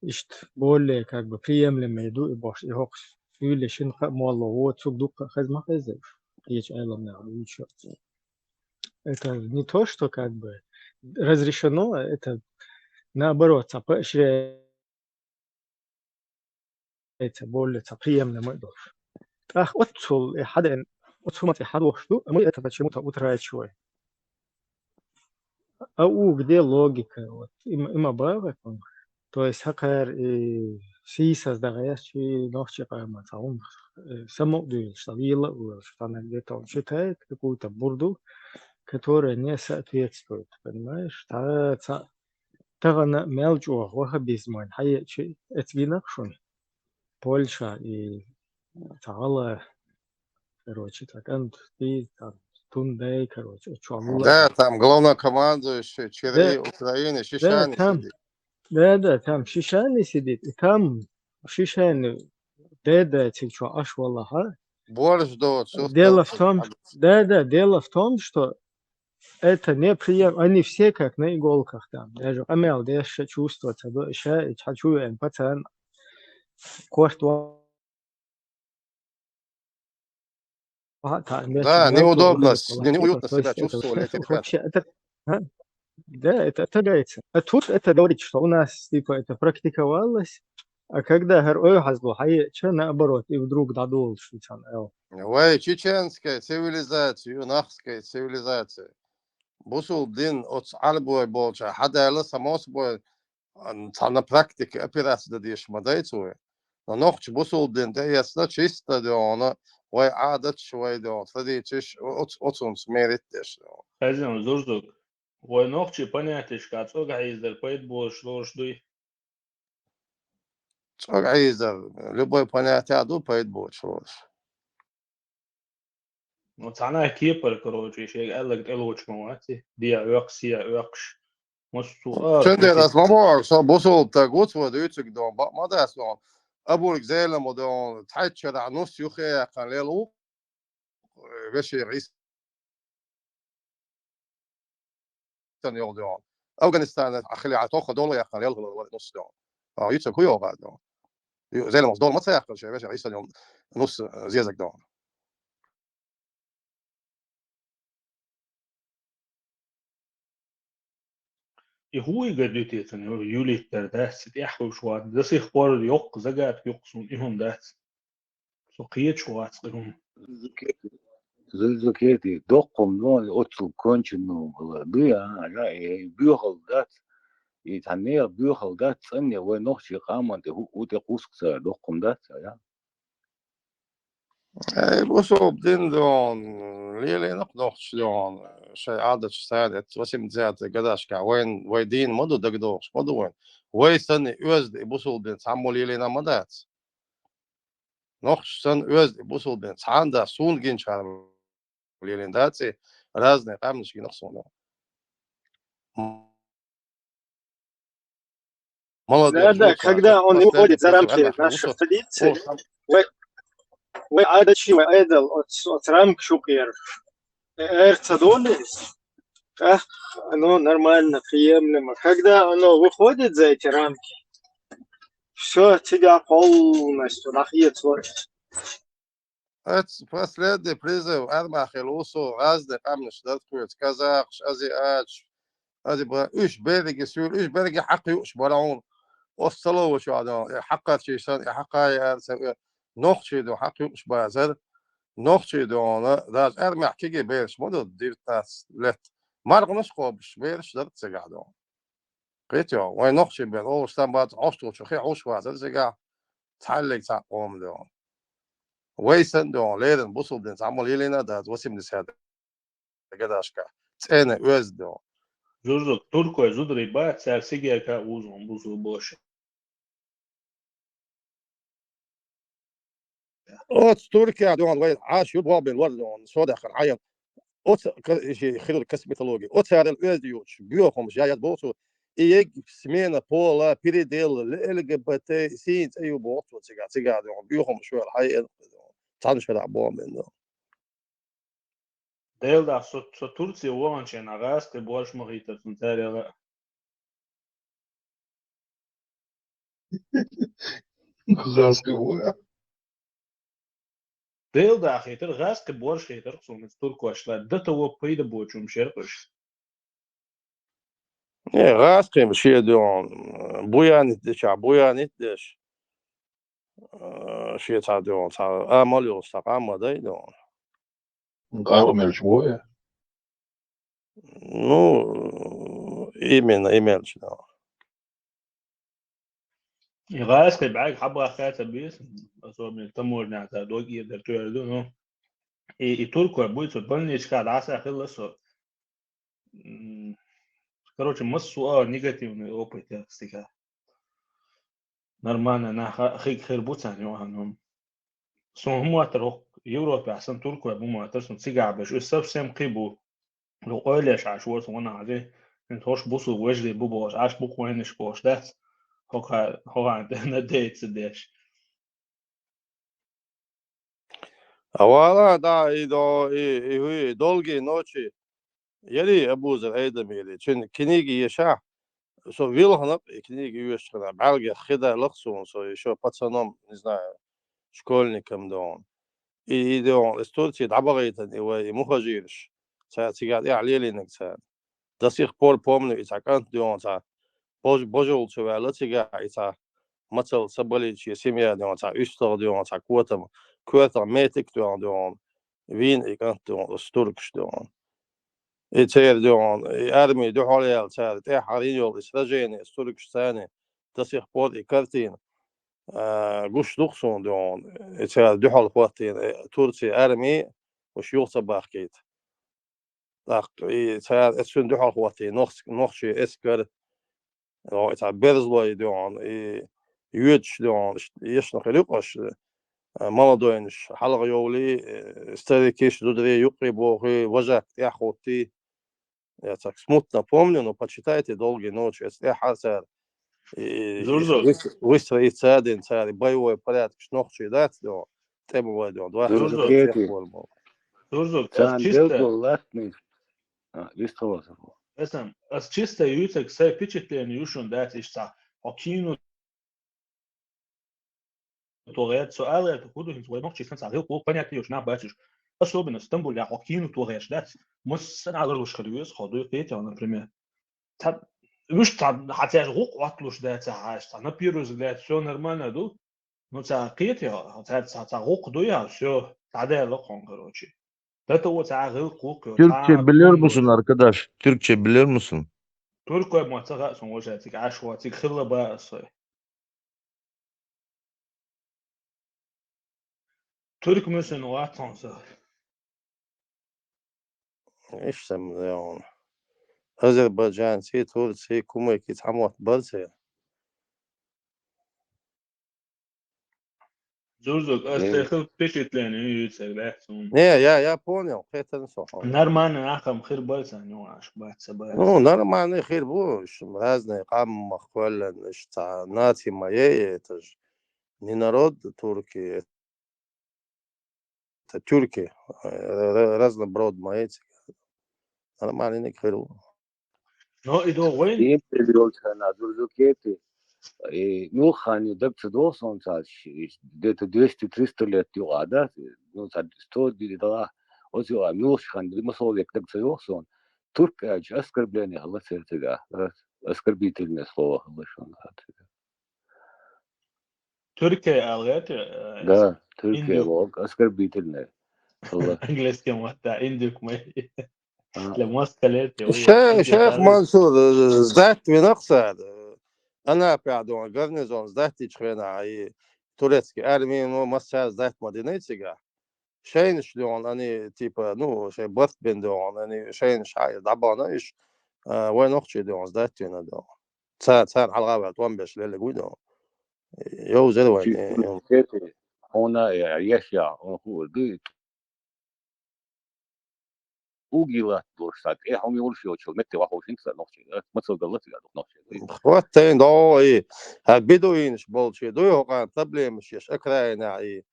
иштта более, как бы, приемлемый ду и бохуш, и хӀокху суьйле шина кхаа молло воцург дуккха а хеза ма хеза уьш, кхечу Ӏеламнаха дуьйцуш. Это не то, что, как бы, разрешено, это, наоборот, цхьа поощряется, более цхьа приемлемо а долуш. ТӀаккха оццул и хьадеана, оцу хӀума тӀе хьадохуш ду, а мы это почему-то утрачиваем. А угде логика, вот, има, има бага кун. То есть хӀокхара и сийсаз дагӀерчи нохчи къаман цхьа хӀума, э, самукъадуьйлуш, цхьа вела а воьлуш, цхьа нагде тон считает какую-то бурду, которая не соответствует, понимаешь? Цхьа, цхьа тахана мел чӀогӀа ваххабизм вайн хьаеъчи, эца гинарх шуна. Польша и цхьа гӀала, короче, цхьа кӀант, и там Тундай, короче, чохь вула. Да, там главнокомандующий ЧРИ Украины, да, Шишани там сидит. Да, да, там Шишани сидит, и там Шишани, да, да, цига чохь Ӏаш валахьа. Борж доцу. Дело в том, да, да, дело в том, что это неприем-, они все как на иголках там. Даже къамел деш чувство ца до, ша и цхьа чу веана пацан корта Да, неудобно, неуютно себя чувствовали эти ребята. Вообще, это, а? Да, это отторгается. А тут это говорит, что у нас, типа, это практиковалось, а когда гьар ойхьазло хьаеъча, наоборот, и вдруг дӀадолуш ю цхьана аьлла. Вай, чеченская цивилизация, нахская цивилизация. Бусулба дин оцу Ӏарбой болча хьадаьлла, само собой, а, цхьана практика операция дан дезаш ма дай цо. Но нохча бусулба дин тӀеэцна чисто догӀуна, вай Ӏадаташ, вай догӀу традицеш, оц-, оцунца мерить деш догӀу. Хазин, Зурзук, вай нохчий понятешка цӀога хьийзадар пайда болуш лоруш дуй? чӀогӀа Ӏийзар, любой понятие ду пайда боцуш волуш. Ну, цхьана кепара, короче, шега аьлларг тӀелоцуш ма вац и. Диа оьккхуш, сиа оьккхуш. Массо а Цундела ас ма боху, со бусулба стаг ву, цо дуьйцург дон, бакъ ма дац дон. Абург Зелимха дон, цхьаьччарахь нус юххе яьккхина лела ву, вешех Ӏийсан йолу дон. Афганистанехь хилла тохха долу яьккхина лела хилла вара нус дон. А, йицург хӀун йогӀу дон? Ю-, Зелимхас долу ма ца яьккхина шен вешех Ӏийсан йолу нус, э, зезаг дон. И хӀун и ган дуьтий цунна, ю-, юлийтар дац, и тӀаьхьа хуьлуш вац, до сих пор йоккха загадка юккъу суна, и хӀума дац. Со кхеташ вац, и хӀума. Зузукети, доккхум нон оццул конченный хила дуй, а, жа, э, боьхалла дац, и цхьа нехан боьхалла дац, цӀанне вай нохчийн къаман тӀе хӀу-, хӀу тӀе кхуссу цара, доккхум дац, а, жа. Эй, бусулба дин дон, лелийнакх нохчаша дон, шайн Ӏадаташ цара эцна восемьдесят гадашкахь вайн, вай дийна ма ду, дагадогӀуш ма ду вайн. Вай санна оьзда и бусулба дин цхьаммо лелийна ма дац. Нохчаша санна оьзда и бусулба дин цхьана а дац, суна гинчара лелийна дац и, разные къаьмнаш гинарх суна. Молодёжь, да, да, когда он выходит за рамки наших традиций, вай, вай Ӏадаташ, вай Ӏедал оц, оц рамки чу кхер. Эр ца долу иза? ТӀаккха оно нормально, приемлемо. Когда оно выходит за эти рамки, всё, тебя полностью нахъецалуш. Оцу последний призыв армахь хила ву со, разные къаьмнаш дара тхоьца, казахаш, азиаташ, азиба-, уьш берриге суьйра, уьш берриге хьакха юуш бара хьуна. Оцу ца ловучу Ӏадон, и хьакхарчий санна, и хьакха яра ца ве-, нохчий ду хьакха юуш базар, нохчий дона, даже армехь кегий бераш ма ду, девятнадцать лет. Марханаш кхобуш бераш дара цигахь дона. Кхетий, вайн нохчий бен олуш сан бац, хьошталгӀачу хи хьуш вацара цигахь, цхьаьллиг цхьаъ къома дона. Вай санна дона, леррина бусулба дин цхьаммо лелийна а дац, восемьдесят гадашкахь. ЦӀена оьзда дона. Зузук, туркой зударий бац, цара сигерка а узун бусулба боша. Оцу Туркехь дона вай Ӏаш ю бохбен лор дона, со даьккхина хьайна. Оцу ка-, ши хирург косметологи. Оцарел оьзда йоцуш, боьхамаш яд боху цо. И егг смена пола, передел, Л Г Б Т, сийна цӀе ю боху цо цигахь, цигахь дона. Боьхамаш вел хьайна. Цхьана шарахь бохбен дона. Делан дахь со, со Турция ваханчу хенахь гӀазкхи борш ма хийтара суна царел а. ГӀазкхи бо-, Делан дахь хийтара, гӀазкхи борш хийтара суна иза туркошна, до того пайда боцуш хӀумнаш яра уьш. Э, гӀазкхи шен дона, буянит дечахь, буянит деш. Э, шен цхьа дона, цхьа амал йолуш цхьа къам ма дай дона. Къам мелча вой? Ну, именно, и мелча дона. И гӀазкхи бӀаьрг хьабахка ца беза, особенно таможня цара дог эр дар тоьар ду, ну. И, и туркой буй, цо больничка дӀаса хилла со. М, короче, массо а негативный опыт яра стига. Нормально, нах а хиг хир бу царна юкъахь, ну. Суна хӀума моттара хӀокху Европехь сан туркой бу моттара, суна цигахь беш, уьш совсем кхин бу. Ду къойлеш Ӏаш вара суна ванахь, хӀинца хӀорш бусулба вежарий бу бохуш, Ӏаш бу къойланаш бохуш дац. ХӀокху, хӀокху тӀе надеяться деш. А вала, да, и до, и, и хӀуй, долгие ночи. Яри Абузар Айдамири, цуьнан книги ешахь, со вилханакъ и книги оьшучу хенахь, бӀаьргех хи дайлакх суна, со ещё пацаном, не знаю, школьником дона. И, и дона, из Турция дӀабахийтина и вай, и мухажираш, цара цигахь тӀехь лелийнарг цара. До сих пор помню, и цхьа кӀант дона, цхьа бож-, божал чу ваьлла цигахь, и цхьа мацалла ца балийча, семья дона, цхьа уьстагӀ дона, цхьа котам, коьртах метик дона, дона, вийна и кӀант дона, оцу туркаш дона. И церан дона, и арми дуьхьал яьлла цара тӀаьхьарийна йолу и сражение, оцу туркаш царна, до сих пор и картина, а, гуш ду-кх суна дона, и цара дуьхьал хӀоттийна, э, Турция арми, уьш юха ца бахкийта. ТӀаккха и цара, эцуьнан дуьхьал хӀоттийна нохц-, нохчий эскар, о, и цхьа берзалой дуьхьал, и йоьдуш дуьхьал, ешна хир ю-кх аш, а, молодойнаш хьалха йовлий, э, старикиш, зударий юккъе бохий, вожак тӀехьа хӀоттий. Я так смутно помню, но почитайте «Долгие ночи», эцу тӀехьа цара, и, и Зурзур. выс-, выстроиться дина цара, и боевой порядкаш нохчий дац дуьхьал, тӀемалой дуьхьал, двадцать Зурзур. Зурзур, ас Царна чисто белгал латтанаш. А, вистхилар. Эсан, ас чисто юьйцург, сай впечатление ю шуна дац иштта, хьо кино тохаьд, со ала гӀерта, хӀун ду хӀинца вай нохчий санна цхьа гӀиллакх-гӀулакх, понятно йолуш нах бац уьш. Особенно Стамбулехь хьо кино тохаьдча дац, массанхьа ларлуш хир веза, хьо дуй кхетий, например. Цхьа, уьш цхьа, хьан цаьрца гӀуллакх Ӏотталуш дац хьаьжча, цхьа на первый взгляд всё нормально ду. Ну, цхьа кхетий, цхьа, цхьа, цхьа гӀуллакх дуй хьан, всё, дӀадаьлла хьуна, короче. Дата во цхьа гӀиллакх-гӀуллакх йо, Туркче цхьа билер хӀума мусул йо. Наркадаш, Туркче билер мусул. Туркой ма ца хаьа сон вожа цига, Ӏаш ван цига хилла баа ас вай. Турк мусул вац хьуна со. Иштта ма яхьуна. Азербайджанций, турций, кумыкий цхьа мотт бара церан. Зурзур, ас Э. тӀе хила впечатление юьйцург дац хьуна. Не, я, я понял, кхетарна со хьуна. Нормально нах-м хир бара царна юкъахь, бац ца бац. Ну, нормально хир бу, уьш разные къам мах кхоьллина, уьш цхьа наци ма яй, это ж не народ турки, это тюрки, э, ра-, разноброд ма яй цига. Нормальный хир бу. Но и до вайн? Империя йолчу хенахь, Зурзур, кхетий, и муьлхханна даг ца догӀу суна цхьа, где-то двести-триста лет юкъахь, да? Ну, цхьа сто дийр далахь, оцу юкъахь муьлххачу хенахь, массо век даг ца йогӀу суна. Турк аьлча оскорбление хилла церан цигахь, да? Оскорбительное слово хилла шуна цигахь. Туркей ала гӀерта, э, Да, Туркей индюк. Боху, оскорбительное хилла. Английский мотта, индюк ма яй. А. Для москалей, те, ой, Ше-, индюк, Шейх а, Мансур, э, сдать вина-кх цара, э, Анапехь дуьхьал гарнизон сдать дечу хенахь, и турецкий арми, ну, массара сдать ма дина цигахь. Шайнаш дуьхьал, они, типа, ну, шайн барт бина дуьхьал, они, шайнаш хьа-, дӀабахана уьш, а, вай нохчий дуьхьал сдать вина дуьхьал. Ца-, царна хьалха а ваьлла, тӀом беш леллиг вуй дуьхьал. Йовзара вайн, Чи-, э, э. Хьуна, э, еш я, хьуна хуур дуй. Угилат долуш цхьа тӀе хьуна йолуш йолчул метте ваховшинца нохчий, э, мацалла галла цига дукха нохчий. ХӀоттайна догӀу и, хьан бедуинаш болчий дуй хӀокхана проблемаш еш окраинахь и,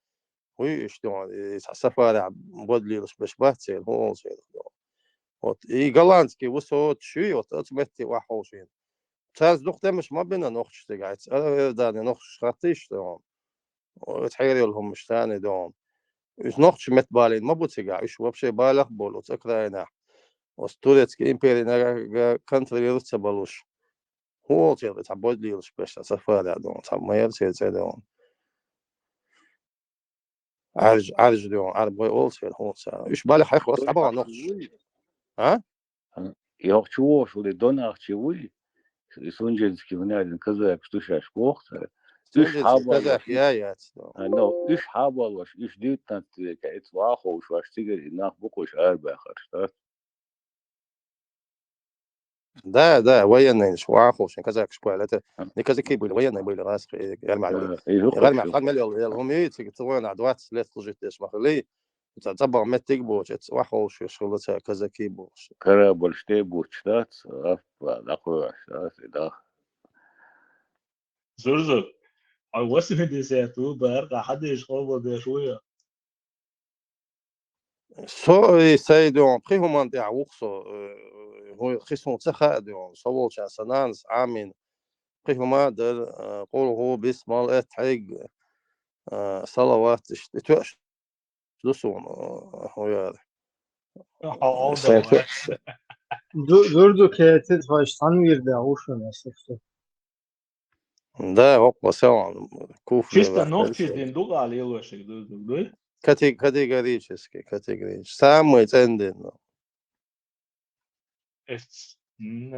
хӀуй уьш дуьхьал, и цхьа сафарехь бодлийлаш беш бац церан, хӀун олу церан дуьхьал. Вот, и голландский высоташ юй, вот оцу метте ваховшийна. Цаьрца дукха тӀемаш ма бина нохчаша цигахь, Иордани нохчаша хаттийша дуьхьал. Оцу хьерайолу хӀуманаш царна дуьхьал. Уьш нохчаша метта балийна ма бу цигахь, уьш вообще балех а болу оцу окраинахь. Оцу турецкий импери нагахь контролировать ца балуш. ХӀун олу церан цхьа бодлийлаш беш цхьа сафарехь дуьхьал, цхьа ма яра церан цӀе дуьхьал. Ӏаьржа, Ӏаьржа дуьхьал, Ӏаьрбой олу церан хӀун цара. Уьш балех хьех оцу дӀабахана нохчаша. А? Йохчу вошули донахчи вуй, и Сунжинский вуьнарин казакаш ду шаьш боху цара. Уьш Сунжинский хьабаллаш, казак я яц, но. А, но, уьш хьабаллаш, уьш дитанат века, эца ваховш ваш цигара и нах бу кхуш арабаьхарш, да? Да, да, военныйнаш ваховшин, казакаш пуьлла, это А. не казаки были, военные были, раз, э, армия были. Да, и жукаш, Армия, жукаш. Армия, ел, ел, хӀума ю, цига ца вайна двадцать лет служить деш ма хили. Цхьа цӀа баха меттиг а боцуш, эца ваховшуш хилла цара казаки бохуш. Корабльш тӀе а буттуш дац, а, дӀакхоьхьуш дац, и да. Зурзур, хьо восьмидесятый ву бара, хьан дезаш къобалдеш ву я? Со и сай дуьхьал пхи хӀуманна тӀехь ву-кх со, э, хӀун хи суна ца хаьа дуьхьал, со волчохь сан нанас Ӏамийна пхи хӀума а дара, э, къулхӀу, бисмал, эттхьиг, э, салават, иштта, и тоьаш ду суна, э, хӀун яра. Хьо Сайн олдала. Ду-, Зурзур, кхетий, вайша цхьана вирда ву шуна, аса. Да, хӀокхо сан куф Чисто лелахь нохчий дина ду-кх ала лелошиг, Зурзур, дуй? Кати-, категорически, категорически. Самый цӀена дина. Эс-, м-,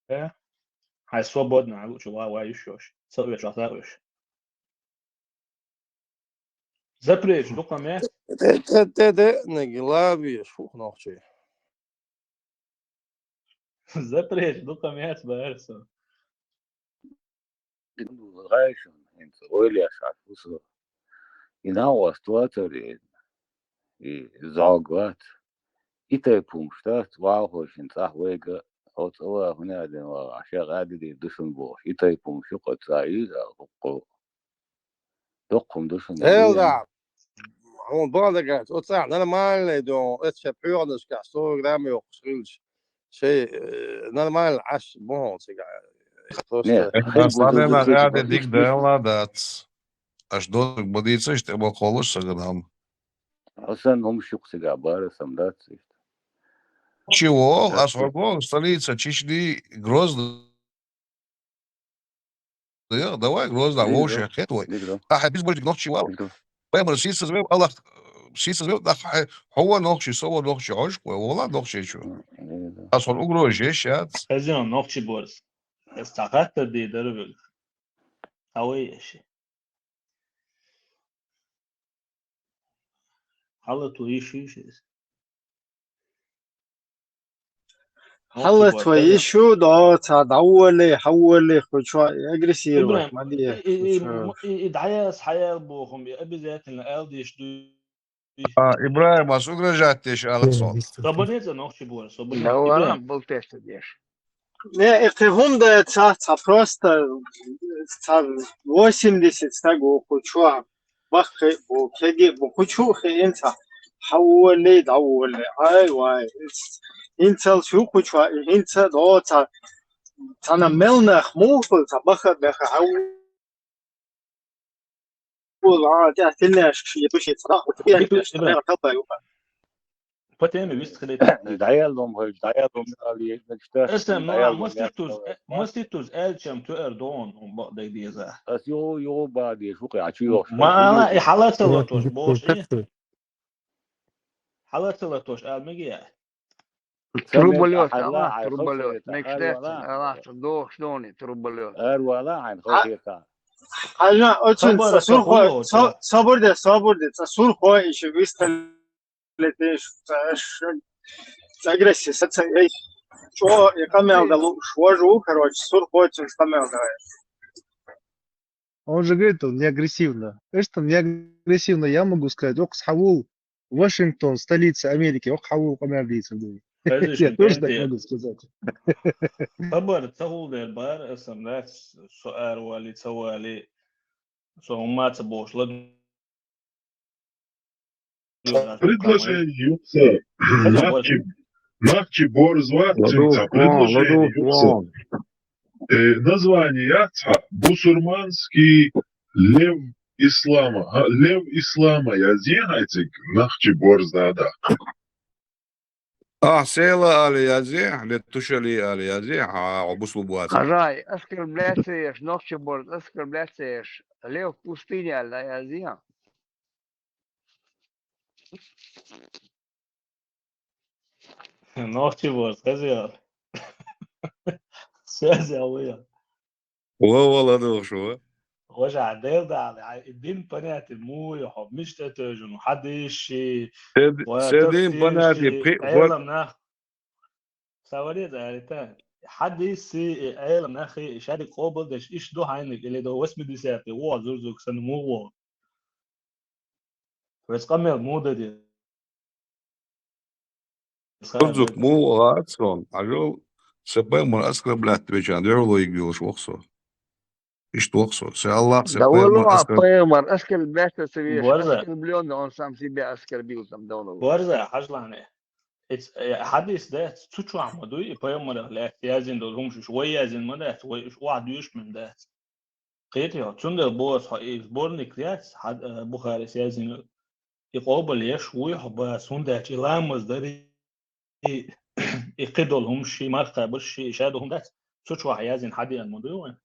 э, хьайн свободно, а лучу ва, ва, иш, иш. Со веш, ва, со веш. Запреш, дукха ме? Те, те, те, те, не главиш, фух, нохчий. Запреш, дукха ме, бара со. гӀайшун, хӀинца ойла еш Ӏаш ву со. И нагӀост вацар, и, и зӀог вац. И тайпа хӀумаш дац, вахошин цӀахь вайга, хьо цӀа ваха хӀун аьлла ваха, Ӏа шех Ӏаьдадийр ду шуна бохуш. И тайпа хӀумаш ю-кх цхьа иза, хӀокхо. Доккха хӀума ду шуна. Эл да. Хьуна бан дагахь, оцу цӀахь нормальный ду, эцу шайн пхьоьханашкахь сто грамм йоккхуш хилча, шайн, э, нормально Ӏаш бу хьуна цигахь. Просто. Не, хир бу Сан ду, ду, гӀаьда ду, дика ду, ду. Дела дац. Аш дозуг ма дийцаш, тӀе ма кхоллаш сагана хӀума. Хьо санна хӀума шух цигахь бара сам дац иштта. Чи вогӀу, ас хьо гоху, столица Чечни, Грозный. Дера, давай, Грозна, вовшех хет вай. Ахьа, безбожник нохчи вал. Пайхамар сийсаз вев, Аллах, сийсаз вев, нах хьо ва нохчи, со ва нохчи, хьожуш вай, вала нохчи чу. Ас хьуна угрожа еш яц. Хазион нохчи борз. Ас цхьа хаттар дий дара вел. Хьавай эши. Хьала ту йиш йиш эс. Хьала ту йиш ю, до, ца, дӀаволле, хьаволле, ху чу агрессировать, ма де, и, и, ху чу. И, и, и дӀаяс хьаял бохум, и обязательно ал деш ду. А, Ибрагим, ас угрожать деш, Алексон. Соболезнуем, нохчи бора, соболезнуем. Да ладно, Ибрагим. Был тест деш. Не, и кхин хӀума дац, ца, ца просто, ца восемьдесят стаг ву кху чу, баххе а бу, кеге а бу, кху чу а хиъна ца, хьаволле, дӀаволле, ай, вай, хӀинцалц ю кху чу, и хӀинца а до ца, цхьана мел нах муха хуьлу, ца баха а баьха, хьаволле. По теме вист хилийтар. ДӀаяллум хой, дӀаяллум али, дӀаяллум яхаш. Эсэм, ну, дӀаяллум маституз, яхаш. Э, маституз элчам туэр дон, он бакъ даг деза. Ас югу, югу ба деш, вукхи а чу йохуш. Мала, и хьалацалатош, бош, и. Хьалацалатош, ал мегия. Труболёт, ала, труболёт. Некшнец, ала, дохуш дони, труболёт. Эр вала хьайн хо хета. Хьажа, оцун сабур де, сабур де, ца сурхо иши висталетеш, ца, ца агрессия, ца, ца, эй, чо, и къамел да лу, швожу, короче, сурхо цун къамел да. Он же говорит, он не агрессивно. Эшта не агрессивно, я могу сказать, окс хавул, Вашингтон, столица Америки, окс хавул къамел дийцар ду. Я тоже так могу сказать. Хабар ца хул дер бар, эсам дац, со ар вали, ца вали, со хӀумма ца бохуш ла. Предложение юкса. Нахчи, нахчи борз вац, ца предложение юкса. Э, название яц хьа, бусурманский лев ислама. Ха, лев ислама язъе хьайцига, нахчи борз да да. Ахь села али язъе, ле тушали али язъе, хьа, хьо бусулба вац. Хажай, оскорбляться еш, нохчи борз оскорбляться еш, лев в пустыне али язъе. Нохчи борз, хаза ял. Связь ял вуя. Ва, ва, ладугӀуш ва. Важа, дел дали, ай, и дин понятие муй, хьо, мишта тожун, хьадис ши, се ва се дин тафсир понятие ши, при-, ва- Ӏелам нах. Саварец аьлла, хьадис ши, и Ӏелам нахи, и шари къобалдеш, иш ду хьайниг, или до восьмидесятый, во зурзуг сан мугӀо. Вес къамел мудади. Зурзуг мугӀо гӀацрон, хьажал, се пайхамар оскорблять вечан, дуьхьало йиг йолуш вохсо. Иштта вохсо. Се Аллах, се пайхамар оскорб-, пайхамар оскорблять ца веш, оскорблённый, он сам себя оскорбил там давно. Борза, хьажлане. Эц, э, хьадис дац, цу чохь ма дуй, и пайхамарах лаьцна язйина долу хӀумаш уьш вай язйина ма дац, вай уьш охьадуьйш ма дац. Кхетий хьо, цундела боху хьо и сборник яц, хьад-, э, Бухарис язйина. И къобал еш вуй хьо бац, хӀунда аьлча и ламаз дари, и, и кхидолу хӀумаш ши, марха кхабарш ши, и шадолу хӀума дац, цу чохь язйина хьадеана ма дуй вайн.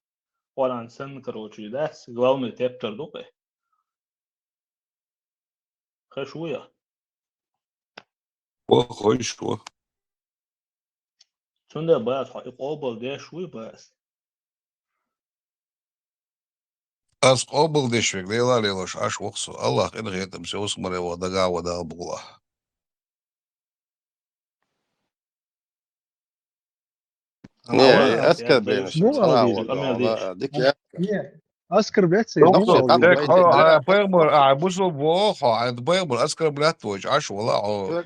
Къуръан санна, короче, дац, главный тептар ду кхе. Хеш ву я? Ва, хойш ву. Цундела бац хьо и къобал деш вуй бац. Ас къобал деш верг Дела лелош Ӏаш ву-кх со. Аллах къинхетам се усмаре ваха дагахь ван Дала бугӀулахь. Не, оскорбление. Ну, молодец. Дика. Не, оскорбляться я не стал. Пайхамар, а, бусурба хьо, хьан пайхамар оскорблять вайча Ӏаш вала хьо.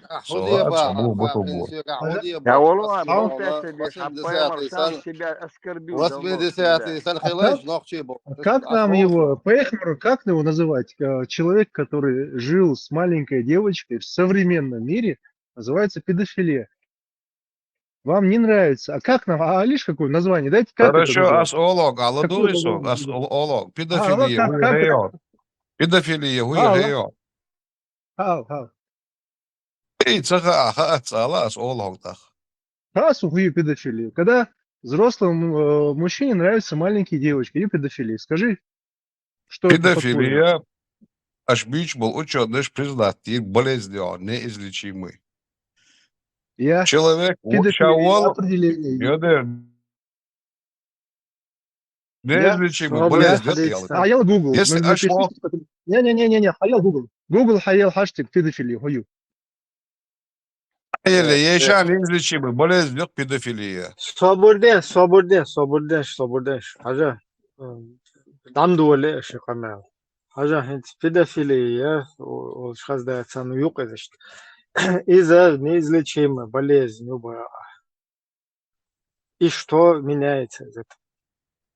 Я вала, восьмидесятый сан хилаш, нохчий бу. А как нам его, пайхамар, как его называть? Э, человек, который жил с маленькой девочкой в современном мире, называется педофилия. Вам не нравится. А как нам? А лишь какое название? Дайте, как это называется? Хорошо, ас оаларгва, ала дуйла со, ас оаларгва. Педофилия, хӀу я? Педофилия, хӀу я? Хьал, хьал. Эй, ца хаа, хаа ца ала, ас оаларгва тӀаккха. Хаа сона, хӀу я педофилия? Когда взрослому, э, мужчине нравятся маленькие девочки, хӀу я педофилия? Скажи, что это, по-твоему? Педофилия, аш бийча бола учёныш признать дир болезнь йоагӀа, неизлечимый. Я. Человек, педофилия, определение. Неизлечимый болезнь йоагӀа. А я Google. Если аш напиши, не-не-не-не, а я Google. Google хьаяла хьаштег педофилия, хӀу я. Хьаяла, э, ешан неизлечимый болезнь йоагӀа педофилия. Собар де, собар де, собар де, собар де. Хьажа, м, дам дуале ши къамаьл. Хьажа, хӀинца педофилия, о, о, хаза дац, ну, юкъа иза иштта. Иза неизлечимый болезнь ю бара. И что меняется из этого?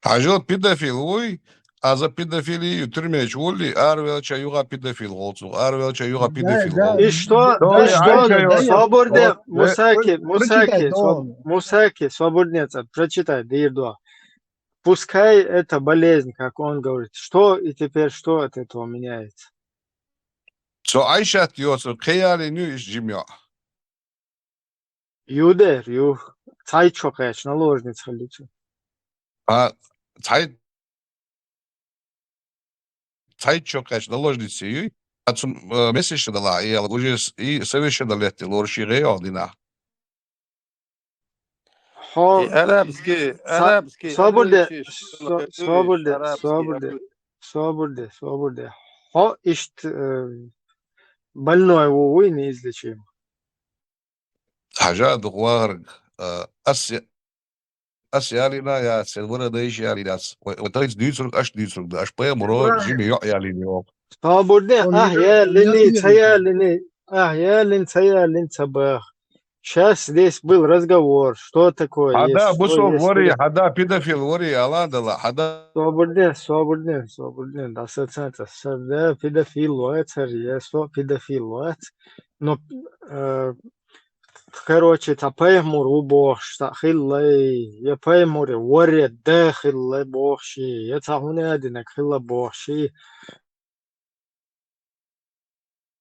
Хьажал, педофил вуй, а за педофилию тюрьме чу вуллий, аравелча юха педофил гӀолцух, аравелча юха педофил гӀолцух. И что, и что, собар де, Мусаки, Мусаки, со-, Мусаки, собар де, ца, прочитай, дийр дуа. Пускай это болезнь, как он говорит, что и теперь что от этого меняется? Цо Ӏайшат йоцург кхеялин ю иш жимма йоӀ? Ю дер, ю. Цхьайтта шо кхаьча наложница хилла цо. А, цхьай-, цхьайтта шо кхаьча наложница юй? А цун, э, месячный дала, и ала, уже с-, и совершеннолетний лоруш и гӀе йоагӀа дина. Хьо арабский, арабский, собар де, собар де, собар де, собар де. Хьо иштта, э, больной ву, вуй неизлечимый. Хьажа, дукха вахарг, э, ас я-, ас ялийна яц, сен вара дайша ялийна яц. Вай, вай тайца дуьйцург, аш дуьйцург да, аш пайхамаро жима йоӀ ялийна йоах. Собар де, ахь ялийни, ца ялийни, ахь ялийни, ца ялийни, ца бах. Щас здесь был разговор, что такое, хьада бусурба вари, хьада педофил вари, ала дала, хьада. Собар де, собар де, собар де, да, са ца, ца, са, да, педофил вац, я со педофил вац. Но, э, короче, цхьа пайхамар ву бохуш, цхьа хиллай, я пайхамар варе да хиллай бохуш, я цхьа хӀуна а динарг хилла бохуш.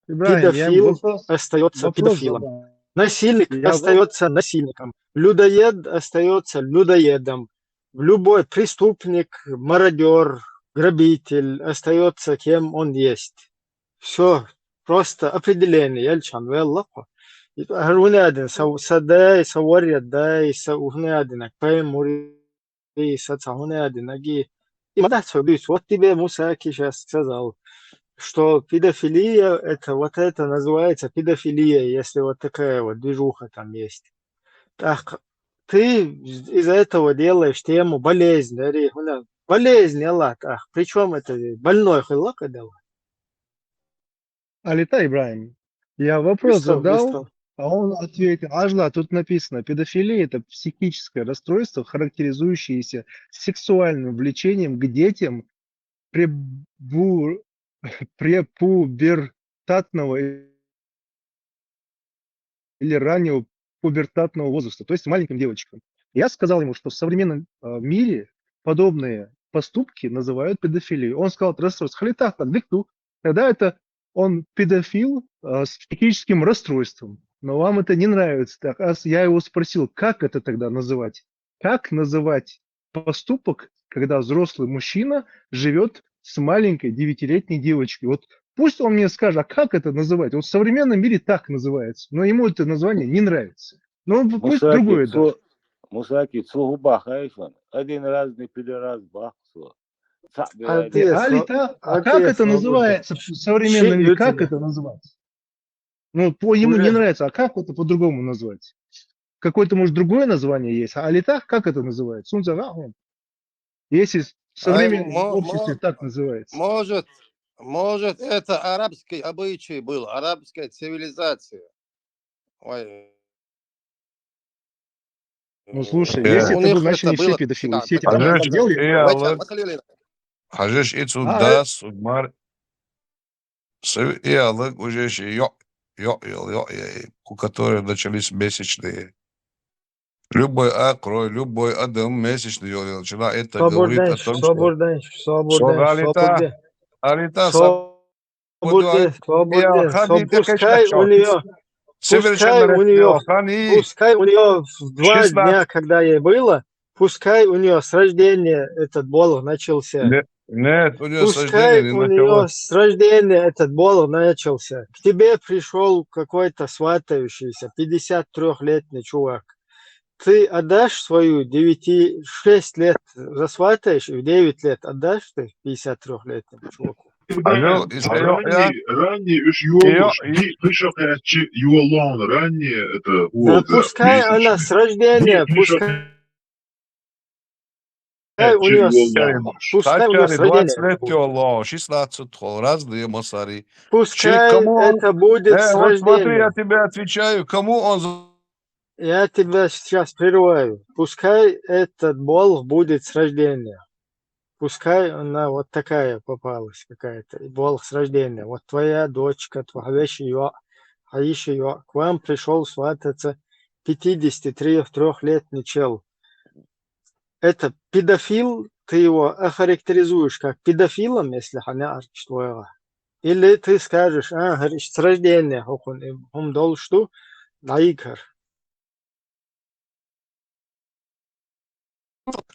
Ибрагьим, я... Педофил остаётся педофилом. Насильник остаётся насильником. Людоед остаётся людоедом. Любой преступник, мародёр, грабитель остаётся кем он есть. Всё, просто определение, ялчан веллакхо. И хӀара хӀуна а дина, са, са дай, са варе дай, са хӀуна а дина, пайхамар и са цхьа хӀуна а динарг. И ма дац хьо дуьйцу, вот тебе Мусаки щас сказал, что педофилия, это, вот это называется педофилия, если вот такая вот движуха там есть. Так, ты из этого делаешь тему болезнь, ари, хӀуна, болезнь, Аллах, так, причём это больной хилла кхы дела? Алита Ибрагьим, я вопрос задал, а он ответил. Ажла, тут написано, педофилия — это психическое расстройство, характеризующееся сексуальным влечением к детям пребу-, препубертатного или раннего пубертатного возраста, то есть маленьким девочкам. Я сказал ему, что в современном, э, мире подобные поступки называют педофилией. Он сказал: «Расстройство». Халитах так, дыкту. Тогда это он педофил, э, с психическим расстройством. Но вам это не нравится. Так, а с-, я его спросил, как это тогда называть? Как называть поступок, когда взрослый мужчина живёт с маленькой девятилетней девочкой? Вот пусть он мне скажет, а как это называть? Вот в современном мире так называется, но ему это название не нравится. Но он пусть другое даст. Мусаки, цо хӀу баха, Айфан? Один разный пидорас бах цо. Цхьаъ бе... Алита, а как это называется в современном мире? Как это называется? Ну, по, ему не нравится, а как это по-другому назвать? какое-то, может, другое название есть. А алитах, как это называется? Сунца рахун. Если в А, современном мо- обществе мо- так называется. Может, может, это арабский обычай был, арабская цивилизация. Ой. Ну, слушай, Э, если у это них был, значит, это они все было педофилы. всегда. Если эти Подожди, арабы делали, Вай Иаллах, чам халилина. хьажаш ицу А, дас угмар, сев иаллах уже ши йо, йо, йо, йо, йо, у которой начались месячные. Любой акрой, любой адам месячный йо, йо, чина это говорит о Собурденш, том, что собурденш, собурден, Согалита, собурден. Алита, Собурден, Сабудуай, собурден, я, хани, собурден. ты, конечно, Пускай у чё? нее, Совершенно пускай у нее, хани. Пускай у нее в два Шестнадцать. Дня, когда ей было, пускай у нее с рождения этот болг начался. Не- Нет, у нее с Пускай рождения не у нее началось. С рождения этот болг начался. К тебе пришел какой-то сватающийся, пятидесятитрёхлетний чувак. Ты отдашь свою девяти, шесть лет засватаешь, и в девять лет отдашь ты пятидесятитрёхлетнему чуваку? Алло, А Исаил, я? ранние, ранние уж Её юолуш, ди пришёл, короче, юолон, ранние это Да вот, пускай она с рождения, ди пришёл, пускай у нее юолон. Пускай у нее с Сначала двадцать рождения лет будет. Йоло, шестнадцать хол, разные масари. Пускай Кому он- это будет Э, с вот смотри, я рождения. тебе отвечаю, кому он... Я тебя сейчас прерываю. Пускай этот болг будет с рождения. Пускай она вот такая попалась какая-то. И болг с рождения. Вот твоя дочка, твоя вещь ее, а еще ее. К вам пришел свататься пятидесятитрёхлетний чел. Это педофил, ты его охарактеризуешь как педофилом, если хьанеар твоего. Или ты скажешь, а, говоришь, с рождения хухун, и хум должен, что, наикар.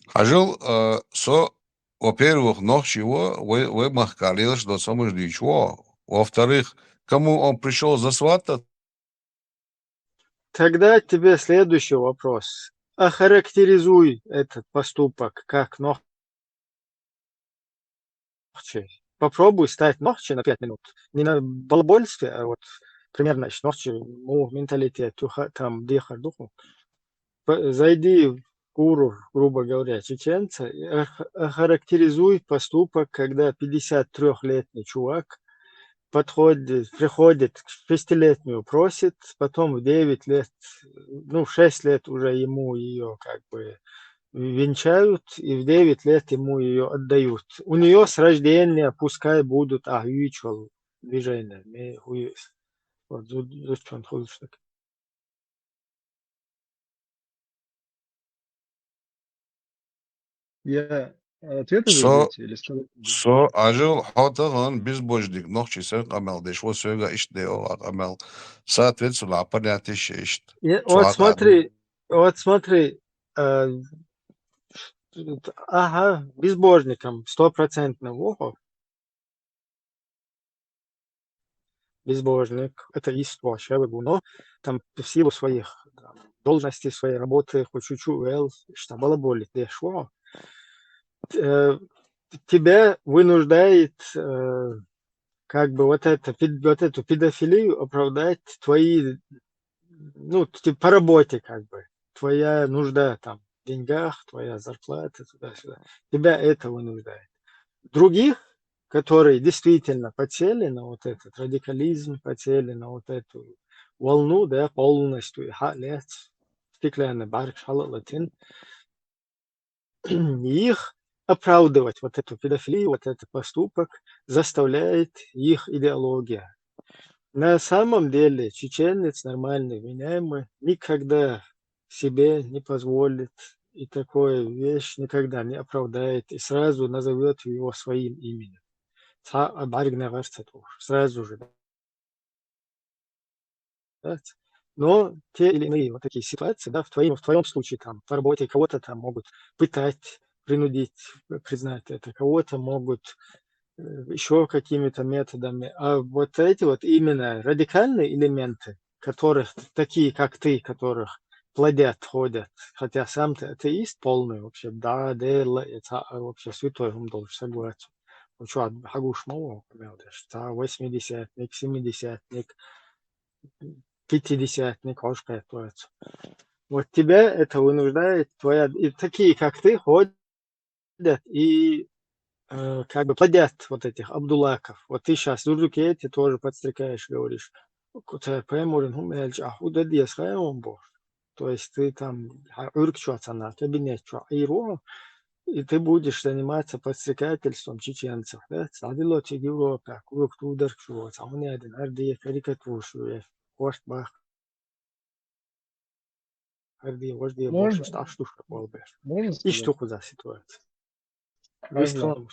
Хьажал, э, со, во-первых, нохчи ва, вай, вай махкалилаш до самыш дичво. Во-вторых, кому он пришёл засвататься? Тогда тебе следующий вопрос. Охарактеризуй этот поступок как нохчи. Попробуй стать нохчи на пять минут. Не на балабольстве, а вот примерно ещё нохчи, ну, менталитет, туха, там, дехар, духу. П-, зайди в куру, грубо говоря, чеченца, и ох-, охарактеризуй поступок, когда пятидесятитрёхлетний чувак подходит, приходит к шестилетнему, просит, потом в девять лет, ну, в шесть лет уже ему её как бы венчают, и в девять лет ему её отдают. У неё с рождения пускай будут ахуичвал движения, ме хуюс. Вот, зу-, зу-, чон хуюс так. Я ответ уже Со, дать или что? со, хьажал, хьо тахан безбожник, нохчи сай къамаьл деш ва, соьга ишт де ола къамаьл. Соответственно, понятие ишт. Е-, Цо вот хьа смотри, вот смотри, э, ага, безбожником стопроцентно вохо. Безбожник, атеист вообще, но там в силу своих, там, должностей, своей работы, хоть чуть-чуть, эл, что балаболит, дешо. Э, тебя вынуждает, э, как бы вот это, пед-, вот эту педофилию оправдать твои, ну, типа по работе как бы, твоя нужда там в деньгах, твоя зарплата, туда-сюда. Тебя это вынуждает. Других, которые действительно подсели на вот этот радикализм, подсели на вот эту волну, да, полностью, и ха-, лет, стеклянный барк, шалалатин, их оправдывать, вот эту педофилию, вот этот поступок заставляет их идеология. На самом деле чеченец нормальный, вменяемый, никогда себе не позволит и такое вещь никогда не оправдает, и сразу назовёт его своим именем. Ца-, а баргна варцатур, сразу же. Да? Но те или иные вот такие ситуации, да, в твоем, в твоем случае там по работе кого-то там могут пытать, принудить, э, признать это, кого-то могут, э, ещё какими-то методами. А вот эти вот именно радикальные элементы, которых, такие как ты, которых плодят, ходят, хотя сам ты атеист полный вообще, да, да, ла-, это, а, вообще святой, он должен согласен. Ну чё, а, хагуш мало, да, восьмидесятник, семидесятник, пятидесятник, хошка, это. Вот тебя это вынуждает, твоя, и такие, как ты, ходят и э, как бы плодят вот этих Абдуллаков. Вот ты сейчас Дурдуке эти тоже подстрекаешь, говоришь, кута паймурин хум эльч ахуда диас хайон бо. То есть ты там а, урк чуацана, кабинет чуа, и ро, и ты будешь заниматься подстрекательством чеченцев, да? Садило чи Европа, круг тудер чуа, сауня дин, ардия карикатур шуе, корт бах. Ардия, вождия, можно, больше ста штук, можно сказать? Ишь, только за ситуацию. Можно.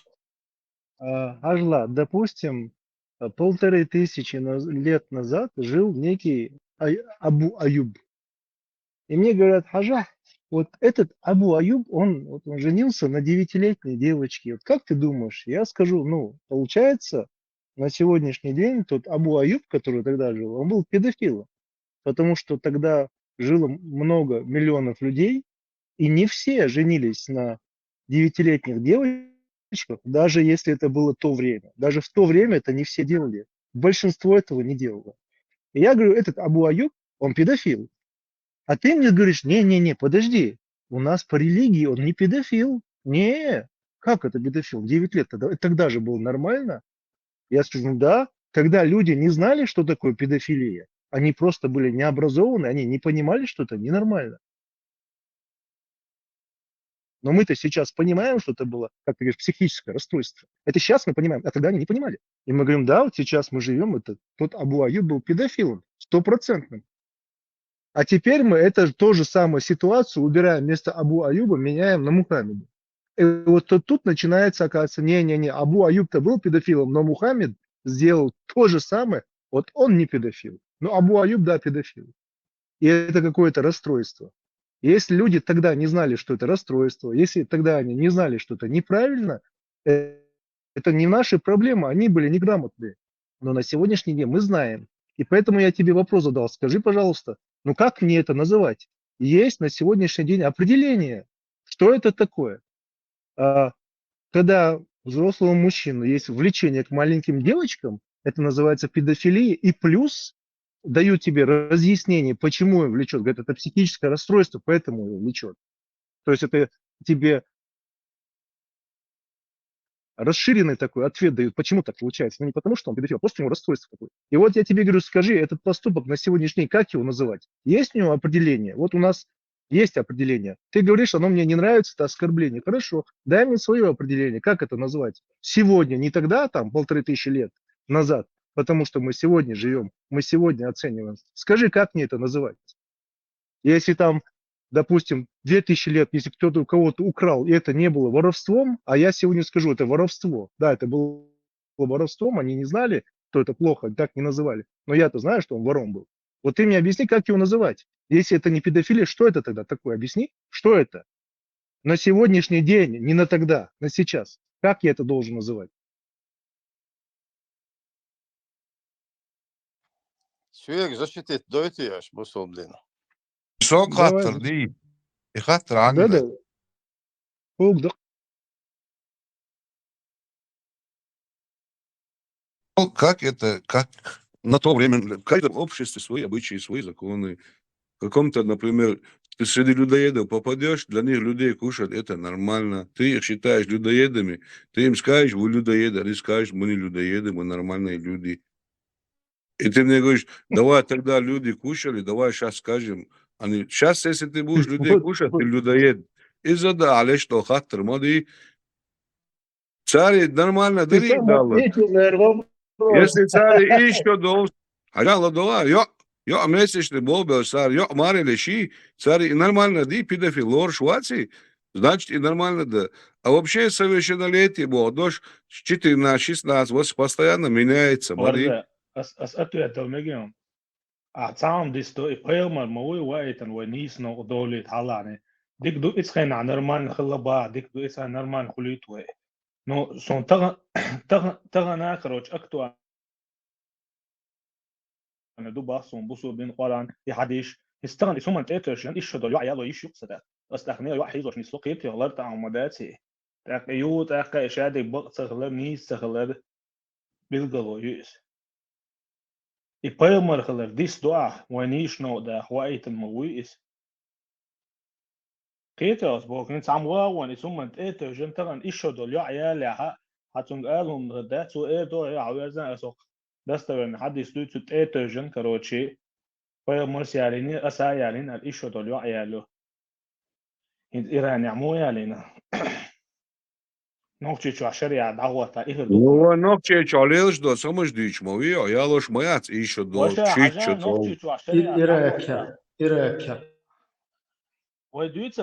А, Ажла, допустим, э, полторы тысячи наз- лет назад жил некий Ай- Абу Аюб. И мне говорят, Хажа, вот этот Абу Аюб, он, вот он женился на девятилетней девочке. Вот как ты думаешь? Я скажу, ну, получается, на сегодняшний день тот Абу Аюб, который тогда жил, он был педофилом, потому что тогда жило много миллионов людей, и не все женились на девятилетних девочках, даже если это было то время. Даже в то время это не все делали. Большинство этого не делало. И я говорю, этот Абу Аюб, он педофил. А ты мне говоришь, не-не-не, подожди, у нас по религии он не педофил. Не, как это педофил? Девять лет тогда, тогда же было нормально. Я скажу, ну да, когда люди не знали, что такое педофилия, они просто были необразованы, они не понимали, что это ненормально. Но мы-то сейчас понимаем, что это было, как ты говоришь, психическое расстройство. Это сейчас мы понимаем, а тогда они не понимали. И мы говорим, да, вот сейчас мы живем, это тот Абу Аюб был педофилом, стопроцентным. А теперь мы эту же самую ситуацию убираем вместо Абу Аюба, меняем на Мухаммеда. И вот тут, тут начинается, оказывается, не-не-не, Абу Аюб-то был педофилом, но Мухаммед сделал то же самое, вот он не педофил. Но Абу Аюб, да, педофил. И это какое-то расстройство. Если люди тогда не знали, что это расстройство, если тогда они не знали, что это неправильно, э, это не наши проблемы, они были неграмотные. Но на сегодняшний день мы знаем. И поэтому я тебе вопрос задал. Скажи, пожалуйста, ну как мне это называть? Есть на сегодняшний день определение, что это такое. А, когда у взрослого мужчины есть влечение к маленьким девочкам, это называется педофилия, и плюс дают тебе разъяснение, почему влечет. Говорят, это психическое расстройство, поэтому его влечет. То есть это тебе расширенный такой ответ дают, почему так получается. Ну, не потому, что он педофил, а просто у него расстройство какое-то. И вот я тебе говорю, скажи, этот поступок на сегодняшний день, как его называть? Есть у него определение? Вот у нас есть определение. Ты говоришь, оно мне не нравится, это оскорбление. Хорошо, дай мне свое определение, как это назвать? Сегодня, не тогда, там, полторы тысячи лет назад, потому что мы сегодня живем, мы сегодня оцениваем. Скажи, как мне это называть? Если там, допустим, две тысячи лет, если кто-то у кого-то украл, и это не было воровством, а я сегодня скажу, это воровство. Да, это было воровством, они не знали, что это плохо, так не называли. Но я-то знаю, что он вором был. Вот ты мне объясни, как его называть. Если это не педофилия, что это тогда такое? Объясни, что это? На сегодняшний день, не на тогда, на сейчас. Как я это должен называть? Сюек защитить дойти аш бусулдин. Шо хаттар ди? И хаттар ангда. Да, да. Угдык. Как это, как на то время, в каждом обществе свои обычаи, свои законы. В каком-то, например, ты среди людоедов попадешь, для них людей кушать это нормально. Ты их считаешь людоедами, ты им скажешь, вы людоеды, они скажут, мы не людоеды, мы нормальные люди. И ты мне говоришь, давай тогда люди кушали, давай сейчас скажем. Они, сейчас, если ты будешь людей кушать, ты людоед. Из-за да, але что, хаттар, моди, цари нормально дали дало. Если цари ишто дол, хажала дола, йо, йо, месячный болбел цари, йо, марили ши, цари и нормально ди, педофил лор шваци, значит, и нормально да. А вообще совершеннолетие было, дош четырнадцать, шестнадцать, вот постоянно меняется, моди. Ас, ас ответ дал мегион. А цаам дисто и пайгъамбар ма вуй ваитан вай нийсна долит хьалани. Дик ду ицхайна нормально хилла ба, дик ду ицхай нормально хулит вай. Ну, сон тагъа-, тагъа-, тагъана, короче, актуа-, ана ду бах сон бусурбин Къуръан и хьадис. Истагъан исуман тӀетош ян ишшо до йоӀ яло иш юкъ сада. Ас тахне йоӀ хьизош нисло кирти гъалар тӀа ма даци. ТӀаккха ю, тӀаккха ишадик бакъ ца хилар, нийс ца хилар билгало ю ис. И пайгъамбар хилар дис дуа, вай нийш нов да, ваитан ма вуй ис. Кхетий ас боху, хӀинца цхьамма вагӀа вон, иза хӀуманна тӀе а тевжина, тахана иштта долу йоӀ ялехьа, хьан цуьнга ала хӀума дара, цо эр ду, хьан хьан верзан, аса хӀокху достоверный хьадис дуьйцу, тӀе а тевжина, короче, пайхамарс ялийна, аса а ялийна, аьлла, иштта долу йоӀ яьлла. ХӀинца Иранехь муха ялийна? Нохчийчохь шариат дӀахӀотта, и хир ду. Ну, вай Нохчийчохь лелаш долу, ца маж дуьйцуш ма вий, ялош ма яц, иштта долу, Ваша, чуьйта хьажа, чу долу. Нохчийчохь шариат Иракхя, дӀахӀотта. Иракхя. Вай дуьйцу,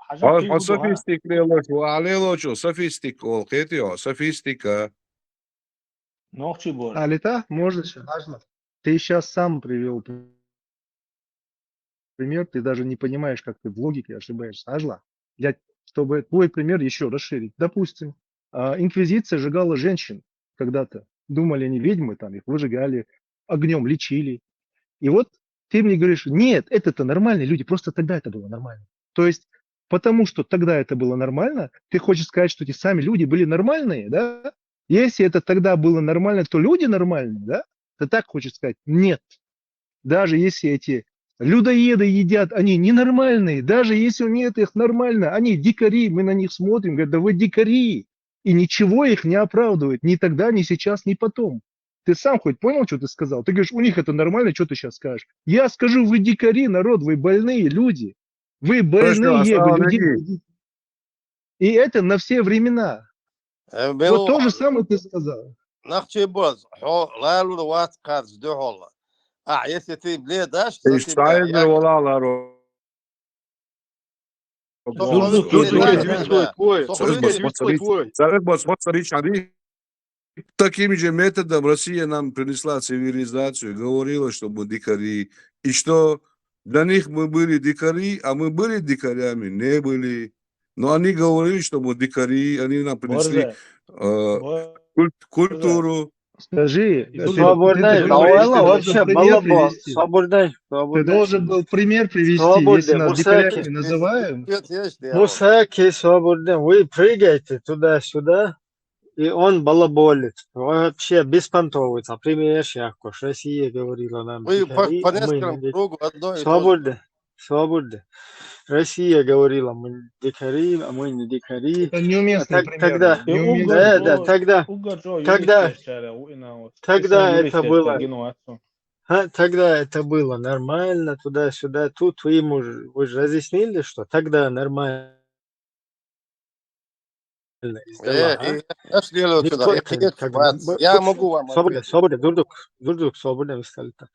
хьажа, хьо, кхин хьо хӀун ду, хӀа? Софистик лелош ву, ахьа лелочо софистик олу, кхетий хьо, софистика. Нохчий бора. Алита, можно сейчас? Можно. Ты сейчас сам привёл пример, ты даже не понимаешь, как ты в логике ошибаешься. Ажла, я, чтобы твой пример ещё расширить. Допустим, а, инквизиция сжигала женщин когда-то. Думали, они ведьмы, там их выжигали, огнём лечили. И вот ты мне говоришь: «Нет, это-то нормальные люди, просто тогда это было нормально». То есть, потому что тогда это было нормально, ты хочешь сказать, что эти сами люди были нормальные, да? Если это тогда было нормально, то люди нормальные, да? Ты так хочешь сказать? Нет. Даже если эти людоеды едят, они ненормальные, даже если у них это их нормально, они дикари, мы на них смотрим, говорят: «Да вы дикари». И ничего их не оправдывает ни тогда, ни сейчас, ни потом. Ты сам хоть понял, что ты сказал? Ты говоришь: «У них это нормально, что ты сейчас скажешь?» Я скажу: «Вы дикари, народ, вы больные люди. Вы больные, вы люди больные». И это на все времена. Э, вот то же самое ты сказал. Нах чу боз, хьо лалур вац кхарч дуьхьал. А, если ты бледаш, то ты, бля, я вала ларо. Дурдук, дурдук, дурдук, дурдук, дурдук. Царах боц, боц, боц, боц, Таким же методом Россия нам принесла цивилизацию, говорила, что мы дикари. И что, для них мы были дикари, а мы были дикарями? Не были. Но они говорили, что мы дикари, они нам принесли, э, культ-, культуру. Скажи, Свободный, давай, вообще, балабол, свободный, свободный. Ты должен был пример привести, если нас дикарями называем. Мусаки, свободный, вы прыгаете туда-сюда. И он балаболит. Вообще беспонтовый. Там, пример, я, Россия говорила нам. Вы по, по нескольким кругу одно и то же. Свобода. Свобода. Россия говорила, мы дикари, а мы не дикари. Это неуместный пример. Тогда, да, да, тогда, тогда, тогда это было. Тогда это было нормально, туда-сюда. Тут вы ему, вы же разъяснили, что тогда нормально. Э, э, аш делаю сюда, я могу вам ответить. Свободно, свободно, дурдук, дурдук, свободно, вы сказали так.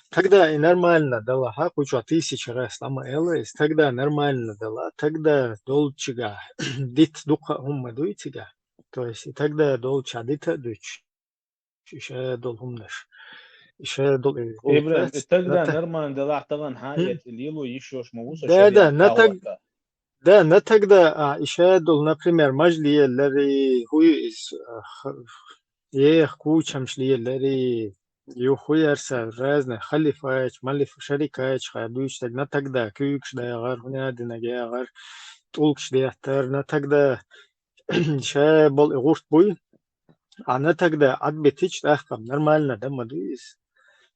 Тогда и нормально дала, ха, кучу тысячи раз там элэс, тогда нормально дала, тогда долчига, дит духа умма дуйтига. То есть, и тогда долча дита дуч. Иша долу хӀуманаш. Иша долу, э, Ибрахим, и тогда нормально делахь таган хьан эцӀи лело йиш йош ма ву со. Да, да, на таг-, да, на тогда, а, иша долу, например, мажлиеллари, хӀу ю иза, а, х-, ех, кучамаш леллари, ю хӀу ярса, разные халифач, малиф-, шарикач, ха, дуьйцу стаг, на тогда, куьйгаш дагӀар, хӀуна динаг ягӀар, тӀулгаш деттар, на тогда, ша бол и гӀурт буй, а на тогда Ӏадбитич тӀаккха нормально да ма ду иза.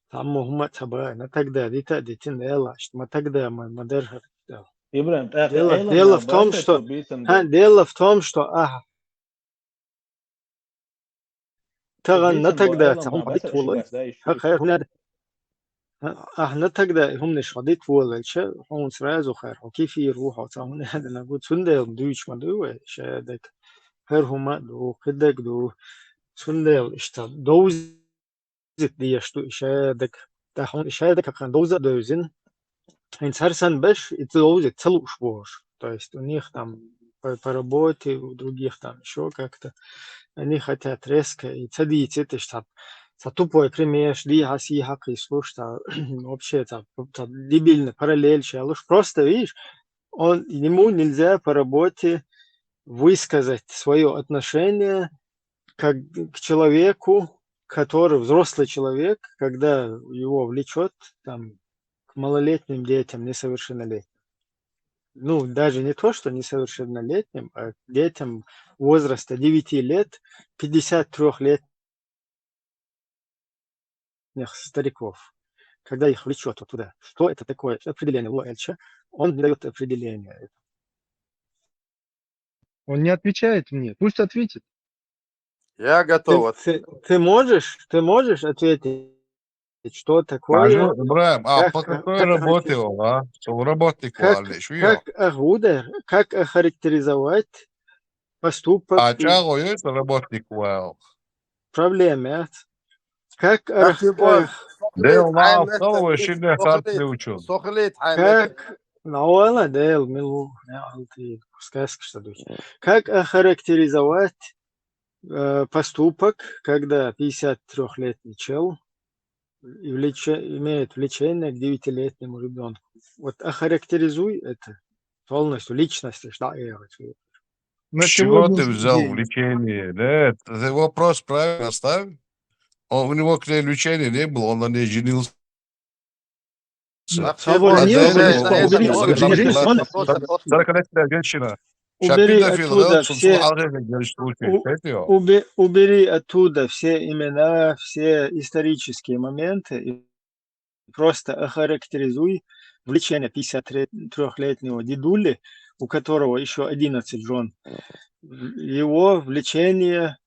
Тамма хӀума ца баа, на тогда дита а дитина Дела, ма тогда ма, ма дархьар. Ибрахим, тӀаккха дело, дело в том, что, ха, дело в том, что, аха. Таган на тогда ца хӀума дит волалц. Ха, хайр, хӀуна да. Ахьа на тогда и хӀуманаш хьо дит волалча, хьуна сразу хайр, хьо кефир ву, хьо ца хӀуна аьлла гу. Цундела дуьйцуш ма дуй вай, ша даг. ХӀара хӀума а ду, кхидерг ду. Цундела иштта довзийта дезаш ду, ша даг. Тахьуна ша даг хьакхан довза а довзина. ХӀинца хӀара санна беш, и ца ловза ца лууш бохуш. То есть у них там по, по работе, у других там ещё как-то. Они хотят резко и ца дийцит, ишта, ца тупой примерш, дийхьа-сийхьа кхийсалуш, ца, вообще, ца, ца дебильный параллель шелуш. Просто, видишь, он, ему нельзя по работе высказать своё отношение как к человеку, который взрослый человек, когда его влечёт, там, к малолетним детям, несовершеннолетним. Ну, даже не то, что несовершеннолетним, а к детям возраста девяти лет, пятьдесят трёхлетних стариков, когда их влечёт вот туда. Что это такое? Определение ло эльча, он не даёт определения. Он не отвечает мне. Пусть ответит. Я Ты, готов. ты, ты можешь, ты можешь ответить, что А такое, что, Ибраим, а как, по как, какой как работе охарактери- он, а? Что работник как, он, что я? Как охарактеризовать поступок, А чего есть работник вал? Проблема. Как Как ах- любой. ах- Дел Сохлит мал, хаймет, кого вообще не сохлит, не учу. Сохлит хаймет. Как, ну ладно, Дейл, милу, сказка что ли. Как охарактеризовать э, поступок, когда пятьдесят трёхлетний чел и влече- имеет влечение к девятилетнему ребенку? Вот охарактеризуй это полностью, личность, да, я вот говорю. На С чего ты сегодняшний взял день. Влечение? Нет, ты вопрос правильно ставь. Он, у него к ней влечения не было, он на ней женился. А Свободно, всего не, женщина убери, это убери, не убери, было. ладно. Просто, просто, сорокалетняя женщина. Сейчас Убери педофил, оттуда да, все, сексуальный говорит, слушай, у- это его. убе- убери оттуда все имена, все исторические моменты и просто охарактеризуй влечение пятьдесят трёхлетнего дедули, у которого еще одиннадцать жен. Его влечение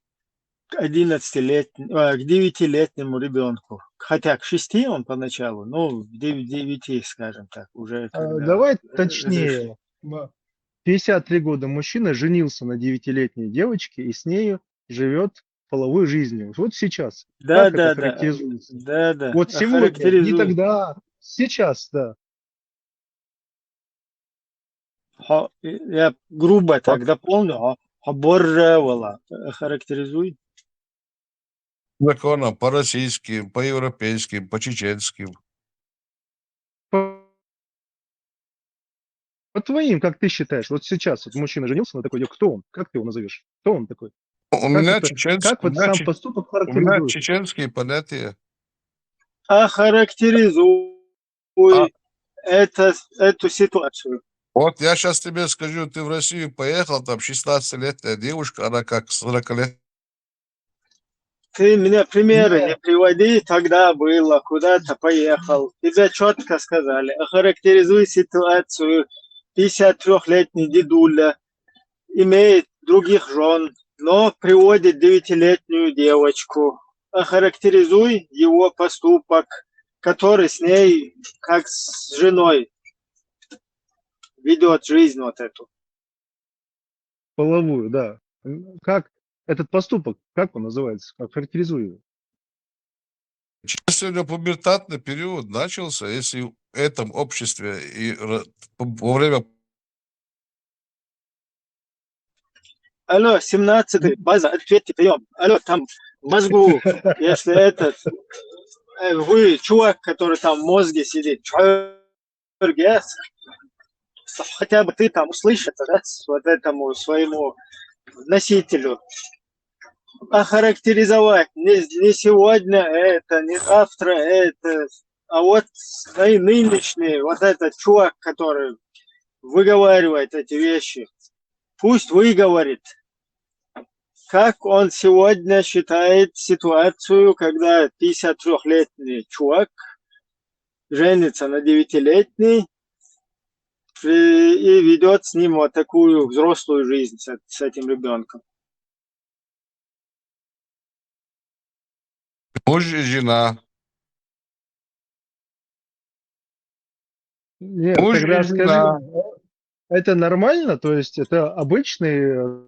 к одиннадцатилетнему, к девятилетнему ребенку. Хотя к шести он поначалу, ну, к девяти, скажем так, уже А, когда Давай разрешил. Точнее. М, пятьдесят три года мужчина женился на девятилетней девочке и с нею живет половой жизнью. Вот сейчас. Да, Как это да, да. характеризуется? Да, да. Вот сегодня, не Охарактеризуй. Тогда, сейчас, да. Хо- Я грубо так дополню. Хо- Хоборра вала. Охарактеризуй. Законом по российским, по европейским, по чеченским. По, по твоим, как ты считаешь, вот сейчас вот мужчина женился на такой девушке, кто он? Как ты его назовешь? Кто он такой? У Как меня это, чеченский, как у вот меня, сам че- поступок у меня характеризуется? Чеченские понятия. Охарактеризуй А. Это, эту ситуацию. Вот я сейчас тебе скажу, ты в Россию поехал, там шестнадцатилетняя девушка, она как сорокалетняя. Ты мне примеры не приводи, тогда было, куда-то поехал. Тебе четко сказали, охарактеризуй ситуацию. Пятьдесят трёхлетний дедуля имеет других жен, но приводит девятилетнюю девочку. Охарактеризуй его поступок, который с ней, как с женой, ведет жизнь вот эту. Половую, да. М, Как этот поступок, как он называется? Как характеризуй его? Если у него пубертатный период начался, если в этом обществе и ра- во время Алло, семнадцатый, база, ответьте, прием. Алло, там в мозгу, если этот, э, вы, чувак, который там в мозге сидит, чё, хотя бы ты там услышь это, да, с- вот этому своему носителю. Охарактеризовать не, не сегодня это, не завтра это, а вот ны- нынешний, вот этот чувак, который выговаривает эти вещи, пусть выговорит, как он сегодня считает ситуацию, когда пятьдесят трёхлетний чувак женится на девятилетней и, и ведет с ним вот такую взрослую жизнь с, с этим ребенком. Муж и жена. Нет, Муж тогда и скажи, жена. Это нормально? То есть это обычный, э,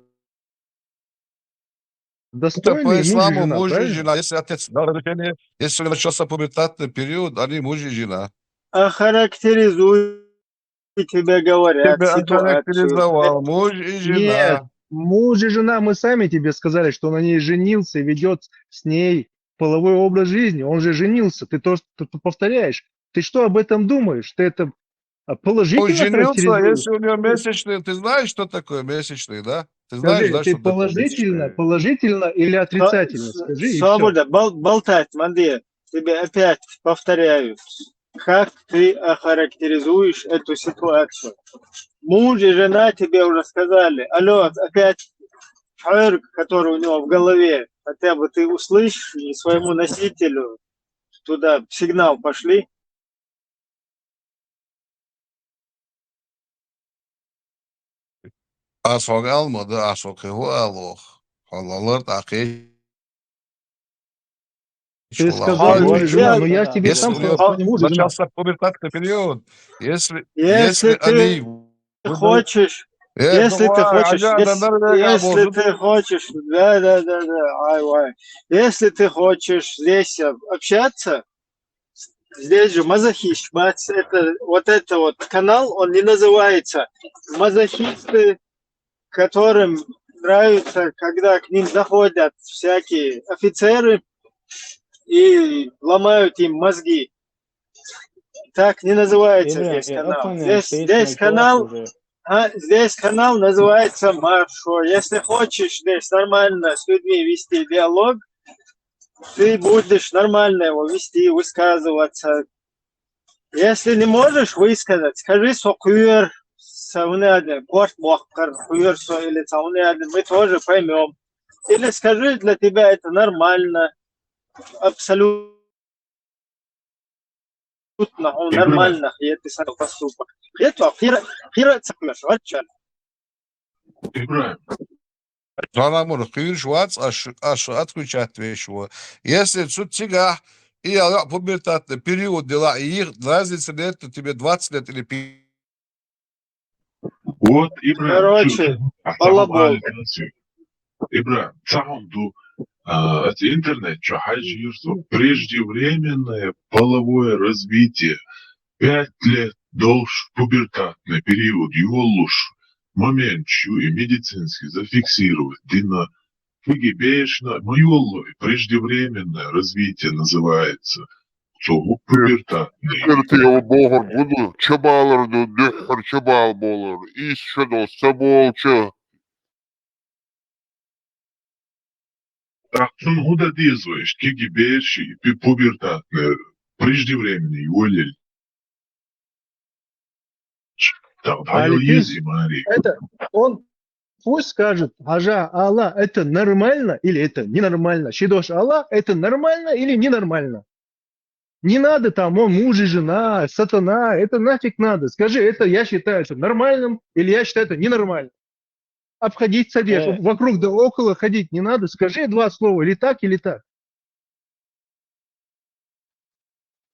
Это по достойный муж и исламу жена, муж и правильно? Жена. Если отец дал разрешение, если начался пубертатный период, они муж и жена. Охарактеризуй, тебе говорят Тебе ситуацию. охарактеризовал муж и Нет, жена. Муж и жена, мы сами тебе сказали, что он на ней женился и ведет с ней половой образ жизни. Он же женился. Ты то, что ты повторяешь. Ты что об этом думаешь? Ты это а, Он положительно женился, характеризуешь? Если у него месячные, ты знаешь, что такое месячные, да? Ты знаешь, Скажи, да, ты что такое положительно, месячные? Положительно или отрицательно? Скажи, и всё. Свобода, бол- болтать, Манди. Тебе опять повторяю, как ты охарактеризуешь эту ситуацию? Муж и жена тебе уже сказали. Алло, опять чёрт, который у него в голове. Хотя бы ты услышь и своему носителю туда сигнал пошли. Аз хьога ала ма ду, аз хьога кхин хӀу ала воху. Хьо лалар тӀаккха. Ты сказал, ну, я тебе сам по нему же знаю. Начался пубертатный период. Если, если ты хочешь, если ты хочешь, если ты хочешь, да, да, да, да, ай, ай. Если ты хочешь здесь общаться, здесь же мазохист, это, вот это вот канал, он не называется мазохисты, которым нравится, когда к ним заходят всякие офицеры и ломают им мозги. Так не называется здесь канал. Здесь, здесь канал, а, здесь канал называется Маршо. Если хочешь здесь нормально с людьми вести диалог, ты будешь нормально его вести, высказываться. Если не можешь высказать, скажи со кхуьер, со хӀунда аьлла, корт боккхар, кхуьер со или со хӀунда аьлла, мы тоже поймем. Или скажи, для тебя это нормально, абсолютно нормально, хета сан поступок. Хета, хира, хира цакмеш, ваччан. Ибрахим. Саламур, кхуьйруш вац, аш, аш отвечать веш ву. Если цу цигахь и яла пубертатный период дела, и их разница нет, тебе двадцать лет или пи- Вот, Ибрахим, короче, балла бо. Ибрахим, цхьа хӀума ду, а, оцу интернет чу хьаьжжийра со, преждевременное половое развитие. Пять лет долуш пубертатный период йолуш моменташ ю и медицински зафиксировать дина. Кхиги берашна ма йоллу и преждевременное развитие называется. Цо хӀу пубертатный. Пубертатный бохург хӀун ду? Чабалар ду, дуьххьара чабала болар. Иза шо долу ца болчу. ТӀаккха цунна хӀун дан деза вай, иштта кхиги бераш и пи-, пубертатный, преждевременный йолийла? ТӀаккха дӀайо еза и маре. Это он пусть скажет, хьажа, ала, это нормально или это ненормально. Ши дош ала, это нормально или ненормально. Не надо там, он муж и жена, сатана, это нафиг надо. Скажи, это я считаю это нормальным или я считаю это ненормальным. Обходить садишь, Э. Вокруг да около ходить не надо. Скажи два слова, или так, или так.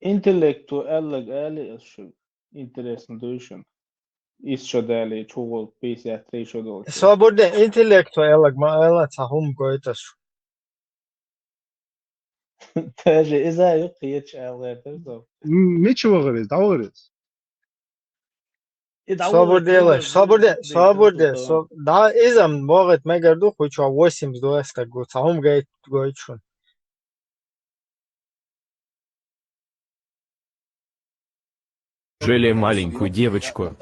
Интеллекту аьлларг али ас шуьга. Интересно дуй шуна. Ис шо дали, чугӀолт пятьдесят три шо долчу. Собурде интеллекту аьлларг ма аьлла, цхьа хӀума гойташ. Даже иза юккъе ечу аьлла гӀертар со. М, Мича вахар иза, дӀавахар иза. И дӀа Собурделаш, вахар, собурде, дӀа собурде, вахар. Со, да, иза-м бохург мегар ду, кху чохь восемьдесят два стаг ву, цхьа хӀума гайт, гойту шуна. Неужели маленькую девочку,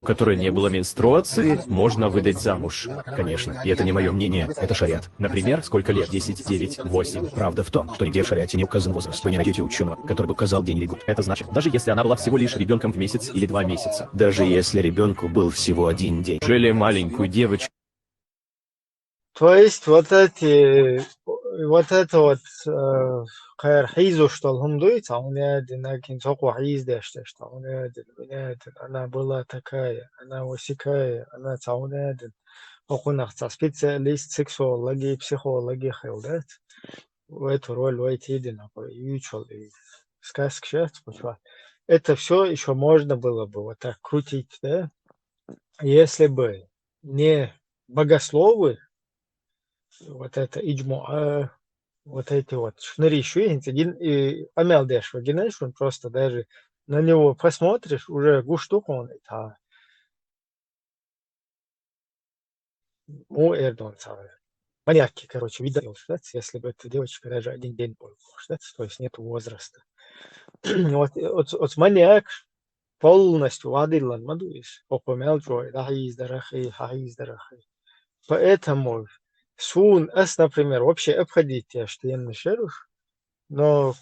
у которой не было менструации, можно выдать замуж? Конечно, и это не моё мнение, это шариат. Например, сколько лет? Десять, девять, восемь. Правда в том, что нигде в шариате не указан возраст. Вы не найдёте учёного, который бы указал день или год. Это значит, даже если она была всего лишь ребёнком в месяц или два месяца, даже если ребёнку был всего один день. Неужели маленькую девочку То есть вот эти, вот это вот, э, кхара хьийзош долу хӀума дуй, цхьа хӀума яьдина, кхин цхьа кхо хьийзадеш деш, цхьа хӀума яьдина, хӀума яьдина, она была такая, она вот сякая, она цхьа хӀума яьдина. ХӀокхунах цхьа специалист, сексологи, психологи хилла дац. В эту роль войти дина, хӀокху юьйцуш йолу и сказка сейчас, это всё ещё можно было бы вот так крутить, да? Если бы не богословы, вот это иджмуа, вот эти вот шнури шуьйхинца гин, и къамел деш вагина, что он просто даже на него посмотришь, уже гуш ду хьуна, это, ну, Эрдон цара. Маньяки, короче, вида йолуш дац, если бы эта девочка даже один день был, то есть нет возраста. Вот, вот, вот маньяк полностью вадиллан ма ду иза. ХӀокху мел чӀогӀа дӀахьийзадарахь, хьахьийзадарахь. Поэтому суна, ас, например, вообще обходить еш тема шеруш, но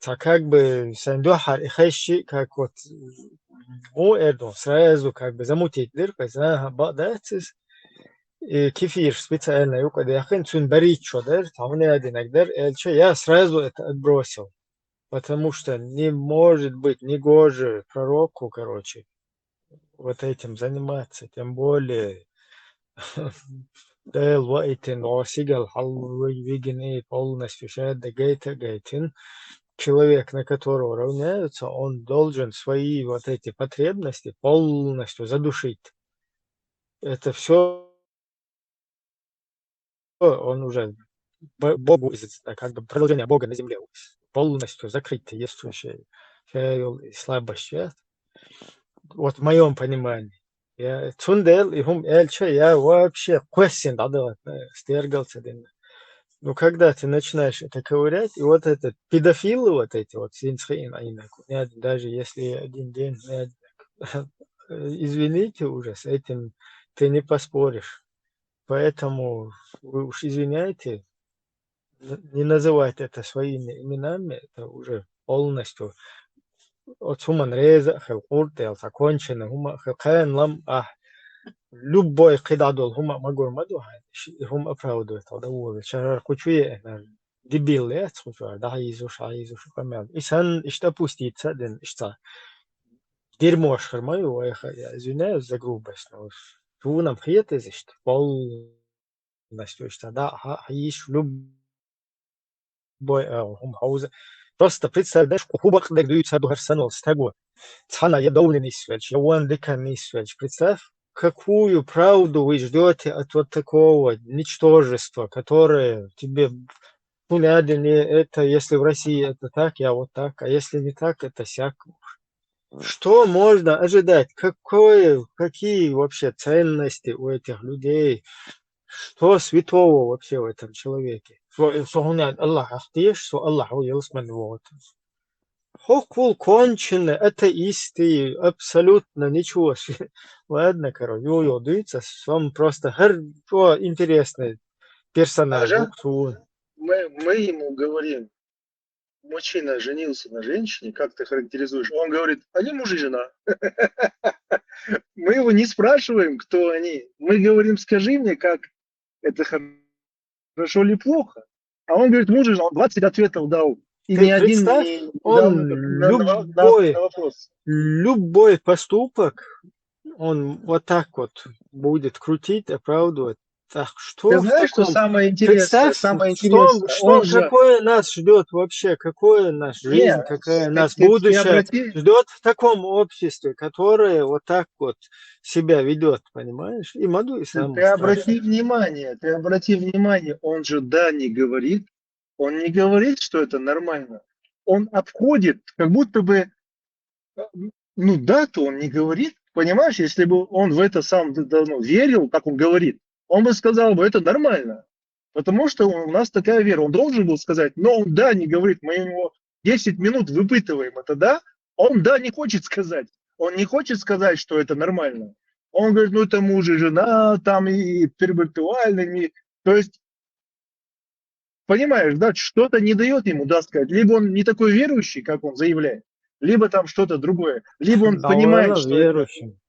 цхьа как бы сайн дуьхьара и хезчи, как вот, ну, Эрдон, сразу как бы замутить дира, кхайса, аха, бакъ дац иза. И кефир специально юкъа даьккхина, цуьнан барийта шо дара, цхьа хӀума яьдинарг дара, элча, я сразу это отбросил. Потому что не может быть, не гоже пророку, короче, вот этим заниматься, тем более Дел вайтин, о сигал халлуй вигини полностью шеда гейта гейтин. Человек, на которого равняются, он должен свои вот эти потребности полностью задушить. Это все он уже Богу, как бы продолжение Бога на земле полностью закрыть есть вообще и слабость. Вот в моем понимании. Я цундел и хум эльча, я вообще question надо стергался. Ну, когда ты начинаешь это ковырять, и вот этот педофилы вот эти вот, синсхин, даже если один день, извините уже, с этим ты не поспоришь. Поэтому вы уж извиняйте, не называть это своими именами, это уже полностью. От хуман реза хел куртел, закончено хума хел каен лам а любой кидадол хума магур маду хум оправдывает, да, увы, чарар кучуе, дебил, я скучу, да, изуш, а изуш, камял. И сан, ишта пуститься, ден, ишта. Дерьмо ашхар мою, я извиняюсь за грубость, но сунам хиет из, ишта, пол Настю ишта да, ха, ха, иш любой, э, хум хауза. Просто представь, да, хубак да дюйца бухарсанул стагу. Цана я довлен исвельч, я вон декан исвельч. Представь, какую правду вы ждете от вот такого ничтожества, которое тебе, ну, надо не это, если в России это так, я вот так, а если не так, это сяк. Что можно ожидать? Какое, какие вообще ценности у этих людей? Что святого вообще в этом человеке? Что, что он Аллах ахтиш, что Аллах уйылсман вот. Хокул кончены, атеисты, абсолютно ничего. Ладно, короче, ё, ё, дивіться, сам просто гер, о, интересный персонаж. Ага. Мы, мы ему говорим, мужчина женился на женщине, как ты характеризуешь? Он говорит, они муж и жена. Мы его не спрашиваем, кто они. Мы говорим, скажи мне, как это хорошо или плохо. А он говорит, муж и жена. Он двадцать ответов дал. И ты ни один представь, не он дал на, любой, на вопрос. Любой поступок, он вот так вот будет крутить, оправдывать. Так что ты знаешь, таком... что самое интересное? Представь, самое интересное. Что, что, какое нас ждет вообще, какое нас жизнь, нет, какое нас будущее ждет в таком обществе, которое вот так вот себя ведет, понимаешь? И могу и сам. Ты обрати внимание, ты обрати внимание, он же да не говорит, он не говорит, что это нормально. Он обходит, как будто бы, ну да, то он не говорит, понимаешь, если бы он в это сам давно верил, как он говорит, он бы сказал бы, это нормально. Потому что у нас такая вера. Он должен был сказать, но он да не говорит, мы ему десять минут выпытываем это, да? Он да не хочет сказать. Он не хочет сказать, что это нормально. Он говорит, ну это муж и жена, там и перебертуальный. То есть, понимаешь, да, что-то не дает ему, да, сказать. Либо он не такой верующий, как он заявляет, либо там что-то другое. Либо он понимает, что... Верующим.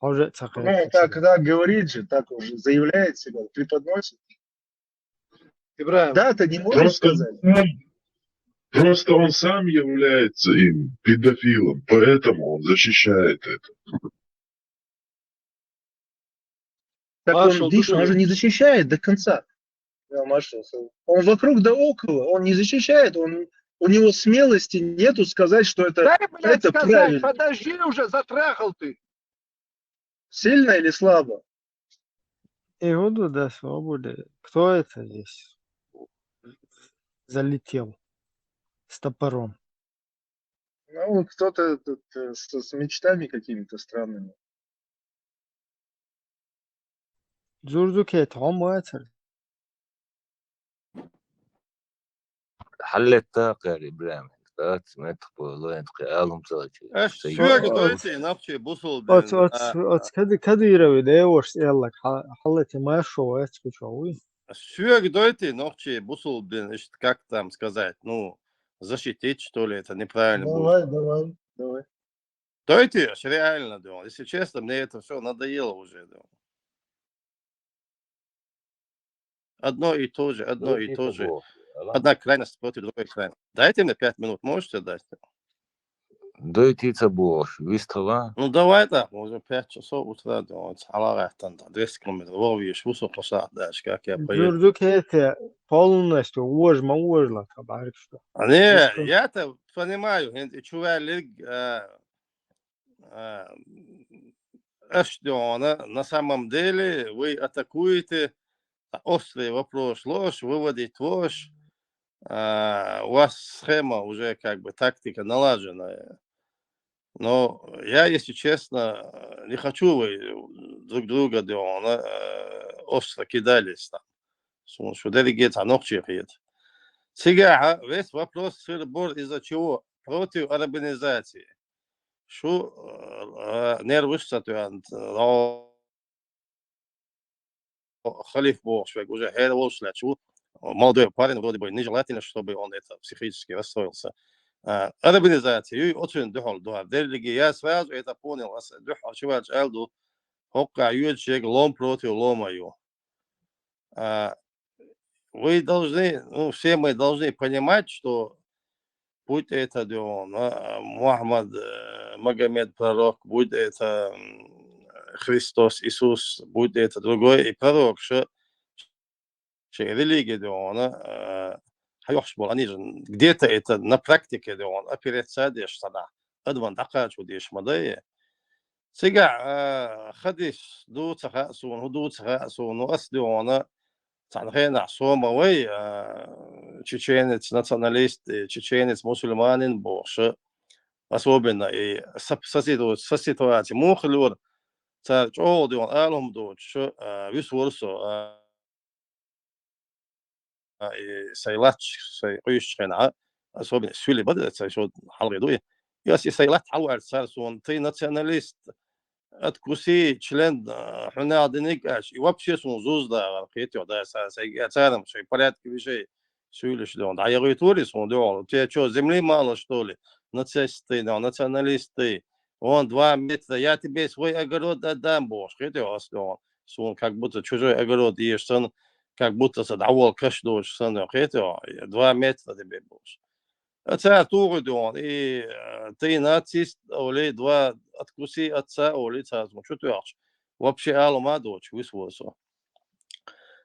А уже так, так говорит же, так уже заявляет себя, преподносит. Ибрагим. Да, ты не можешь просто сказать. Он, просто он сам является им педофилом, поэтому он защищает это. Так он, видишь, он же не защищает до конца. Он вокруг да около, он не защищает, он, у него смелости нету сказать, что это, Дай, блядь, это сказать, правильно. Подожди уже, затрахал ты. Сильно или слабо? Иуду да свободы. Кто это здесь залетел с топором? Ну, кто-то тут э, с, с мечтами какими-то странными. Зурзуке томуэтер. Хьаллетта кхер Ибрагим, кьат мет хъула ент кхиалум цалачи. Аш сюег дойти нахчи бусул бен. Оц оц оц кади кади ирави де вош эллак хьаллети машу эц кучови. Сюег дойти нахчи бусул бен, ишт как там сказать, ну, защитить, что ли, это неправильно будет. Давай, давай, давай. Дойти, аж реально, да. Если честно, мне это все надоело уже, да. Одно и то же, одно и то же. Одна крайность против другой крайности. Дайте мне пять минут, можете дать? Дойтийца бохуш, вистхила? Ну, давай так, уже пять часов утра, да, вот, хьала гӀаттан, да, двести километров, вовеш, вусу кхо сахьат дальше, как я поеду. Джурджу кете, полностью, вож ма вожла, хабар что. Не, я-то понимаю, хӀинца и чу ваьллиг, а, а, аш дёна, на самом деле, вы атакуете, а, острый вопрос ложь, выводить ложь, а, у вас схема уже, как бы, тактика налаженная. Но я, если честно, не хочу, вы друг друга дёна, э, остро кидались там. Сун шу дерриге цхьа нохчи хета. Цигахьа весь вопрос сыр-бор из-за чего? Против арабинизации. Шу, э, нерваш ца тоьхна, халиф бохуш вега уже хӀера волуш лаьтташ ву. Молодой парень, вроде бы нежелательно, чтобы он это психически расстроился. А, арабинизация, юй оцуьнан дуьхьал дуьхьал. Дерриге я сразу это понял, аса дуьхьал чуваьлча аьлла ду, хӀоккхахь йоьдучега лом против лома ю. А, вы должны, ну, все мы должны понимать, что будь это, дёна, а, Мухаммад, э, Магомед пророк, будь это, м, Христос, Иисус, будь это другой и пророк, ша, шайн религия, дёна, э, хьайохуш болу, они же где-то это на практике, дёна, опереться деш санна, адаман дӀакхачо деш ма дай. Цигахь, а, хадис ду ца хаьа суна, хӀун ду ца хаьа суна, ну, ас дона, цхьана хенахь со ма вай, а, чеченец, националист, и чеченец, мусульманин бохуш, особенно и са, са ситу-, са ситуация муха лора, цара чӀогӀа дона, ала хӀума доцуш, а, висвора со, а, а, и сайн латташ, сайн къуьйсучу хенахь, особенно суьли бада, цай шо хьалхе ду и. И ас и сайн латта хьалваьлча, цара суна: «Ты националист, откуси член, а, хьуьнал диниг», аьлча, и вообще суна зуза дахара, кхетий хьо, да, са-, сайн, я царам шайн порядке вешей суьйлаш дона. ДӀаяхийтура и суна дуьхьал: «Тебе чё, земли мало, что ли? Нацисты, да, националисты. Вон два метра, я тебе свой огород отдам», бохуш, кхетий хьо, ас дона. Суна как будто чужой огород еш санна, как будто сан дӀаволла каш доцуш санна, кхетий хьо, два метра тебе бохуш. А цара тухур ду хьуна, и, э, ты нацист, олий, два откуси отца, олий, цара суна чу тоьхча, вообще ала хӀума доцуш висвора со.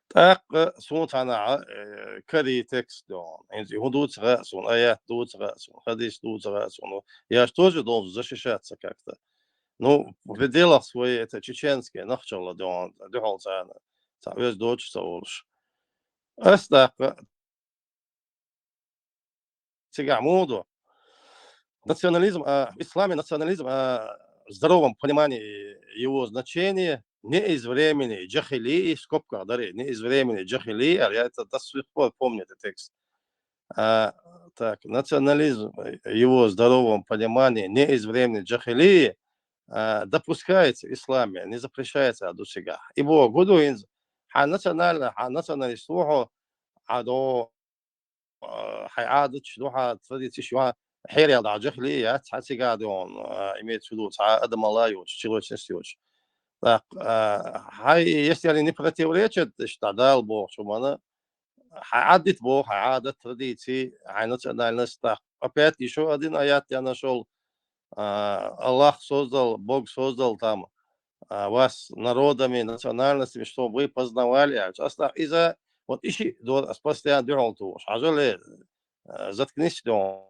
ТӀаккха суна цхьанхьа, э, карий текст ду хьуна. ХӀинца и хӀун ду ца хаьа суна, аят ду ца хаьа суна, хадис ду ца хаьа суна. Я ж тоже должен защищаться как-то. Ну, в пределах своей, это чеченские, нахчалла дуьхьал, дуьхьал царна, цхьа оьзда доцуш ца олуш. Ас тӀаккха цигахь муха ду? Национализм, а, в исламе национализм, а, в здоровом понимании его значения не из времени джахилии, в скобках дари, не из времени джахилии, а я это до сих пор помню этот текст. А, так, национализм, э, его в здоровом понимании, не из времени джахилии, а, допускается в исламе, не запрещается, а, ду цигахь. И боху ду хӀинца, хьан национальный, хьан националист ву хьо, хьан до, а, хьайн Ӏадаташ ду, хьан традицеш ю, хьан хьерел дӀа джахилий яц, хьан цигахь ду хьуна, а, имеется в виду, цхьа адамалла йоцуш, человечность йоцуш. Так, а, хьайн, если они не противоречат, иштта Дала бохучу хӀуманна, хьайн Ӏадат боху, хьайн Ӏадат, традиции, хьайн национальность, так. Опять ещё один аят я нашёл. А, Аллах создал, Бог создал там, а, вас народами, национальностями, чтобы вы познавали. Ас тӀаккха иза, вот иши дора ас постоянно дуьхьал тухуш. Хьажал, э, заткнись, дона.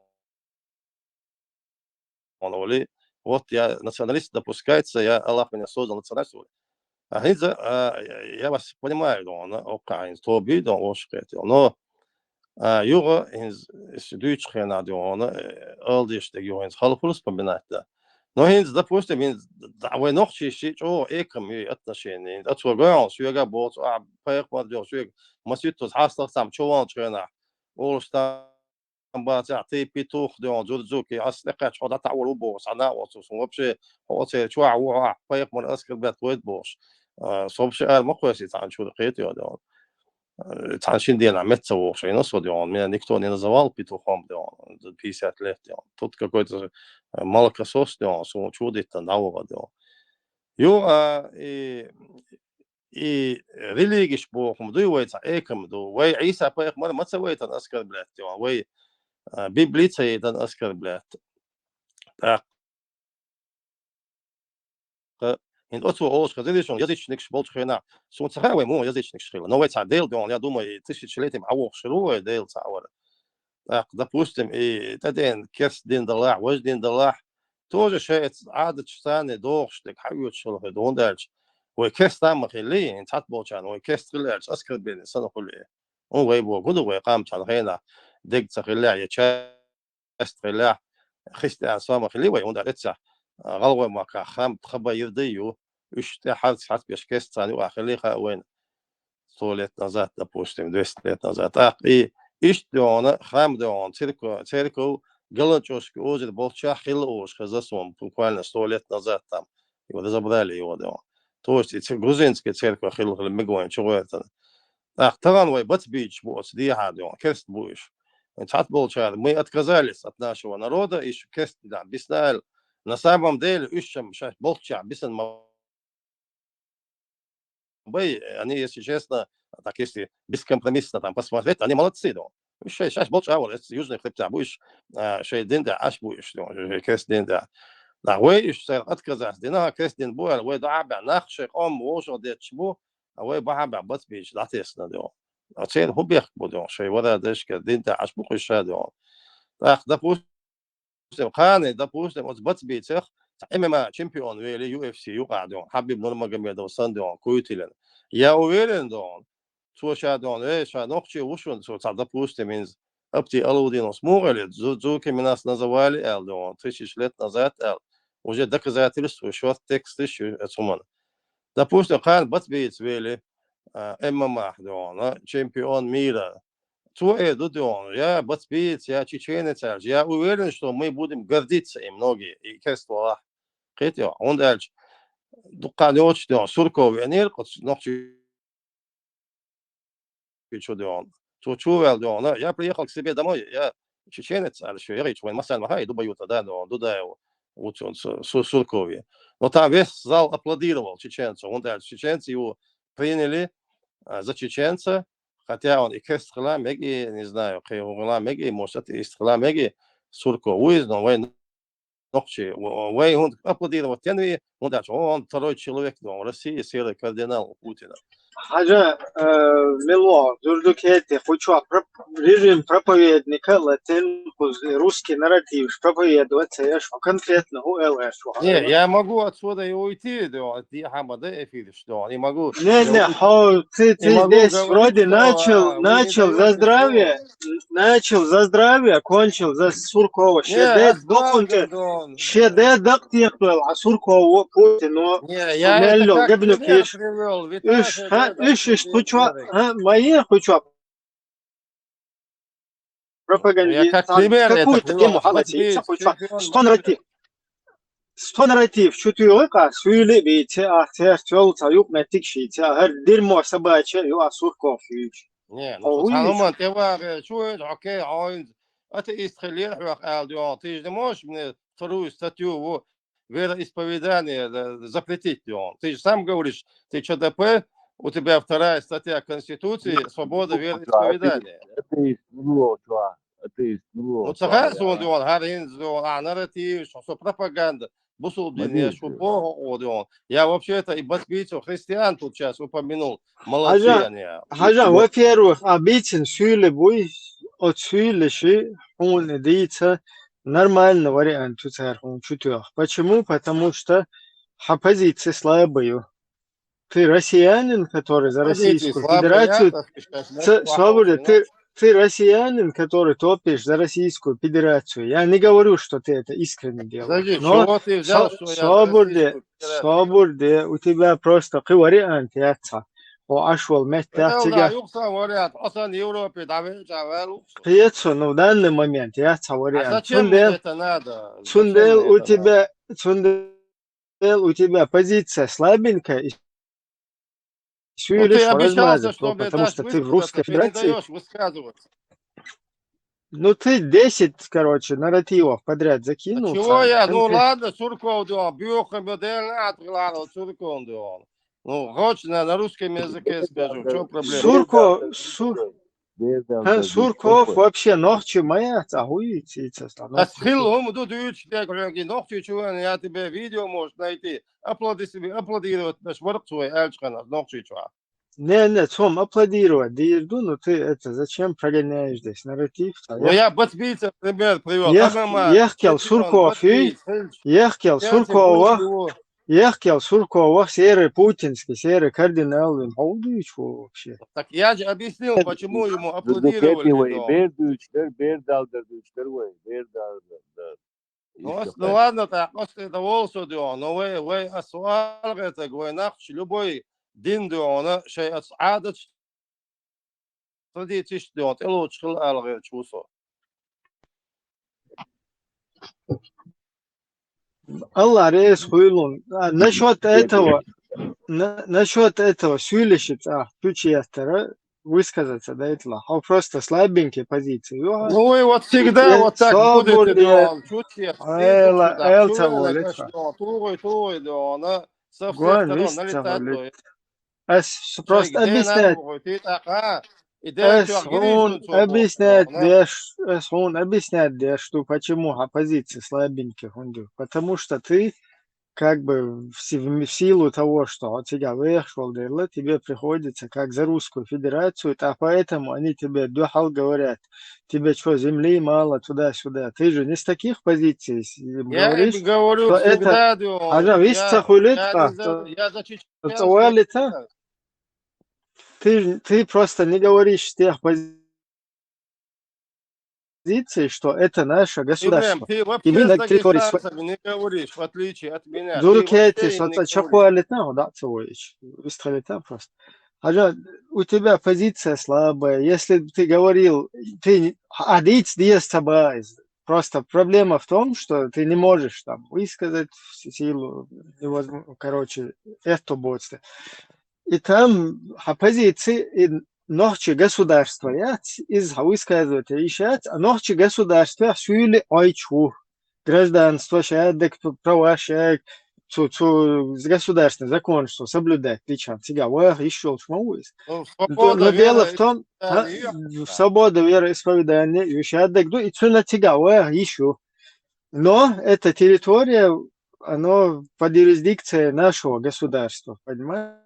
Он олий, вот я националист, допускается, я, Аллах меня создал националистом. А хӀинца, а, я вас понимаю, дона, оккха хӀинца тоба ю, дона, вовшахкхетал. Но, а, юха хӀинца, ас дуьйцучу хенахь, дона, э, ала дезаш дерг юха хӀинца халхур вспоминать дан. Но хӀинца, допустим, хӀинца дӀа вай нохчий ши чӀогӀа экам ю отношение. ХӀинца ацо гой хьуна, соьга а боху, а, пайхамар доху, соьга маситтаза хьастагӀа цхьамма чу ваьллачу хенахь, олуш там бацахь, тхе петух, дона, зурзуки, ас тӀекхаьчча хьо дӀатаӀор ву бохуш, цхьа накъост ву, суна вообще, хьо оцеран чохь ву хьо, ахь пайхамар оскорблять вайта бохуш. А, со вообще ара ма кхоьссий цхьана чуьра, кхетий хьо, дона. Э, цхьана шина денахь метта ца вохуш, айна со, дона, меня никто не называл петухом, дона, пятьдесят лет, дона. Тут какой-то, э, молокосос, дона, суна чу диттина дӀавахар, дона. Ю, а, и И религиш боху хӀума дуй вай цхьа экам ду. Вай Ӏийса-пайхамар ма ца вайтана оскорблять, вай, а, Библи ца яйтана оскорблять. ТӀаккха хӀинца оцо олуш хезира шуна, язычникаш болчу хенахь, суна ца хаьа вай муха язычникаш хилла. Но вай цхьа Дела дуьхьал, я думаю, и тысячелетиями Ӏавохуш хир ву вай Дела цхьаъ вара. ТӀаккха, допустим, и тӀедеана керст дин далахь, важа дин далахь, тоже шайн Ӏадаташ царна догӀуш дерг хьаоьцуш хилла хир ду, хӀунда аьлча вай керст а ма хилли, хӀинца цхьаъ болчарна вай керст хилла аьлча оскорбление санна хуьлу и. ХӀун вай боху ду, вай къам цхьана хенахь дерг ца хиллехь, я часть хиллехь, христиан сом а хилли вай, хӀунда аьлча, а, гӀалгӀай махкахь храм тхан бан йир дай ю, уьш тӀе хьарц-хьарц беш керст царна юкъахь хилли хаьа вайна сто лет назад, допустим, двести лет назад. ТӀаккха и иштта дуьхьал, храм дуьхьал, церква-, церковь Галанчожский озеро болчохь хилла олуш хеза суна буквально сто лет назад там. Его разобрали, его дуьхьал. То есть и ц-, грузинская церковь хилла хилла мегавайн чугӀертана. ТӀаккха тахана вай бац бийцаш бу оцу дехьа дуьхьал, керст бу уьш. Цхьаъ болчара, мы отказались от нашего народа, и шу керст дина бисна аьлла. На самом деле, уьш шаьш болччохь бисна ма бай, они, если честно, так если бескомпромиссно там посмотреть, они молодцы, да. Уьш шаьш, шаьш болччохь а вара, эцу южный хребтехь бу уьш, а, шайн дин тӀехь Ӏаш бу уьш, да, шайн керст дин тӀехь. Да, вай уьш цара отказаться дина, ха, керст дин бу аьлла, вай дӀа а баьхна, нах шайн къоман вовшах детташ бу, а вай бахьа баьхна бац бийцаш дӀатесна, да. А церан хӀун бехк бу, да, шайн вара дашка дин тӀехь Ӏаш бу-кх уьш ша, да. ТӀаккха, допустим, кхана, допустим, оцу бац бийцех цхьа М М А чемпион вели ю эф си юкъахь дуьхьал, Хьабиб Нурмагомедов санна дуьхьал, Куйтилян. Я уверен дуьхьал, цо ша дуьхьал, э, ша нохчи ву шуна, цо цхьа, допустим, хӀинца Апти Алаудиновс муха элира, дзу-, дзуками нас называли аьлла дуьхьал, тысяча лет назад аьлла. Уже доказательство, шорт тексташ ю оцу хӀуманна. Допустим, кхана бац бийца вели, а, М М А дуьхьал, чемпион мира. Цо эр ду дуьхьал, я бац бийца, я чеченец аьлча, я уверен, что мы будем гордиться им многие, и керст валахь. Кхетий хьо, хӀунда аьлча дуккха йоцуш дуьхьал, Сурков веанера кху нохчи чу дуьхьал. Цо чу ваьлла дуьхьал, я приехал к себе домой, я чеченец, аьлла, шу яхийча, вайн массарна ма хаьа, и Дубаюта, да, дуьхьал, Дудаева, ву цу, цу, Су-, Суркове. Но там весь зал аплодировал чеченцу, хӀунда аьлча чеченцы его приняли, а, за чеченца, хотя он и керст хила мега, и, не знаю, кхин хӀун хила мега, и, может, атеист хила мега, Сурков ву иза, но вай нохчий, в-, вай хӀунда аплодировать тенвий, хӀунда аьлча он второй человек, да, в России серый кардинал у Путина. Хьажа, э, мила ву, зурду кхетий, кху чохь проп-, режим проповедника латин кхуза русский нарративаш проповедовать ца еш, хьо конкретно хӀун эл еш ву? Не, я могу отсюда и уйти, да, дехьа ма дан эфираш, да, не могу. Не, не, хьо, ты, ты здесь вроде начал, начал за здравие, начал за здравие, кончил за Суркова. Шен де докхунта, шен де дакътехвелла, а Суркова Путино. Не, я это как пример привёл. Уьш, ха, уьш, уьш кху чохь, ха, ма е кху чохь пропагандист. Я как пример это привёл. Какую-то тему хьалаца, ца кху чохь. Сто нарратив. Сто нарратив чу туьйхи кху, суьйли а бийци, а, церт йолу цхьа юкъаметтиг шийца, а, хӀара дерьмо собачье ю, а, Сурков хуьйцу. Не, ну, цхьа хӀуманна тӀевагӀе, чу вега, окей, хьо хӀинца атеист хиллера хьох аьлла дуьхьал, ты же не можешь мне вторую статью во вероисповедание, э, запретить дуьхьал. Ты же сам говоришь, ты Ч Д П, у тебя вторая статья Конституции, свобода вероисповедания. Атеист, ну, чу, атеист, ну, ца хаьа суна дуьхьал, хӀара хӀинца дуьхьал, а, нарратив, со, со пропаганда. Бусулба дин еш ву боху хьо дуьхьал. Я вообще-то и бац бийца христиан тут щас упомянул. Молодцы они. Хьажа, во-первых, а бийцина суьйли буй, оцу суьйлиши хьуна дийца нормально вариант ю цара хьуна чу тоьхна. Почему? Потому что хьан позиция слабая ю. Ты россиянин, который за Российскую Федерацию, ц-, собур де, ты, ты россиянин, который топишь за Российскую Федерацию. Я не говорю, что ты это искренне делаешь. Но собур де, собур де, у тебя просто кхин вариант яц хьан. Хьо Ӏаш волу меттехь цигахь. Юкъа сан вариант, хьо сан Европе дӀавелча ваьлла. Кхин яц хьо, ну, в данный момент яц хьан вариант. А зачем мне это надо? Цундела у тебя, цундела у тебя позиция слабенькая, и всё лишь размазать, потому что ты в Русской Федерации. Ну, ты десять, короче, нарративов подряд закинул. А чего я? Ну, ладно, Сурков дуьхьал, бюхам, я дел, а, ты, ладно, Сурков дуьхьал. Ну, хочешь, на, на русском языке скажу, в чём проблема? Сурков, Сур-, Ха, Сурков вообще нохчи ма яц, а хӀу йийца, йийца ас нохчи. Ас хилла хӀума ду дуьйцуш дерг хьоьга, нохчи чу вена, я тебе видео можешь найти. Аплодиси-, аплодировать деш вара-кх цо вай аьлча хана нохчи чу. Не, не, цо-м аплодировать дийр ду, но ты это, зачем прогоняешь здесь нарратив? Ну, я бацбийца пример привёл. Ех-, ехкел Сурков, ехкел Суркова, Ехкел Суркова, серый путинский, серый кардинал, вин хӀу дуьйцу вообще? Так я же объяснил, почему ему аплодировали, да. Бер дуьйцуш дара, бер далдар дуьйцуш дара вай, бер далдар, да. Ну, ладно, так, ас это волсо, да, но вай, вай, ас валгӀе таг, вай нахча любой дин, да, шай ас Ӏадаташ традицеш, да, тӀелоцуш хила ала гӀерташ ву со. Алла реза хуьлда. А, насчёт этого, на-, насчёт этого, суьйлашца, а, ключи ястара, высказаться дайтла. Хьо просто слабенький позиции. Ну, и вот всегда вот так будет, да, чуть я. Эл, эл ца волица. Тугой, тугой, да, она со всех сторон налетать. Ас просто объяснять. Ас хьуна объяснять деш, ас хьуна объяснять деш ду, почему хьа позиция слабенькая хӀунда. Потому что ты, как бы, в си-, в силу того, что у тебя вехаш волу дела, тебе приходится, как за Русскую Федерацию, а поэтому они тебе дуьхьал говорят, тебе что, земли мало, туда-сюда. Ты же не с таких позиций с-, им говоришь, что это... Я им говорю всегда, да, хьажа, вист ца хуьлуьйту, я за чеченцев. Ты, ты просто не говоришь с тех позиций, что это наше государство. Ты вообще с дагестанцами не говоришь, в отличие от меня. Ты вообще им не говоришь. Чакхвалитна, да, ца вайча. Выстхалитна просто. Хьажа, у тебя позиция слабая. Если бы ты говорил, ты не, а дийца деза ца баиз. Просто проблема в том, что ты не можешь там высказать в силу невозможно, короче, это боцте. И там хьа позиция, и нохчи государство яц, иза хьа высказывать йиш яц, а нохчи государство суьйли Ӏойчу ву. Гражданство шаьддаг, права шаьддаг, цу, цу государственный закон, что соблюдать дича, цига ваха йиш йолуш ма ву иза. Но дело в том, свобода вероисповедания ю шаьддаг ду, и цуьнан цига ваха йиш ю. Но эта территория, она под юрисдикцией нашего государства, понимаешь?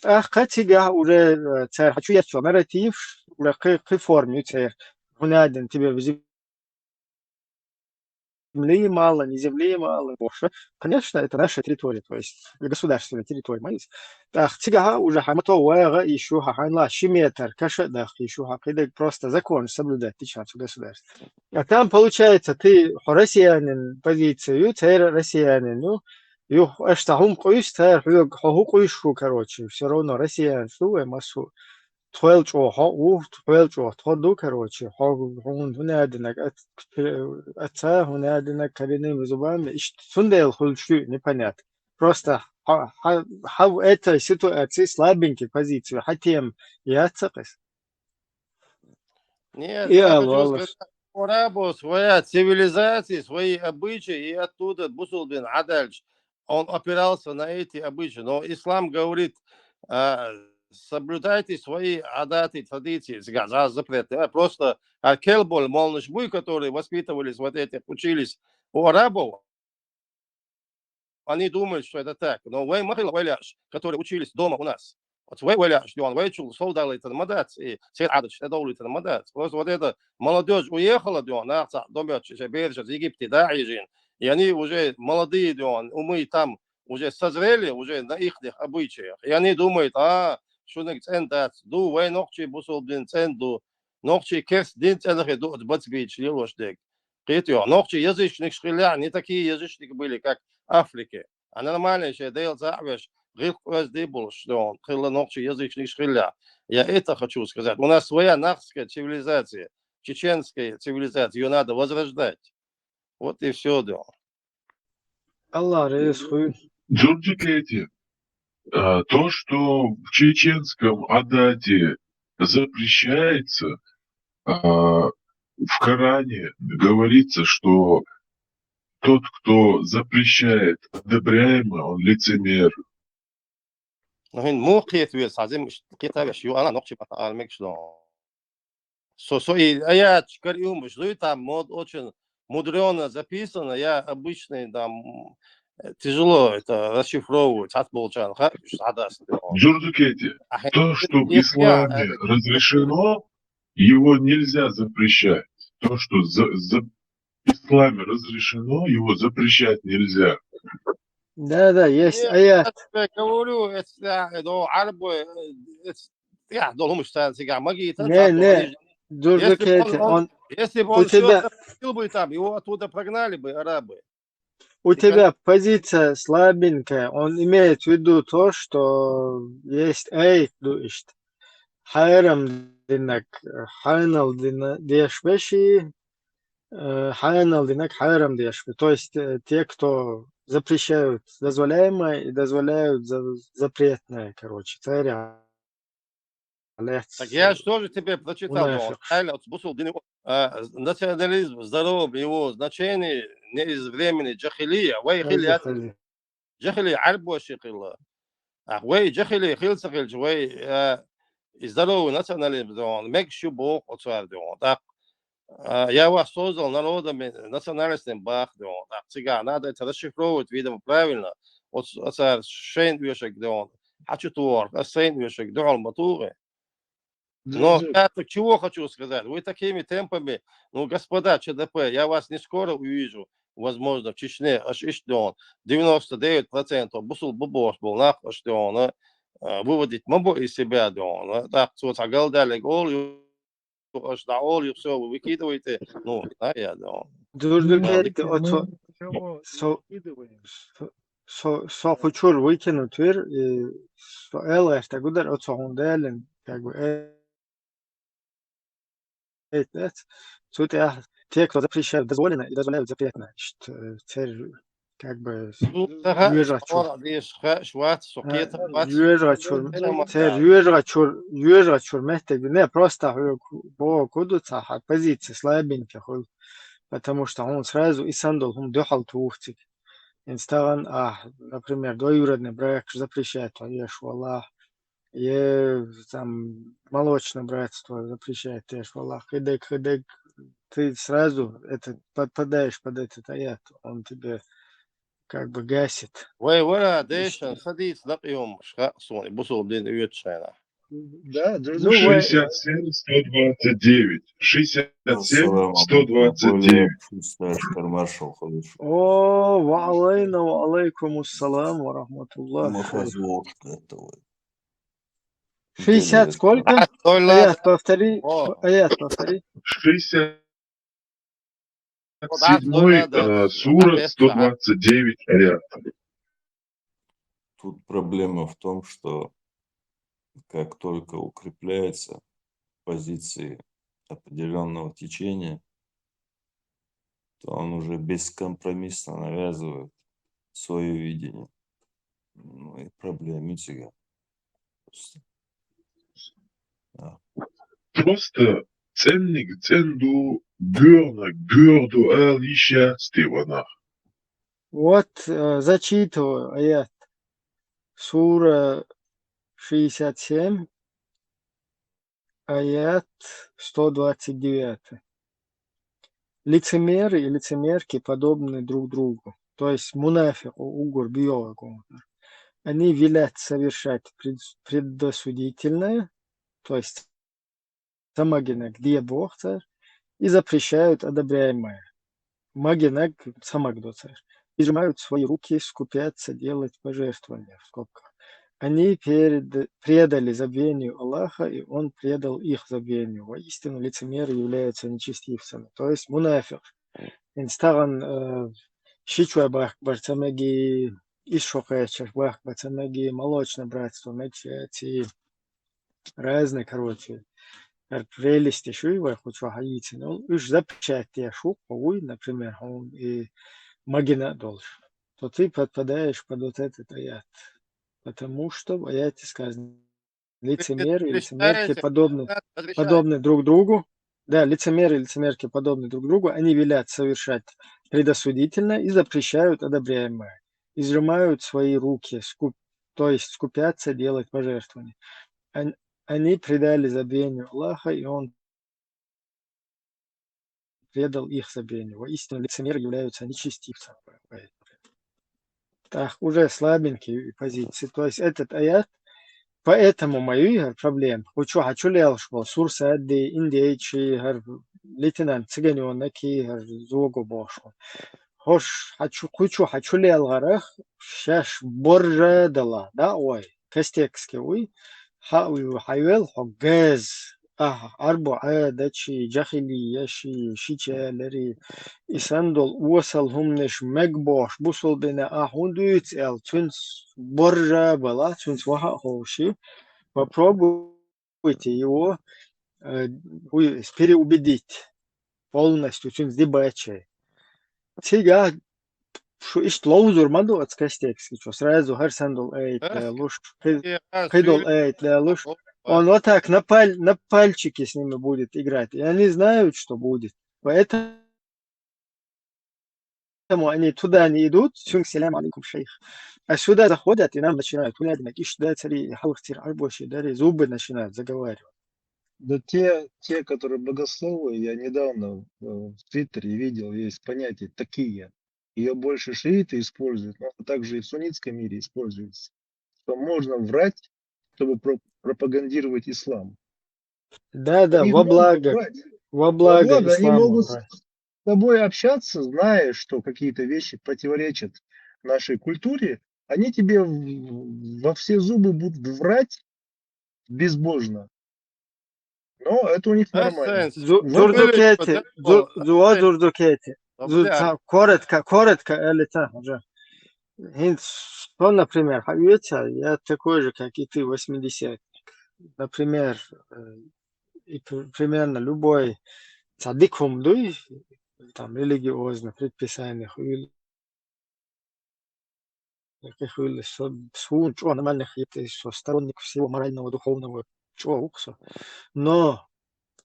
ТӀаккха цигахь уже, э, цара хьа чу еттачу нарративаш, уже кхи, кхи форма ю церан. ХӀунда аьлла тебе в земли мало, не земли мало, бохуш. Конечно, это наша территория, то есть государственная территория ма иза. ТӀаккха цигахь уже хьан мато вагӀа йиш ю, хьан лаьа ши метр каша а даха йиш ю, хьан кхидерг просто закон соблюдать дича цу государстве. А там, получается, ты хьо россиянин позиция ю, церан россиянин ю, юха аша цхьа хӀума къуьйсу, цара хьоьга, хьо хӀу къуьйсуш ву, короче, всё равно россиянаш ду вай массо. Тхойл чӀогӀа хьо ву, тхойл чӀогӀа тхо ду, короче, хьо, хьуна хӀунда аьлла динарг, аца, хӀунда аьлла динарг коренными зубами, иштта цундела хуьлуш ю, непонятно. Просто хьа, хьа, хьа в этой ситуации слабенький позиция, хьа тема яц ца кхиса. Нет, я хочу сказать, у арабов своя цивилизация, свои обычаи, и оттуда бусулбин Ӏадаьлча, он опирался на эти обычаи. Но ислам говорит, а, соблюдайте свои адаты, традиции, цигахь запрет. А просто, а, кхел болу молланаш буй, которые воспитывались вот этих, учились у арабов, они думают, что это так. Но вай ма хила ойла еш, которые учились дома у нас. Вот вай ойла еш, вайчул совдалийтина ма дац, и церан Ӏадаташ тӀедовлийтина ма дац. Просто вот эта молодёжь уехала, наха цхьаъ домоьттуш, шайн берашца Египте дӀа а хьийжийна. И они уже молодые, умы там уже созрели, уже на ихних обычаях. И они думают, а, шуьниг цӀена дац, ду, вай нохчий бусулба дин цӀена ду, нохчий керста дин цӀена хир ду оцу бацбийцаш лелош дерг. Кхетий хьо, нохчий язычникаш хиллехь, не такие язычники были, как Африке. А нормальный шайн Дела цхьаъ а веш, гӀиллакх-оьзда болуш, хилла нохчий язычникаш хиллехь. Я это хочу сказать. У нас своя нахская цивилизация, чеченская цивилизация, её надо возрождать. Вот и всё, да. Алла реза хуьлда. Джорджи Кетти, а, то, что в чеченском адате запрещается, а, в Коране говорится, что тот, кто запрещает одобряемое, он лицемер. Ну, хӀинца муха кхета веза, хьан зема кхета веш ю, ала нохчий бата ала мегаш ду. со, со и аятчикар и умыш, ну и там мод-, очень мудрёно записано, я обычный там, э, тяжело это расшифровывать, от молчан, ха, ха, да, с-, Джурдукети, а, то, что в я, исламе э, разрешено, его нельзя запрещать. То, что за, за- в исламе разрешено, его запрещать нельзя. Да, да, есть Нет, аят. Я говорю, это, да, это арабы, э, это, я думаю, что это, я могу это, Не, не, Джурдукети, он- он, если бы у он всё тебя- запретил бы там, его оттуда прогнали бы арабы. у Ты как- тебя позиция слабенькая, он имеет в виду то, что есть аят, то есть хьарам динак, хьанал дина-, деш веши, э, хьанал динак хьарам деш ве. То есть э, те, кто запрещают дозволяемое и дозволяют за-, запретное, короче, царя. Так я же тоже тебе прочитал, Мунафикъ. Реально, бусул дин, а, национализм, здоровье, его значение не из времени джахилия, вай хили, джахили арбо шикила. А вай джахили хил сахил вай, а, и здоровый национализм, да он, мег шу бог оцар, да он. Так, а, я вас создал народами, национальностями бах, да он. Так, цыган, надо это расшифровывать, видимо, правильно. Оц-, оцар шейн вешек, да он. Хочу туор, а шейн вешек, да он, матугы. Но я так чего хочу сказать. Вы такими темпами, ну, господа Ч Д П, я вас не скоро увижу, возможно, в Чечне, аж ишдон, девяносто девять процентов бусул бубош был нах ишдон, э, выводить мобо из себя дон. Так, вот, а галдали гол, аж да ол, и всё, вы выкидываете. Ну, да, я дон. Джурдукети, Ладно. оцо, Чего со-, выкидываем? со-, со, со хочу выкинуть вир, и со элэш, так удар, оцо он делен, как бы, э, э, э, суть, а, те, кто запрещают дозволено и дозволяют запретно, значит, э, царь, как бы, Ну, ага, вижу, чё. Ора, видишь, ха, шват, А, сокета, ват. Юэжачур, Нормально. цер юэжачур, юэжачур мехте, не, просто ху-, ку-, бо куду ца, ха, позиция слабенькая, ху-, потому что он сразу и сандал, хум духал тухтик. Инстаган, а, например, двоюродный брак запрещает, а еш, валлах. Е, там, молочное братство запрещает, еш, валлах. Хидек, хидек, ты сразу это подпадаешь под этот аят, он тебе как бы гасит. Вай, вара, дэшан, садись, нак юм, шха, сони, бусул дин, ует шайна. Да, Ну, вай- Шестьдесят семь, сто двадцать девять. Шестьдесят семь, Ассаламу сто двадцать алейкум. девять. Шестьдесят, Кармашев, Хулиш. О, ва алейна, ва алейкум ассалам, ва рахматуллах. Махазовка это вот. Шестьдесят сколько? А, ноль, Аят, повтори. О. Аят, повтори. Шестьдесят Ну да, седьмой, да, да. э, сура, Опять, сто двадцать девять аят. Тут проблема в том, что как только укрепляются позиции определенного течения, то он уже бескомпромиссно навязывает свое видение. Ну и проблемы всегда. Просто. Да. Просто ценник, ценду, гёрна, гёрду, ал, ища, стивана. Вот, э, зачитываю аят. Сура шестьдесят семь, аят сто двадцать девять. Лицемеры и лицемерки подобны друг другу. То есть мунафикъ, угур, биёгъ. Они велят совершать пред-, предосудительное, то есть самагинек, диабохтер, и запрещают одобряемое. Магинек, самагдоцер. И сжимают свои руки, скупятся делать пожертвования, в скобках. Они перед-, предали забвению Аллаха, и Он предал их забвению. Воистину, лицемеры являются нечестивцами. То есть мунафикъ. Инстаган, э, шичуа бах, барцамаги, ишшо кайчаш бах, барцамаги, молочное братство, мечети, разные, короче, ар прелести шуй вай хочу хайти. Ну, уж запрещать я шук, уй, например, он и магина долж. То ты подпадаешь под вот этот аят. Потому что в аяте сказано, лицемеры и лицемерки подобны, подобны друг другу. Да, лицемеры и лицемерки подобны друг другу. Они велят совершать предосудительное и запрещают одобряемое. И сжимают свои руки, скуп-, то есть скупятся делать пожертвования. Они, они предали забвению Аллаха, и Он предал их забвению. Воистину, лицемеры являются нечестивцем. Так, уже слабенькие позиции. То есть этот аят, поэтому маю хӀара проблема. Кху чу хьачулелаш бо, сурсадди, индейчи, хӀара лейтенант Цыганёнок, хӀара Зуго бохуш. Хош хьачу, кху чу хьачулелгӀарах, шаьш боржа дала, да, ой, Костекский вуй, хьа-, хьайвел хьо газ, ахьа, арбу Ӏадачи, жахилияши, шичалари, и сан долу осал хӀуманаш мег бохуш, бусулбина ахьа хӀун дуьйцу аьлла, цуьнца боржа бала, цуьнца ваха а ховши, попробуйте его, э, уй-, переубедить полностью, цуьнца дебачей. Цигахь шу иштта ловзур ма ду оцу Костекский чу, сразу хӀара сан долу аят лелуш, кхи-, кхидолу аят лелуш. Он вот так на паль-, на пальчики с ними будет играть. И они знают, что будет. Поэтому они туда не идут, цуьнга салам алейкум, шейх. А сюда заходят и нам начинают, гулядина, иш да цари, халхцир, арбоши, дари, зубы начинают заговаривать. Да те, те, которые богословы, я недавно э, в Твиттере видел, есть понятие такия. Ее больше шииты используют, но также и в суннитском мире используется, что можно врать, чтобы про- пропагандировать ислам. Да, да, им во благо, врать. Во благо, во благо они могут с тобой общаться, зная, что какие-то вещи противоречат нашей культуре, они тебе во все зубы будут врать безбожно. Но это у них нормально. Зурдукети, зурдукети. Коротко, коротко, Элита, уже. Что, например, я такой же, как и ты, восьмидесятник. Например, э, и примерно любой цадикум дуй, там, религиозно, предписаниях, или каких-либо, со, суна чӀогӀа нормальных, со сторонник всего морального, духовного, чӀогӀа ву-кх со. Но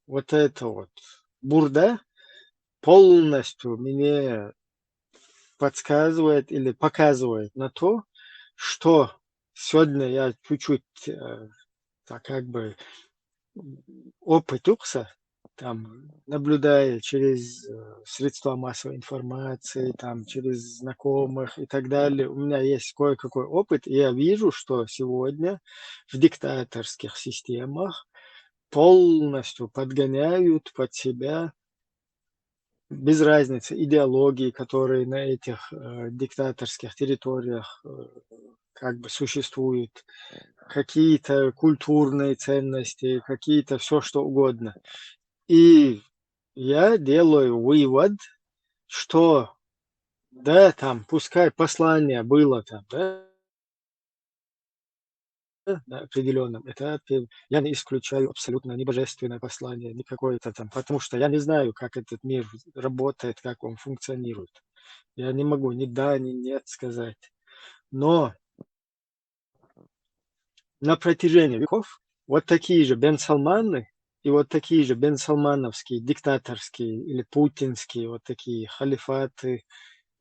вот это вот бурда полностью мне подсказывает или показывает на то, что сегодня я чуть-чуть э, так как бы опыт укса, там, наблюдая через э, средства массовой информации, там, через знакомых и так далее, у меня есть кое-какой опыт, и я вижу, что сегодня в диктаторских системах полностью подгоняют под себя без разницы идеологии, которые на этих э, диктаторских территориях э, как бы существуют, какие-то культурные ценности, какие-то все что угодно. И я делаю вывод, что да, там, пускай послание было там, да, на определенном этапе, я не исключаю абсолютно ни божественное послание, ни какое-то там, потому что я не знаю, как этот мир работает, как он функционирует. Я не могу ни да, ни нет сказать. Но на протяжении веков вот такие же Бен Салманы и вот такие же бен салмановские, диктаторские или путинские вот такие халифаты,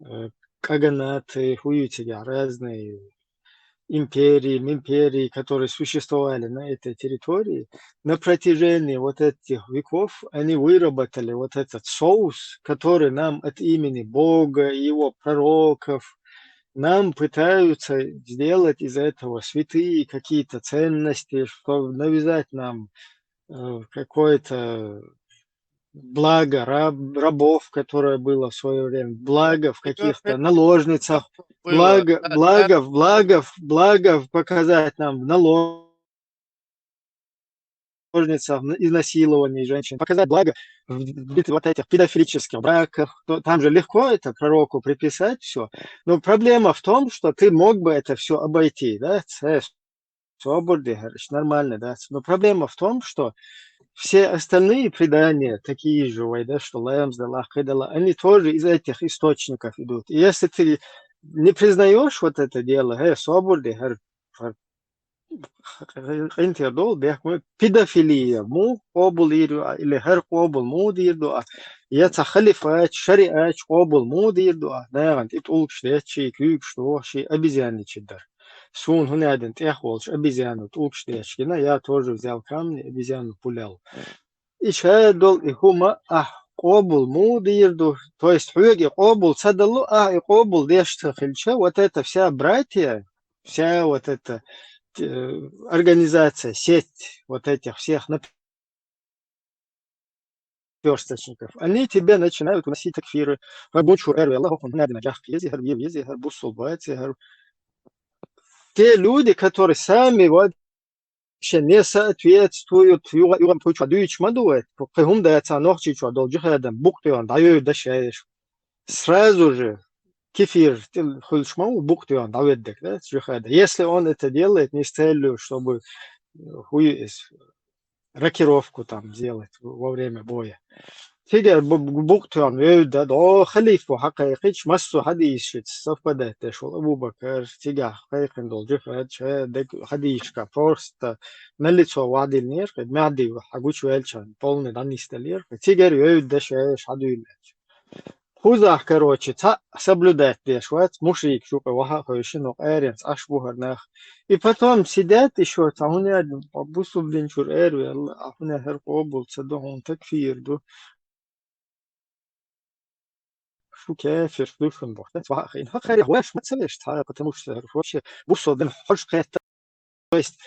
э, каганаты, хуютига разные империи, империи, которые существовали на этой территории, на протяжении вот этих веков они выработали вот этот соус, который нам от имени Бога и его пророков нам пытаются сделать из этого святые какие-то ценности, чтобы навязать нам э, какое-то благо раб, рабов, которое было в свое время, благо в каких-то наложницах, благо, благо, благо, благо показать нам в наложницах, изнасиловании женщин, показать благо в вот этих педофилических браках. Там же легко это пророку приписать все. Но проблема в том, что ты мог бы это все обойти, да, Собур дехар, нормально, да. Но проблема в том, что все остальные предания, такие же, вай, да, что лаямза дала, кхидала, они тоже из этих источников идут. И если ты не признаешь вот это дело, э, собур дехар, къинтер дол, бехк ма, педофилия му къобул йир ю, или хӀара къобул му дийр ду, я ца халифат, шариат къобул му дийр ду, нагӀан тӀе тӀулгаш дечи, куьйгаш дохи, обезьянничать дар. Суна хӀун аьлла тӀех волчу обезьяну тӀулгаш дечкина, я тоже взял камни, обезьяну пулял. И шадол и хӀума ахь къобал муха дийр ду, то есть хьоьга и къобал ца далу, ахь и къобал деш ца хилча, вот это вся братья, вся вот эта, э, организация, сеть вот этих всех напёрсточников, они тебе начинают уносить такфиры. ХӀара бу чура эр велла, хӀокхунна хӀунадина жахка ези, хӀара ве вези, хӀара бусул бац, хӀара те люди, которые сами вообще не соответствуют, юха, юха пуча дуйч ма дует, кхы хӀума даца нохчичо долчу хадам, букъ тӀе дӀайойу дашаеш. Сразу же кефир тӀе хуьлуш ма ву букъ тӀе дӀаведдаг, да, жихада. Если он это делает не с целью, чтобы, э, хуй из, рокировку там сделать во время боя. Цигара бу-, бу-, букъ тӀе вевда, до халифа хьакхайкхича, массо хьадийсча совпадать деш волу Абу Бакар, цигахь кхайкхина долу жихад, ша дег хьадийсча, просто налицо вадийнера, кхин Махьди хьагучуваьлча, полный дӀанисделлера, кхин цигара вевда ша хьадуьйлаьлча. Кхузахь, короче, цхьаъ соблюдать деш вац, мушрикаш юкъа ваха а хевшина, хӀокху аренца Ӏаш бу хӀара нах. И потом сидят ещё, цхьа хӀунда аьлла, бусулба дин чуьра эр велла, а хӀунда хӀара къобал ца ду, хьуна такфир ду. Шу кафир ду шуна боху. Цхьа ваха а хиъна. ХӀокху хьерах ваьш ма ца веш, цхьа, потому что хӀара вообще бусулба дин хьожа кхетта. То есть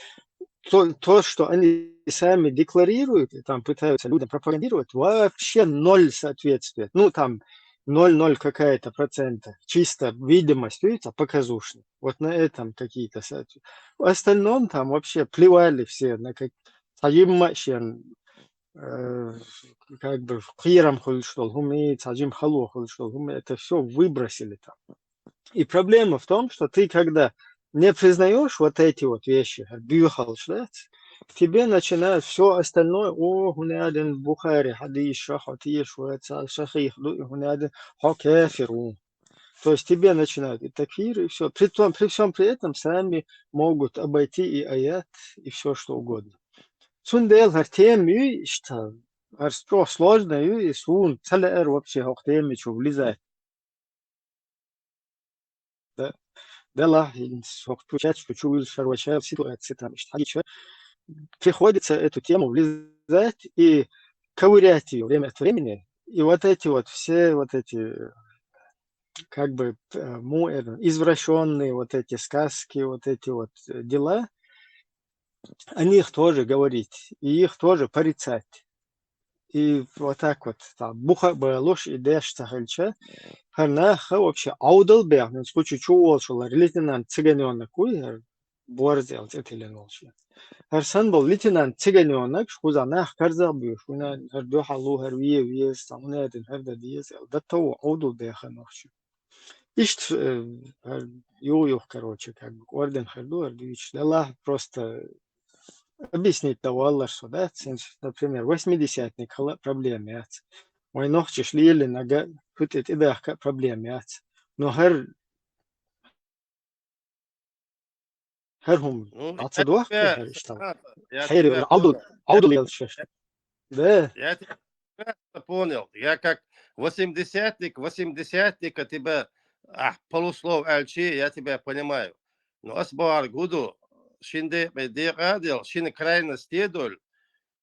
то, то, что они сами декларируют и там пытаются людям пропагандировать, вообще ноль соответствия. Ну, там ноль ноль какая-то процента. Чисто видимость, видите, показушная. Вот на этом какие-то соотве-, в остальном там вообще плевали все на как-, цхьа жимма а шен, э, как бы кхерам хуьлуш долу хӀума, цхьа жима хало хуьлуш долу хӀума, это всё выбросили там. И проблема в том, что ты, когда не признаёшь вот эти вот вещи, хӀара боьхалш дац, тебе начинают всё остальное: «О, хӀунда аьлла Бухари хьадийсча, хьо тешаш вац, сахих ду, и хӀунда аьлла хьо кафир ву». То есть тебе начинают и такфир, и всё. При том, при всём при этом сами могут обойти и аят, и всё что угодно. Цундела хӀара тема ю, иштта, хӀара чӀогӀа сложная ю, и суна ца лаьара вообще хӀокху тема чу влезать. Да. Делахь, хӀинца хӀокху чу, чат чу, чу вуьйлуш хӀара вай шайла ситуация там иштта хьагича, приходится эту тему влезать и ковырять её время от времени. И вот эти вот все вот эти, как бы, э, му-, э, извращённые вот эти сказки, вот эти вот, э, дела, о них тоже говорить, и их тоже порицать. И вот так вот, там, буха а балуш, и деш ца хилча, хӀара нах вообще Ӏовдал бехна, кху чу чу волуш вара лейтенант Цыганёнок вуй, хӀара борзел цӀе тиллина волуш. ХӀара санна болу лейтенант Цыганёнок, кхузахь нах карзах а буьйш, вуна хӀара дуьхьал ву, хӀара ве веза, цхьа хӀуна а дина хӀара дан деза аьлла, дан тов Ӏовдал бехна нохчо. Иштта, э, хӀара юха-юха, короче, как бы, орден хир ду, хӀара дуьйцуш. Делахь, просто объяснить дан валлар со, да, цуьнца, например, восьмидесятник хила а проблема яц. Вайн нохчаш лелийнарг хӀуьттӀе тӀедахка а проблема яц. Но хӀара, хӀара хӀума Ну, дӀа ца я дохка, тебя хӀара иштта. Саша, я Хьерий, тебя Ӏовдал, понял. Ӏовдал елчаш. Да. Я тебя прекрасно понял. Я как восьмидесятник, восьмидесятника тебя, а, полуслов аьлчи, я тебя понимаю. Но ас бахьар гу ду, шин декъе декъа а дел, шина крайность а доль,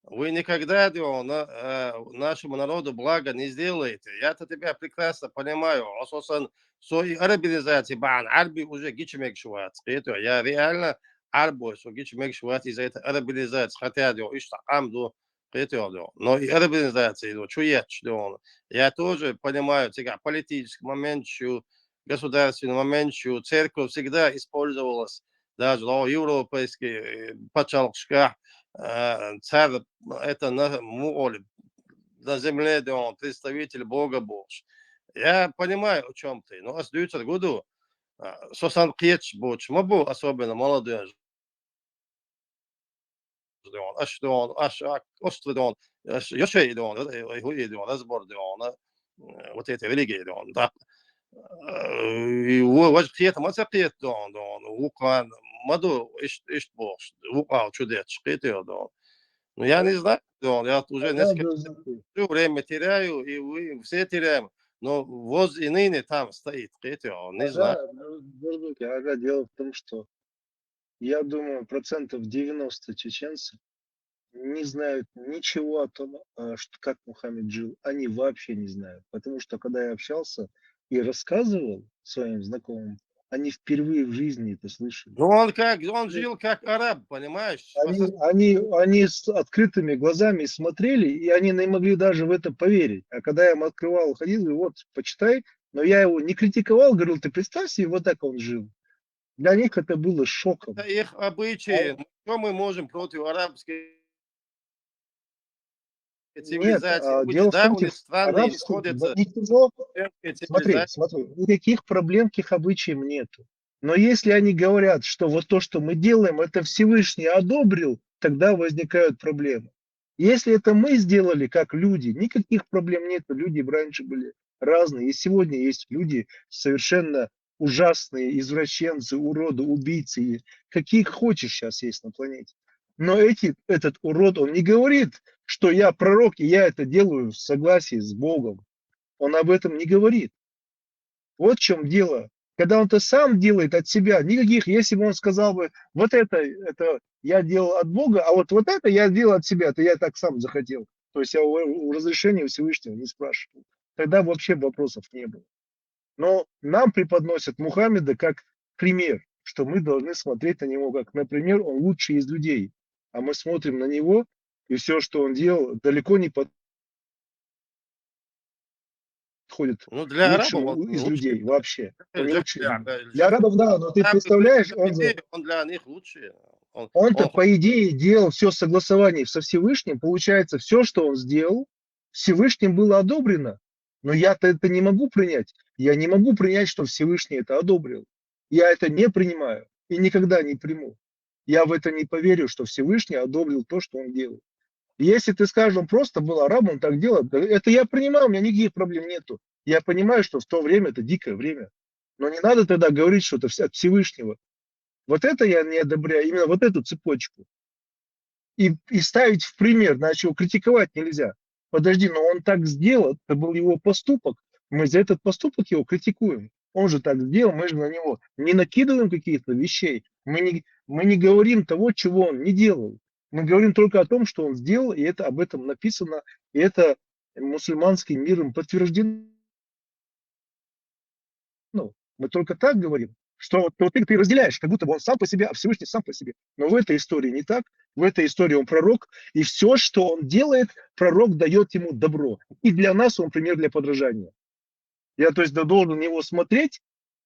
вы никогда, дел, на, э, нашему народу благо не сделаете. Я-то тебя прекрасно понимаю. Асосан со и арабизация бахьана Ӏарби уже гича мегаш вац. Кхетий, я реально Ӏарбой со гича мегаш вац из-за этой арабизации. Хотя, дел, иштта къам ду, кхетий, дел. Но и арабизация ду, чу етташ, дел. Я тоже понимаю, цигахь политический момент шу, государственный момент шу, церковь всегда использовалась даже, дел, европейский, э, пачхьалкхашкахь, э, царь, это на, муоле, на земле, дел, представитель Бога бохуш. Я понимаю, о чём ты, но ас дуьйцур гу ду, а, со санна кхеташ боцуш ма бу, особенно молодой, дел, аш, дел, аш, а, аш, дел, аш, йошей, дел, э, хӀуъий, дел, разбор, дел, э, вот этой религии, дел, да. Э, и ва-, важа кхета ма ца кхета, дел, дел, вукхарна ма ду, ишт-, иштта бохуш, вукхарна чу детташ, кхетий, дел. Ну, я не знаю, дел, я вот уже Да, несколько да, да. Время теряю, и вы все теряем. Но воз и ныне там стоит, кхетий, не Да, знаю. Да, да, да, ага, дело в том, что я думаю, процентов девяносто чеченцев, не знают ничего о том, а, что, как Мухаммед жил. Они вообще не знают. Потому что, когда я общался и рассказывал своим знакомым, они впервые в жизни это слышали. Ну, он как, он жил как араб, понимаешь? Они, они, они с открытыми глазами смотрели, и они не могли даже в это поверить. А когда я им открывал хадис, говорю, вот, почитай, но я его не критиковал, говорил, ты представь себе, вот так он жил. Для них это было шоком. Это их обычаи. Ну, что мы можем против арабской Нет, цивилизации? а, Люди, дело в да, том, у них что страны арабский, исходятся ничего, в арабской смотри, цивилизации. Смотри, никаких проблем к их обычаям нету. Но если они говорят, что вот то, что мы делаем, это Всевышний одобрил, тогда возникают проблемы. Если это мы сделали как люди, никаких проблем нету. Люди раньше были разные, и сегодня есть люди совершенно ужасные извращенцы, уроды, убийцы, и какие хочешь сейчас есть на планете. Но эти, этот урод, он не говорит, что я пророк, и я это делаю в согласии с Богом. Он об этом не говорит. Вот в чем дело. Когда он это сам делает от себя, никаких, если бы он сказал бы, вот это, это я делал от Бога, а вот, вот это я делал от себя, это я так сам захотел. То есть я у, у разрешения Всевышнего не спрашивал. Тогда вообще вопросов не было. Но нам преподносят Мухаммеда как пример, что мы должны смотреть на него как, например, он лучший из людей. А мы смотрим на него, и все, что он делал, далеко не подходит Ну, для арабов лучшему он из лучший. людей вообще. Он не Эль-Джах-, лучший. да, да, Эль-Джах-, Для арабов, да, но ты арабы представляешь, он же, людей, он для них лучший. Он, он-то, он по идее, делал все согласование со Всевышним. Получается, все, что он сделал, Всевышним было одобрено. Но я-то это не могу принять. Я не могу принять, что Всевышний это одобрил. Я это не принимаю и никогда не приму. Я в это не поверю, что Всевышний одобрил то, что он делал. И если ты скажешь, он просто был арабом, так делал, да это я принимаю, у меня никаких проблем нету. Я понимаю, что в то время это дикое время. Но не надо тогда говорить, что это вс-, от Всевышнего. Вот это я не одобряю, именно вот эту цепочку. И, и ставить в пример, значит, его критиковать нельзя. Подожди, но он так сделал, это был его поступок. Мы за этот поступок его критикуем. Он же так сделал, мы же на него не накидываем каких-то вещей. Мы не, мы не говорим того, чего он не делал. Мы говорим только о том, что он сделал, и это об этом написано, и это мусульманским миром подтверждено. Ну, мы только так говорим, что вот, вот ты, ты разделяешь, как будто бы он сам по себе, а Всевышний сам по себе. Но в этой истории не так. В этой истории он пророк, и все, что он делает, пророк дает ему добро. И для нас он пример для подражания. Я, то есть, д-, должен его смотреть,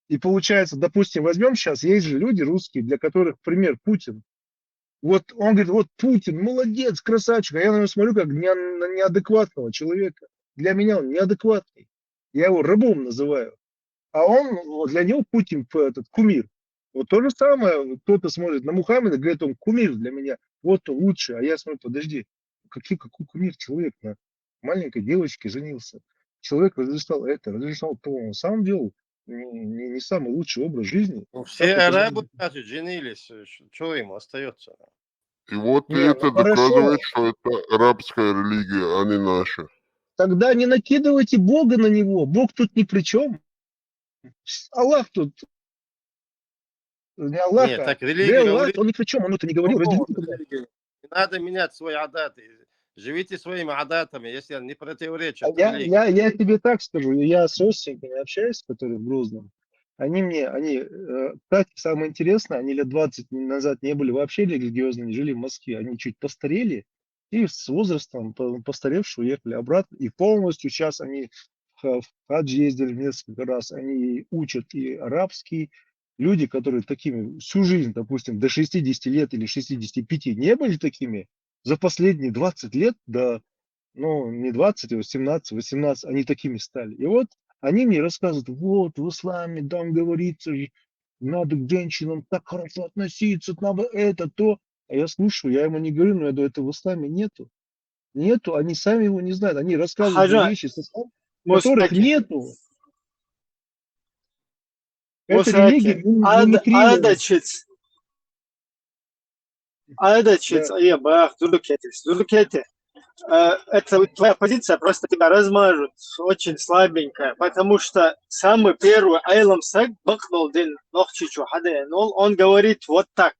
и получается, допустим, возьмем сейчас, есть же люди русские, для которых пример Путин. Вот он говорит, вот Путин, молодец, красавчик. А я на него смотрю как не-, на неадекватного человека. Для меня он неадекватный. Я его рабом называю. А он, вот для него Путин п-, этот кумир. Вот то же самое, вот кто-то смотрит на Мухаммеда, говорит, он кумир для меня, вот он лучший. А я смотрю, подожди, какой, какой кумир, человек на маленькой девочке женился. Человек разрешал это, разрешал то, он сам делал не, не, не самый лучший образ жизни. Ну, Как все это арабы, жизнь? Значит, женились. Что ему остается? И вот Не, это ну хорошо. Доказывает, что это арабская религия, а не наша. Тогда не накидывайте Бога на него. Бог тут ни при чем. Аллах тут. Не Аллах, Нет, а так Бел религия Аллах, говорит, он ни при чем. Он это не говорил. Богу, Разделите тогда. религия. Не надо менять свои адаты. Живите своими адатами, если они не противоречат А я, религии. я, я тебе так скажу, я с родственниками общаюсь, которые в Грозном. Они мне, они, э, кстати, самое интересное, они лет двадцать назад не были вообще религиозными, жили в Москве. Они чуть постарели и с возрастом по-, постаревшие уехали обратно. И полностью сейчас они в ха-, в хадж ездили несколько раз, они учат и арабский. Люди, которые такими всю жизнь, допустим, до шестидесяти лет или шестидесяти пяти не были такими, за последние двадцать лет, да, ну, не двадцать, а семнадцать, восемнадцать, они такими стали. И вот они мне рассказывают, вот в исламе там говорится же, надо к женщинам так хорошо относиться, надо это, то. А я слушаю, я ему не говорю, но я говорю, это в исламе нету. Нету, они сами его не знают, они рассказывают Хаджа, вещи, которых Мусаки, нету. Это религия Мусаки, не, не ада, внедрилась. Адачиц. Адачиц, Да. Ая, бах, дурдукетис, дурдукете. Э, это вот твоя позиция, просто тебя размажут, очень слабенькая, потому что самый первый Айлам Саг, Бакнул Дин Нохчичу Хаден, он, он говорит вот так.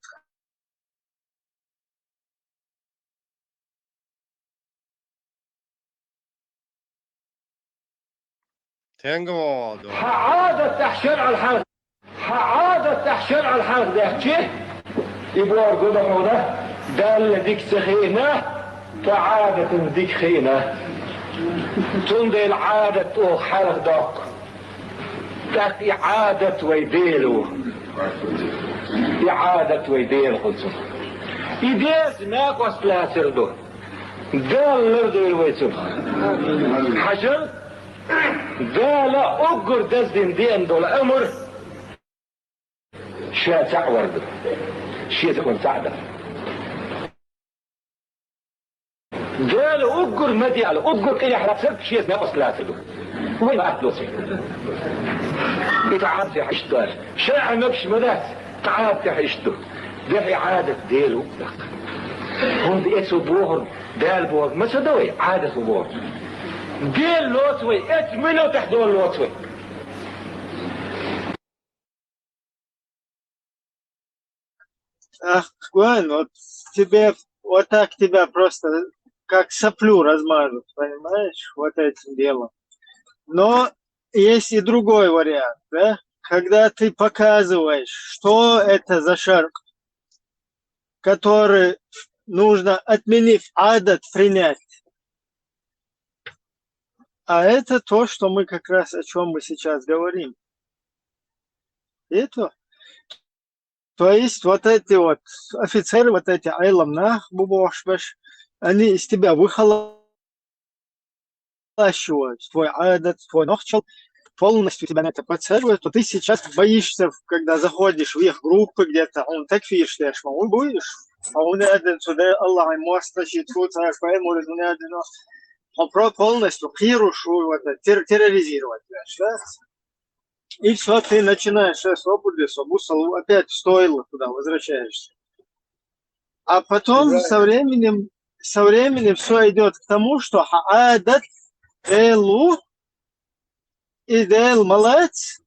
Тенга валдо. Хьан Ӏадатехь шарӀал хьарх, хьан Ӏадатехь шарӀал хьарх даьхчи, и бохург ду хьуна, Далла дика ца хиъна, ткъа Ӏадатана дика хиъна. Цундела Ӏадат оха хьарх доккху. ТӀаккха и Ӏадат вай Дела ву. И Ӏадат вай Дела хуьлу цунах. И Делаца накъост лацар ду. Дала лардойла вай цунах. Хьажал, Дала уггар даздина деана долу амр ша цхьаъ вар ду. Шен цхьаъ вар цхьаъ дан. Дала уггар ма де аьлла, уггар къинехь лацар, шеца накъост лацар ду. Вай ма атта доций. И тӀаӀам тӀехь иштта ду аьлла. ШарӀан набаш ма дац, тӀаӀам тӀехь иштта ду. Дехьа Ӏадат Дела ву тӀаккха. ХӀунда эцу бохург, Дала бохург ма ца до вай, Ӏадат ву бохург. Дела лоцу вай, эцу минотехь Дела лоцу вай. Ах, Гуэн, вот тебе, вот так тебя просто как соплю размажут, понимаешь, вот этим делом. Но есть и другой вариант, да? Когда ты показываешь, что это за шарк, который нужно, отменив адат, принять. А это то, что мы как раз, о чем мы сейчас говорим. Это, то есть вот эти вот офицеры, вот эти Ӏелам нах, бу бохуш берш, они из тебя выхолащивают твой адат, твой нохчалх, полностью тебя на это подсаживают, то ты сейчас боишься, когда заходишь в их группы где-то, хьуна такфир деш ма ву, будешь, а хьуна аьлла цу де Аллахьан мостагӀчо, цу цара пайхамара хьуна аьлла, хьо про-, полностью кхераш ву, вот, тер-, терроризировать веш, да? И всё, ты начинаешь, э, свободу, свободу, опять в стойло туда возвращаешься. А потом со временем, со временем всё идёт к тому, что хьан адат Дела ву, и Дела ма лац,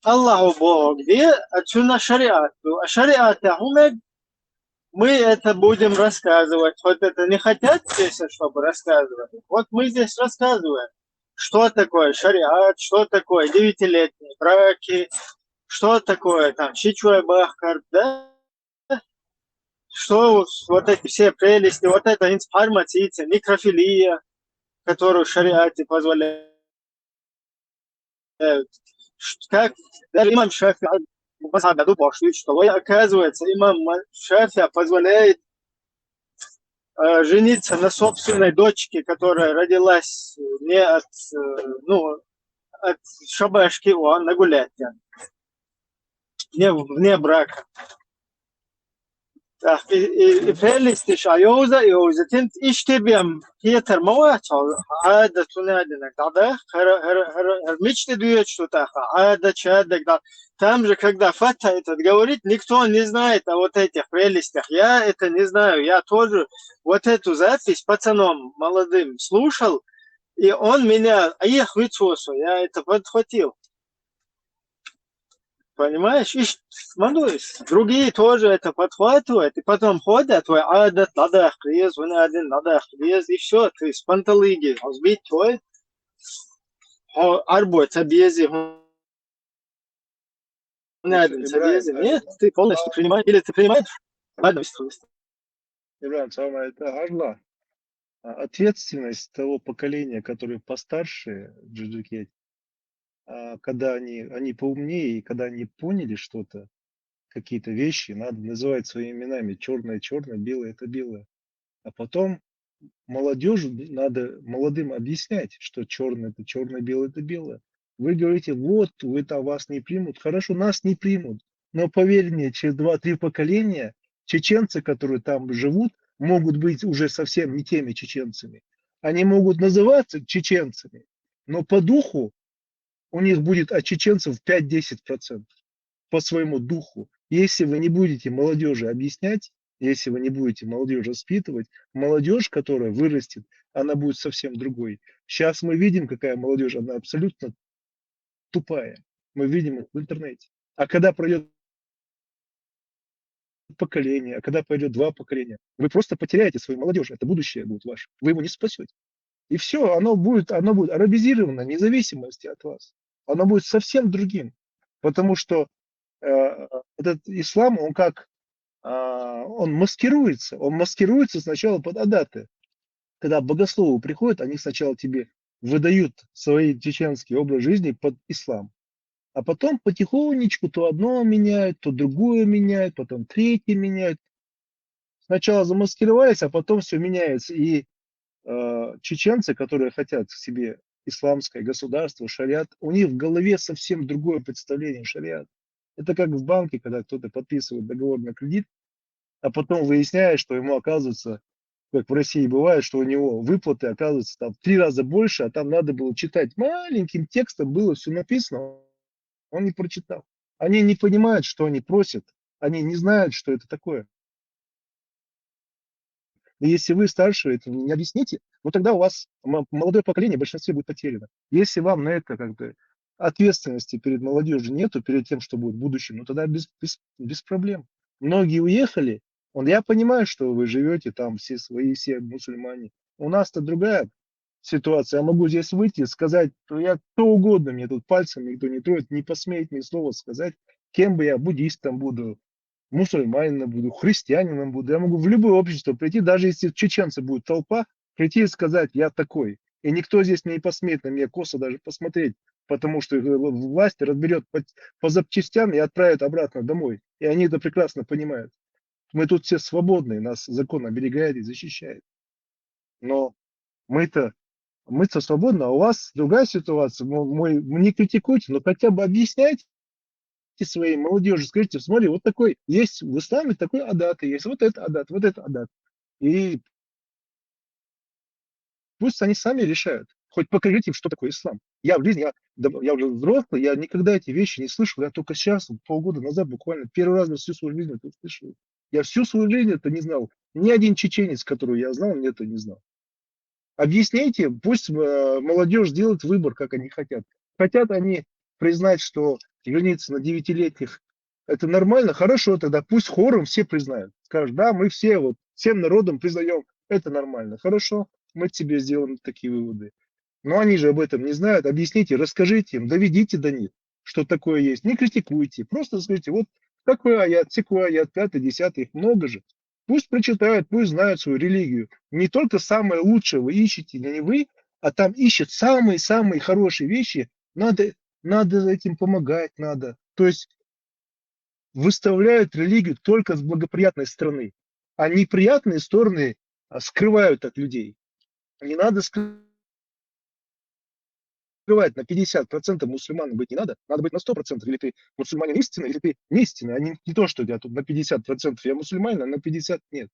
Аллахьо бохург де, а цуьнан шариат ду. А шариатехь хӀун мега? Мы это будем рассказывать. Вот это не хотят здесь, чтобы рассказывали. Вот мы здесь рассказываем, что такое шариат, что такое девятилетние браки, что такое там ши чой бахкар, да? Что вот эти все прелести, вот эта информация, некрофилия, которую в шариате позволяют. Ш-, как даже имам Шафи'ий в мазхабе ду бохуш, что, ой, оказывается, имам Ма-, Шафи'ий позволяет, э, жениться на собственной дочке, которая родилась не от, э, ну, от шабашки, о, а нагулять, не в-, вне брака. ТӀаккха и, и, и прелесташ а йовза, йовза, тин иштта бен хетар ма вац, хьо Ӏадат хӀун аьллинарг дӀадахка, хӀара, хӀара, хӀара, хӀара мича тӀе доьдуш ду тӀаккха, Ӏадат, шадерг дӀа. Там же, когда Фатхьа этот говорит, никто не знает о вот этих прелестях. Я это не знаю, я тоже вот эту запись пацаном молодым слушал, и он меня, а я хвицвосу, я это подхватил. Понимаешь? И ш-, смотри, другие тоже это подхватывают, и потом ходят, твой Ӏадат дӀадаккха деза, хӀун аьллина дӀадаккха деза, и всё, ты с панталыги сбит твой, хьо Ӏарбой ца безий, хӀун аьллина ца безий. Нет, ты полностью принимаешь, или ты принимаешь, ладно, быстро, быстро. Ибрагим, самое это хьажал, а, ответственность того поколения, которое постарше, Джуджуке, а, когда они, они поумнее, и когда они поняли что-то, какие-то вещи, надо называть своими именами. Черное — черное, белое — это белое. А потом молодежи надо, молодым объяснять, что черное — это черное, белое — это белое. Вы говорите, вот, вы там, вас не примут. Хорошо, нас не примут. Но поверь мне, через два-три поколения чеченцы, которые там живут, могут быть уже совсем не теми чеченцами. Они могут называться чеченцами, но по духу у них будет от чеченцев пять-десять процентов по своему духу. Если вы не будете молодежи объяснять, если вы не будете молодежь воспитывать, молодежь, которая вырастет, она будет совсем другой. Сейчас мы видим, какая молодежь, она абсолютно тупая. Мы видим это в интернете. А когда пройдет поколение, а когда пройдет два поколения, вы просто потеряете свою молодежь. Это будущее будет ваше. Вы его не спасете. И все, оно будет, оно будет арабизировано, вне зависимости от вас. Оно будет совсем другим. Потому что э, этот ислам, он как, а, он маскируется, он маскируется сначала под адаты. Когда богословы приходят, они сначала тебе выдают свой чеченский образ жизни под ислам. А потом потихонечку то одно меняют, то другое меняют, потом третье меняют. Сначала замаскировались, а потом все меняется. И э, чеченцы, которые хотят к себе исламское государство, шариат, у них в голове совсем другое представление шариат. Это как в банке, когда кто-то подписывает договор на кредит, а потом выясняет, что ему оказывается, как в России бывает, что у него выплаты оказываются там в три раза больше, а там надо было читать маленьким текстом, было все написано, он не прочитал. Они не понимают, что они просят, они не знают, что это такое. И если вы старшие это не объясните, ну тогда у вас м- молодое поколение в большинстве будет потеряно. Если вам на это как бы ответственности перед молодежью нету, перед тем, что будет в будущем, ну тогда без, без, без проблем. Многие уехали. Он, я понимаю, что вы живете там, все свои, все мусульмане. У нас-то другая ситуация. Я могу здесь выйти и сказать, что я кто угодно, мне тут пальцем никто не троет, не посмеет ни слова сказать, кем бы я, буддистом буду, мусульманином буду, христианином буду. Я могу в любое общество прийти, даже если чеченцы будет толпа, прийти и сказать, я такой. И никто здесь не посмеет на меня косо даже посмотреть, потому что власть разберет по, по запчастям и отправит обратно домой. И они это прекрасно понимают. Мы тут все свободные, нас закон оберегает и защищает. Но мы-то мы-то свободны, а у вас другая ситуация. Мой, не критикуйте, но хотя бы объясняйте своей молодежи, скажите, смотри, вот такой есть в исламе, такой адат есть, вот это адат, вот это адат. И пусть они сами решают. Хоть покажите им, что такое ислам. Я в жизни, я, я уже взрослый, я никогда эти вещи не слышал. Я только сейчас, полгода назад буквально первый раз за всю свою жизнь это услышал. Я всю свою жизнь это не знал. Ни один чеченец, которого я знал, мне это не знал. Объясните, пусть э, молодежь делает выбор, как они хотят. Хотят они признать, что жениться на девятилетних это нормально, хорошо, тогда пусть хором все признают. Скажут, да, мы все, вот, всем народом признаем, это нормально, хорошо, мы тебе сделаем такие выводы. Но они же об этом не знают. Объясните, расскажите им, доведите до них, что такое есть. Не критикуйте, просто скажите, вот такой аят, секой аят, пятый, десятый, их много же. Пусть прочитают, пусть знают свою религию. Не только самое лучшее вы ищете, не вы, а там ищут самые-самые хорошие вещи. Надо, надо этим помогать, надо. То есть выставляют религию только с благоприятной стороны, а неприятные стороны а, скрывают от людей. Не надо скрывать, на пятьдесят процентов мусульман быть не надо, надо быть на сто процентов, или ты мусульманин истинный, или ты не истинный, а не, не то, что я тут на пятьдесят процентов я мусульманин, а на пятьдесят нет.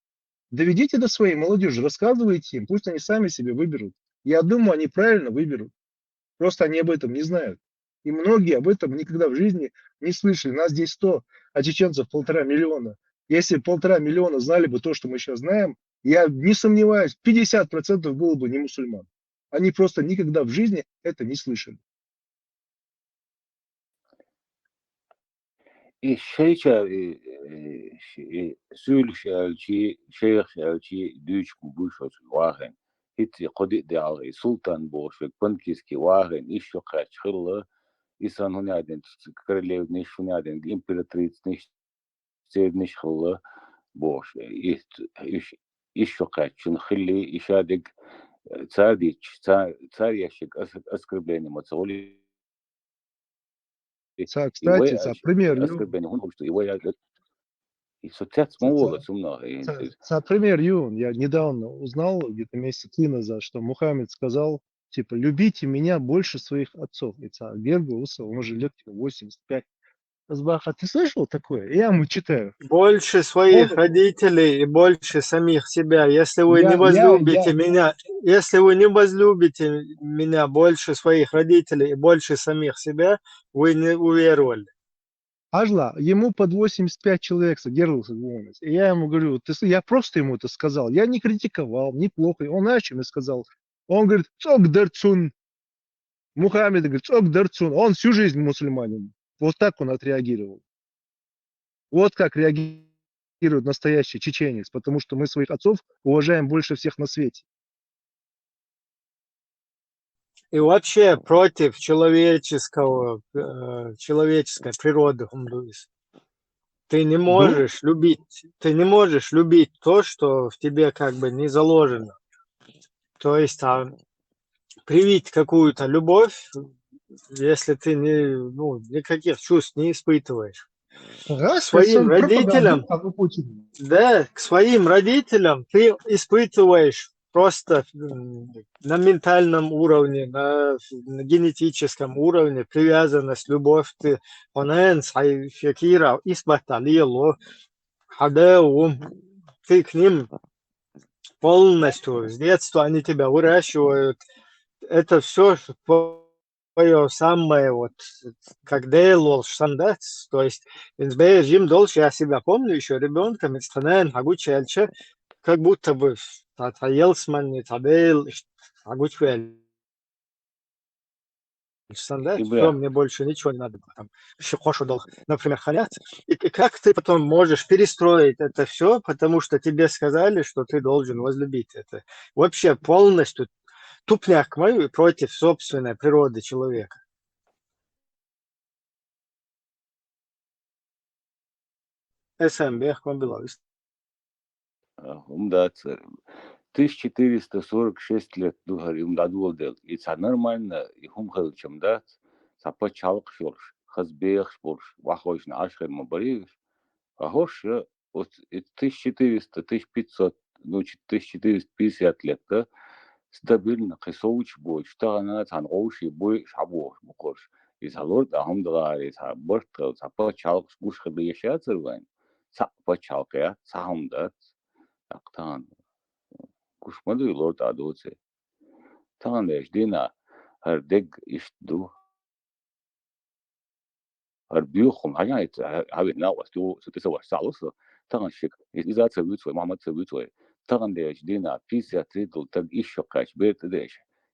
Доведите до своей молодежи, рассказывайте им, пусть они сами себе выберут. Я думаю, они правильно выберут. Просто они об этом не знают. И многие об этом никогда в жизни не слышали. Нас здесь сто, а чеченцев полтора миллиона. Если полтора миллиона знали бы то, что мы сейчас знаем, я не сомневаюсь, пятьдесят процентов было бы не мусульман. Они просто никогда в жизни это не слышали. И шейча, и, и, и сюльшалчи, шейхшалчи дючку бушос вахен. Хитти кодит де алгы султан бошек панкиски вахен, ишо кач хилла, исан хуняден королевниш, хуняден императрицниш, церниш хилла бош. Ишо кач чун хилли, ишадик цадич, цар яшик оскорбление мацали. Ца, кстати, ца пример, оскорбление, хун хушто, его я и соцяц мовола сумна. Ца пример, Юн, я недавно узнал, где-то месяца три назад, что Мухаммед сказал, типа, любите меня больше своих отцов. И ца Гергу, он уже лет восемьдесят пять. Азбаха, ты слышал такое? Я ему читаю. Больше своих родителей и больше самих себя. Если вы я, не возлюбите я, я... меня, если вы не возлюбите меня больше своих родителей и больше самих себя, вы не уверовали. Ажла, ему под восемьдесят пять человек содержался. И я ему говорю, ты, я просто ему это сказал. Я не критиковал, неплохо. Он знаешь, что мне сказал? Он говорит, цок дарцун. Мухаммед говорит, цок дарцун. Он всю жизнь мусульманин. Вот так он отреагировал. Вот как реагирует настоящий чеченец, потому что мы своих отцов уважаем больше всех на свете. и вообще против человеческого, э, человеческой природы, хӀума ду иза. Ты не можешь любить, ты не можешь любить то, что в тебе как бы не заложено. То есть, а, привить какую-то любовь, если ты не, ну, никаких чувств не испытываешь. Ага, Своим спецом пропаганду родителям, а, ну, Путин. Да, к своим родителям ты испытываешь просто, м, на ментальном уровне, на, на генетическом уровне привязанность, любовь. Ты онен сай фекира испытали ло, хада ум, ты к ним полностью с детства они тебя выращивают. Это все твое самое, вот, как Дэл волчь сандац, то есть, из бежим дольше, я себя помню еще ребенком, из Танен, Агучельча, как будто бы, та, та Елсман, та Дэл, Агучвель. Сандац, И все, бля. Мне больше ничего не надо было. Там, ещё Хошу дал, например, ханят. И, и как ты потом можешь перестроить это все, потому что тебе сказали, что ты должен возлюбить это. Вообще полностью тупняк мой против собственной природы человека. Эсен бехкон белавис. А, хӀума дац. Тысяча четыреста сорок шесть лет ду хӀара, хӀума дӀадоладелла. И цхьа нормально, и хӀума хилчам дац, цхьа пачхьалкхаш йолуш, хаза бехаш болуш, вахойшна Ӏаш хир ма барий уьш. А хӀорш, оц-, и тысяча четыреста, тысяча пятьсот, ну, чи-, тысяча четыреста пятьдесят лет, да, стабильно кхин совчу бойтуш, тахана цхьана гӀовший бой, шхьабохуш бу кхуш. Иза хьалур тӀа хӀума даларе, цхьа барт хила, цхьа пачхьалкхаш гуш хила дезаш яцара вайн? Цхьаъ пачхьалкх яц, цхьа хӀума дац. ТӀаккха тахана гуш ма дуй, лор тӀа доций. Тахана деш дина, хӀара дег иштта ду. ХӀара буьйху хӀума хьажа, хьавен накъост ю, со тӀе ца ваш цхьаъ ло со. Тахана шик, иза ца вуьйцу вай, Мухьаммад ца вуьйцу вай. Тахана деш дина, пятьдесят три долу таг иш шо кхаьча бер тӀе деш.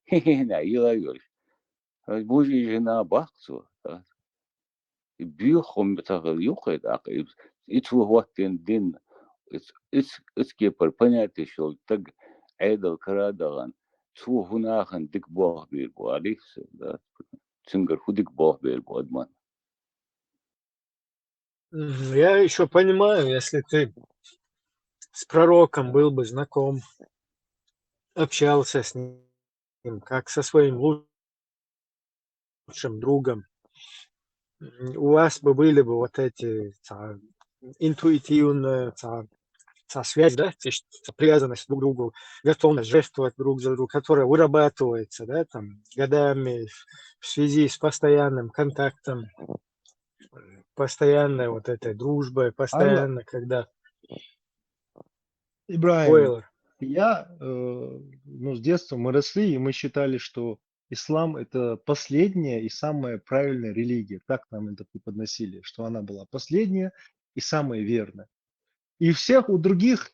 Хе-хе-хе, йила йолуш. Бужи жина баккху цо. И буьйху хӀума тахана юххе тӀаккха, и, и цо хӀоттийна дин, иц-, иц-, иц кепара понятие йолу таг Ӏедал кара а дахана, цо хӀун нахана дика болх бийр бу, алийхи салам, да? Цуьнгара хӀун дика болх бийр бу адаман? Мгм. Я еще понимаю, если ты с пророком был бы знаком, общался с ним, как со своим лучшим другом, м, у вас бы были бы вот эти, ца, интуитивная, ца, ца связь, да, то есть ца привязанность друг к другу, готовность жертвовать друг за друга, которая вырабатывается, да, там, годами в связи с постоянным контактом, постоянной вот этой дружбой, постоянно, когда Ибрагим, Ойлар. я, э, ну, с детства мы росли, и мы считали, что ислам — это последняя и самая правильная религия. Так нам это преподносили, что она была последняя и самая верная. И всех у других,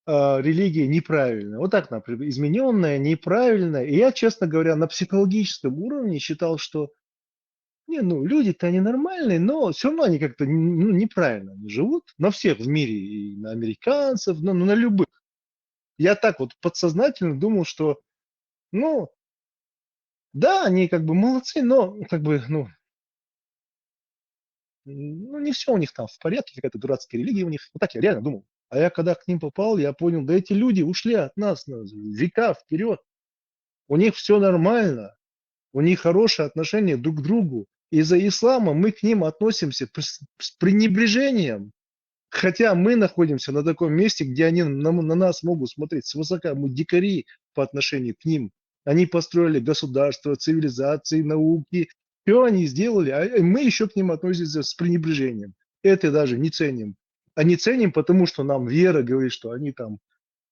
э, религий неправильная. Вот так, например, измененная, неправильная. И я, честно говоря, на психологическом уровне считал, что не, ну, люди-то они нормальные, но все равно они как-то, ну, неправильно они живут. На всех в мире, и на американцев, ну, ну, на любых. Я так вот подсознательно думал, что, ну, да, они как бы молодцы, но как бы, ну, ну, не все у них там в порядке, какая-то дурацкая религия у них. Вот так я реально думал. А я когда к ним попал, я понял, да эти люди ушли от нас на века вперед. У них все нормально. У них хорошие отношения друг к другу. Из-за ислама мы к ним относимся с с пренебрежением. Хотя мы находимся на таком месте, где они на, на нас могут смотреть свысока. Мы дикари по отношению к ним. Они построили государство, цивилизации, науки. Все они сделали, а мы еще к ним относимся с пренебрежением. Это даже не ценим. А не ценим, потому что нам вера говорит, что они там,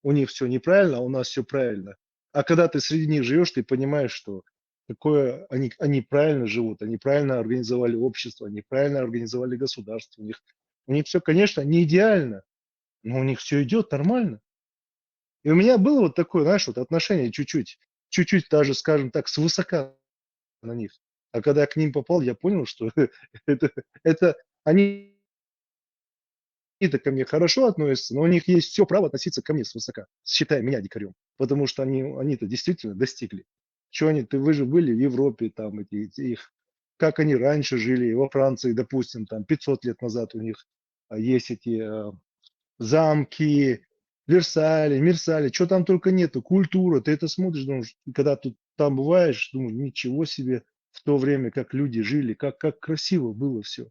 у них все неправильно, а у нас все правильно. А когда ты среди них живешь, ты понимаешь, что какое они, они правильно живут, они правильно организовали общество, они правильно организовали государство. У них, у них все, конечно, не идеально, но у них все идет нормально. И у меня было вот такое, знаешь, вот отношение чуть-чуть, чуть-чуть даже, скажем так, свысока на них. А когда я к ним попал, я понял, что это, это они это ко мне хорошо относятся, но у них есть все право относиться ко мне свысока, считая меня дикарем. Потому что они, они это действительно достигли. Что они, ты, вы же были в Европе, там эти, эти их, как они раньше жили, во Франции, допустим, там пятьсот лет назад у них а, есть эти а, замки, Версали, Мерсали, что там только нету, культура, ты это смотришь, думаешь, когда ты там бываешь, думаешь, ничего себе, в то время, как люди жили, как, как красиво было все.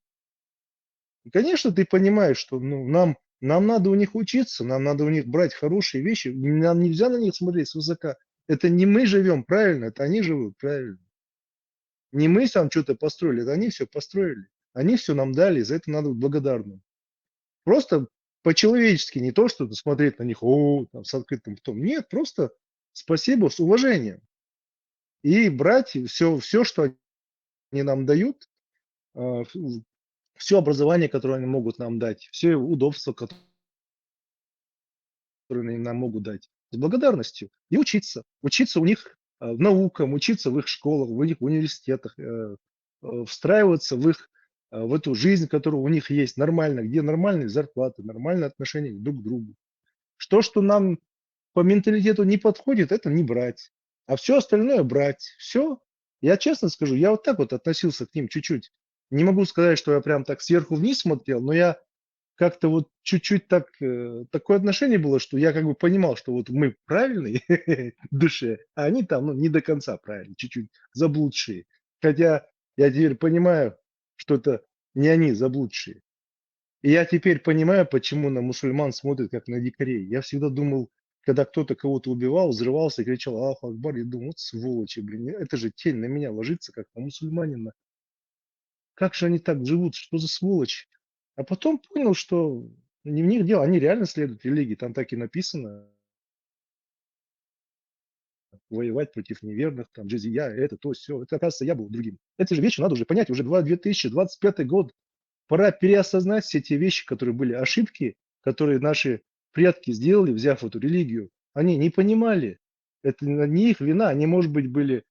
И, конечно, ты понимаешь, что ну, нам, нам надо у них учиться, нам надо у них брать хорошие вещи, нам нельзя на них смотреть свысока. Это не мы живем правильно, это они живут правильно. Не мы там что-то построили, это они все построили. Они все нам дали, за это надо быть благодарным. Просто по-человечески, не то, что смотреть на них, о, там, с открытым ртом. Нет, просто спасибо с уважением. И брать все, все, что они нам дают, а, все образование, которое они могут нам дать, все удобства, которые они нам могут дать, с благодарностью. И учиться. Учиться у них э, наукам, учиться в их школах, в их университетах, э, э, встраиваться в их э, в эту жизнь, которая у них есть, нормально, где нормальные зарплаты, нормальное отношение друг к другу. Что, что нам по менталитету не подходит, это не брать. А все остальное брать. Все. Я честно скажу, я вот так вот относился к ним чуть-чуть. Не могу сказать, что я прям так сверху вниз смотрел, но я как-то вот чуть-чуть так, э, такое отношение было, что я как бы понимал, что вот мы правильные в душе, а они там ну, не до конца правильные, чуть-чуть заблудшие. Хотя я теперь понимаю, что это не они заблудшие. И я теперь понимаю, почему на мусульман смотрят как на дикарей. Я всегда думал, когда кто-то кого-то убивал, взрывался, кричал «Аллаху Акбар», я думал, вот сволочи, блин, это же тень на меня ложится, как на мусульманина. Как же они так живут, что за сволочь? А потом понял, что не в них дело, они реально следуют религии, там так и написано. Воевать против неверных, там, джизия, это, то, все. Это, оказывается, я был другим. Эти же вещи надо уже понять, уже два две тысячи двадцать пятый год. Пора переосознать все те вещи, которые были ошибки, которые наши предки сделали, взяв эту религию. Они не понимали. Это не их вина, они, может быть, были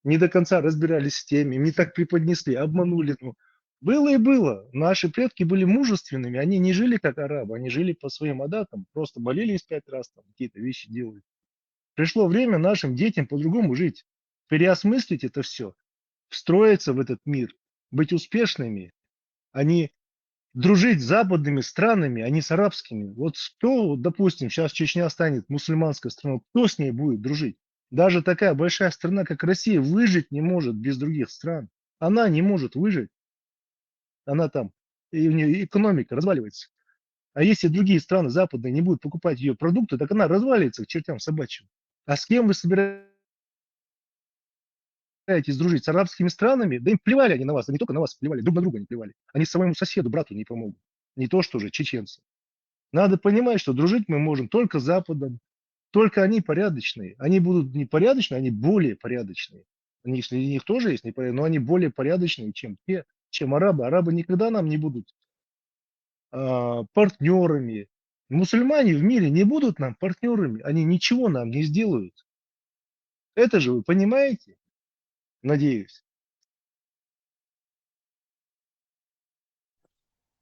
не до конца разбирались с теми, не так преподнесли, обманули. Ну, было и было. Наши предки были мужественными, они не жили как арабы, они жили по своим адатам, просто молились пять раз, там какие-то вещи делали. Пришло время нашим детям по-другому жить, переосмыслить это все, встроиться в этот мир, быть успешными, а не дружить с западными странами, а не с арабскими. Вот что, допустим, сейчас Чечня станет мусульманской страной, кто с ней будет дружить? Даже такая большая страна, как Россия, выжить не может без других стран. Она не может выжить. Она там, и у нее экономика разваливается. А если другие страны западные не будут покупать ее продукты, так она развалится к чертям собачьим. А с кем вы собираетесь дружить? С арабскими странами? Да им плевали они на вас, да не только на вас плевали, друг на друга они плевали. Они своему соседу, брату не помогут. Не то, что уже чеченцы. Надо понимать, что дружить мы можем только с Западом. Только они порядочные. Они будут не порядочные, они более порядочные. Они, если у них тоже есть непорядок, но они более порядочные, чем те, чем арабы. Арабы никогда нам не будут а, партнерами. Мусульмане в мире не будут нам партнерами. Они ничего нам не сделают. Это же вы понимаете? Надеюсь.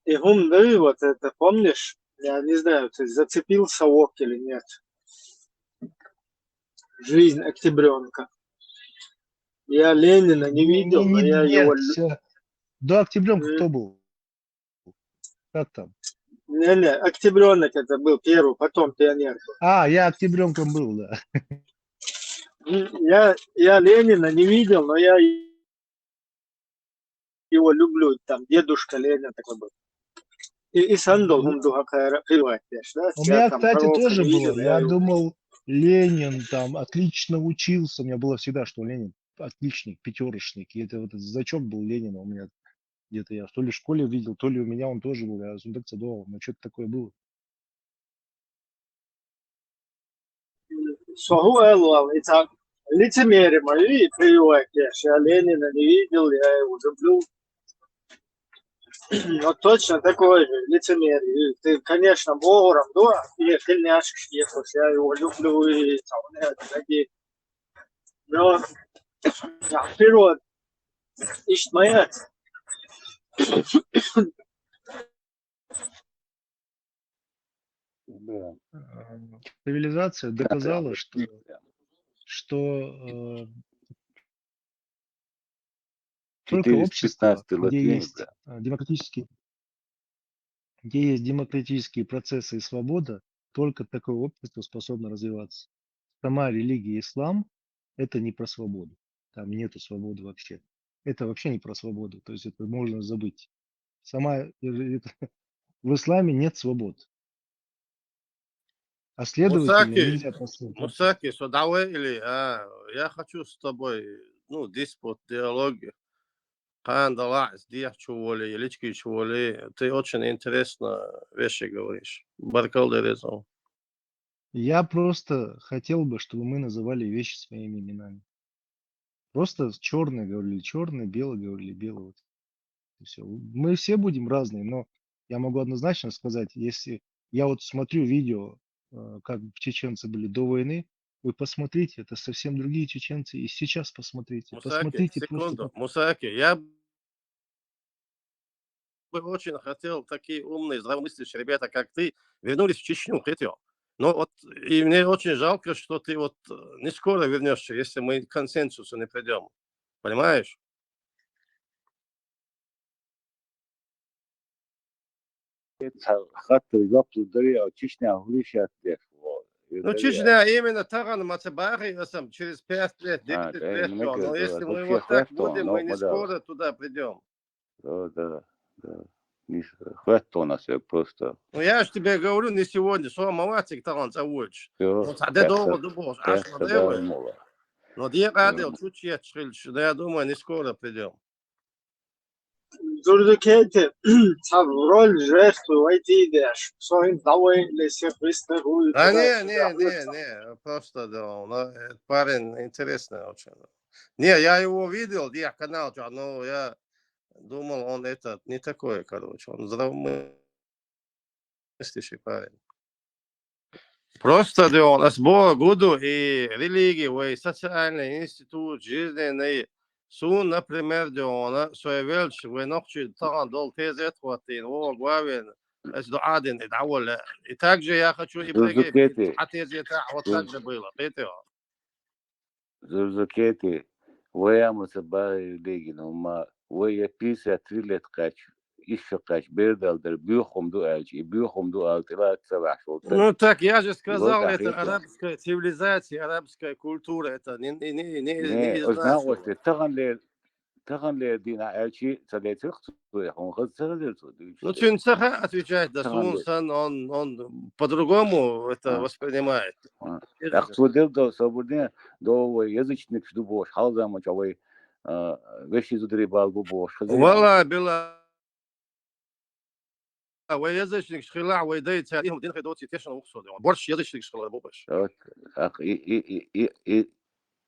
И Гумды, вот это помнишь? Я не знаю, ты зацепил совок или нет. Жизнь октябренка. Я Ленина не видел, но я его... До октябренка кто был? Как там? Не-не, октябренок это был первый, потом пионер. А, я октябренком был, да. Я, я Ленина не видел, но я его люблю, там дедушка Ленин такой был. И, и сандал Гумдуга прививать, да? У меня, кстати, тоже было. Я думал, Ленин там отлично учился. У меня было всегда, что Ленин отличник, пятерочник. И это вот этот значок был Ленина у меня. Где-то я то ли в школе видел, то ли у меня он тоже был. Я Сундак Цадова, ну что-то такое было. Согу Элуал, это лицемерие мои прививать, я Ленина не видел, я его люблю. Но точно такой же лицемерие. Ты, конечно, Богором, да, и ты не ачешь, я его люблю, и там, но вперед, ишт моя. Да. Цивилизация доказала, что, что э, только общество, где есть э, демократические, где есть демократические процессы и свобода, только такое общество способно развиваться. Сама религия ислам — это не про свободу. Там нету свободы вообще. Это вообще не про свободу. То есть это можно забыть. Сама в исламе нет свобод. А следовательно, нельзя послушать. Мусаки, что давай или а, я хочу с тобой, ну, диспут, диалоги. Кандала, здесь чували, лички чували. Ты очень интересно вещи говоришь. Баркал дерезон. Я просто хотел бы, чтобы мы называли вещи своими именами. Просто черное говорили черное, белое говорили белое. Вот. Все. Мы все будем разные, но я могу однозначно сказать, если я вот смотрю видео, э, как чеченцы были до войны, вы посмотрите, это совсем другие чеченцы. И сейчас посмотрите. Мусаки, посмотрите секунду, просто... Мусаки, я бы очень хотел, такие умные, здравомыслящие ребята, как ты, вернулись в Чечню, хотел. Но вот и мне очень жалко, что ты вот э, не скоро вернешься, если мы к консенсусу не придем. Понимаешь? Хаттар жоп дари, а Чечня хулишат деш. Ну, Чечня именно таган маца бахи, а сам через пять лет, десять лет, но если мы вот так будем, мы не скоро туда придем. Да, да, да. Не хватит у нас просто. Ну, я же тебе говорю, не сегодня, что маватик талант заводишь. Вот, а ты долго думаешь, а что делаешь? Но я гадал, чуть я чхильш, но я думаю, не скоро придем. Зурдукети, цав роль жертвы войти идешь, своим давай лесе быстро будет. А не, не, не, не, просто да, парень интересный очень. Не, я его видел, я канал, но я думал, он этот, не такой, короче, он здравомыслящий парень. Просто да он, с Бога гуду и религии, и социальный институт, жизненный, сун, например, да он, свой велч, вы ногчи, таган дол тезет хватин, о, главен, с дуадин, и довольно. И также я хочу и а тезет, вот так же было, это Зурзукети, ваяма са баги легин, ма вая пятьдесят три лет кач, ишо кач, бердал дер, бюхом ду алчи, и бюхом ду ал тила цаваш. Ну так, я же сказал, это арабская цивилизация, арабская культура, это не, не, не, не, не, не из нашего. Таган ле, таган ле дина алчи, цале цирк цуе, он хаз цале цуе. Ну, цун цаха отвечать, да, сун сан, он, он по-другому это воспринимает. Так цудел да, собурдин, да, язычник, что бо, халзама, чавай, вещи зудри балбу бо. Вала, била. А вай язычник шхила, вай дай ця, им дин хай доци тешан ухсо да. Борщ язычник шхила бо баш. Вот, так, и, и, и, и, и,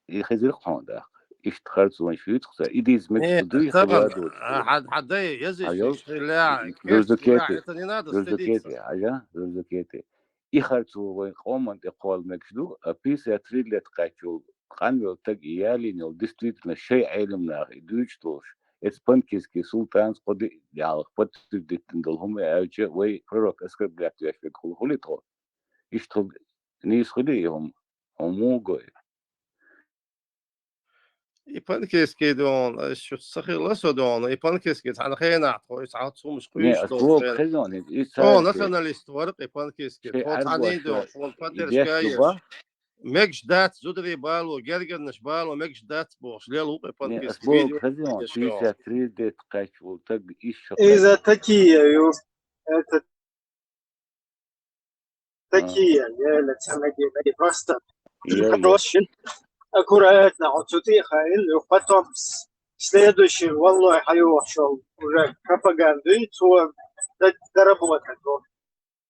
и хазир хонда. Ишт харцун шуйт хса, идиз мет дуй хаваду. Хад, хадай язычник шхила, это не надо стыдиться. Ага, зурзукети. И харцу вай хоман те хол мекшду, а пятьдесят три лет качул, канвел так и ялинил, действительно, шей айлем нах, и дуйч туш. Эцпанкийский султан сходи ялх подтвердить дал хум авче, вай пророк оскорблять яшвек хул хулит хо. Ишт хул, не исходи хум, хумугой. И панкейский дон, ещё сахила со дон, и панкейский цан хена, то есть а цум Не, скуиш а слово дон. хезон, и О, националист варк и панкейский. Шей Вот арба они шо дон, идёшь поддержка есть. дуба? Мег ждать, зудри балу, гергернаш балу, мег ждать, бо, шлел ук и Не, а панкейский. слово хезон, пятьдесят три лет качул, так ишо. И за такие, ю-, это такие, я или цанаги, они просто Я, я. проще. Аккуратно, вот тут их, а, и потом с- следующий, валлахи, хайо шел уже пропаганду, и то до- доработать. Вот.